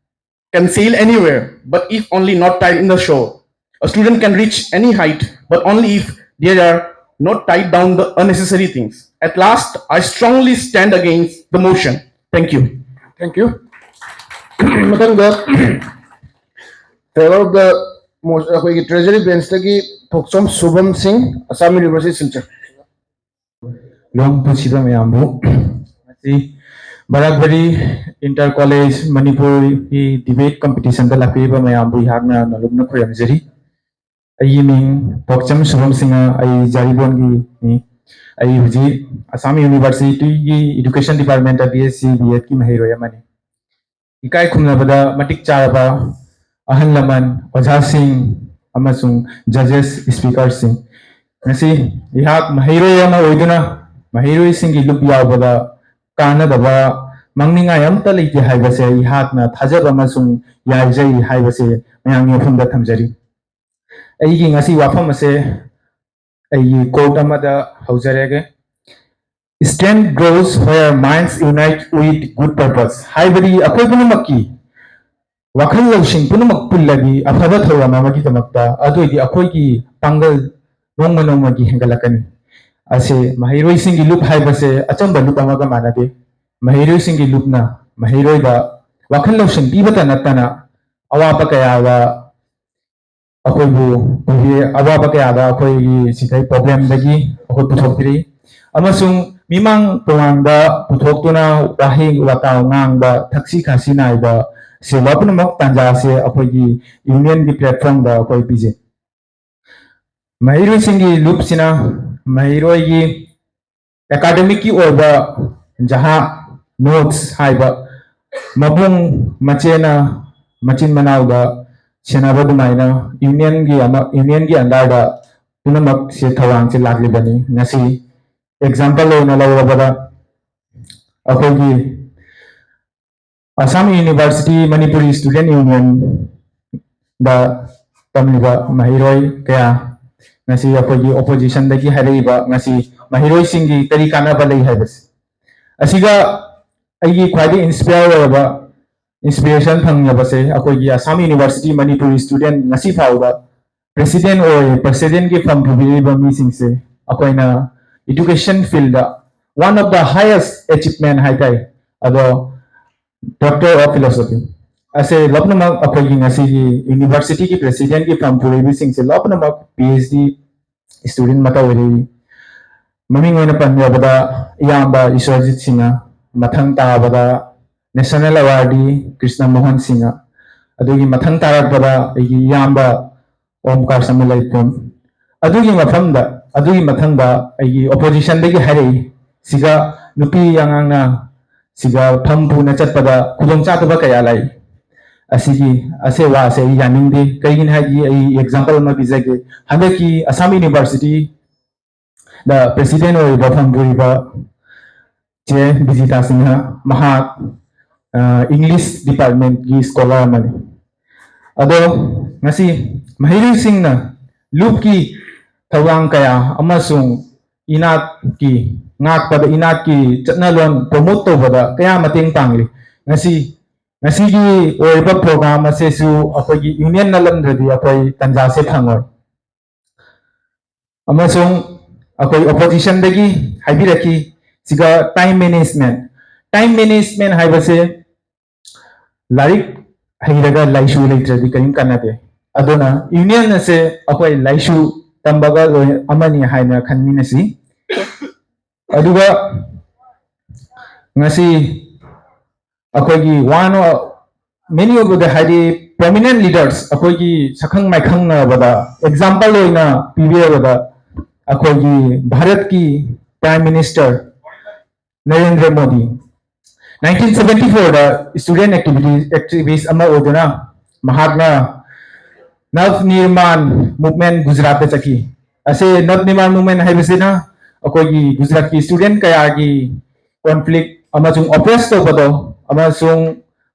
can sail anywhere, but if only not tied in the shore. A student can reach any height, but only if they are not tied down the unnecessary things. At last, I strongly stand against the motion. Thank you. Thank you. ꯃꯊꯪꯗ ꯐꯦꯂꯣ ꯑꯣꯐ ꯗ ꯑꯩꯈꯣꯏꯒꯤ ꯇ꯭ꯔꯦꯖꯔꯤ ꯕꯦꯟꯁꯇꯒꯤ ꯊꯣꯛꯆꯣꯝ ꯁꯨꯚꯝ ꯁꯤꯡ, ꯑꯁꯥꯝ ꯌꯨꯅꯤꯚꯔꯁꯤꯇꯤ ꯁꯤꯜꯆꯔ꯫ ꯂꯣꯡ ꯄꯨꯟꯁꯤꯕ ꯃꯌꯥꯝꯕꯨ ꯉꯁꯤ ꯕꯔꯥꯛꯕꯔꯤ ꯏꯟꯇꯔ ꯀꯣꯂꯦꯖ ꯃꯅꯤꯄꯨꯔꯒꯤ ꯗꯤꯕꯦꯠ ꯀꯝꯄꯤꯇꯤꯁꯟꯗ ꯂꯥꯛꯄꯤꯔꯤꯕ ꯃꯌꯥꯝꯕꯨ ꯑꯩꯍꯥꯛꯅ ꯅꯣꯂꯨꯛꯅ ꯈꯨꯔꯨꯝꯖꯔꯤ꯫ ꯑꯩꯒꯤ ꯃꯤꯡ ꯄꯣꯛꯆꯝ ꯁꯨꯚꯝ ꯁꯤꯡꯍ, ꯑꯩ ꯖꯥꯔꯤꯕꯣꯟꯒꯤꯅꯤ꯫ ꯑꯩ ꯍꯧꯖꯤꯛ ꯑꯁꯥꯝ ꯌꯨꯅꯤꯚꯔꯁꯤꯇꯤꯒꯤ education department B S C B ꯑꯦꯗꯀꯤ ꯃꯍꯩꯔꯣꯏ ꯑꯃꯅꯤ꯫ ꯏꯀꯥꯏ ꯈꯨꯝꯅꯕꯗ ꯃꯇꯤꯛ ꯆꯥꯔꯕ ꯑꯍꯜ ꯂꯃꯟ, ꯑꯣꯖꯥꯁꯤꯡ ꯑꯃꯁꯨꯡ ꯖꯖꯦꯁ, ꯁ꯭ꯄꯤꯀꯔꯁꯤꯡ, ꯉꯁꯤ ꯑꯩꯍꯥꯛ ꯃꯍꯩꯔꯣꯏ ꯑꯃ ꯑꯣꯏꯗꯨꯅ ꯃꯍꯩꯔꯣꯏꯁꯤꯡꯒꯤ ꯂꯨꯞ ꯌꯥꯎꯕꯗ ꯀꯥꯟꯅꯗꯕ ꯃꯥꯡꯅꯤꯡꯉꯥꯏ ꯑꯝꯇ ꯂꯩꯇꯦ ꯍꯥꯏꯕꯁꯦ ꯑꯩꯍꯥꯛꯅ ꯊꯥꯖꯕ ꯑꯃꯁꯨꯡ ꯌꯥꯏꯖꯩ ꯍꯥꯏꯕꯁꯦ ꯃꯌꯥꯝꯒꯤ ꯃꯐꯝꯗ ꯊꯝꯖꯔꯤ꯫ ꯑꯩꯒꯤ ꯉꯁꯤ ꯋꯥꯐꯝ ꯑꯁꯦ ꯑꯩꯒꯤ ꯀꯣꯠ ꯑꯃꯗ ꯍꯧꯖꯔꯒꯦ꯫ Strength grows where minds unite with good purpose. ꯍꯥꯏꯕꯗꯤ ꯑꯩꯈꯣꯏ ꯄꯨꯝꯅꯃꯛꯀꯤ ꯋꯥꯈꯜ ꯂꯧꯁꯤꯡ ꯄꯨꯝꯅꯃꯛ ꯄꯨꯜꯂꯗꯤ ꯑꯐꯕ ꯊꯧꯔꯝ ꯑꯃꯒꯤꯗꯃꯛꯇ ꯑꯗꯨ ꯑꯣꯏꯗꯤ ꯑꯩꯈꯣꯏꯒꯤ ꯄꯥꯡꯒꯜ ꯅꯣꯡꯃ ꯅꯣꯡꯃꯒꯤ ꯍꯦꯟꯒꯠꯂꯛꯀꯅꯤ꯫ ꯑꯁꯤ ꯃꯍꯩꯔꯣꯏꯁꯤꯡꯒꯤ ꯂꯨꯞ ꯍꯥꯏꯕꯁꯦ ꯑꯆꯝꯕ ꯂꯨꯞ ꯑꯃꯒ ꯃꯥꯟꯅꯗꯦ꯫ ꯃꯍꯩꯔꯣꯏꯁꯤꯡꯒꯤ ꯂꯨꯞꯅ ꯃꯍꯩꯔꯣꯏꯗ ꯋꯥꯈꯜ ꯂꯧꯁꯤꯡ ꯄꯤꯕꯇ ꯅꯠꯇꯅ ꯑꯋꯥꯕ ꯀꯌꯥꯗ ꯑꯩꯈꯣꯏꯕꯨ ꯄꯨꯕꯤ ꯑꯋꯥꯕ ꯀꯌꯥꯗ ꯑꯩꯈꯣꯏꯒꯤ ꯁꯤꯗꯩ ꯄ꯭ꯔꯣꯕ꯭ꯂꯦꯝꯗꯒꯤ ꯑꯩꯈꯣꯏ ꯄꯨꯊꯣꯛꯄꯤꯔꯤ꯫ ꯑꯃꯁꯨꯡ ꯃꯤꯃꯥꯡ ꯇꯨꯃꯥꯡꯗ ꯄꯨꯊꯣꯛꯇꯨꯅ ꯋꯥꯍꯩ ꯋꯥꯇꯥ ꯉꯥꯡꯕ, ꯊꯛꯁꯤ ꯈꯥꯁꯤ ꯅꯥꯏꯕ, ꯁꯤꯒꯨꯝꯕ ꯄꯨꯝꯅꯃꯛ ꯇꯥꯟꯖꯥ ꯑꯁꯤ ꯑꯩꯈꯣꯏꯒꯤ ꯌꯨꯅꯤꯌꯟꯒꯤ ꯄ꯭ꯂꯦꯠꯐꯣꯝꯗ ꯑꯩꯈꯣꯏ ꯄꯤꯖꯩ꯫ ꯃꯍꯩꯔꯣꯏꯁꯤꯡꯒꯤ ꯂꯨꯞꯁꯤꯅ ꯃꯍꯩꯔꯣꯏꯒꯤ ꯑꯦꯀꯥꯗꯃꯤꯛꯀꯤ ꯑꯣꯏꯕ ꯖꯍꯥ, ꯅꯣꯠꯁ ꯍꯥꯏꯕ ꯃꯕꯨꯡ ꯃꯆꯦꯅ ꯃꯆꯤꯟ ꯃꯅꯥꯎꯗ ꯁꯦꯟꯅꯕ ꯑꯗꯨꯃꯥꯏꯅ ꯌꯨꯅꯤꯌꯟꯒꯤ ꯑꯃ ꯌꯨꯅꯤꯌꯟꯒꯤ ꯑꯟꯗꯔꯗ ꯄꯨꯝꯅꯃꯛꯁꯦ ꯊꯧꯔꯥꯡꯁꯦ ꯂꯥꯛꯂꯤꯕꯅꯤ꯫ ꯉꯁꯤ ꯑꯦꯛꯖꯥꯝꯄꯜ ꯑꯣꯏꯅ ꯂꯧꯔꯕꯗ, ꯑꯩꯈꯣꯏꯒꯤ Assam University Manipuri Student Union ꯗ ꯇꯝꯂꯤꯕ ꯃꯍꯩꯔꯣꯏ ꯀꯌꯥ, ꯉꯁꯤ ꯑꯩꯈꯣꯏꯒꯤ ꯑꯣꯄꯣꯖꯤꯁꯟꯗꯒꯤ ꯍꯥꯏꯔꯛꯏꯕ, ꯉꯁꯤ ꯃꯍꯩꯔꯣꯏꯁꯤꯡꯒꯤ ꯀꯔꯤ ꯀꯥꯟꯅꯕ ꯂꯩ ꯍꯥꯏꯕꯁꯦ, ꯑꯁꯤꯒ ꯑꯩꯒꯤ ꯈ꯭ꯋꯥꯏꯗꯒꯤ ꯏꯟꯁꯄꯤꯌꯔ ꯑꯣꯏꯔꯕ, ꯏꯟꯁꯄꯤꯔꯦꯁꯟ ꯐꯪꯂꯕꯁꯦ, ꯑꯩꯈꯣꯏꯒꯤ Assam University Manipuri Student ꯉꯁꯤ ꯐꯥꯎꯕ ꯄ꯭ꯔꯦꯁꯤꯗꯦꯟ ꯑꯣꯏ, ꯄ꯭ꯔꯦꯁꯤꯗꯦꯟꯒꯤ ꯐꯝ ꯄꯨꯕꯤꯔꯤꯕ ꯃꯤꯁꯤꯡꯁꯦ ꯑꯩꯈꯣꯏꯅ education field the one of the highest achievement ꯍꯥꯏꯇꯥꯔꯦ꯫ ꯑꯗꯣ Doctor of Philosophy ꯑꯁꯦ ꯂꯣꯏꯅꯃꯛ ꯑꯩꯈꯣꯏꯒꯤ ꯉꯁꯤꯒꯤ ꯌꯨꯅꯤꯚꯔꯁꯤꯇꯤꯒꯤ ꯄ꯭ꯔꯦꯁꯤꯗꯦꯟꯒꯤ ꯐꯝ ꯄꯨꯔꯤꯕꯁꯤꯡꯁꯦ ꯂꯣꯏꯅꯃꯛ ꯄꯤ ꯑꯩꯆ ꯗꯤ ꯁ꯭ꯇꯨꯗꯦꯟ ꯃꯇꯧ ꯑꯣꯏꯔꯤ꯫ ꯃꯃꯤꯡ ꯑꯣꯏꯅ ꯄꯟꯖꯕꯗ ꯏꯌꯥꯝꯕ ꯏꯁꯣꯔꯖꯤꯠ ꯁꯤꯡꯍ, ꯃꯊꯪ ꯇꯥꯕꯗ ꯅꯦꯁꯅꯦꯜ ꯑꯦꯋꯥꯔꯗꯤ ꯀ꯭ꯔꯤꯁꯅ ꯃꯣꯍꯟ ꯁꯤꯡꯍ, ꯑꯗꯨꯒꯤ ꯃꯊꯪ ꯇꯥꯔꯛꯄꯗ ꯑꯩꯒꯤ ꯏꯌꯥꯝꯕ ꯑꯣꯝꯀꯥꯔ ꯁꯃꯨ ꯂꯩꯄꯨꯝ꯫ ꯑꯗꯨꯒꯤ ꯃꯐꯝꯗ, ꯑꯗꯨꯒꯤ ꯃꯊꯪꯗ ꯑꯩꯒꯤ ꯑꯣꯄꯣꯖꯤꯁꯟꯗꯒꯤ ꯍꯥꯏꯔꯛꯏ, ꯁꯤꯒ ꯅꯨꯄꯤ ꯑꯉꯥꯡꯅ ꯁꯤꯒ ꯐꯝ ꯄꯨꯅ ꯆꯠꯄꯗ ꯈꯨꯗꯣꯡꯆꯥꯗꯕ ꯀꯌꯥ ꯂꯩ꯫ ꯑꯁꯤꯒꯤ, ꯑꯁꯦ ꯋꯥꯁꯦ ꯑꯩ ꯌꯥꯅꯤꯡꯗꯦ꯫ ꯀꯩꯒꯤꯅꯣ ꯍꯥꯏꯗꯤ, ꯑꯩ ꯑꯦꯛꯖꯥꯝꯄꯜ ꯑꯃ ꯄꯤꯖꯒꯦ꯫ ꯍꯟꯗꯛꯀꯤ ꯑꯁꯥꯝ ꯌꯨꯅꯤꯚꯔꯁꯤꯇꯤꯗ ꯄ꯭ꯔꯦꯁꯤꯗꯦꯟ ꯑꯣꯏꯔꯤꯕ ꯐꯝ ꯄꯨꯔꯤꯕ ꯆꯦ ꯕꯤꯖꯤꯇꯥ ꯁꯤꯡꯍ, ꯃꯍꯥꯛ, ꯑ, ꯏꯪꯂꯤꯁ ꯗꯤꯄꯥꯔꯠꯃꯦꯟꯠꯀꯤ ꯁ꯭ꯀꯣꯂꯔ ꯑꯃꯅꯤ꯫ ꯑꯗꯣ ꯉꯁꯤ ꯃꯍꯩꯔꯣꯏꯁꯤꯡꯅ ꯂꯨꯞꯀꯤ ꯊꯧꯔꯥꯡ ꯀꯌꯥ ꯑꯃꯁꯨꯡ ꯏꯅꯥꯠꯀꯤ ꯉꯥꯛꯄꯗ, ꯏꯅꯥꯠꯀꯤ ꯆꯠꯅꯂꯣꯟ ꯄ꯭ꯔꯣꯃꯣꯠ ꯇꯧꯕꯗ ꯀꯌꯥ ꯃꯇꯦꯡ ꯄꯥꯡꯂꯤ꯫ ꯉꯁꯤ, ꯉꯁꯤꯒꯤ ꯑꯣꯏꯔꯤꯕ ꯄ꯭ꯔꯣꯒ꯭ꯔꯥꯝ ꯑꯁꯤꯁꯨ ꯑꯩꯈꯣꯏꯒꯤ ꯌꯨꯅꯤꯌꯟ ꯅꯠꯂꯝꯗ꯭ꯔꯗꯤ ꯑꯩꯈꯣꯏ ꯇꯟꯖꯥꯁꯦ ꯐꯪꯉꯣꯏ꯫ ꯑꯃꯁꯨꯡ ꯑꯩꯈꯣꯏ ꯑꯣꯄꯣꯖꯤꯁꯟꯗꯒꯤ ꯍꯥꯏꯕꯤꯔꯛꯈꯤ, ꯁꯤꯒ ꯇꯥꯏꯝ ꯃꯦꯅꯦꯖꯃꯦꯟꯠ꯫ ꯇꯥꯏꯝ ꯃꯦꯅꯦꯖꯃꯦꯟꯠ ꯍꯥꯏꯕꯁꯦ ꯂꯥꯏꯔꯤꯛ ꯍꯩꯔꯒ ꯂꯥꯏꯁꯨ ꯂꯩꯇ꯭ꯔꯗꯤ ꯀꯔꯤꯝ ꯀꯥꯟꯅꯗꯦ꯫ ꯑꯗꯨꯅ ꯌꯨꯅꯤꯌꯟ ꯑꯁꯦ ꯑꯩꯈꯣꯏ ꯂꯥꯏꯁꯨ ꯇꯝꯕꯒ ꯂꯣꯏ-, ꯑꯃꯅꯤ ꯍꯥꯏꯅ ꯈꯟꯃꯤꯟꯅꯁꯤ꯫ ꯑꯗꯨꯒ ꯉꯁꯤ ꯑꯩꯈꯣꯏꯒꯤ one of, many of the, ꯍꯥꯏꯗꯤ, prominent leaders, ꯑꯩꯈꯣꯏꯒꯤ ꯁꯛꯈꯪ ꯃꯥꯏꯈꯪꯅꯕꯗ ꯑꯦꯛꯖꯥꯝꯄꯜ ꯑꯣꯏꯅ ꯄꯤꯕꯤꯔꯕꯗ, ꯑꯩꯈꯣꯏꯒꯤ ꯚꯥꯔꯠꯀꯤ prime minister Narendra Modi, nineteen seventy four ꯗ ꯁ꯭ꯇꯨꯗꯦꯟꯠ ꯑꯦꯛꯇꯤꯚꯤꯇꯤ, ꯑꯦꯛꯇꯤꯚꯤꯁ ꯑꯃ ꯑꯣꯏꯗꯨꯅ ꯃꯍꯥꯛꯅ ꯅꯕ ꯅꯤꯔꯃꯥꯟ ꯃꯨꯚꯃꯦꯟꯠ ꯒꯨꯖꯔꯥꯠꯇ ꯆꯠꯈꯤ꯫ ꯑꯁꯦ ꯅꯕ ꯅꯤꯔꯃꯥꯟ ꯃꯨꯚꯃꯦꯟ ꯍꯥꯏꯕꯁꯤꯅ ꯑꯩꯈꯣꯏꯒꯤ ꯒꯨꯖꯔꯥꯠꯀꯤ ꯁ꯭ꯇꯨꯗꯦꯟ ꯀꯌꯥꯒꯤ ꯀꯣꯟꯐ꯭ꯂꯤꯛ ꯑꯃꯁꯨꯡ ꯑꯣꯄ꯭ꯔꯦꯁ ꯇꯧꯕꯗꯣ ꯑꯃꯁꯨꯡ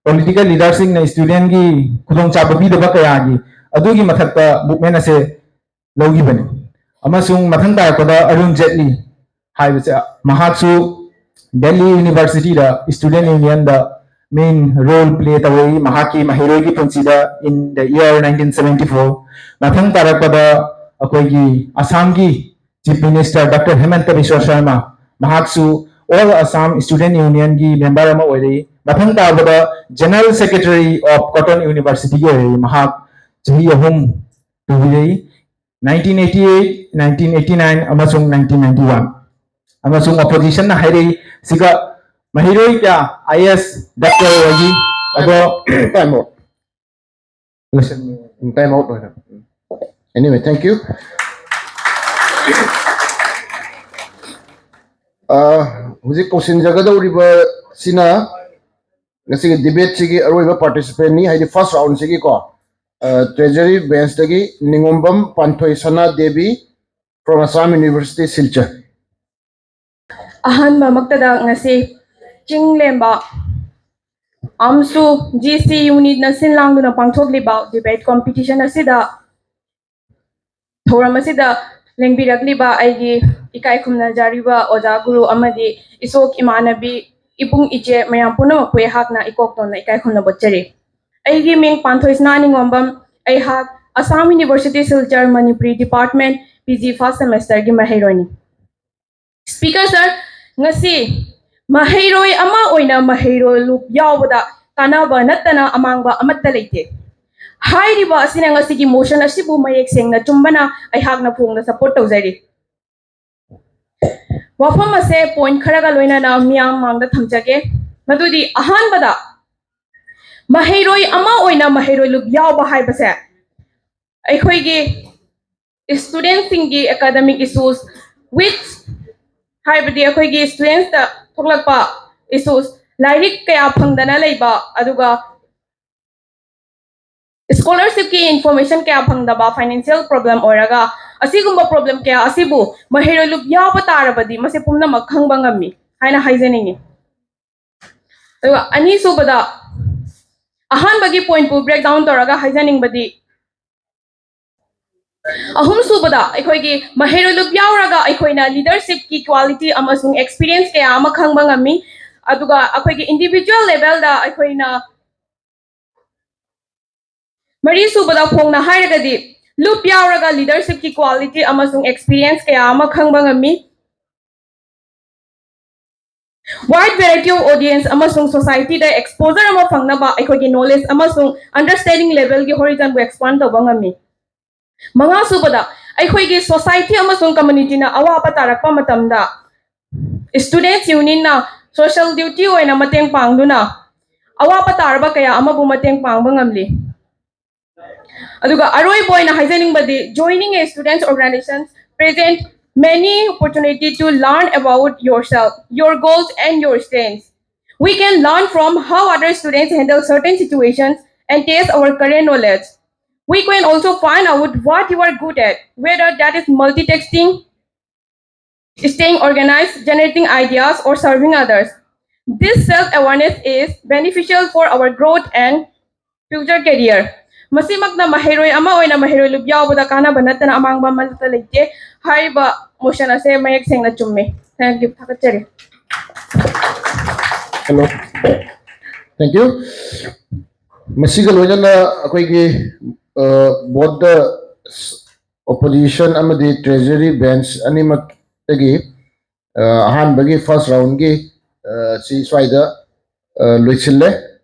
ꯄꯣꯂꯤꯇꯤꯀꯦꯜ ꯂꯤꯗꯔꯁꯤꯡꯅ ꯁ꯭ꯇꯨꯗꯦꯟꯒꯤ ꯈꯨꯗꯣꯡꯆꯥꯕ ꯄꯤꯗꯕ ꯀꯌꯥꯒꯤ ꯑꯗꯨꯒꯤ ꯃꯊꯛꯇ ꯃꯨꯚꯃꯦꯟ ꯑꯁꯦ ꯂꯧꯈꯤꯕꯅꯤ꯫ ꯑꯃꯁꯨꯡ ꯃꯊꯪ ꯇꯥꯔꯛꯄꯗ ꯑꯔꯨꯟ ꯖꯦꯠꯂꯤ ꯍꯥꯏꯕꯁꯦ ꯃꯍꯥꯛꯁꯨ ꯗꯦꯜꯂꯤ ꯌꯨꯅꯤꯚꯔꯁꯤꯇꯤꯗ ꯁ꯭ꯇꯨꯗꯦꯟ ꯌꯨꯅꯤꯌꯟꯗ ꯃꯦꯟ ꯔꯣꯜ ꯄ꯭ꯂꯦ ꯇꯧꯔꯛꯏ ꯃꯍꯥꯛꯀꯤ ꯃꯍꯩꯔꯣꯏꯒꯤ ꯄꯨꯟꯁꯤꯗ in the year nineteen seventy four꯫ ꯃꯊꯪ ꯇꯥꯔꯛꯄꯗ ꯑꯩꯈꯣꯏꯒꯤ ꯑꯁꯥꯝꯒꯤ chief minister doctor ꯍꯦꯃꯟꯇ Visva Sharma ꯃꯍꯥꯛꯁꯨ ꯑꯣꯜ ꯑꯁꯥꯝ ꯁ꯭ꯇꯨꯗꯦꯟ ꯌꯨꯅꯤꯌꯟꯒꯤ ꯃꯦꯝꯕꯔ ꯑꯃ ꯑꯣꯏꯔꯛꯏ꯫ ꯃꯊꯪ ꯇꯥꯕꯗ ꯖꯦꯅꯔꯦꯜ ꯁꯦꯀ꯭ꯔꯦꯇꯔꯤ ꯑꯣꯐ ꯀꯣꯇꯟ ꯌꯨꯅꯤꯚꯔꯁꯤꯇꯤꯒꯤ ꯑꯣꯏꯔꯛꯏ꯫ ꯃꯍꯥꯛ ꯆꯍꯤ ꯑꯍꯨꯝ ꯄꯨꯕꯤꯔꯛꯏ꯫ nineteen eighty eight, nineteen eighty nine ꯑꯃꯁꯨꯡ nineteen ninety one꯫ ꯑꯃꯁꯨꯡ ꯑꯣꯄꯣꯖꯤꯁꯟꯅ ꯍꯥꯏꯔꯛꯏ ꯁꯤꯒ ꯃꯍꯩꯔꯣꯏ ꯀꯌꯥ ꯑꯥꯏ ꯑꯦꯁ ꯗꯥꯛꯇꯔ ꯑꯣꯏꯈꯤ꯫ ꯑꯗꯣ Time out. Time out ꯑꯣꯏꯔꯦ꯫ Anyway, thank you. ꯑ, ꯍꯧꯖꯤꯛ ꯀꯧꯁꯤꯟꯖꯒꯗꯧꯔꯤꯕꯁꯤꯅ ꯉꯁꯤꯒꯤ ꯗꯤꯕꯦꯠꯁꯤꯒꯤ ꯑꯔꯣꯏꯕ ꯄꯥꯔꯇꯤꯁꯤꯄꯦꯟꯅꯤ, ꯍꯥꯏꯗꯤ ꯐꯥꯔꯁ ꯔꯥꯎꯟꯁꯤꯒꯤꯀꯣ꯫ ꯇ꯭ꯔꯦꯖꯔꯤ ꯕꯦꯟꯁꯇꯒꯤ ꯅꯤꯉꯣꯝꯕꯝ ꯄꯥꯟꯊꯣꯏ ꯁꯅꯥ Devi from Assam University, Silchar. ꯑꯍꯥꯟꯕꯃꯛꯇꯗ ꯉꯁꯤ ꯆꯤꯡꯂꯦꯝꯕ ꯑꯝꯁꯨ ꯖꯤ ꯁꯤ ꯌꯨꯅꯤꯠꯅ ꯁꯤꯟ ꯂꯥꯡꯗꯨꯅ ꯄꯥꯡꯊꯣꯛꯂꯤꯕ ꯗꯤꯕꯦꯠ ꯀꯣꯝꯄꯤꯇꯤꯁꯟ ꯑꯁꯤꯗ ꯊꯧꯔꯝ ꯑꯁꯤꯗ ꯂꯦꯡꯕꯤꯔꯛꯂꯤꯕ ꯑꯩꯒꯤ ꯏꯀꯥꯏ ꯈꯨꯝꯅꯖꯔꯤꯕ ꯑꯣꯖꯥ ꯒꯨꯔꯨ ꯑꯃꯗꯤ ꯏꯆꯣꯛ ꯏꯃꯥꯟꯅꯕꯤ ꯏꯕꯨꯡ ꯏꯆꯦ ꯃꯌꯥꯝ ꯄꯨꯝꯅꯃꯛꯄꯨ ꯑꯩꯍꯥꯛꯅ ꯏꯀꯣꯛ ꯇꯣꯟꯅ ꯏꯀꯥꯏ ꯈꯨꯝꯅꯕ ꯎꯠꯆꯔꯤ꯫ ꯑꯩꯒꯤ ꯃꯤꯡ ꯄꯥꯟꯊꯣꯏꯁꯅꯥ ꯅꯤꯉꯣꯝꯕꯝ꯫ ꯑꯩꯍꯥꯛ Assam university Silchar Manipuri department P G first ꯁꯦꯃꯦꯁꯇꯔꯒꯤ ꯃꯍꯩꯔꯣꯏꯅꯤ꯫ ꯁ꯭ꯄꯤꯀꯔ ꯁꯥꯔ, ꯉꯁꯤ ꯃꯍꯩꯔꯣꯏ ꯑꯃ ꯑꯣꯏꯅ ꯃꯍꯩꯔꯣꯏ ꯂꯨꯞ ꯌꯥꯎꯕꯗ ꯀꯥꯟꯅꯕ ꯅꯠꯇꯅ ꯑꯃꯥꯡꯕ ꯑꯃꯠꯇ ꯂꯩꯇꯦ꯫ ꯍꯥꯏꯔꯤꯕ ꯑꯁꯤꯅ ꯉꯁꯤꯒꯤ ꯃꯣꯁꯟ ꯑꯁꯤꯕꯨ ꯃꯌꯦꯛ ꯁꯦꯡꯅ ꯆꯨꯝꯕꯅ ꯑꯩꯍꯥꯛꯅ ꯐꯣꯡꯅ ꯁꯄꯣꯔꯠ ꯇꯧꯖꯔꯤ꯫ ꯋꯥꯐꯝ ꯑꯁꯦ ꯄꯣꯏꯟꯠ ꯈꯔꯒ ꯂꯣꯏꯅꯅ ꯃꯤꯌꯥꯝ ꯃꯥꯡꯗ ꯊꯝꯖꯒꯦ꯫ ꯃꯗꯨꯗꯤ ꯑꯍꯥꯟꯕꯗ ꯃꯍꯩꯔꯣꯏ ꯑꯃ ꯑꯣꯏꯅ ꯃꯍꯩꯔꯣꯏ ꯂꯨꯞ ꯌꯥꯎꯕ ꯍꯥꯏꯕꯁꯦ ꯑꯩꯈꯣꯏꯒꯤ ꯁ꯭ꯇꯨꯗꯦꯟꯠꯁꯤꯡꯒꯤ ꯑꯦꯀꯥꯗꯃꯤꯛ ꯏꯁꯨꯁ ꯋꯤꯠꯁ ꯍꯥꯏꯕꯗꯤ ꯑꯩꯈꯣꯏꯒꯤ ꯁ꯭ꯇꯨꯗꯦꯟꯠꯁꯇ ꯊꯣꯛꯂꯛꯄ ꯏꯁꯨꯁ ꯂꯥꯏꯔꯤꯛ ꯀꯌꯥ ꯐꯪꯗꯅ ꯂꯩꯕ ꯑꯗꯨꯒ ꯁ꯭ꯀꯣꯂꯔꯁꯤꯞꯀꯤ ꯏꯟꯐꯣꯔꯃꯦꯁꯟ ꯀꯌꯥ ꯐꯪꯗꯕ ꯐꯥꯏꯅꯥꯟꯁꯤꯌꯦꯜ ꯄ꯭ꯔꯣꯕ꯭ꯂꯦꯝ ꯑꯣꯏꯔꯒ ꯑꯁꯤꯒꯨꯝꯕ ꯄ꯭ꯔꯣꯕ꯭ꯂꯦꯝ ꯀꯌꯥ ꯑꯁꯤꯕꯨ ꯃꯍꯩꯔꯣꯏ ꯂꯨꯞ ꯌꯥꯎꯕ ꯇꯥꯔꯕꯗꯤ ꯃꯁꯤ ꯄꯨꯝꯅꯃꯛ ꯈꯪꯕ ꯉꯝꯃꯤ ꯍꯥꯏꯅ ꯍꯥꯏꯖꯅꯤꯡꯏ꯫ ꯑꯗꯨꯒ ꯑꯅꯤꯁꯨꯕꯗ, ꯑꯍꯥꯟꯕꯒꯤ ꯄꯣꯏꯟꯠꯄꯨ ꯕ꯭ꯔꯦꯛ ꯗꯥꯎꯟ ꯇꯧꯔꯒ ꯍꯥꯏꯖꯅꯤꯡꯕꯗꯤ, ꯑꯍꯨꯝꯁꯨꯕꯗ ꯑꯩꯈꯣꯏꯒꯤ ꯃꯍꯩꯔꯣꯏ ꯂꯨꯞ ꯌꯥꯎꯔꯒ ꯑꯩꯈꯣꯏꯅ ꯂꯤꯗꯔꯁꯤꯞꯀꯤ ꯀ꯭ꯋꯥꯂꯤꯇꯤ ꯑꯃꯁꯨꯡ ꯑꯦꯛꯁꯄꯤꯔꯤꯌꯦꯟꯁ ꯀꯌꯥ ꯑꯃ ꯈꯪꯕ ꯉꯝꯃꯤ꯫ ꯑꯗꯨꯒ ꯑꯩꯈꯣꯏꯒꯤ ꯏꯟꯗꯤꯕꯤꯖꯨꯋꯦꯜ ꯂꯦꯚꯦꯜꯗ ꯑꯩꯈꯣꯏꯅ, ꯃꯔꯤꯁꯨꯕꯗ ꯐꯣꯡꯅ ꯍꯥꯏꯔꯒꯗꯤ, ꯂꯨꯞ ꯌꯥꯎꯔꯒ ꯂꯤꯗꯔꯁꯤꯞꯀꯤ ꯀ꯭ꯋꯥꯂꯤꯇꯤ ꯑꯃꯁꯨꯡ ꯑꯦꯛꯁꯄꯤꯔꯤꯌꯦꯟꯁ ꯀꯌꯥ ꯑꯃ ꯈꯪꯕ ꯉꯝꯃꯤ꯫ ꯋꯥꯏꯗ ꯚꯦꯔꯥꯏꯇꯤ ꯑꯣꯐ ꯑꯣꯗꯤꯌꯦꯟꯁ ꯑꯃꯁꯨꯡ ꯁꯣꯁꯥꯏꯇꯤꯗ ꯑꯦꯛꯁꯄꯣꯖꯔ ꯑꯃ ꯐꯪꯅꯕ ꯑꯩꯈꯣꯏꯒꯤ ꯅꯣꯂꯦꯖ ꯑꯃꯁꯨꯡ ꯑꯟꯗꯔꯁ꯭ꯇꯦꯟꯗꯤꯡ ꯂꯦꯚꯦꯜꯒꯤ ꯍꯣꯔꯤꯖꯟꯕꯨ ꯑꯦꯛꯁꯄꯥꯟ ꯇꯧꯕ ꯉꯝꯃꯤ꯫ ꯃꯉꯥꯁꯨꯕꯗ, ꯑꯩꯈꯣꯏꯒꯤ ꯁꯣꯁꯥꯏꯇꯤ ꯑꯃꯁꯨꯡ ꯀꯝꯃ꯭ꯌꯨꯅꯤꯇꯤꯅ ꯑꯋꯥꯕ ꯇꯥꯔꯛꯄ ꯃꯇꯝꯗ ꯁ꯭ꯇꯨꯗꯦꯟꯠꯁ ꯌꯨꯅꯤꯌꯟꯅ ꯁꯣꯁꯤꯌꯦꯜ ꯗ꯭ꯌꯨꯇꯤ ꯑꯣꯏꯅ ꯃꯇꯦꯡ ꯄꯥꯡꯗꯨꯅ ꯑꯋꯥꯕ ꯇꯥꯔꯕ ꯀꯌꯥ ꯑꯃꯕꯨ ꯃꯇꯦꯡ ꯄꯥꯡꯕ ꯉꯝꯂꯤ꯫ ꯑꯗꯨꯒ ꯑꯔꯣꯏꯕ ꯑꯣꯏꯅ ꯍꯥꯏꯖꯅꯤꯡꯕꯗꯤ, joining a students organization present many opportunity to learn about yourself, your goals and your strengths. We can learn from how other students handle certain situations and test our current knowledge. We can also find out what you are good at, whether that is multitasking, staying organized, generating ideas, or serving others. This self-awareness is beneficial for our growth and future career. ꯃꯁꯤꯃꯛꯅ ꯃꯍꯩꯔꯣꯏ ꯑꯃ ꯑꯣꯏꯅ ꯃꯍꯩꯔꯣꯏ ꯂꯨꯞ ꯌꯥꯎꯕꯗ ꯀꯥꯟꯅꯕ ꯅꯠꯇꯅ ꯑꯃꯥꯡꯕ ꯑꯃꯠꯇ ꯂꯩꯇꯦ꯫ ꯍꯥꯏꯔꯤꯕ ꯃꯣꯁꯟ ꯑꯁꯦ ꯃꯌꯦꯛ ꯁꯦꯡꯅ ꯆꯨꯝꯃꯤ꯫ Thank you. ꯊꯥꯒꯠꯆꯔꯤ꯫ Hello. Thank you. ꯃꯁꯤꯒ ꯂꯣꯏꯅꯅ ꯑꯩꯈꯣꯏꯒꯤ ꯕꯣꯠꯇ ꯑꯣꯄꯣꯖꯤꯁꯟ ꯑꯃꯗꯤ ꯇ꯭ꯔꯦꯖꯔꯤ ꯕꯦꯟꯆ ꯑꯅꯤꯃꯛꯇꯒꯤ ꯑ, ꯑꯍꯥꯟꯕꯒꯤ ꯐꯥꯔꯁ ꯔꯥꯎꯟꯒꯤ ꯁꯤ ꯁ꯭ꯋꯥꯏꯗ ꯑ, ꯂꯣꯏꯁꯤꯜꯂꯦ꯫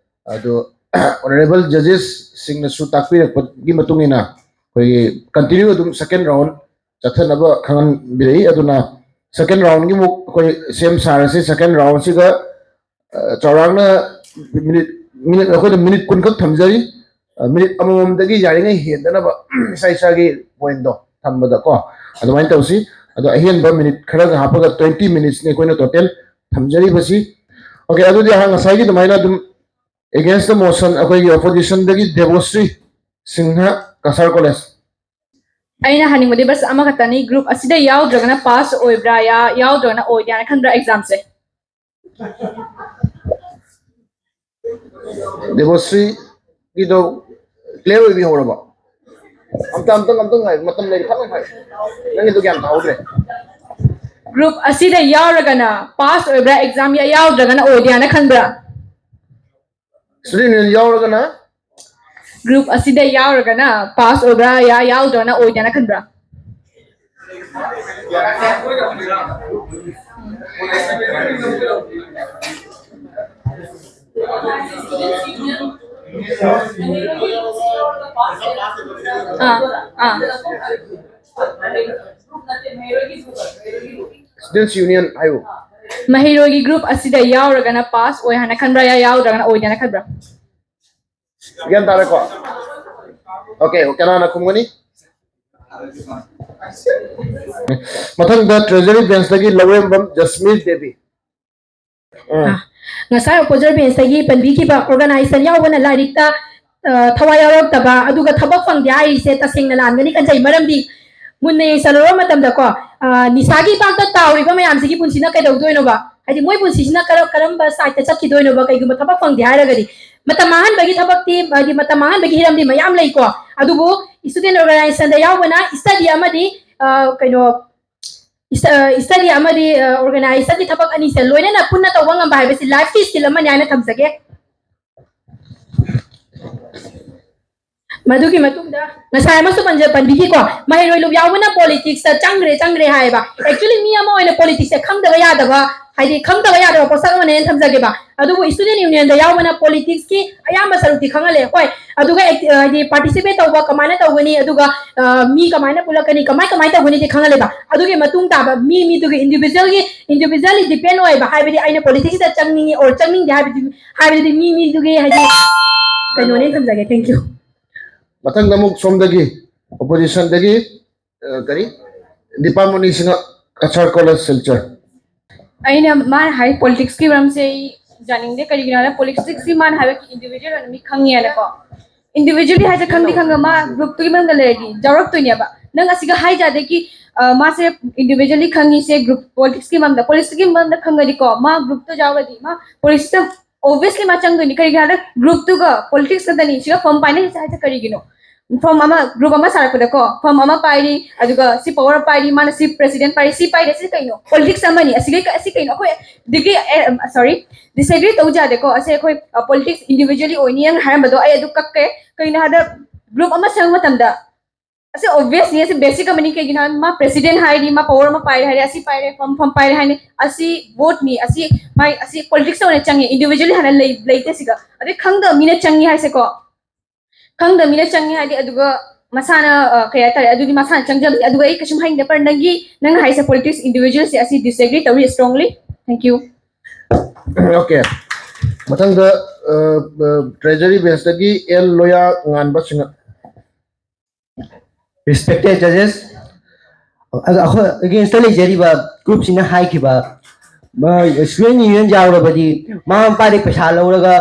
ꯑꯗꯣ ꯑꯣꯅꯔꯦꯕꯜ ꯖꯖꯦꯁꯁꯤꯡꯅꯁꯨ ꯇꯥꯛꯄꯤꯔꯛꯄꯒꯤ ꯃꯇꯨꯡ ꯏꯟꯅ ꯑꯩꯈꯣꯏꯒꯤ ꯀꯟꯇꯤꯅ꯭ꯌꯨ ꯑꯗꯨꯝ ꯁꯦꯀꯦꯟ ꯔꯥꯎꯟ ꯆꯠꯊꯅꯕ ꯈꯪꯍꯟꯕꯤꯔꯛꯏ꯫ ꯑꯗꯨꯅ ꯁꯦꯀꯦꯟ ꯔꯥꯎꯟꯒꯤ ꯑꯃꯨꯛ ꯑꯩꯈꯣꯏ ꯁꯦꯝ ꯁꯥꯔꯁꯤ꯫ ꯁꯦꯀꯦꯟ ꯔꯥꯎꯟꯁꯤꯗ ꯑ, ꯆꯥꯎꯔꯥꯛꯅ ꯃꯤꯅꯤꯠ ꯃꯤꯅꯤꯠ ꯑꯩꯈꯣꯏꯅ ꯃꯤꯅꯤꯠ ꯀꯨꯟꯈꯛ ꯊꯝꯖꯔꯤ꯫ ꯑ, ꯃꯤꯅꯤꯠ ꯑꯃꯃꯝꯗꯒꯤ ꯌꯥꯔꯤꯉꯩ ꯍꯦꯟꯗꯅꯕ ꯏꯁꯥ ꯏꯁꯥꯒꯤ ꯄꯣꯏꯟꯗꯣ ꯊꯝꯕꯗꯀꯣ ꯑꯗꯨꯃꯥꯏꯅ ꯇꯧꯁꯤ꯫ ꯑꯗꯣ ꯑꯍꯦꯟꯕ ꯃꯤꯅꯤꯠ ꯈꯔꯒ ꯍꯥꯞꯄꯒ ꯇ꯭ꯋꯦꯟꯇꯤ ꯃꯤꯅꯤꯠꯁꯅꯤ ꯑꯩꯈꯣꯏꯅ ꯇꯣꯇꯦꯜ ꯊꯝꯖꯔꯤꯕꯁꯤ꯫ ꯑꯣꯀꯦ, ꯑꯗꯨꯗꯤ ꯑꯍꯥꯟ ꯉꯁꯥꯏꯒꯤ ꯑꯗꯨꯃꯥꯏꯅ ꯑꯗꯨꯝ against the motion ꯑꯩꯈꯣꯏꯒꯤ ꯑꯣꯄꯣꯖꯤꯁꯟꯗꯒꯤ ꯗꯦꯕꯣꯁ꯭ꯔꯤ ꯁꯤꯡꯍ, ꯀꯁꯥꯔ ꯀꯣꯂꯦꯖ꯫ ꯑꯩꯅ ꯍꯥꯏꯅꯤꯡꯕꯗꯤ ꯕꯁ ꯑꯃꯈꯛꯇꯅꯤ, ꯒ꯭ꯔꯨꯞ ꯑꯁꯤꯗ ꯌꯥꯎꯗ꯭ꯔꯒꯅ ꯄꯥꯁ ꯑꯣꯏꯕ꯭ꯔꯥ, ꯌꯥ-, ꯌꯥꯎꯗ꯭ꯔꯒꯅ ꯑꯣꯏꯗꯦ ꯍꯥꯏꯅ ꯈꯟꯕ꯭ꯔꯥ ꯑꯦꯛꯖꯥꯝꯁꯦ? ꯗꯦꯕꯣꯁ꯭ꯔꯤꯒꯤꯗꯣ ꯀ꯭ꯂꯤꯌꯥꯔ ꯑꯣꯏꯕꯤꯍꯧꯔꯕꯣ? ꯑꯝꯇ, ꯑꯝꯇꯪ, ꯑꯝꯇꯪ ꯍꯥꯏꯌꯨ, ꯃꯇꯝ ꯂꯩꯔꯤ, ꯐꯠ ꯂꯥꯎ ꯍꯥꯏꯌꯨ꯫ ꯅꯪꯒꯤꯗꯣ ꯒ꯭ꯌꯥꯟ ꯇꯥꯍꯧꯗ꯭ꯔꯦ꯫ ꯒ꯭ꯔꯨꯞ ꯑꯁꯤꯗ ꯌꯥꯎꯔꯒꯅ ꯄꯥꯁ ꯑꯣꯏꯕ꯭ꯔꯥ ꯑꯦꯛꯖꯥꯝ, ꯌꯥꯎꯗ꯭ꯔꯒꯅ ꯑꯣꯏꯗꯦ ꯍꯥꯏꯅ ꯈꯟꯕ꯭ꯔꯥ? ꯁ꯭ꯇꯨꯗꯦꯟꯠ ꯌꯨꯅꯤꯌꯟ ꯌꯥꯎꯔꯒꯅ? ꯒ꯭ꯔꯨꯞ ꯑꯁꯤꯗ ꯌꯥꯎꯔꯒꯅ ꯄꯥꯁ ꯑꯣꯏꯕ꯭ꯔꯥ, ꯌꯥ-, ꯌꯥꯎꯗ꯭ꯔꯒꯅ ꯑꯣꯏꯗꯦꯅ ꯈꯟꯕ꯭ꯔꯥ? ꯑꯥ, ꯑꯥ꯫ ꯁ꯭ꯇꯨꯗꯦꯟꯠꯁ ꯌꯨꯅꯤꯌꯟ ꯍꯥꯏꯌꯨ꯫ ꯃꯍꯩꯔꯣꯏꯒꯤ ꯒ꯭ꯔꯨꯞ ꯑꯁꯤꯗ ꯌꯥꯎꯔꯒꯅ ꯄꯥꯁ ꯑꯣꯏ ꯍꯥꯏꯅ ꯈꯟꯕ꯭ꯔꯥ, ꯌꯥ-, ꯌꯥꯎꯗ꯭ꯔꯒꯅ ꯑꯣꯏꯗꯦꯅ ꯈꯟꯕ꯭ꯔꯥ? ꯒ꯭ꯌꯥꯟ ꯇꯥꯔꯦꯀꯣ? ꯑꯣꯀꯦ, ꯀꯅꯥꯅ ꯈꯨꯝꯒꯅꯤ? ꯃꯊꯪꯗ ꯇ꯭ꯔꯦꯖꯔꯤ ꯕꯦꯟꯁꯇꯒꯤ ꯂꯧꯔꯦꯝꯕꯝ ꯖꯁꯃꯤꯔ ꯗꯦꯕꯤ꯫ ꯎꯝ꯫ ꯑꯥ, ꯉꯁꯥꯏ ꯑꯣꯄꯣꯖꯤꯠ ꯕꯦꯟꯁꯇꯒꯤ ꯄꯟꯕꯤꯈꯤꯕ ꯑꯣꯔꯒꯅꯥꯏꯖꯦꯁꯟ ꯌꯥꯎꯕꯅ ꯂꯥꯏꯔꯤꯛꯇ, ꯑ, ꯊꯋꯥꯏ ꯌꯥꯎꯔꯛꯇꯕ, ꯑꯗꯨꯒ ꯊꯕꯛ ꯐꯪꯗꯦ ꯍꯥꯏꯔꯤꯁꯦ ꯇꯁꯦꯡꯅ ꯂꯥꯟꯒꯅꯤ ꯈꯟꯖꯩ꯫ ꯃꯔꯝꯗꯤ ꯃꯨꯟꯅ ꯌꯦꯡꯁꯜꯂꯨꯔꯕ ꯃꯇꯝꯗꯀꯣ, ꯑ, ꯅꯤꯁꯥꯒꯤ ꯏꯄꯥꯛꯇ ꯇꯥꯎꯔꯤꯕ ꯃꯌꯥꯝꯁꯤꯒꯤ ꯄꯨꯟꯁꯤꯅ ꯀꯩꯗꯧꯗꯣꯏꯅꯣꯕ? ꯍꯥꯏꯗꯤ ꯃꯣꯏ ꯄꯨꯟꯁꯤꯁꯤꯅ ꯀꯔ-, ꯀꯔꯝꯕ ꯁꯥꯏꯗꯇ ꯆꯠꯈꯤꯗꯣꯏꯅꯣꯕ? ꯀꯩꯒꯨꯝꯕ ꯊꯕꯛ ꯐꯪꯗꯦ ꯍꯥꯏꯔꯒꯗꯤ ꯃꯇꯝ ꯃꯥꯡꯍꯟꯕꯒꯤ ꯊꯕꯛꯇꯤ, ꯍꯥꯏꯗꯤ ꯃꯇꯝ ꯃꯥꯡꯍꯟꯕꯒꯤ ꯍꯤꯔꯝꯗꯤ ꯃꯌꯥꯝ ꯂꯩꯀꯣ꯫ ꯑꯗꯨꯕꯨ ꯁ꯭ꯇꯨꯗꯦꯟꯠ ꯑꯣꯔꯒꯅꯥꯏꯖꯦꯁꯟꯗ ꯌꯥꯎꯕꯅ ꯁ꯭ꯇꯗꯤ ꯑꯃꯗꯤ, ꯑ, ꯀꯩꯅꯣ, ꯁ꯭ꯇ-, ꯑ, ꯁ꯭ꯇꯗꯤ ꯑꯃꯗꯤ, ꯑ, ꯑꯣꯔꯒꯅꯥꯏꯖꯦꯁꯟꯒꯤ ꯊꯕꯛ ꯑꯅꯤꯁꯦ ꯂꯣꯏꯅꯅ ꯄꯨꯟꯅ ꯇꯧꯕ ꯉꯝꯕ ꯍꯥꯏꯕꯁꯤ ꯂꯥꯏꯐꯀꯤ ꯁ꯭ꯀꯤꯜ ꯑꯃꯅꯤ ꯍꯥꯏꯅ ꯊꯝꯖꯒꯦ꯫ ꯃꯗꯨꯒꯤ ꯃꯇꯨꯡꯗ ꯉꯁꯥꯏ ꯑꯃꯁꯨ ꯄꯟꯖ-, ꯄꯟꯕꯤꯈꯤꯀꯣ, ꯃꯍꯩꯔꯣꯏ ꯂꯨꯞ ꯌꯥꯎꯕꯅ ꯄꯣꯂꯤꯇꯤꯛꯁꯇ ꯆꯪꯈ꯭ꯔꯦ, ꯆꯪꯈ꯭ꯔꯦ ꯍꯥꯏꯌꯦꯕ꯫ Actually, ꯃꯤ ꯑꯃ ꯑꯣꯏꯅ ꯄꯣꯂꯤꯇꯤꯛꯁꯁꯦ ꯈꯪꯗꯕ ꯌꯥꯗꯕ, ꯍꯥꯏꯗꯤ ꯈꯪꯗꯕ ꯌꯥꯗꯕ ꯄꯣꯠꯁꯛ ꯑꯃꯅꯦꯅ ꯊꯝꯖꯒꯦꯕ꯫ ꯑꯗꯨꯕꯨ ꯁ꯭ꯇꯨꯗꯦꯟꯠ ꯌꯨꯅꯤꯌꯟꯗ ꯌꯥꯎꯕꯅ ꯄꯣꯂꯤꯇꯤꯛꯁꯀꯤ ꯑꯌꯥꯝꯕ ꯁꯔꯨꯛꯇꯤ ꯈꯪꯍꯜꯂꯦ꯫ ꯍꯣꯏ, ꯑꯗꯨꯒ ꯑꯦꯛ-, ꯍꯥꯏꯗꯤ ꯄꯥꯔꯇꯤꯁꯤꯄꯦꯠ ꯇꯧꯕ ꯀꯃꯥꯏꯅ ꯇꯧꯒꯅꯤ, ꯑꯗꯨꯒ, ꯑ, ꯃꯤ ꯀꯃꯥꯏꯅ ꯄꯨꯜꯂꯛꯀꯅꯤ, ꯀꯃꯥꯏ, ꯀꯃꯥꯏꯅ ꯇꯧꯒꯅꯤꯗꯤ ꯈꯪꯍꯜꯂꯦꯕ꯫ ꯑꯗꯨꯒꯤ ꯃꯇꯨꯡ ꯇꯥꯕ ꯃꯤ ꯃꯤꯗꯨꯒꯤ ꯏꯟꯗꯤꯕꯤꯖꯨꯋꯦꯜꯒꯤ, ꯏꯟꯗꯤꯕꯤꯖꯨꯋꯦꯜꯂꯤ ꯗꯤꯄꯦꯟ ꯑꯣꯏꯕ, ꯍꯥꯏꯕꯗꯤ ꯑꯩꯅ ꯄꯣꯂꯤꯇꯤꯛꯁꯇ ꯆꯪꯅꯤꯡꯉꯤ or ꯆꯪꯅꯤꯡꯗꯦ ꯍꯥꯏꯕꯗꯤ, ꯍꯥꯏꯕꯗꯤ ꯃꯤ ꯃꯤꯗꯨꯒꯤ ꯍꯥꯏꯗꯤ ꯀꯩꯅꯣꯅꯦ ꯊꯝꯖꯒꯦ꯫ Thank you꯫ ꯃꯊꯪꯗ ꯑꯃꯨꯛ ꯁꯣꯝꯗꯒꯤ, ꯑꯣꯄꯣꯖꯤꯁꯟꯗꯒꯤ, ꯑ, ꯀꯔꯤ? ꯗꯤꯄꯥꯃꯅꯤ ꯁꯤꯡꯍ, ꯀꯁꯥꯔ ꯀꯣꯂꯦꯖ, ꯁꯤꯜꯆꯔ꯫ ꯑꯩꯅ ꯃꯥꯅ ꯍꯥꯏ ꯄꯣꯂꯤꯇꯤꯛꯁꯀꯤ ꯃꯔꯝꯁꯦ ꯑꯩ ꯌꯥꯅꯤꯡꯗꯦ꯫ ꯀꯔꯤꯒꯤꯅꯣ ꯍꯥꯏꯔ ꯄꯣꯂꯤꯇꯤꯛꯁꯀꯤ ꯃꯥꯅ ꯍꯥꯏꯕ ꯏꯟꯗꯤꯕꯤꯖꯨꯋꯦꯜ ꯑꯣꯏꯅ ꯃꯤ ꯈꯪꯉꯦꯅꯀꯣ꯫ ꯏꯟꯗꯤꯕꯤꯖꯨꯋꯦꯜꯂꯤ ꯍꯥꯏꯁꯦ ꯈꯪꯗꯤ ꯈꯪꯉ ꯃꯥ ꯒ꯭ꯔꯨꯞꯇꯨꯒꯤ ꯃꯅꯨꯡꯗ ꯂꯩꯔꯗꯤ ꯌꯥꯎꯔꯛꯇꯣꯏꯅꯦꯕ꯫ ꯅꯪ ꯑꯁꯤꯒ ꯍꯥꯏꯖꯥꯗꯒꯤ ꯃꯥꯁꯦ individually ꯈꯪꯉꯤꯁꯦ group politicsꯀꯤ ꯃꯔꯝꯗ, politicsꯀꯤ ꯃꯔꯝꯗ ꯈꯪꯉꯗꯤꯀꯣ, ꯃꯥ groupꯇ ꯌꯥꯎꯔꯗꯤ ꯃꯥ politicsꯇ obviously ꯃꯥ ꯆꯪꯗꯣꯏꯅꯤ꯫ ꯀꯩꯒꯤꯅꯣ ꯍꯥꯏꯕꯗ groupꯇꯨꯒ politics ꯈꯛꯇꯅꯤ ꯁꯤꯒ firm ꯄꯥꯏꯅꯔꯤꯁꯦ ꯍꯥꯏꯁꯦ ꯀꯔꯤꯒꯤꯅꯣ? Firm ꯑꯃ, group ꯑꯃ ꯁꯥꯔꯛꯄꯗꯀꯣ, firm ꯑꯃ ꯄꯥꯏꯔꯤ, ꯑꯗꯨꯒ ꯁꯤ power ꯄꯥꯏꯔꯤ, ꯃꯥꯅ ꯁꯤ president ꯄꯥꯏꯔꯤ, ꯁꯤ ꯄꯥꯏꯔꯦ, ꯁꯤ ꯀꯩꯅꯣ? Politics ꯑꯃꯅꯤ꯫ ꯑꯁꯤꯒꯩ ꯑꯁꯤ ꯀꯩꯅꯣ? ꯑꯩꯈꯣꯏ degree, sorry, disagree ꯇꯧ ꯌꯥꯗꯦꯀꯣ꯫ ꯑꯁꯦ ꯑꯩꯈꯣꯏ politics individually ꯑꯣꯏꯅꯤ ꯅꯪ ꯍꯥꯏꯔꯝꯕꯗꯣ ꯑꯩ ꯑꯗꯨ ꯀꯛꯀꯦ꯫ ꯀꯩꯅꯣ ꯍꯥꯏꯕꯗ group ꯑꯃ ꯁꯦꯝꯕ ꯃꯇꯝꯗ ꯑꯁꯤ obviously ꯑꯁꯤ basic ꯑꯃꯅꯤ꯫ ꯀꯩꯒꯤꯅꯣ ꯍꯥꯏꯕꯗ ꯃꯥ president ꯍꯥꯏꯔꯤ, ꯃꯥ power ꯑꯃ ꯄꯥꯏꯔꯦ ꯍꯥꯏꯔꯦ, ꯑꯁꯤ ꯄꯥꯏꯔꯦ, firm firm ꯄꯥꯏꯔꯦ ꯍꯥꯏꯅꯤ꯫ ꯑꯁꯤ voteꯅꯤ, ꯑꯁꯤ ꯃꯥꯏ ꯑꯁꯤ politicsꯇ ꯑꯣꯏꯅ ꯆꯪꯉꯦ, individually ꯍꯥꯟꯅ ꯂꯩ ꯂꯩꯇꯦ ꯁꯤꯒ꯫ ꯑꯗꯩ ꯈꯪꯗꯕ ꯃꯤꯅ ꯆꯪꯉꯤ ꯍꯥꯏꯁꯦꯀꯣ, ꯈꯪꯗꯕ ꯃꯤꯅ ꯆꯪꯉꯤ ꯍꯥꯏꯗꯤ ꯑꯗꯨꯒ ꯃꯁꯥꯅ ꯀꯩ ꯍꯥꯏꯇꯥꯔꯦ, ꯑꯗꯨꯗꯤ ꯃꯁꯥꯅ ꯆꯪꯖꯕꯅꯤ꯫ ꯑꯗꯨꯒ ꯑꯩ ꯀꯩꯁꯨꯝ ꯍꯥꯏꯅꯤꯡꯗꯦ꯫ ꯄꯔ ꯅꯪꯒꯤ ꯅꯪꯅ ꯍꯥꯏꯁꯦ politics individualꯁꯦ ꯑꯁꯤ disagree ꯇꯧꯔꯤ strongly꯫ Thank you꯫ Okay, ꯃꯊꯪꯗ treasury benchꯇꯒꯤ ꯑꯦꯜ ꯂꯣꯌꯥ ꯉꯥꯟꯕ ꯁꯤꯡꯍ꯫ Respected judges, ꯑꯩꯈꯣꯏ againstꯇ ꯂꯩꯖꯔꯤꯕ groupꯁꯤꯅ ꯍꯥꯏꯈꯤꯕ student union ꯌꯥꯎꯔꯕꯗꯤ ꯃꯃꯥ ꯃꯄꯥꯗꯒꯤ ꯄꯩꯁꯥ ꯂꯧꯔꯒ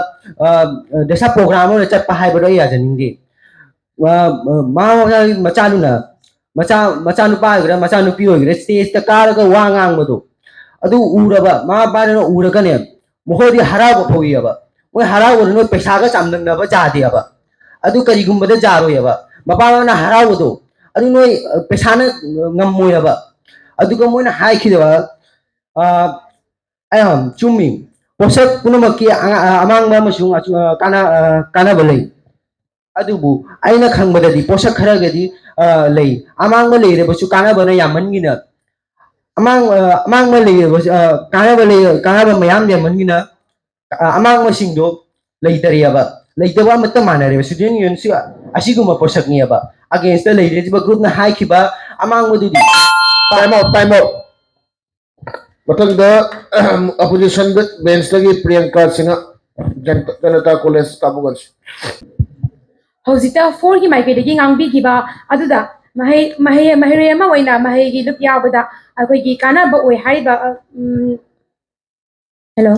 ꯗꯁꯥ program ꯑꯣꯏꯅ ꯆꯠꯄ ꯍꯥꯏꯕꯗꯣ ꯑꯩ ꯌꯥꯖꯅꯤꯡꯗꯦ꯫ ꯃꯃꯥ ꯃꯄꯥꯒꯤ ꯃꯆꯥꯗꯨꯅ ꯃꯆꯥ ꯃꯆꯥꯅꯨꯄꯥ ꯑꯣꯏꯒꯦꯔꯥ ꯃꯆꯥꯅꯨꯄꯤ ꯑꯣꯏꯒꯦꯔꯥ stageꯇ ꯀꯥꯔꯒ ꯋꯥ ꯉꯥꯡꯕꯗꯣ ꯑꯗꯨ ꯎꯔꯕ ꯃꯃꯥ ꯃꯄꯥꯗꯨꯅ ꯎꯔꯒꯅꯦ ꯃꯈꯣꯏꯗꯤ ꯍꯔꯥꯎꯕ ꯐꯥꯎꯏꯑꯕ꯫ ꯃꯣꯏ ꯍꯔꯥꯎꯕꯗꯣ ꯅꯣꯏ ꯄꯩꯁꯥꯒ ꯆꯥꯡꯗꯝꯅꯕ ꯌꯥꯗꯦꯕ꯫ ꯑꯗꯨ ꯀꯔꯤꯒꯨꯝꯕꯗ ꯌꯥꯔꯣꯏꯑꯕ꯫ ꯃꯄꯥ ꯃꯄꯥꯅ ꯍꯔꯥꯎꯕꯗꯣ ꯑꯗꯨ ꯅꯣꯏ ꯄꯩꯁꯥꯅ ꯉꯝꯃꯣꯏꯑꯕ꯫ ꯑꯗꯨꯒ ꯃꯣꯏꯅ ꯍꯥꯏꯈꯤꯗꯕ ꯑ, ꯑ, ꯆꯨꯝꯃꯤ꯫ ꯄꯣꯠꯁꯛ ꯄꯨꯝꯅꯃꯛꯀꯤ ꯑꯉ- ꯑ, ꯑꯃꯥꯡꯕ ꯑꯃꯁꯨꯡ ꯑꯆꯨ- ꯑ, ꯀꯥꯟꯅ- ꯑ, ꯀꯥꯟꯅꯕ ꯂꯩ꯫ ꯑꯗꯨꯕꯨ ꯑꯩꯅ ꯈꯪꯕꯗꯗꯤ ꯄꯣꯠꯁꯛ ꯈꯔꯒꯗꯤ ꯑ, ꯂꯩ꯫ ꯑꯃꯥꯡꯕ ꯂꯩꯔꯕꯁꯨ ꯀꯥꯟꯅꯕꯅ ꯌꯥꯝꯃꯟꯒꯤꯅ ꯑꯃꯥꯡ- ꯑ, ꯑꯃꯥꯡꯕ ꯂꯩꯔꯕꯁꯨ ꯑ, ꯀꯥꯟꯅꯕ ꯂꯩ ꯀꯥꯟꯅꯕ ꯃꯌꯥꯝ ꯌꯥꯝꯃꯟꯒꯤꯅ ꯑ, ꯑꯃꯥꯡꯕꯁꯤꯡꯗꯣ ꯂꯩꯇꯔꯦꯕ꯫ ꯂꯩꯇꯕ ꯑꯃꯠꯇ ꯃꯥꯟꯅꯔꯦꯕ꯫ Student unionꯁꯨ ꯑꯁꯤꯒꯨꯝꯕ ꯄꯣꯠꯁꯛꯅꯦꯕ꯫ Againstꯇ ꯂꯩꯔꯤꯕ groupꯅ ꯍꯥꯏꯈꯤꯕ ꯑꯃꯥꯡꯕꯗꯨꯗꯤ Time out, time out. ꯃꯊꯪꯗ opposition benchꯇꯒꯤ ꯄ꯭ꯔꯤꯌꯥꯡꯀꯥ ꯁꯤꯡꯍ, ꯖꯅꯇꯥ ꯀꯣꯂꯦꯖ ꯇꯥꯕꯨꯒꯟꯁ꯫ ꯍꯧꯖꯤꯛꯇ fourꯒꯤ ꯃꯥꯏꯀꯩꯗꯒꯤ ꯉꯥꯡꯕꯤꯈꯤꯕ ꯑꯗꯨꯗ ꯃꯍꯩ ꯃꯍꯩ ꯃꯍꯩꯔꯣꯏ ꯑꯃ ꯑꯣꯏꯅ ꯃꯍꯩꯒꯤ ꯂꯨꯞ ꯌꯥꯎꯕꯗ ꯑꯩꯈꯣꯏꯒꯤ ꯀꯥꯟꯅꯕ ꯑꯣꯏ ꯍꯥꯏꯔꯤꯕ ꯎꯝ, hello,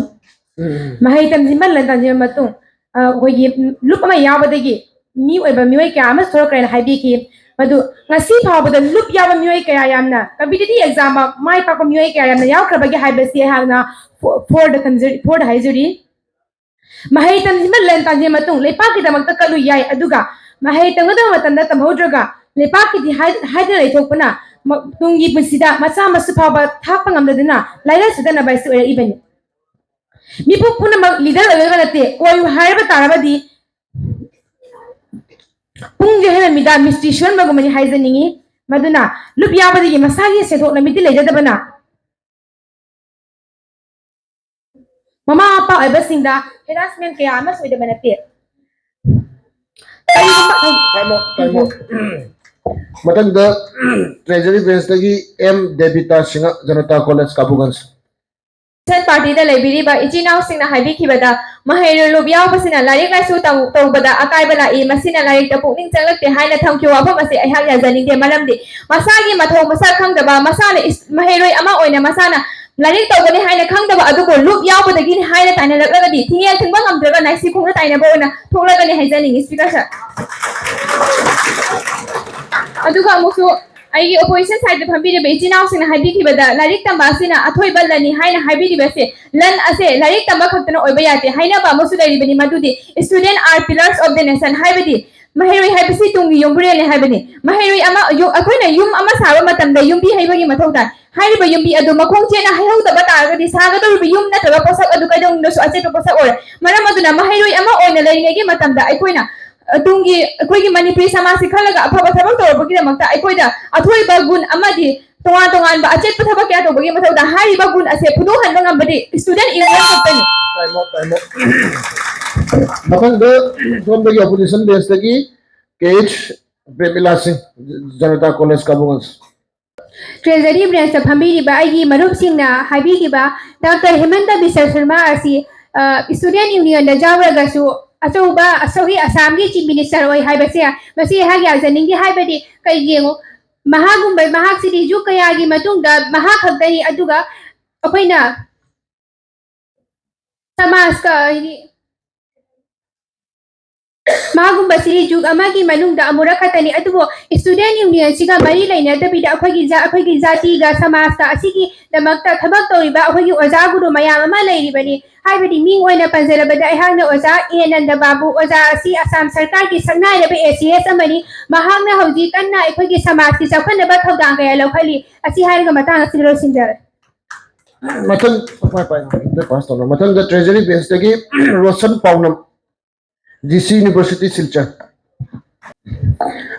ꯃꯍꯩ ꯇꯝꯁꯤꯟꯕ ꯇꯝꯁꯤꯟꯕ ꯃꯇꯨꯡ ꯑꯩꯈꯣꯏꯒꯤ ꯂꯨꯞ ꯑꯃ ꯌꯥꯎꯕꯗꯒꯤ ꯃꯤ ꯑꯣꯏꯕ ꯃꯤꯑꯣꯏ ꯀꯌꯥ ꯑꯃ ꯊꯣꯛꯂꯛꯈ꯭ꯔꯦꯅ ꯍꯥꯏꯕꯤꯈꯤ꯫ ꯃꯗꯨ ꯉꯁꯤ ꯐꯥꯎꯕꯗ ꯂꯨꯞ ꯌꯥꯕ ꯃꯤꯑꯣꯏ ꯀꯌꯥ ꯌꯥꯝꯅ competitive exam ꯃꯥꯏ ꯄꯥꯛꯄ ꯃꯤꯑꯣꯏ ꯀꯌꯥ ꯌꯥꯝꯅ ꯌꯥꯎꯈ꯭ꯔꯕꯒꯦ ꯍꯥꯏꯕꯁꯤ ꯑꯩꯍꯥꯛꯅ ꯐꯣꯔꯗ ꯈꯟꯖꯔꯤ, ꯐꯣꯔꯗ ꯍꯥꯏꯖꯔꯤ꯫ ꯃꯍꯩ ꯇꯝꯁꯤꯟꯕ ꯂꯟ ꯇꯥꯟꯖꯤꯟ ꯃꯇꯨꯡ ꯂꯩꯄꯥꯛꯀꯤꯗꯃꯛꯇ ꯀꯠꯂꯨ ꯌꯥꯏ, ꯑꯗꯨꯒ ꯃꯍꯩ ꯇꯝꯒꯗꯕ ꯃꯇꯝꯗ ꯇꯝꯍꯧꯗ꯭ꯔꯒ ꯂꯩꯄꯥꯛꯀꯤꯗꯤ ꯍꯥꯏ-, ꯍꯥꯏꯗꯅ ꯂꯩꯊꯣꯛꯄꯅ ꯃ-, ꯇꯨꯡꯒꯤ ꯄꯨꯟꯁꯤꯗ ꯃꯆꯥ ꯃꯁꯨ ꯐꯥꯎꯕ ꯊꯥꯛꯄ ꯉꯝꯗꯗꯨꯅ ꯂꯥꯏꯔ ꯁꯨꯗꯅꯕ ꯑꯁꯤ ꯑꯣꯏꯔꯛꯏꯕꯅꯤ꯫ ꯃꯤꯄꯨꯝ ꯄꯨꯝꯅꯃꯛ ꯂꯤꯗꯔ ꯑꯣꯏꯒꯗꯕ ꯅꯠꯇꯦ꯫ ꯑꯣꯏꯌꯨ ꯍꯥꯏꯔꯕ ꯇꯥꯔꯕꯗꯤ ꯄꯨꯡꯁꯦ ꯍꯦꯟꯅ ꯃꯤꯗꯥ ꯃꯤꯁꯇ꯭ꯔꯤ ꯁꯨꯍꯟꯕꯒꯨꯝꯕꯅꯤ ꯍꯥꯏꯖꯅꯤꯡꯉꯤ꯫ ꯃꯗꯨꯅ ꯂꯨꯞ ꯌꯥꯕꯗꯒꯤ ꯃꯁꯥꯒꯤ ꯁꯦꯟꯊꯣꯛ ꯂꯝꯕꯤꯗꯤ ꯂꯩꯖꯗꯕꯅ ꯃꯃꯥ ꯃꯄꯥ ꯑꯣꯏꯕꯁꯤꯡꯗ ꯍꯦꯔꯥꯁꯃꯦꯟ ꯀꯌꯥ ꯑꯃ ꯁꯣꯏꯗꯕ ꯅꯠꯇꯦ꯫ ꯀꯔꯤꯒꯨꯝꯕ Time out, time out. ꯃꯊꯪꯗ ꯇ꯭ꯔꯦꯖꯔꯤ ꯕꯦꯟꯁꯇꯒꯤ ꯑꯦꯝ ꯗꯦꯕꯤꯇꯥ ꯁꯤꯡꯍ, ꯖꯅꯇꯥ ꯀꯣꯂꯦꯖ ꯀꯥꯕꯨꯒꯟꯖ꯫ ꯁꯦꯟ ꯄꯥꯔꯇꯤꯗ ꯂꯩꯕꯤꯔꯤꯕ ꯏꯆꯤꯟ ꯏꯅꯥꯎꯁꯤꯡꯅ ꯍꯥꯏꯕꯤꯈꯤꯕꯗ ꯃꯍꯩꯔꯣꯏ ꯂꯨꯞ ꯌꯥꯎꯕꯁꯤꯅ ꯂꯥꯏꯔꯤꯛ ꯂꯥꯏꯁꯨ ꯇꯧ- ꯇꯧꯕꯗ ꯑꯀꯥꯏꯕ ꯂꯥꯛꯏ, ꯃꯁꯤꯅ ꯂꯥꯏꯔꯤꯛꯇ ꯄꯨꯛꯅꯤꯡ ꯆꯪꯂꯛꯇꯦ ꯍꯥꯏꯅ ꯊꯝꯈꯤꯕ ꯋꯥꯐꯝ ꯑꯁꯤ ꯑꯩꯍꯥꯛ ꯌꯥꯖꯅꯤꯡꯗꯦ꯫ ꯃꯔꯝꯗꯤ ꯃꯁꯥꯒꯤ ꯃꯊꯧ ꯃꯁꯛ ꯈꯪꯗꯕ, ꯃꯁꯥꯅ ꯏꯁ- ꯃꯍꯩꯔꯣꯏ ꯑꯃ ꯑꯣꯏꯅ ꯃꯁꯥꯅ ꯂꯥꯏꯔꯤꯛ ꯇꯧꯒꯅꯤ ꯍꯥꯏꯅ ꯈꯪꯗꯕ ꯑꯗꯨꯕꯨ ꯂꯨꯞ ꯌꯥꯎꯕꯗꯒꯤꯅꯤ ꯍꯥꯏꯅ ꯇꯥꯏꯅꯔꯛꯂꯒꯗꯤ ꯊꯤꯡꯉꯦꯜ ꯊꯤꯡꯕ ꯉꯝꯗ꯭ꯔꯒ ꯅꯥꯏꯁꯤ ꯈꯣꯡꯅ ꯇꯥꯏꯅꯕ ꯑꯣꯏꯅ ꯊꯣꯛꯂꯒꯅꯤ ꯍꯥꯏꯖꯅꯤꯡꯉꯤ, ꯁ꯭ꯄꯤꯀꯔ ꯁꯥꯔ꯫ ꯑꯗꯨꯒ ꯑꯃꯨꯛꯁꯨ ꯑꯩꯒꯤ ꯑꯣꯄꯣꯖꯤꯁꯟ ꯁꯥꯏꯗꯇ ꯐꯝꯕꯤꯔꯤꯕ ꯏꯆꯤꯟ ꯏꯅꯥꯎꯁꯤꯡꯅ ꯍꯥꯏꯕꯤꯈꯤꯕꯗ ꯂꯥꯏꯔꯤꯛ ꯇꯝꯕ ꯑꯁꯤꯅ ꯑꯊꯣꯏꯕ ꯂꯟꯅꯤ ꯍꯥꯏꯅ ꯍꯥꯏꯕꯤꯔꯤꯕ ꯑꯁꯦ ꯂꯟ ꯑꯁꯦ ꯂꯥꯏꯔꯤꯛ ꯇꯝꯕ ꯈꯛꯇꯅ ꯑꯣꯏꯕ ꯌꯥꯗꯦ ꯍꯥꯏꯅꯕ ꯑꯃꯁꯨ ꯂꯩꯔꯤꯕꯅꯤ, ꯃꯗꯨꯗꯤ student are pillars of the nation ꯍꯥꯏꯕꯗꯤ ꯃꯍꯩꯔꯣꯏ ꯍꯥꯏꯕꯁꯤ ꯇꯨꯡꯒꯤ ꯌꯨꯝꯕꯨꯔꯦꯜꯅꯤ ꯍꯥꯏꯕꯅꯤ꯫ ꯃꯍꯩꯔꯣꯏ ꯑꯃ ꯌꯨ- ꯑꯩꯈꯣꯏꯅ ꯌꯨꯝ ꯑꯃ ꯁꯥꯕ ꯃꯇꯝꯗ ꯌꯨꯝꯕꯤ ꯍꯩꯕꯒꯤ ꯃꯊꯧ ꯇꯥꯏ꯫ ꯍꯥꯏꯔꯤꯕ ꯌꯨꯝꯕꯤ ꯑꯗꯨ ꯃꯈꯣꯡ ꯆꯦꯠꯅ ꯍꯩꯍꯧꯗꯕ ꯇꯥꯔꯒꯗꯤ ꯁꯥꯒꯗꯧꯔꯤꯕ ꯌꯨꯝ ꯅꯠꯇ꯭ꯔꯒ ꯄꯣꯠꯁꯛ ꯑꯗꯨ ꯀꯩꯗꯧꯅꯨꯡꯗꯁꯨ ꯑꯆꯦꯠꯄ ꯄꯣꯠꯁꯛ ꯑꯣꯏꯔꯣꯏ꯫ ꯃꯔꯝ ꯑꯗꯨꯅ ꯃꯍꯩꯔꯣꯏ ꯑꯃ ꯑꯣꯏꯅ ꯂꯩꯔꯤꯉꯩꯒꯤ ꯃꯇꯝꯗ ꯑꯩꯈꯣꯏꯅ ꯇꯨꯡꯒꯤ ꯑꯩꯈꯣꯏꯒꯤ ꯃꯅꯤꯄꯨꯔꯤ ꯁꯃꯥꯖꯁꯤ ꯈꯜꯂꯒ ꯑꯐꯕ ꯊꯕꯛ ꯇꯧꯔꯛꯄꯒꯤꯗꯃꯛꯇ ꯑꯩꯈꯣꯏꯗ ꯑꯊꯣꯏꯕ ꯒꯨꯟ ꯑꯃꯗꯤ ꯇꯣꯉꯥꯟ ꯇꯣꯉꯥꯟꯕ ꯑꯆꯦꯠꯄ ꯊꯕꯛ ꯀꯌꯥ ꯇꯧꯕꯒꯤ ꯃꯊꯧꯗ ꯍꯥꯏꯔꯤꯕ ꯒꯨꯟ ꯑꯁꯦ ꯐꯨꯗꯣꯛꯍꯟꯕ ꯉꯝꯕꯗꯤ student union ꯈꯛꯇꯅꯤ꯫ Time out, time out. ꯃꯊꯪꯗ ꯁꯣꯝꯗꯒꯤ ꯑꯣꯄꯣꯖꯤꯁꯟ ꯕꯦꯟꯁꯇꯒꯤ ꯀꯦ ꯑꯩꯆ ꯄ꯭ꯔꯦꯃꯤꯂꯥ ꯁꯤꯡ, ꯖꯅꯇꯥ ꯀꯣꯂꯦꯖ ꯀꯥꯕꯨꯒꯟꯖ꯫ ꯇ꯭ꯔꯦꯖꯔꯤ ꯕ꯭ꯔꯦꯟꯁꯇ ꯐꯝꯕꯤꯔꯤꯕ ꯑꯩꯒꯤ ꯃꯔꯨꯞꯁꯤꯡꯅ ꯍꯥꯏꯕꯤꯈꯤꯕ ꯗꯥꯛꯇꯔ ꯍꯦꯃꯟꯇ ꯕꯤꯁ꯭ꯋ ꯁꯔꯃ ꯑꯁꯤ ꯏꯁꯇꯨꯗꯦꯟ ꯌꯨꯅꯤꯌꯟꯗ ꯌꯥꯎꯔꯒꯁꯨ ꯑꯆꯧꯕ ꯑꯁꯧꯍꯤ ꯑꯁꯥꯝꯒꯤ ꯆꯤꯐ ꯃꯤꯅꯤꯁꯇꯔ ꯑꯣꯏ ꯍꯥꯏꯕꯁꯦ ꯃꯁꯤ ꯑꯩꯍꯥꯛ ꯌꯥꯖꯅꯤꯡꯗꯦ꯫ ꯍꯥꯏꯕꯗꯤ ꯀꯩꯒꯤꯅꯣ ꯃꯍꯥꯛꯀꯨꯝꯕ ꯃꯍꯥꯛꯁꯤꯗꯤ ꯌꯨꯒ ꯀꯌꯥꯒꯤ ꯃꯇꯨꯡꯗ ꯃꯍꯥꯛ ꯈꯛꯇꯅꯤ꯫ ꯑꯗꯨꯒ ꯑꯩꯈꯣꯏꯅ ꯁꯃꯥꯖꯀ ꯍꯥꯏꯗꯤ ꯃꯥꯒꯨꯝꯕꯁꯤꯗꯤ ꯖꯨꯒ ꯑꯃꯒꯤ ꯃꯅꯨꯡꯗ ꯑꯃꯨꯔꯛ ꯈꯛꯇꯅꯤ꯫ ꯑꯗꯨꯕꯨ ꯁ꯭ꯇꯨꯗꯦꯟ ꯌꯨꯅꯤꯌꯟꯁꯤꯒ ꯃꯔꯤ ꯂꯩꯅꯗꯕꯤꯗ ꯑꯩꯈꯣꯏꯒꯤ ꯖꯥ-, ꯑꯩꯈꯣꯏꯒꯤ ꯖꯥꯇꯤꯒ ꯁꯃꯥꯖꯀ ꯑꯁꯤꯒꯤꯗꯃꯛꯇ ꯊꯕꯛ ꯇꯧꯔꯤꯕ ꯑꯩꯈꯣꯏꯒꯤ ꯑꯣꯖꯥ ꯒꯨꯔꯨ ꯃꯌꯥꯝ ꯑꯃ ꯂꯩꯔꯤꯕꯅꯤ꯫ ꯍꯥꯏꯕꯗꯤ ꯃꯤꯡ ꯑꯣꯏꯅ ꯄꯟꯖꯔꯕꯗ ꯑꯩꯍꯥꯛꯅ ꯑꯣꯖꯥ ꯑꯦ ꯅꯟꯗ ꯕꯥꯕꯨ, ꯑꯣꯖꯥ ꯑꯁꯤ ꯑꯁꯥꯝ ꯁꯔꯀꯥꯔꯒꯤ ꯁꯛꯅꯥꯏꯔꯕ ꯑꯦ ꯁꯤ ꯑꯦꯁ ꯑꯃꯅꯤ꯫ ꯃꯍꯥꯛꯅ ꯍꯧꯖꯤꯛ ꯀꯟꯅ ꯑꯩꯈꯣꯏꯒꯤ ꯁꯃꯥꯖꯀꯤ ꯆꯥꯎꯈꯠꯅꯕ ꯊꯧꯗꯥꯡ ꯀꯌꯥ ꯂꯧꯈꯠꯂꯤ꯫ ꯑꯁꯤ ꯍꯥꯏꯔꯒ ꯃꯇꯥꯡ ꯑꯁꯤꯗ ꯂꯣꯏꯁꯤꯟꯖꯔꯦ꯫ ꯃꯊꯪ ꯄꯥꯏ ꯄꯥꯏ ꯑꯝꯇ ꯄꯥꯁ ꯇꯧꯅ ꯃꯊꯪꯗ ꯇ꯭ꯔꯦꯖꯔꯤ ꯕꯦꯟꯁꯇꯒꯤ ꯔꯣꯁꯟ ꯄꯥꯎꯅꯝ, ꯗꯤ ꯁꯤ ꯌꯨꯅꯤꯚꯔꯁꯤꯇꯤ ꯁꯤꯜꯆꯔ꯫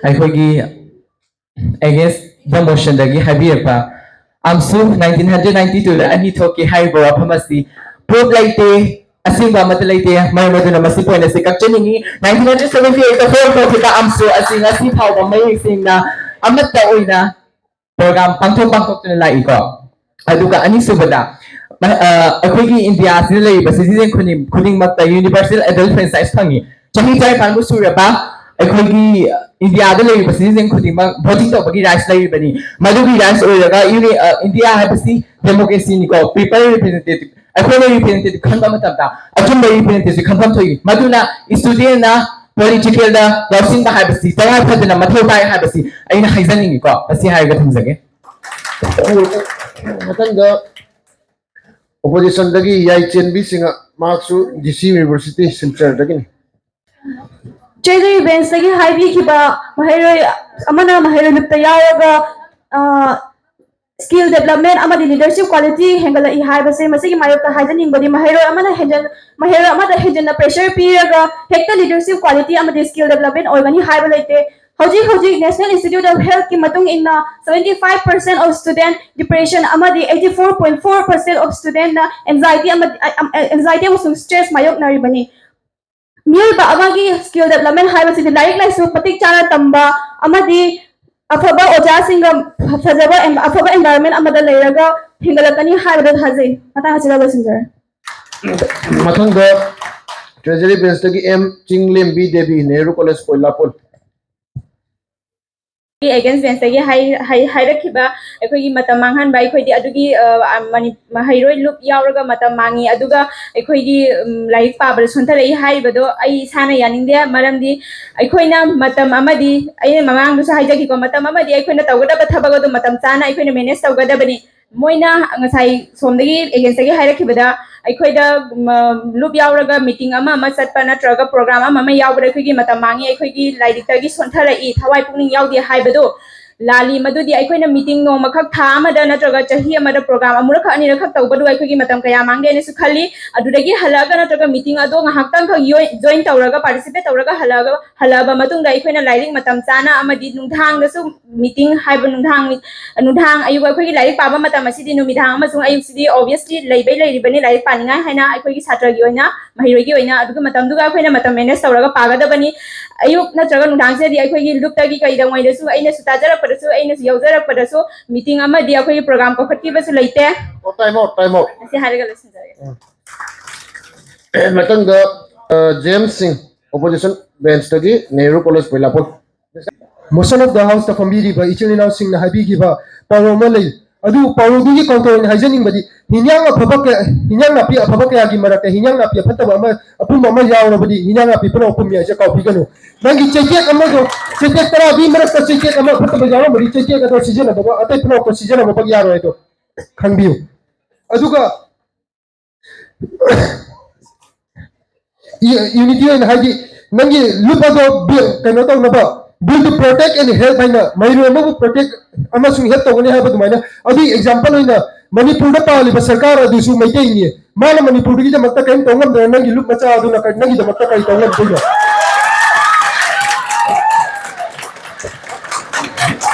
ꯑꯩꯈꯣꯏꯒꯤ against the motionꯗꯒꯤ ꯍꯥꯏꯕꯤꯔꯛꯄ ꯑꯝꯁꯨ nineteen hundred ninety twoꯗ ꯑꯅꯤ ꯊꯣꯛꯈꯤ ꯍꯥꯏꯔꯤꯕ ꯋꯥꯐꯝ ꯑꯁꯤ proof ꯂꯩꯇꯦ, ꯑꯁꯦꯡꯕ ꯑꯃꯠꯇ ꯂꯩꯇꯦ꯫ ꯃꯔꯝ ꯑꯗꯨꯅ ꯃꯁꯤ point ꯑꯁꯤ ꯀꯛꯆꯅꯤꯡꯉꯤ꯫ Nineteen hundred seventy eightꯇ ꯐꯣꯔꯝ ꯊꯣꯛꯈꯤꯕ ꯑꯝꯁꯨ ꯑꯁꯤ ꯉꯁꯤ ꯐꯥꯎꯕ ꯃꯌꯦꯛ ꯁꯦꯡꯅ ꯑꯃꯠꯇ ꯑꯣꯏꯅ program ꯄꯥꯡꯊꯣꯛ ꯄꯥꯡꯊꯣꯛꯇꯨꯅ ꯂꯥꯛꯏꯀꯣ꯫ ꯑꯗꯨꯒ ꯑꯅꯤꯁꯨꯕꯗ, ꯃ-, ꯑ, ꯑꯩꯈꯣꯏꯒꯤ ꯏꯟꯗꯤꯌꯥꯁꯤꯗ ꯂꯩꯔꯤꯕ citizen ꯈꯨꯗꯤꯡ-, ꯈꯨꯗꯤꯡꯃꯛꯇ universal adult franchise ꯐꯪꯉꯤ꯫ ꯆꯍꯤ ꯇꯔꯥꯅꯤꯄꯥꯟꯕꯨ ꯁꯨꯔꯕ ꯑꯩꯈꯣꯏꯒꯤ ꯏꯟꯗꯤꯌꯥꯗ ꯂꯩꯔꯤꯕ citizen ꯈꯨꯗꯤꯡꯃꯛ voting ꯇꯧꯕꯒꯤ rights ꯂꯩꯔꯤꯕꯅꯤ꯫ ꯃꯗꯨꯒꯤ rights ꯑꯣꯏꯔꯒ uni-, ꯑ, ꯏꯟꯗꯤꯌꯥ ꯍꯥꯏꯕꯁꯤ democracyꯅꯤꯀꯣ, people representative, ꯑꯩꯈꯣꯏꯅ representative ꯈꯟꯕ ꯃꯇꯝꯗ ꯑꯆꯨꯝꯕ representative ꯈꯟꯐꯝ ꯊꯣꯛꯏ꯫ ꯃꯗꯨꯅ studentꯅ politicalꯗ ꯂꯧꯁꯤꯟꯕ ꯍꯥꯏꯕꯁꯤ ꯇꯉꯥꯏ ꯐꯗꯅ ꯃꯊꯧ ꯇꯥꯏ ꯍꯥꯏꯕꯁꯤ ꯑꯩꯅ ꯍꯥꯏꯖꯅꯤꯡꯉꯤꯀꯣ꯫ ꯃꯁꯤ ꯍꯥꯏꯔꯒ ꯊꯝꯖꯒꯦ꯫ ꯃꯊꯪꯗ oppositionꯗꯒꯤ ꯌꯥꯏꯆꯦꯟꯕꯤ ꯁꯤꯡꯍ, ꯃꯍꯥꯛꯁꯨ ꯗꯤ ꯁꯤ ꯌꯨꯅꯤꯚꯔꯁꯤꯇꯤ ꯁꯤꯜꯆꯔꯗꯒꯤꯅꯤ꯫ ꯇ꯭ꯔꯦꯖꯔꯤ ꯕꯦꯟꯁꯇꯒꯤ ꯍꯥꯏꯕꯤꯈꯤꯕ ꯃꯍꯩꯔꯣꯏ ꯑꯃꯅ ꯃꯍꯩꯔꯣꯏ ꯂꯨꯞꯇ ꯌꯥꯎꯔꯒ, ꯑ, skill development ꯑꯃꯗꯤ leadership quality ꯍꯦꯟꯒꯠꯂꯛꯏ ꯍꯥꯏꯕꯁꯦ, ꯃꯁꯤꯒꯤ ꯃꯥꯌꯣꯛꯇ ꯍꯥꯏꯖꯅꯤꯡꯕꯗꯤ ꯃꯍꯩꯔꯣꯏ ꯑꯃꯅ ꯍꯦꯟꯖꯟ-, ꯃꯍꯩꯔꯣꯏ ꯑꯃꯗ ꯍꯦꯟꯖꯟꯅ pressure ꯄꯤꯔꯒ ꯍꯦꯛꯇ leadership quality ꯑꯃꯗꯤ skill development ꯑꯣꯏꯒꯅꯤ ꯍꯥꯏꯕ ꯂꯩꯇꯦ꯫ ꯍꯧꯖꯤꯛ ꯍꯧꯖꯤꯛ National Institute of Healthꯀꯤ ꯃꯇꯨꯡ ꯏꯟꯅ seventy five percent of student depression ꯑꯃꯗꯤ eighty four point four percent of studentꯅ anxiety ꯑꯃꯗꯤ, ꯑ, ꯑ, anxiety ꯑꯃꯁꯨꯡ stress ꯃꯥꯌꯣꯛꯅꯔꯤꯕꯅꯤ꯫ ꯃꯤꯑꯣꯏꯕ ꯑꯃꯒꯤ skill development ꯍꯥꯏꯕꯁꯤꯗꯤ ꯂꯥꯏꯔꯤꯛ ꯂꯥꯏꯁꯨ ꯃꯇꯤꯛ ꯆꯥꯅ ꯇꯝꯕ ꯑꯃꯗꯤ ꯑꯐꯕ ꯑꯣꯖꯥꯁꯤꯡꯒ ꯐꯖꯕ ꯑꯦꯟ-, ꯑꯐꯕ environment ꯑꯃꯗ ꯂꯩꯔꯒ ꯍꯦꯟꯒꯠꯂꯛꯀꯅꯤ ꯍꯥꯏꯕꯗ ꯊꯥꯖꯩ꯫ ꯃꯇꯥꯡ ꯑꯁꯤꯗ ꯂꯣꯏꯁꯤꯟꯖꯔꯦ꯫ ꯃꯊꯪꯗ ꯇ꯭ꯔꯦꯖꯔꯤ ꯕꯦꯟꯁꯇꯒꯤ M Chinglembi Devi, Nehru college Koilapur. Against ꯕꯦꯟꯁꯇꯒꯤ ꯍꯥꯏ-, ꯍꯥꯏ-, ꯍꯥꯏꯔꯛꯈꯤꯕ ꯑꯩꯈꯣꯏꯒꯤ ꯃꯇꯝ ꯃꯥꯡꯍꯟꯕ, ꯑꯩꯈꯣꯏꯗꯤ ꯑꯗꯨꯒꯤ, ꯑ, ꯃꯅꯤ-, ꯃꯍꯩꯔꯣꯏ ꯂꯨꯞ ꯌꯥꯎꯔꯒ ꯃꯇꯝ ꯃꯥꯡꯉꯤ, ꯑꯗꯨꯒ ꯑꯩꯈꯣꯏꯒꯤ, ꯎꯝ, ꯂꯥꯏꯔꯤꯛ ꯄꯥꯕꯗ ꯁꯣꯟꯊꯔꯛꯏ ꯍꯥꯏꯔꯤꯕꯗꯣ ꯑꯩ ꯏꯁꯥꯅ ꯌꯥꯅꯤꯡꯗꯦ꯫ ꯃꯔꯝꯗꯤ ꯑꯩꯈꯣꯏꯅ ꯃꯇꯝ ꯑꯃꯗꯤ, ꯑꯩꯅ ꯃꯃꯥꯡꯗꯁꯨ ꯍꯥꯏꯖꯈꯤꯀꯣ, ꯃꯇꯝ ꯑꯃꯗꯤ ꯑꯩꯈꯣꯏꯅ ꯇꯧꯒꯗꯕ ꯊꯕꯛ ꯑꯗꯨ ꯃꯇꯝ ꯆꯥꯅ ꯑꯩꯈꯣꯏꯅ ꯃꯦꯅꯦꯖ ꯇꯧꯒꯗꯕꯅꯤ꯫ ꯃꯣꯏꯅ ꯉꯁꯥꯏ ꯁꯣꯝꯗꯒꯤ ꯑꯦꯒꯦꯟꯁꯇꯒꯤ ꯍꯥꯏꯔꯛꯈꯤꯕꯗ, ꯑꯩꯈꯣꯏꯗ, ꯃ, ꯂꯨꯞ ꯌꯥꯎꯔꯒ ꯃꯤꯇꯤꯡ ꯑꯃ ꯑꯃ ꯆꯠꯄ ꯅꯠꯇ꯭ꯔꯒ ꯄ꯭ꯔꯣꯒ꯭ꯔꯥꯝ ꯑꯃ ꯑꯃ ꯌꯥꯎꯕꯗ ꯑꯩꯈꯣꯏꯒꯤ ꯃꯇꯝ ꯃꯥꯡꯉꯤ, ꯑꯩꯈꯣꯏꯒꯤ ꯂꯥꯏꯔꯤꯛꯇꯒꯤ ꯁꯣꯟꯊꯔꯛꯏ, ꯊꯋꯥꯏ ꯄꯨꯛꯅꯤꯡ ꯌꯥꯎꯗꯦ ꯍꯥꯏꯕꯗꯨ ꯂꯥꯜꯂꯤ꯫ ꯃꯗꯨꯗꯤ ꯑꯩꯈꯣꯏꯅ ꯃꯤꯇꯤꯡ ꯅꯣꯡꯃꯈꯛ, ꯊꯥ ꯑꯃꯗ ꯅꯠꯇ꯭ꯔꯒ ꯆꯍꯤ ꯑꯃꯗ ꯄ꯭ꯔꯣꯒ꯭ꯔꯥꯝ ꯑꯃꯨꯔꯛꯈꯛ ꯑꯅꯤꯔꯛꯈꯛ ꯇꯧꯕꯗꯨ ꯑꯩꯈꯣꯏꯒꯤ ꯃꯇꯝ ꯀꯌꯥ ꯃꯥꯡꯒꯦ ꯍꯥꯏꯅꯁꯨ ꯈꯜꯂꯤ꯫ ꯑꯗꯨꯗꯒꯤ ꯍꯜꯂꯛꯑꯒ ꯅꯠꯇ꯭ꯔꯒ ꯃꯤꯇꯤꯡ ꯑꯗꯣ ꯉꯥꯏꯍꯥꯛꯇꯪꯈꯛ ꯌꯣꯏ-, ꯖꯣꯏꯟ ꯇꯧꯔꯒ, ꯄꯥꯔꯇꯤꯁꯤꯄꯦꯠ ꯇꯧꯔꯒ ꯍꯜꯂꯛꯑꯒ, ꯍꯜꯂꯛꯑꯕ ꯃꯇꯨꯡꯗ ꯑꯩꯈꯣꯏꯅ ꯂꯥꯏꯔꯤꯛ ꯃꯇꯝ ꯆꯥꯅ ꯑꯃꯗꯤ ꯅꯨꯡꯗꯥꯡꯗꯁꯨ ꯃꯤꯇꯤꯡ ꯍꯥꯏꯕ ꯅꯨꯡꯗꯥꯡ, ꯅꯨꯡꯗꯥꯡ ꯑꯌꯨꯛ ꯑꯩꯈꯣꯏꯒꯤ ꯂꯥꯏꯔꯤꯛ ꯄꯥꯕ ꯃꯇꯝ ꯑꯁꯤꯗꯤ ꯅꯨꯃꯤꯗꯥꯡ ꯑꯃꯁꯨꯡ ꯑꯌꯨꯛꯁꯤꯗꯤ obviously ꯂꯩꯕꯩ ꯂꯩꯔꯤꯕꯅꯤ ꯂꯥꯏꯔꯤꯛ ꯄꯥꯅꯤꯡꯉꯥꯏ ꯍꯥꯏꯅ ꯑꯩꯈꯣꯏꯒꯤ ꯁꯥꯇ꯭ꯔꯒꯤ ꯑꯣꯏꯅ, ꯃꯍꯩꯔꯣꯏꯒꯤ ꯑꯣꯏꯅ꯫ ꯑꯗꯨꯒꯤ ꯃꯇꯝꯗꯨꯒ ꯑꯩꯈꯣꯏꯅ ꯃꯇꯝ ꯃꯦꯅꯦꯖ ꯇꯧꯔꯒ ꯄꯥꯒꯗꯕꯅꯤ꯫ ꯑꯌꯨꯛ ꯅꯠꯇ꯭ꯔꯒ ꯅꯨꯡꯗꯥꯡꯁꯤꯗꯗꯤ ꯑꯩꯈꯣꯏꯒꯤ ꯂꯨꯞꯇꯒꯤ ꯀꯩꯗ ꯃꯣꯏꯗꯁꯨ ꯑꯩꯅꯁꯨ ꯇꯥꯖꯔꯛꯄꯗꯁꯨ, ꯑꯩꯅꯁꯨ ꯌꯥꯎꯖꯔꯛꯄꯗꯁꯨ ꯃꯤꯇꯤꯡ ꯑꯃꯗꯤ ꯑꯩꯈꯣꯏꯒꯤ ꯄ꯭ꯔꯣꯒ꯭ꯔꯥꯝ ꯀꯧꯈꯠꯈꯤꯕꯁꯨ ꯂꯩꯇꯦ꯫ ꯑꯣ, time out, time out. ꯑꯁꯤ ꯍꯥꯏꯔꯒ ꯂꯣꯏꯁꯤꯟꯖꯔꯒꯦ꯫ ꯃꯊꯪꯗ, ꯑ, ꯖꯦꯝꯁ ꯁꯤꯡ, ꯑꯣꯄꯣꯖꯤꯁꯟ ꯕꯦꯟꯁꯇꯒꯤ, Nehru college, Boilapur. Motion of the House ꯇ ꯐꯝꯕꯤꯔꯤꯕ ꯏꯆꯤꯜ ꯏꯅꯥꯎꯁꯤꯡꯅ ꯍꯥꯏꯕꯤꯈꯤꯕ ꯄꯥꯎꯔꯧ ꯑꯃ ꯂꯩ꯫ ꯑꯗꯨ ꯄꯥꯎꯔꯧꯗꯨꯒꯤ ꯀꯥꯎꯟꯇꯔ ꯑꯣꯏꯅ ꯍꯥꯏꯖꯅꯤꯡꯕꯗꯤ, ꯍꯤꯟꯖꯥꯡ ꯑꯐꯕ ꯀꯌꯥ, ꯍꯤꯟꯖꯥꯡ ꯅꯥꯄꯤ ꯑꯐꯕ ꯀꯌꯥꯒꯤ ꯃꯔꯛꯇ ꯍꯤꯟꯖꯥꯡ ꯅꯥꯄꯤ ꯑꯐꯠꯇꯕ ꯑꯃ, ꯑꯄꯨꯝꯕ ꯑꯃ ꯌꯥꯎꯔꯕꯗꯤ ꯍꯤꯟꯖꯥꯡ ꯅꯥꯄꯤ ꯄꯨꯝꯅꯃꯛ ꯄꯨꯝꯃꯤ ꯍꯥꯏꯁꯦ ꯀꯥꯎꯕꯤꯒꯅꯨ꯫ ꯅꯪꯒꯤ ꯆꯩꯇꯦꯛ ꯑꯃꯗꯣ, ꯆꯩꯇꯦꯛ ꯇꯔꯥꯗꯨꯒꯤ ꯃꯔꯛꯇ ꯆꯩꯇꯦꯛ ꯑꯃ ꯑꯐꯠꯇꯕ ꯌꯥꯎꯔꯝꯃꯗꯤ ꯆꯩꯇꯦꯛ ꯑꯗꯣ ꯁꯤꯖꯤꯟꯅꯕ, ꯑꯇꯩ ꯄꯨꯝꯅꯃꯛꯇꯣ ꯁꯤꯖꯤꯟꯅꯕ ꯌꯥꯔꯣꯏ꯫ ꯑꯗꯣ ꯈꯪꯕꯤꯌꯨ꯫ ꯑꯗꯨꯒ ꯌꯨꯅꯤꯇꯤ ꯑꯣꯏꯅ, ꯍꯥꯏꯗꯤ, ꯅꯪꯒꯤ ꯂꯨꯞ ꯑꯗꯣ ꯕꯤ-, ꯀꯩꯅꯣ ꯇꯧꯅꯕ, build to protect and help ꯍꯥꯏꯅ ꯃꯍꯩꯔꯣꯏ ꯑꯃꯕꯨ protect ꯑꯃꯁꯨꯡ help ꯇꯧꯒꯅꯤ ꯍꯥꯏꯕ ꯑꯗꯨꯃꯥꯏꯅ, ꯑꯗꯨꯒꯤ example ꯑꯣꯏꯅ ꯃꯅꯤꯄꯨꯔꯗ ꯄꯥꯜꯂꯤꯕ ꯁꯔꯀꯥꯔ ꯑꯗꯨꯁꯨ ꯃꯩꯇꯩꯅꯤ꯫ ꯃꯥꯅ ꯃꯅꯤꯄꯨꯔꯗꯨꯒꯤꯗꯃꯛꯇ ꯀꯔꯤꯝ ꯇꯧ ꯉꯝꯗꯅ ꯅꯪꯒꯤ ꯂꯨꯞ ꯃꯆꯥ ꯑꯗꯨꯅ ꯀ-, ꯅꯪꯒꯤꯗꯃꯛꯇ ꯀꯔꯤ ꯇꯧ ꯉꯝꯗꯣꯏꯅꯣ?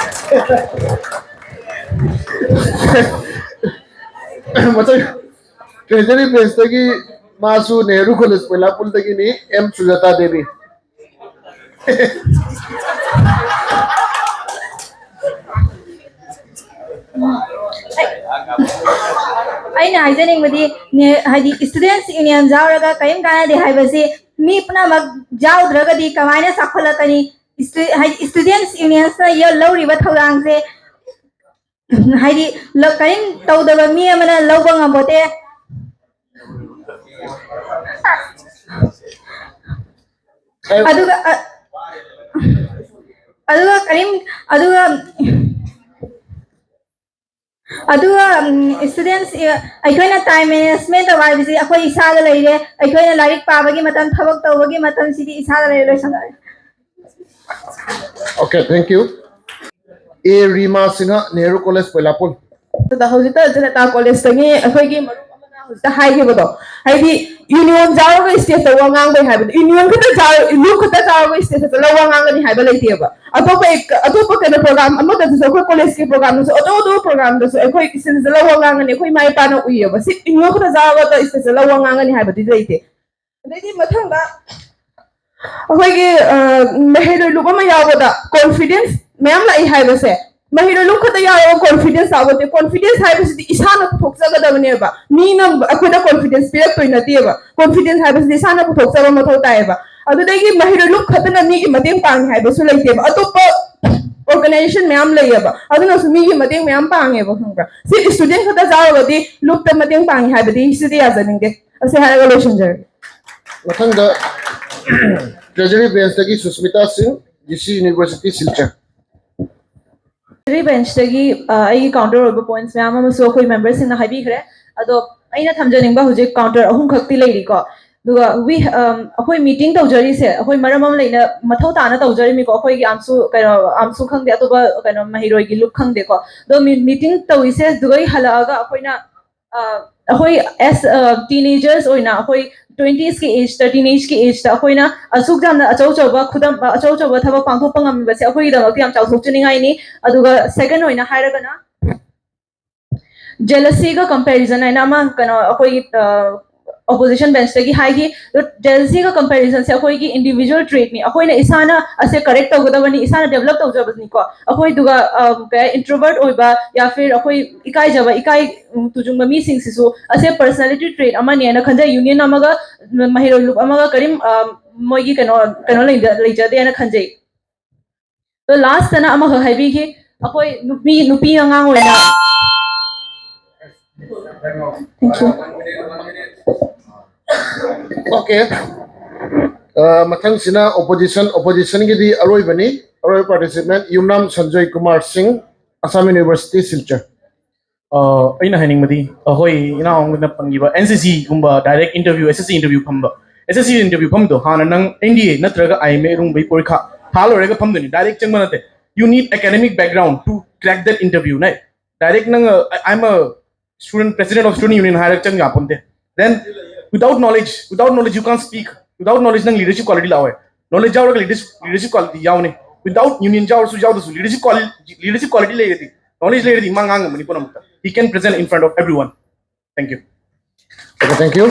ꯃꯊꯪ ꯇ꯭ꯔꯦꯖꯔꯤ ꯕꯦꯟꯁꯇꯒꯤ, ꯃꯥꯁꯨ ꯅꯦꯍꯔꯨ ꯀꯣꯂꯦꯖ ꯕꯣꯏꯂꯥꯄꯨꯔꯗꯒꯤꯅꯤ, ꯑꯦꯝ ꯁꯨꯖꯥꯇꯥ ꯗꯦꯕꯤ꯫ ꯑꯩꯅ ꯍꯥꯏꯖꯅꯤꯡꯕꯗꯤ, ꯅꯦ-, ꯍꯥꯏꯗꯤ, ꯁ꯭ꯇꯨꯗꯦꯟꯠꯁ ꯌꯨꯅꯤꯌꯟ ꯌꯥꯎꯔꯒ ꯀꯔꯤꯝ ꯀꯥꯟꯅꯗꯦ ꯍꯥꯏꯕꯁꯤ ꯃꯤ ꯄꯨꯝꯅꯃꯛ ꯌꯥꯎꯗ꯭ꯔꯒꯗꯤ ꯀꯃꯥꯏꯅ ꯆꯥꯎꯈꯠꯂꯛꯀꯅꯤ? ꯏꯁꯇꯨ- ꯍꯥꯏꯗꯤ ꯏꯁꯇꯨꯗꯦꯟꯁ ꯌꯨꯅꯤꯌꯟꯁꯅ ꯌ- ꯂꯧꯔꯤꯕ ꯊꯧꯗꯥꯡꯁꯦ ꯍꯥꯏꯗꯤ ꯂ- ꯀꯔꯤꯝ ꯇꯧꯗꯕ ꯃꯤ ꯑꯃꯅ ꯂꯧꯕ ꯉꯝꯄꯣꯠꯇꯦ꯫ ꯑꯗꯨꯒ ꯑ- ꯑꯗꯨꯒ ꯀꯔꯤꯝ ꯑꯗꯨꯒ ꯑꯗꯨꯒ ꯏꯁꯇꯨꯗꯦꯟꯁ ꯑꯩꯈꯣꯏꯅ ꯇꯥꯏꯝ ꯃꯦꯅꯦꯖꯃꯦꯟ ꯇꯧꯕ ꯍꯥꯏꯕꯁꯤ ꯑꯩꯈꯣꯏ ꯏꯁꯥꯗ ꯂꯩꯔꯦ꯫ ꯑꯩꯈꯣꯏꯅ ꯂꯥꯏꯔꯤꯛ ꯄꯥꯕꯒꯤ ꯃꯇꯝ, ꯊꯕꯛ ꯇꯧꯕꯒꯤ ꯃꯇꯝꯁꯤꯗꯤ ꯏꯁꯥꯗ ꯂꯩꯔꯦ꯫ ꯂꯣꯏꯁꯪꯉꯛꯑꯦ꯫ Okay, thank you. A Rima Singha, Nehru College, Poilapul. ꯑꯗꯨꯗ ꯍꯧꯖꯤꯛꯇ ꯖꯅꯇꯥ ꯀꯣꯂꯦꯖꯇꯒꯤ ꯑꯩꯈꯣꯏꯒꯤ ꯃꯔꯨꯞ ꯑꯃꯅ ꯍꯧꯖꯤꯛꯇ ꯍꯥꯏꯈꯤꯕꯗꯣ, ꯍꯥꯏꯗꯤ ꯌꯨꯅꯤꯌꯟ ꯌꯥꯎꯔꯒ ꯏꯁꯇꯦꯖꯇ ꯋꯥ ꯉꯥꯡꯕꯩ ꯍꯥꯏꯕꯗꯣ, ꯌꯨꯅꯤꯌꯟ ꯈꯛꯇ ꯂꯨꯞ ꯈꯛꯇ ꯌꯥꯎꯔꯒ ꯏꯁꯇꯦꯖꯇ ꯆꯠꯂꯒ ꯋꯥ ꯉꯥꯡꯒꯅꯤ ꯍꯥꯏꯕ ꯂꯩꯇꯦꯕ꯫ ꯑꯇꯣꯞꯄ ꯑꯇꯣꯞꯄ ꯀꯩꯅꯣ ꯄ꯭ꯔꯣꯒ꯭ꯔꯥꯝ ꯑꯃꯗꯁꯨ, ꯑꯩꯈꯣꯏ ꯀꯣꯂꯦꯖꯀꯤ ꯄ꯭ꯔꯣꯒ꯭ꯔꯥꯝꯗꯁꯨ, ꯑꯇꯣꯞ ꯑꯇꯣꯞꯄ ꯄ꯭ꯔꯣꯒ꯭ꯔꯥꯝꯗꯁꯨ ꯑꯩꯈꯣꯏ ꯏꯁꯇꯦꯖꯇ ꯆꯠꯂꯒ ꯋꯥ ꯉꯥꯡꯒꯅꯤ, ꯑꯩꯈꯣꯏ ꯏꯃꯥ ꯏꯄꯥꯅ ꯎꯏꯌꯦꯕ꯫ ꯁꯤ ꯌꯨꯅꯤꯌꯟ ꯈꯛꯇ ꯌꯥꯎꯔꯒ ꯏꯁꯇꯦꯖꯇ ꯆꯠꯂꯒ ꯋꯥ ꯉꯥꯡꯒꯅꯤ ꯍꯥꯏꯕꯗꯤ ꯂꯩꯇꯦ꯫ ꯑꯗꯩꯗꯤ ꯃꯊꯪꯗ ꯑꯩꯈꯣꯏꯒꯤ ꯃꯍꯩꯔꯣꯏ ꯂꯨꯞ ꯑꯃ ꯌꯥꯎꯕꯗ ꯀꯣꯟꯐꯤꯗꯦꯟꯁ ꯃꯌꯥꯝ ꯂꯥꯛꯏ ꯍꯥꯏꯕꯁꯦ, ꯃꯍꯩꯔꯣꯏ ꯂꯨꯞ ꯈꯛꯇ ꯌꯥꯎꯔꯒ ꯀꯣꯟꯐꯤꯗꯦꯟꯁ ꯂꯥꯛꯄ ꯅꯠꯇꯦ꯫ ꯀꯣꯟꯐꯤꯗꯦꯟꯁ ꯍꯥꯏꯕꯁꯤꯗꯤ ꯏꯁꯥꯅ ꯄꯨꯊꯣꯛꯆꯒꯗꯕꯅꯦꯕ꯫ ꯃꯤꯅ ꯑꯩꯈꯣꯏꯗ ꯀꯣꯟꯐꯤꯗꯦꯟꯁ ꯄꯤꯔꯛꯇꯣꯏ ꯅꯠꯇꯦꯕ꯫ ꯀꯣꯟꯐꯤꯗꯦꯟꯁ ꯍꯥꯏꯕꯁꯤꯗꯤ ꯏꯁꯥꯅ ꯄꯨꯊꯣꯛꯆꯕ ꯃꯊꯧ ꯇꯥꯏꯌꯦꯕ꯫ ꯑꯗꯨꯗꯒꯤ ꯃꯍꯩꯔꯣꯏ ꯂꯨꯞ ꯈꯛꯇꯅ ꯃꯤꯒꯤ ꯃꯇꯦꯡ ꯄꯥꯡꯉꯤ ꯍꯥꯏꯕꯁꯨ ꯂꯩꯇꯦꯕ꯫ ꯑꯇꯣꯞꯄ ꯑꯣꯔꯒꯅꯥꯏꯖꯦꯁꯟ ꯃꯌꯥꯝ ꯂꯩꯌꯦꯕ, ꯑꯗꯨꯅꯁꯨ ꯃꯤꯒꯤ ꯃꯇꯦꯡ ꯃꯌꯥꯝ ꯄꯥꯡꯉꯦꯕ, ꯈꯪꯕ꯭ꯔꯥ? ꯁꯤ ꯏꯁꯇꯨꯗꯦꯟ ꯈꯛꯇ ꯌꯥꯎꯔꯒꯗꯤ ꯂꯨꯞꯇ ꯃꯇꯦꯡ ꯄꯥꯡꯉꯤ ꯍꯥꯏꯕꯗꯤ ꯁꯤꯗꯤ ꯌꯥꯖꯅꯤꯡꯗꯦ꯫ ꯑꯁꯤ ꯍꯥꯏꯔꯒ ꯂꯣꯏꯁꯤꯟꯖꯔꯒꯦ꯫ ꯃꯊꯪꯗ Treasury Bench ꯇꯒꯤ ꯁꯨꯁꯃꯤꯇꯥ ꯁꯤꯡ, G C university, Silchar. Tree ꯕꯦꯟꯁꯇꯒꯤ ꯑꯩꯒꯤ ꯀꯥꯎꯟꯇꯔ ꯑꯣꯏꯕ ꯄꯣꯏꯟꯠꯁ ꯃꯌꯥꯝ ꯑꯃꯁꯨ ꯑꯩꯈꯣꯏ ꯃꯦꯝꯕꯔꯁꯤꯡꯅ ꯍꯥꯏꯕꯤꯈ꯭ꯔꯦ꯫ ꯑꯗꯣ ꯑꯩꯅ ꯊꯝꯖꯅꯤꯡꯕ ꯍꯧꯖꯤꯛ ꯀꯥꯎꯟꯇꯔ ꯑꯍꯨꯝꯈꯛꯇꯤ ꯂꯩꯔꯤꯀꯣ꯫ ꯑꯗꯨꯒ ꯋꯤ ꯑꯩꯈꯣꯏ ꯃꯤꯇꯤꯡ ꯇꯧꯖꯔꯤꯁꯦ ꯑꯩꯈꯣꯏ ꯃꯔꯝ ꯑꯃ ꯂꯩꯅ ꯃꯊꯧ ꯇꯥꯅ ꯇꯧꯖꯔꯤꯃꯤꯀꯣ꯫ ꯑꯩꯈꯣꯏꯒꯤ ꯑꯥꯝꯁꯨ ꯀꯩꯅꯣ, ꯑꯥꯝꯁꯨ ꯈꯪꯗꯦ, ꯑꯇꯣꯞꯄ ꯀꯩꯅꯣ ꯃꯍꯩꯔꯣꯏꯒꯤ ꯂꯨꯞ ꯈꯪꯗꯦꯀꯣ꯫ ꯑꯗꯣ ꯃꯤꯇꯤꯡ ꯇꯧꯔꯤꯁꯦ ꯑꯗꯨꯗꯩ ꯍꯜꯂꯛꯑꯒ ꯑꯩꯈꯣꯏꯅ ꯑꯩꯈꯣꯏ ꯑꯦꯁ ꯇꯤꯅꯦꯖꯔꯁ ꯑꯣꯏꯅ ꯑꯩꯈꯣꯏ ꯇ꯭ꯋꯦꯟꯇꯤꯁꯀꯤ ꯑꯦꯖꯇ, ꯇꯤꯅꯦꯖꯀꯤ ꯑꯦꯖꯇ ꯑꯩꯈꯣꯏꯅ ꯑꯁꯨꯛ ꯌꯥꯝꯅ ꯑꯆꯧ ꯑꯆꯧꯕ ꯈꯨꯗꯝ, ꯑꯆꯧ ꯑꯆꯧꯕ ꯊꯕꯛ ꯄꯥꯡꯊꯣꯛꯄ ꯉꯝꯃꯤꯕꯁꯦ ꯑꯩꯈꯣꯏꯒꯤꯗꯃꯛꯇ ꯌꯥꯝ ꯆꯥꯎꯊꯣꯛꯆꯅꯤꯡꯉꯥꯏꯅꯤ꯫ ꯑꯗꯨꯒ ꯁꯦꯀꯦꯟ ꯑꯣꯏꯅ ꯍꯥꯏꯔꯒꯅ ꯖꯦꯂꯁꯤꯒ ꯀꯝꯄꯦꯔꯤꯖꯟ ꯍꯥꯏꯅ ꯑꯃ ꯀꯩꯅꯣ ꯑꯩꯈꯣꯏꯒꯤ ꯑꯣꯄꯣꯖꯤꯁꯟ ꯕꯦꯟꯁꯇꯒꯤ ꯍꯥꯏꯈꯤ꯫ ꯖꯦꯂꯁꯤꯒ ꯀꯝꯄꯦꯔꯤꯖꯟꯁꯦ ꯑꯩꯈꯣꯏꯒꯤ ꯏꯟꯗꯤꯕꯤꯖꯨꯋꯦꯜ ꯇ꯭ꯔꯦꯠꯅꯤ, ꯑꯩꯈꯣꯏꯅ ꯏꯁꯥꯅ ꯑꯁꯦ ꯀꯔꯦꯛ ꯇꯧꯒꯗꯕꯅꯤ, ꯏꯁꯥꯅ ꯗꯦꯕꯂꯞ ꯇꯧꯖꯕꯅꯤꯀꯣ꯫ ꯑꯩꯈꯣꯏꯗꯨꯒ ꯀꯩ ꯏꯟꯇ꯭ꯔꯣꯕꯔꯠ ꯑꯣꯏꯕ ꯌꯥ ꯐꯤꯔ ꯑꯩꯈꯣꯏ ꯏꯀꯥꯏꯖꯕ, ꯏꯀꯥꯏ ꯇꯨꯖꯨꯡꯕ ꯃꯤꯁꯤꯡꯁꯤꯁꯨ ꯑꯁꯦ ꯄꯔꯁꯅꯦꯂꯤꯇꯤ ꯇ꯭ꯔꯦꯠ ꯑꯃꯅꯦꯅ ꯈꯟꯖꯩ꯫ ꯌꯨꯅꯤꯌꯟ ꯑꯃꯒ ꯃꯍꯩꯔꯣꯏ ꯂꯨꯞ ꯑꯃꯒ ꯀꯔꯤꯝ ꯃꯣꯏꯒꯤ ꯀꯩꯅꯣ ꯀꯩꯅꯣ ꯂꯩꯖꯗꯦꯅ ꯈꯟꯖꯩ꯫ ꯑꯗꯣ ꯂꯥꯁꯇꯅ ꯑꯃꯈꯛ ꯍꯥꯏꯕꯤꯒꯦ, ꯑꯩꯈꯣꯏ ꯅꯨꯄꯤ ꯅꯨꯄꯤ ꯑꯉꯥꯡ ꯑꯣꯏꯅ. Thank you. Okay. ꯑ, ꯃꯊꯪꯁꯤꯅ opposition, oppositionꯒꯤꯗꯤ ꯑꯔꯣꯏꯕꯅꯤ. ꯑꯔꯣꯏꯕ participant ꯌꯨꯝꯅꯥꯝ ꯁꯟꯖꯣꯏ ꯀꯨꯃꯥꯔ ꯁꯤꯡ, Assam University, Silchar. ꯑꯩꯅ ꯍꯥꯏꯅꯤꯡꯕꯗꯤ ꯑꯩꯈꯣꯏ ꯏꯅꯥꯎ ꯑꯃꯅ ꯄꯟꯈꯤꯕ ꯑꯦꯟ ꯁꯤ ꯁꯤꯒꯨꯝꯕ ꯗꯥꯏꯔꯦꯛ ꯏꯟꯇꯔꯚ꯭ꯌꯨ, ꯑꯦꯁ ꯑꯦꯁ ꯁꯤ ꯏꯟꯇꯔꯚ꯭ꯌꯨ ꯐꯝꯕ, ꯑꯦꯁ ꯑꯦꯁ ꯁꯤ ꯏꯟꯇꯔꯚ꯭ꯌꯨ ꯐꯝꯗꯣ ꯍꯥꯟꯅ ꯅꯪ ꯑꯦꯟ ꯗꯤ ꯑꯦ ꯅꯠꯇ꯭ꯔꯒ ꯑꯥꯏ ꯑꯦꯝ ꯑꯦ ꯔꯨꯝꯕꯩ ꯄꯣꯔꯤꯈꯥ ꯊꯥ ꯂꯣꯏꯔꯒ ꯐꯝꯗꯣꯏꯅꯤ, ꯗꯥꯏꯔꯦꯛ ꯆꯪꯕ ꯅꯠꯇꯦ. You need academic background to crack that interview, right? Direct ꯅꯪ "I am a student, president of student union" ꯍꯥꯏꯔꯒ ꯆꯪ ꯌꯥꯄꯣꯟꯇꯦ. Then without knowledge, without knowledge you can't speak. Without knowledge ꯅꯪ leadership quality ꯂꯥꯛꯑꯣꯏ. Knowledge ꯌꯥꯎꯔꯒ leadership, leadership quality ꯌꯥꯎꯅꯤ. Without union ꯌꯥꯎꯔꯁꯨ ꯌꯥꯎꯗ꯭ꯔꯁꯨ leadership quality, leadership quality ꯂꯩꯔꯗꯤ, knowledge ꯂꯩꯔꯗꯤ ꯃꯥ ꯉꯥꯡꯉꯝꯃꯅꯤ ꯄꯨꯝꯅꯃꯛꯇ. He can present in front of everyone. Thank you. Okay, thank you.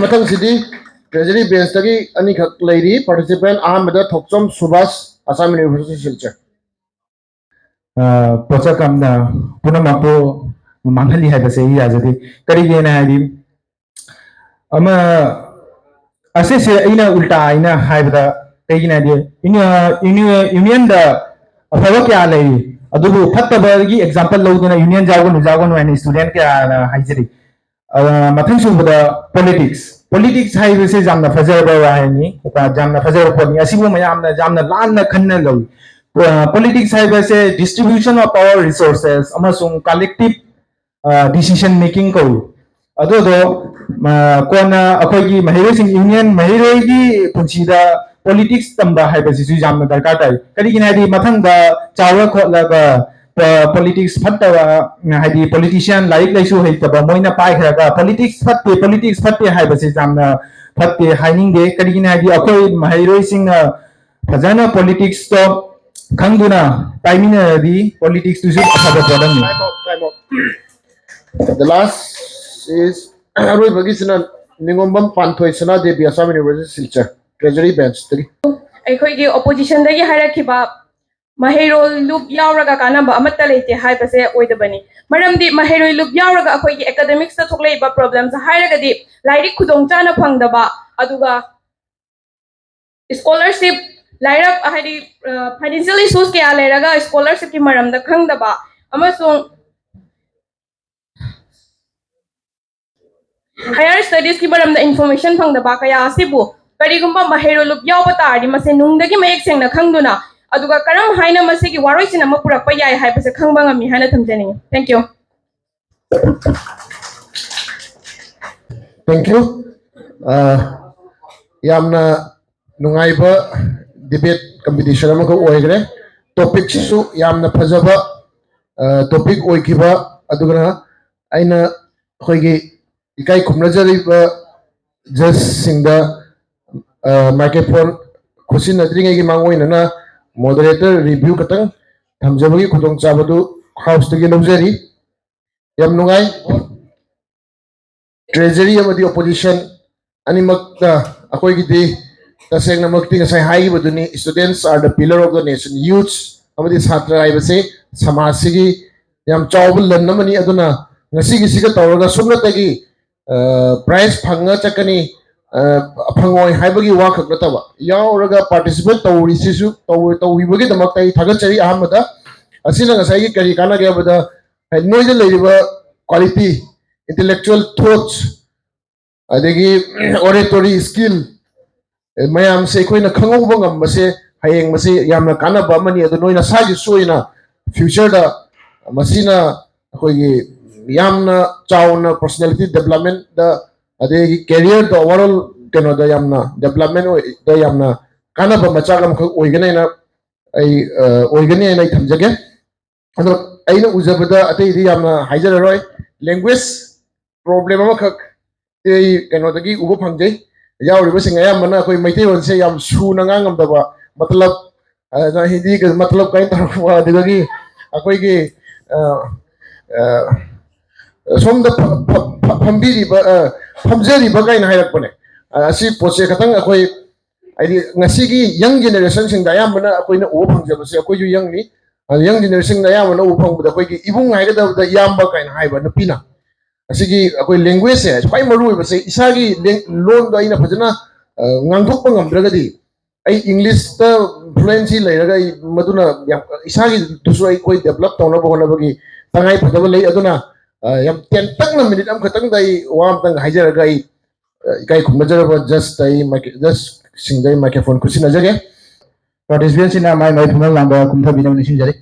ꯃꯊꯪꯁꯤꯗꯤ treasury benchꯇꯒꯤ ꯑꯅꯤꯈꯛ ꯂꯩꯔꯤ. Participant ꯑꯍꯥꯟꯕꯗ ꯊꯣꯛꯆꯣꯝ ꯁꯨꯕꯥꯁ, Assam University, Silchar. ꯄꯣꯠꯁꯛ ꯑꯃꯅ ꯄꯨꯝꯅꯃꯛꯄꯨ ꯃꯥꯡꯍꯜꯂꯤ ꯍꯥꯏꯕꯁꯦ ꯑꯩ ꯌꯥꯖꯗꯦ꯫ ꯀꯔꯤꯒꯤꯅ ꯍꯥꯏꯗꯤ ꯑꯃ ꯑꯁꯤꯁꯦ ꯑꯩꯅ ꯎꯜꯇꯥ ꯑꯩꯅ ꯍꯥꯏꯕꯗ ꯀꯩꯒꯤꯅꯣ ꯍꯥꯏꯗꯤ ꯌꯨꯅꯤꯌꯟꯗ ꯑꯐꯕ ꯀꯌꯥ ꯂꯩꯔꯤ, ꯑꯗꯨꯕꯨ ꯐꯠꯇꯕꯒꯤ ꯑꯦꯛꯖꯥꯝꯄꯜ ꯂꯧꯗꯨꯅ ꯌꯨꯅꯤꯌꯟ ꯌꯥꯎꯒꯅꯨ ꯌꯥꯎꯒꯅꯨ ꯍꯥꯏꯅ ꯏꯁꯇꯨꯗꯦꯟ ꯀꯌꯥꯅ ꯍꯥꯏꯖꯔꯤ꯫ ꯃꯊꯪ ꯁꯨꯕꯗ ꯄꯣꯂꯤꯇꯤꯛꯁ꯫ ꯄꯣꯂꯤꯇꯤꯛꯁ ꯍꯥꯏꯕꯁꯤ ꯌꯥꯝꯅ ꯐꯖꯔꯕ ꯋꯥꯍꯩꯅꯤ, ꯌꯥꯝꯅ ꯐꯖꯔꯕ ꯄꯣꯠꯅꯤ꯫ ꯑꯁꯤꯕꯨ ꯃꯌꯥꯝꯅ ꯌꯥꯝꯅ ꯂꯥꯟꯅ ꯈꯟꯅ ꯂꯧꯏ꯫ ꯄꯣꯂꯤꯇꯤꯛꯁ ꯍꯥꯏꯕꯁꯦ distribution of power resources ꯑꯃꯁꯨꯡ collective decision making ꯀꯧꯏ꯫ ꯑꯗꯨꯗꯣ ꯀꯣꯟꯅ ꯑꯩꯈꯣꯏꯒꯤ ꯃꯍꯩꯔꯣꯏꯁꯤꯡ, ꯌꯨꯅꯤꯌꯟ ꯃꯍꯩꯔꯣꯏꯒꯤ ꯄꯨꯟꯁꯤꯗ ꯄꯣꯂꯤꯇꯤꯛꯁ ꯇꯝꯕ ꯍꯥꯏꯕꯁꯤꯁꯨ ꯌꯥꯝꯅ ꯗꯔꯀꯥꯔ ꯇꯥꯏ꯫ ꯀꯔꯤꯒꯤꯅꯣ ꯍꯥꯏꯗꯤ ꯃꯊꯪꯗ ꯆꯥꯎꯔ ꯈꯣꯠꯂꯒ ꯄꯣꯂꯤꯇꯤꯛꯁ ꯐꯠꯇꯕ, ꯍꯥꯏꯗꯤ ꯄꯣꯂꯤꯇꯤꯁꯤꯌꯥꯟ ꯂꯥꯏꯔꯤꯛ ꯂꯥꯏꯁꯨ ꯍꯩꯇꯕ ꯃꯣꯏꯅ ꯄꯥꯏꯈ꯭ꯔꯒ ꯄꯣꯂꯤꯇꯤꯛꯁ ꯐꯠꯇꯦ, ꯄꯣꯂꯤꯇꯤꯛꯁ ꯐꯠꯇꯦ ꯍꯥꯏꯕꯁꯤ ꯌꯥꯝꯅ ꯐꯠꯇꯦ ꯍꯥꯏꯅꯤꯡꯗꯦ꯫ ꯀꯔꯤꯒꯤꯅꯣ ꯍꯥꯏꯗꯤ ꯑꯩꯈꯣꯏ ꯃꯍꯩꯔꯣꯏꯁꯤꯡꯅ ꯐꯖꯅ ꯄꯣꯂꯤꯇꯤꯛꯁꯇꯣ ꯈꯪꯗꯨꯅ ꯄꯥꯏꯃꯤꯟꯅꯔꯗꯤ ꯄꯣꯂꯤꯇꯤꯛꯁꯇꯨꯁꯨ ꯑꯐꯕ ꯄꯣꯠ ꯑꯃꯅꯤ꯫ The last is ꯑꯔꯣꯏꯕꯒꯤꯁꯤꯅ ꯅꯤꯉꯣꯝꯕꯝ ꯄꯥꯟꯊꯣꯏ ꯁꯅꯥꯗꯦꯕꯤ, Assam University, Silchar, treasury benchꯇꯒꯤ꯫ ꯑꯩꯈꯣꯏꯒꯤ ꯑꯣꯄꯣꯖꯤꯁꯟꯗꯒꯤ ꯍꯥꯏꯔꯛꯈꯤꯕ "ꯃꯍꯩꯔꯣꯏ ꯂꯨꯞ ꯌꯥꯎꯔꯒ ꯀꯥꯟꯅꯕ ꯑꯃꯠꯇ ꯂꯩꯇꯦ" ꯍꯥꯏꯕꯁꯦ ꯑꯣꯏꯗꯕꯅꯤ꯫ ꯃꯔꯝꯗꯤ ꯃꯍꯩꯔꯣꯏ ꯂꯨꯞ ꯌꯥꯎꯔꯒ ꯑꯩꯈꯣꯏꯒꯤ ꯑꯦꯀꯥꯗꯦꯃꯤꯛꯁꯇ ꯊꯣꯛꯂꯛꯏꯕ ꯄ꯭ꯔꯣꯕ꯭ꯂꯦꯝꯁ ꯍꯥꯏꯔꯒꯗꯤ ꯂꯥꯏꯔꯤꯛ ꯈꯨꯗꯣꯡ ꯆꯥꯅ ꯐꯪꯗꯕ, ꯑꯗꯨꯒ ꯁ꯭ꯀꯣꯂꯔꯁꯤꯞ ꯂꯥꯏꯔꯛ ꯍꯥꯏꯗꯤ ꯐꯥꯏꯅꯥꯟꯁꯤꯌꯦꯜ ꯏꯁꯨꯁ ꯀꯌꯥ ꯂꯩꯔꯒ ꯁ꯭ꯀꯣꯂꯔꯁꯤꯞꯀꯤ ꯃꯔꯝꯗ ꯈꯪꯗꯕ ꯑꯃꯁꯨꯡ ꯍꯥꯌꯔ ꯁ꯭ꯇꯗꯤꯁꯀꯤ ꯃꯔꯝꯗ ꯏꯟꯐꯣꯔꯃꯦꯁꯟ ꯐꯪꯗꯕ ꯀꯌꯥ ꯑꯁꯤꯕꯨ ꯀꯔꯤꯒꯨꯝꯕ ꯃꯍꯩꯔꯣꯏ ꯂꯨꯞ ꯌꯥꯎꯕ ꯇꯥꯔꯗꯤ ꯃꯁꯤ ꯅꯨꯡꯗꯒꯤ ꯃꯌꯦꯛ ꯁꯦꯡꯅ ꯈꯪꯗꯨꯅ ꯑꯗꯨꯒ ꯀꯔꯝ ꯍꯥꯏꯅ ꯃꯁꯤꯒꯤ ꯋꯥꯔꯣꯏꯁꯤꯟ ꯑꯃ ꯄꯨꯔꯛꯄ ꯌꯥꯏ ꯍꯥꯏꯕꯁꯦ ꯈꯪꯕ ꯉꯝꯃꯤ ꯍꯥꯏꯅ ꯊꯝꯖꯅꯤꯡꯉꯤ꯫ Thank you. Thank you. ꯌꯥꯝꯅ ꯅꯨꯡꯉꯥꯏꯕ ꯗꯤꯕꯦꯠ ꯀꯝꯄꯤꯇꯤꯁꯟ ꯑꯃꯈꯛ ꯑꯣꯏꯈ꯭ꯔꯦ꯫ ꯇꯣꯄꯤꯛꯁꯤꯁꯨ ꯌꯥꯝꯅ ꯐꯖꯕ ꯇꯣꯄꯤꯛ ꯑꯣꯏꯈꯤꯕ, ꯑꯗꯨꯒ ꯑꯩꯅ ꯑꯩꯈꯣꯏꯒꯤ ꯏꯀꯥꯏ ꯈꯨꯝꯅꯖꯔꯤꯕ ꯖꯖꯁꯤꯡꯗ ꯃꯥꯏꯀ꯭ꯔꯣꯐꯣꯟ ꯈꯨꯠꯁꯤꯟꯅꯗ꯭ꯔꯤꯉꯩꯒꯤ ꯃꯥꯡꯑꯣꯏꯅꯅ ꯃꯣꯗꯔꯦꯇꯔ ꯔꯤꯚ꯭ꯌꯨ ꯈꯛꯇꯪ ꯊꯝꯖꯕꯒꯤ ꯈꯨꯗꯣꯡꯆꯥꯕꯗꯨ ꯍꯥꯎꯁꯇꯒꯤ ꯂꯧꯖꯔꯤ꯫ ꯌꯥꯝ ꯅꯨꯡꯉꯥꯏ꯫ ꯇ꯭ꯔꯦꯖꯔꯤ ꯑꯃꯗꯤ ꯑꯣꯄꯣꯖꯤꯁꯟ ꯑꯅꯤꯃꯛꯇ ꯑꯩꯈꯣꯏꯒꯤꯗꯤ ꯇꯁꯦꯡꯅꯃꯛꯇꯤ ꯉꯁꯥꯏ ꯍꯥꯏꯈꯤꯕꯗꯨꯅꯤ, students are the pillar of the nation꯫ Youths ꯑꯃꯗꯤ ꯁꯥꯇ꯭ꯔ ꯍꯥꯏꯕꯁꯤ ꯁꯃꯥꯖꯁꯤꯒꯤ ꯌꯥꯝ ꯆꯥꯎꯕ ꯂꯟ ꯑꯃꯅꯤ꯫ ꯑꯗꯨꯅ ꯉꯁꯤꯒꯤꯁꯤꯒ ꯇꯧꯔꯒ ꯁꯨꯞꯅꯇꯒꯤ ꯄ꯭ꯔꯥꯏꯖ ꯐꯪꯉ ꯆꯠꯀꯅꯤ, ꯐꯪꯉꯣꯏ ꯍꯥꯏꯕꯒꯤ ꯋꯥ ꯈꯛ ꯅꯠꯇꯕ, ꯌꯥꯎꯔꯒ ꯄꯥꯔꯇꯤꯁꯤꯄꯦꯠ ꯇꯧꯔꯤꯁꯤꯁꯨ ꯇꯧꯕꯤꯕꯒꯤꯗꯃꯛꯇ ꯑꯩ ꯊꯥꯒꯠꯆꯔꯤ꯫ ꯑꯍꯥꯟꯕꯗ ꯑꯁꯤꯅ ꯉꯁꯥꯏꯒꯤ ꯀꯔꯤ ꯀꯥꯟꯅꯒꯦ ꯍꯥꯏꯕꯗ, ꯅꯣꯏꯗ ꯂꯩꯔꯤꯕ ꯀ꯭ꯋꯥꯂꯤꯇꯤ, ꯏꯟꯇꯦꯂꯦꯛꯆꯨꯋꯦꯜ ꯊꯣꯠꯁ, ꯑꯗꯒꯤ ꯑꯣꯔꯦꯇꯣꯔꯤ ꯁ꯭ꯀꯤꯜ ꯃꯌꯥꯝꯁꯦ ꯑꯩꯈꯣꯏꯅ ꯈꯪꯍꯧꯕ ꯉꯝꯕꯁꯦ ꯍꯌꯦꯡ ꯃꯁꯤ ꯌꯥꯝꯅ ꯀꯥꯟꯅꯕ ꯑꯃꯅꯤ꯫ ꯑꯗꯨ ꯅꯣꯏ ꯅꯁꯥꯒꯤꯁꯨ ꯑꯣꯏꯅ ꯐ꯭ꯌꯨꯆꯔꯗ ꯃꯁꯤꯅ ꯑꯩꯈꯣꯏꯒꯤ ꯌꯥꯝꯅ ꯆꯥꯎꯅ ꯄꯔꯁꯣꯅꯦꯂꯤꯇꯤ ꯗꯦꯕꯂꯞꯃꯦꯟꯗ, ꯑꯗꯒꯤ ꯀꯦꯔꯤꯌꯔꯗ, ꯑꯣꯚꯔꯑꯣꯜ ꯀꯩꯅꯣꯗ ꯌꯥꯝꯅ ꯗꯦꯕꯂꯞꯃꯦꯟ ꯑꯣꯏꯗ ꯌꯥꯝꯅ ꯀꯥꯟꯅꯕ ꯃꯆꯥꯛ ꯑꯃꯈꯛ ꯑꯣꯏꯒꯅꯤ ꯍꯥꯏꯅ ꯑꯩ ꯑꯣꯏꯒꯅꯤ ꯍꯥꯏꯅ ꯑꯩ ꯊꯝꯖꯒꯦ꯫ ꯑꯗꯣ ꯑꯩꯅ ꯎꯖꯕꯗ ꯑꯇꯩꯗꯤ ꯌꯥꯝꯅ ꯍꯥꯏꯖꯔꯔꯣꯏ꯫ ꯂꯦꯡꯒ꯭ꯋꯦꯖ ꯄ꯭ꯔꯣꯕ꯭ꯂꯦꯝ ꯑꯃꯈꯛ ꯑꯩ ꯀꯩꯅꯣꯗꯒꯤ ꯎꯕ ꯐꯪꯖꯩ꯫ ꯌꯥꯎꯔꯤꯕꯁꯤꯡ ꯑꯌꯥꯝꯕꯅ ꯑꯩꯈꯣꯏ ꯃꯩꯇꯩꯂꯣꯟꯁꯦ ꯌꯥꯝ ꯁꯨꯅ ꯉꯥꯡ ꯉꯝꯗꯕ, ꯃꯇꯂꯕ, ꯑꯗ ꯍꯤꯟꯗꯤ ꯃꯇꯂꯕ ꯀꯥꯏꯅ ꯇꯧꯔꯛꯄ, ꯑꯗꯨꯗꯒꯤ ꯑꯩꯈꯣꯏꯒꯤ ꯁꯣꯝꯗ ꯐꯝꯕꯤꯔꯤꯕ, ꯐꯝꯖꯔꯤꯕ ꯀꯥꯏꯅ ꯍꯥꯏꯔꯛꯄꯅꯦ꯫ ꯑꯁꯤ ꯄꯣꯠꯁꯦ ꯈꯇꯪ ꯑꯩꯈꯣꯏ ꯍꯥꯏꯗꯤ ꯉꯁꯤꯒꯤ ꯌꯪ ꯖꯦꯅꯦꯔꯦꯁꯟꯁꯤꯡꯗ ꯑꯌꯥꯝꯕꯅ ꯑꯩꯈꯣꯏꯅ ꯎꯕ ꯐꯪꯖꯕꯁꯦ, ꯑꯩꯈꯣꯏꯁꯨ ꯌꯪꯅꯤ, ꯌꯪ ꯖꯦꯅꯦꯔꯦꯁꯟꯗ ꯑꯌꯥꯝꯕꯅ ꯎꯕ ꯐꯪꯕꯗ ꯑꯩꯈꯣꯏꯒꯤ ꯏꯕꯨꯡ ꯍꯥꯏꯒꯗꯕꯗ ꯏꯌꯥꯝꯕ ꯀꯥꯏꯅ ꯍꯥꯏꯕ ꯅꯨꯄꯤꯅ꯫ ꯑꯁꯤꯒꯤ ꯑꯩꯈꯣꯏ ꯂꯦꯡꯒ꯭ꯋꯦꯖꯁꯦ ꯈ꯭ꯋꯥꯏ ꯃꯔꯨ ꯑꯣꯏꯕꯁꯦ, ꯏꯁꯥꯒꯤ ꯂꯣꯟꯗꯣ ꯑꯩꯅ ꯐꯖꯅ ꯉꯥꯡꯊꯣꯛꯄ ꯉꯝꯗ꯭ꯔꯒꯗꯤ ꯑꯩ ꯏꯪꯂꯤꯁꯇ ꯐ꯭ꯂꯨꯑꯦꯟꯁꯤ ꯂꯩꯔꯒ ꯑꯩ ꯃꯗꯨꯅ ꯌꯥꯝ ꯏꯁꯥꯒꯤꯗꯨꯁꯨ ꯑꯩꯈꯣꯏ ꯗꯦꯕꯂꯞ ꯇꯧꯅꯕ ꯍꯣꯠꯅꯕꯒꯤ ꯇꯉꯥꯏ ꯐꯗꯕ ꯂꯩ꯫ ꯑꯗꯨꯅ ꯌꯥꯝ ꯇꯦꯟꯇꯛꯅ ꯃꯤꯅꯤꯠ ꯑꯃꯈꯛꯇꯪꯗ ꯑꯩ ꯋꯥ ꯑꯃꯇꯪ ꯍꯥꯏꯖꯔꯒ ꯑꯩ ꯏꯀꯥꯏ ꯈꯨꯝꯅꯖꯔꯕ ꯖꯁꯇ ꯑꯩ ꯖꯁꯁꯤꯡꯗ ꯑꯩ ꯃꯥꯏꯀ꯭ꯔꯣꯐꯣꯟ ꯈꯨꯠꯁꯤꯟꯅꯖꯒꯦ꯫ ꯄꯥꯔꯇꯤꯁꯤꯄꯦꯟꯁꯤꯅ ꯃꯥꯏ ꯃꯥꯏ ꯐꯝꯐꯝ ꯂꯥꯡꯗ ꯀꯨꯝꯊꯕꯤꯅꯕ ꯅꯤꯡꯁꯤꯡꯖꯔꯤ꯫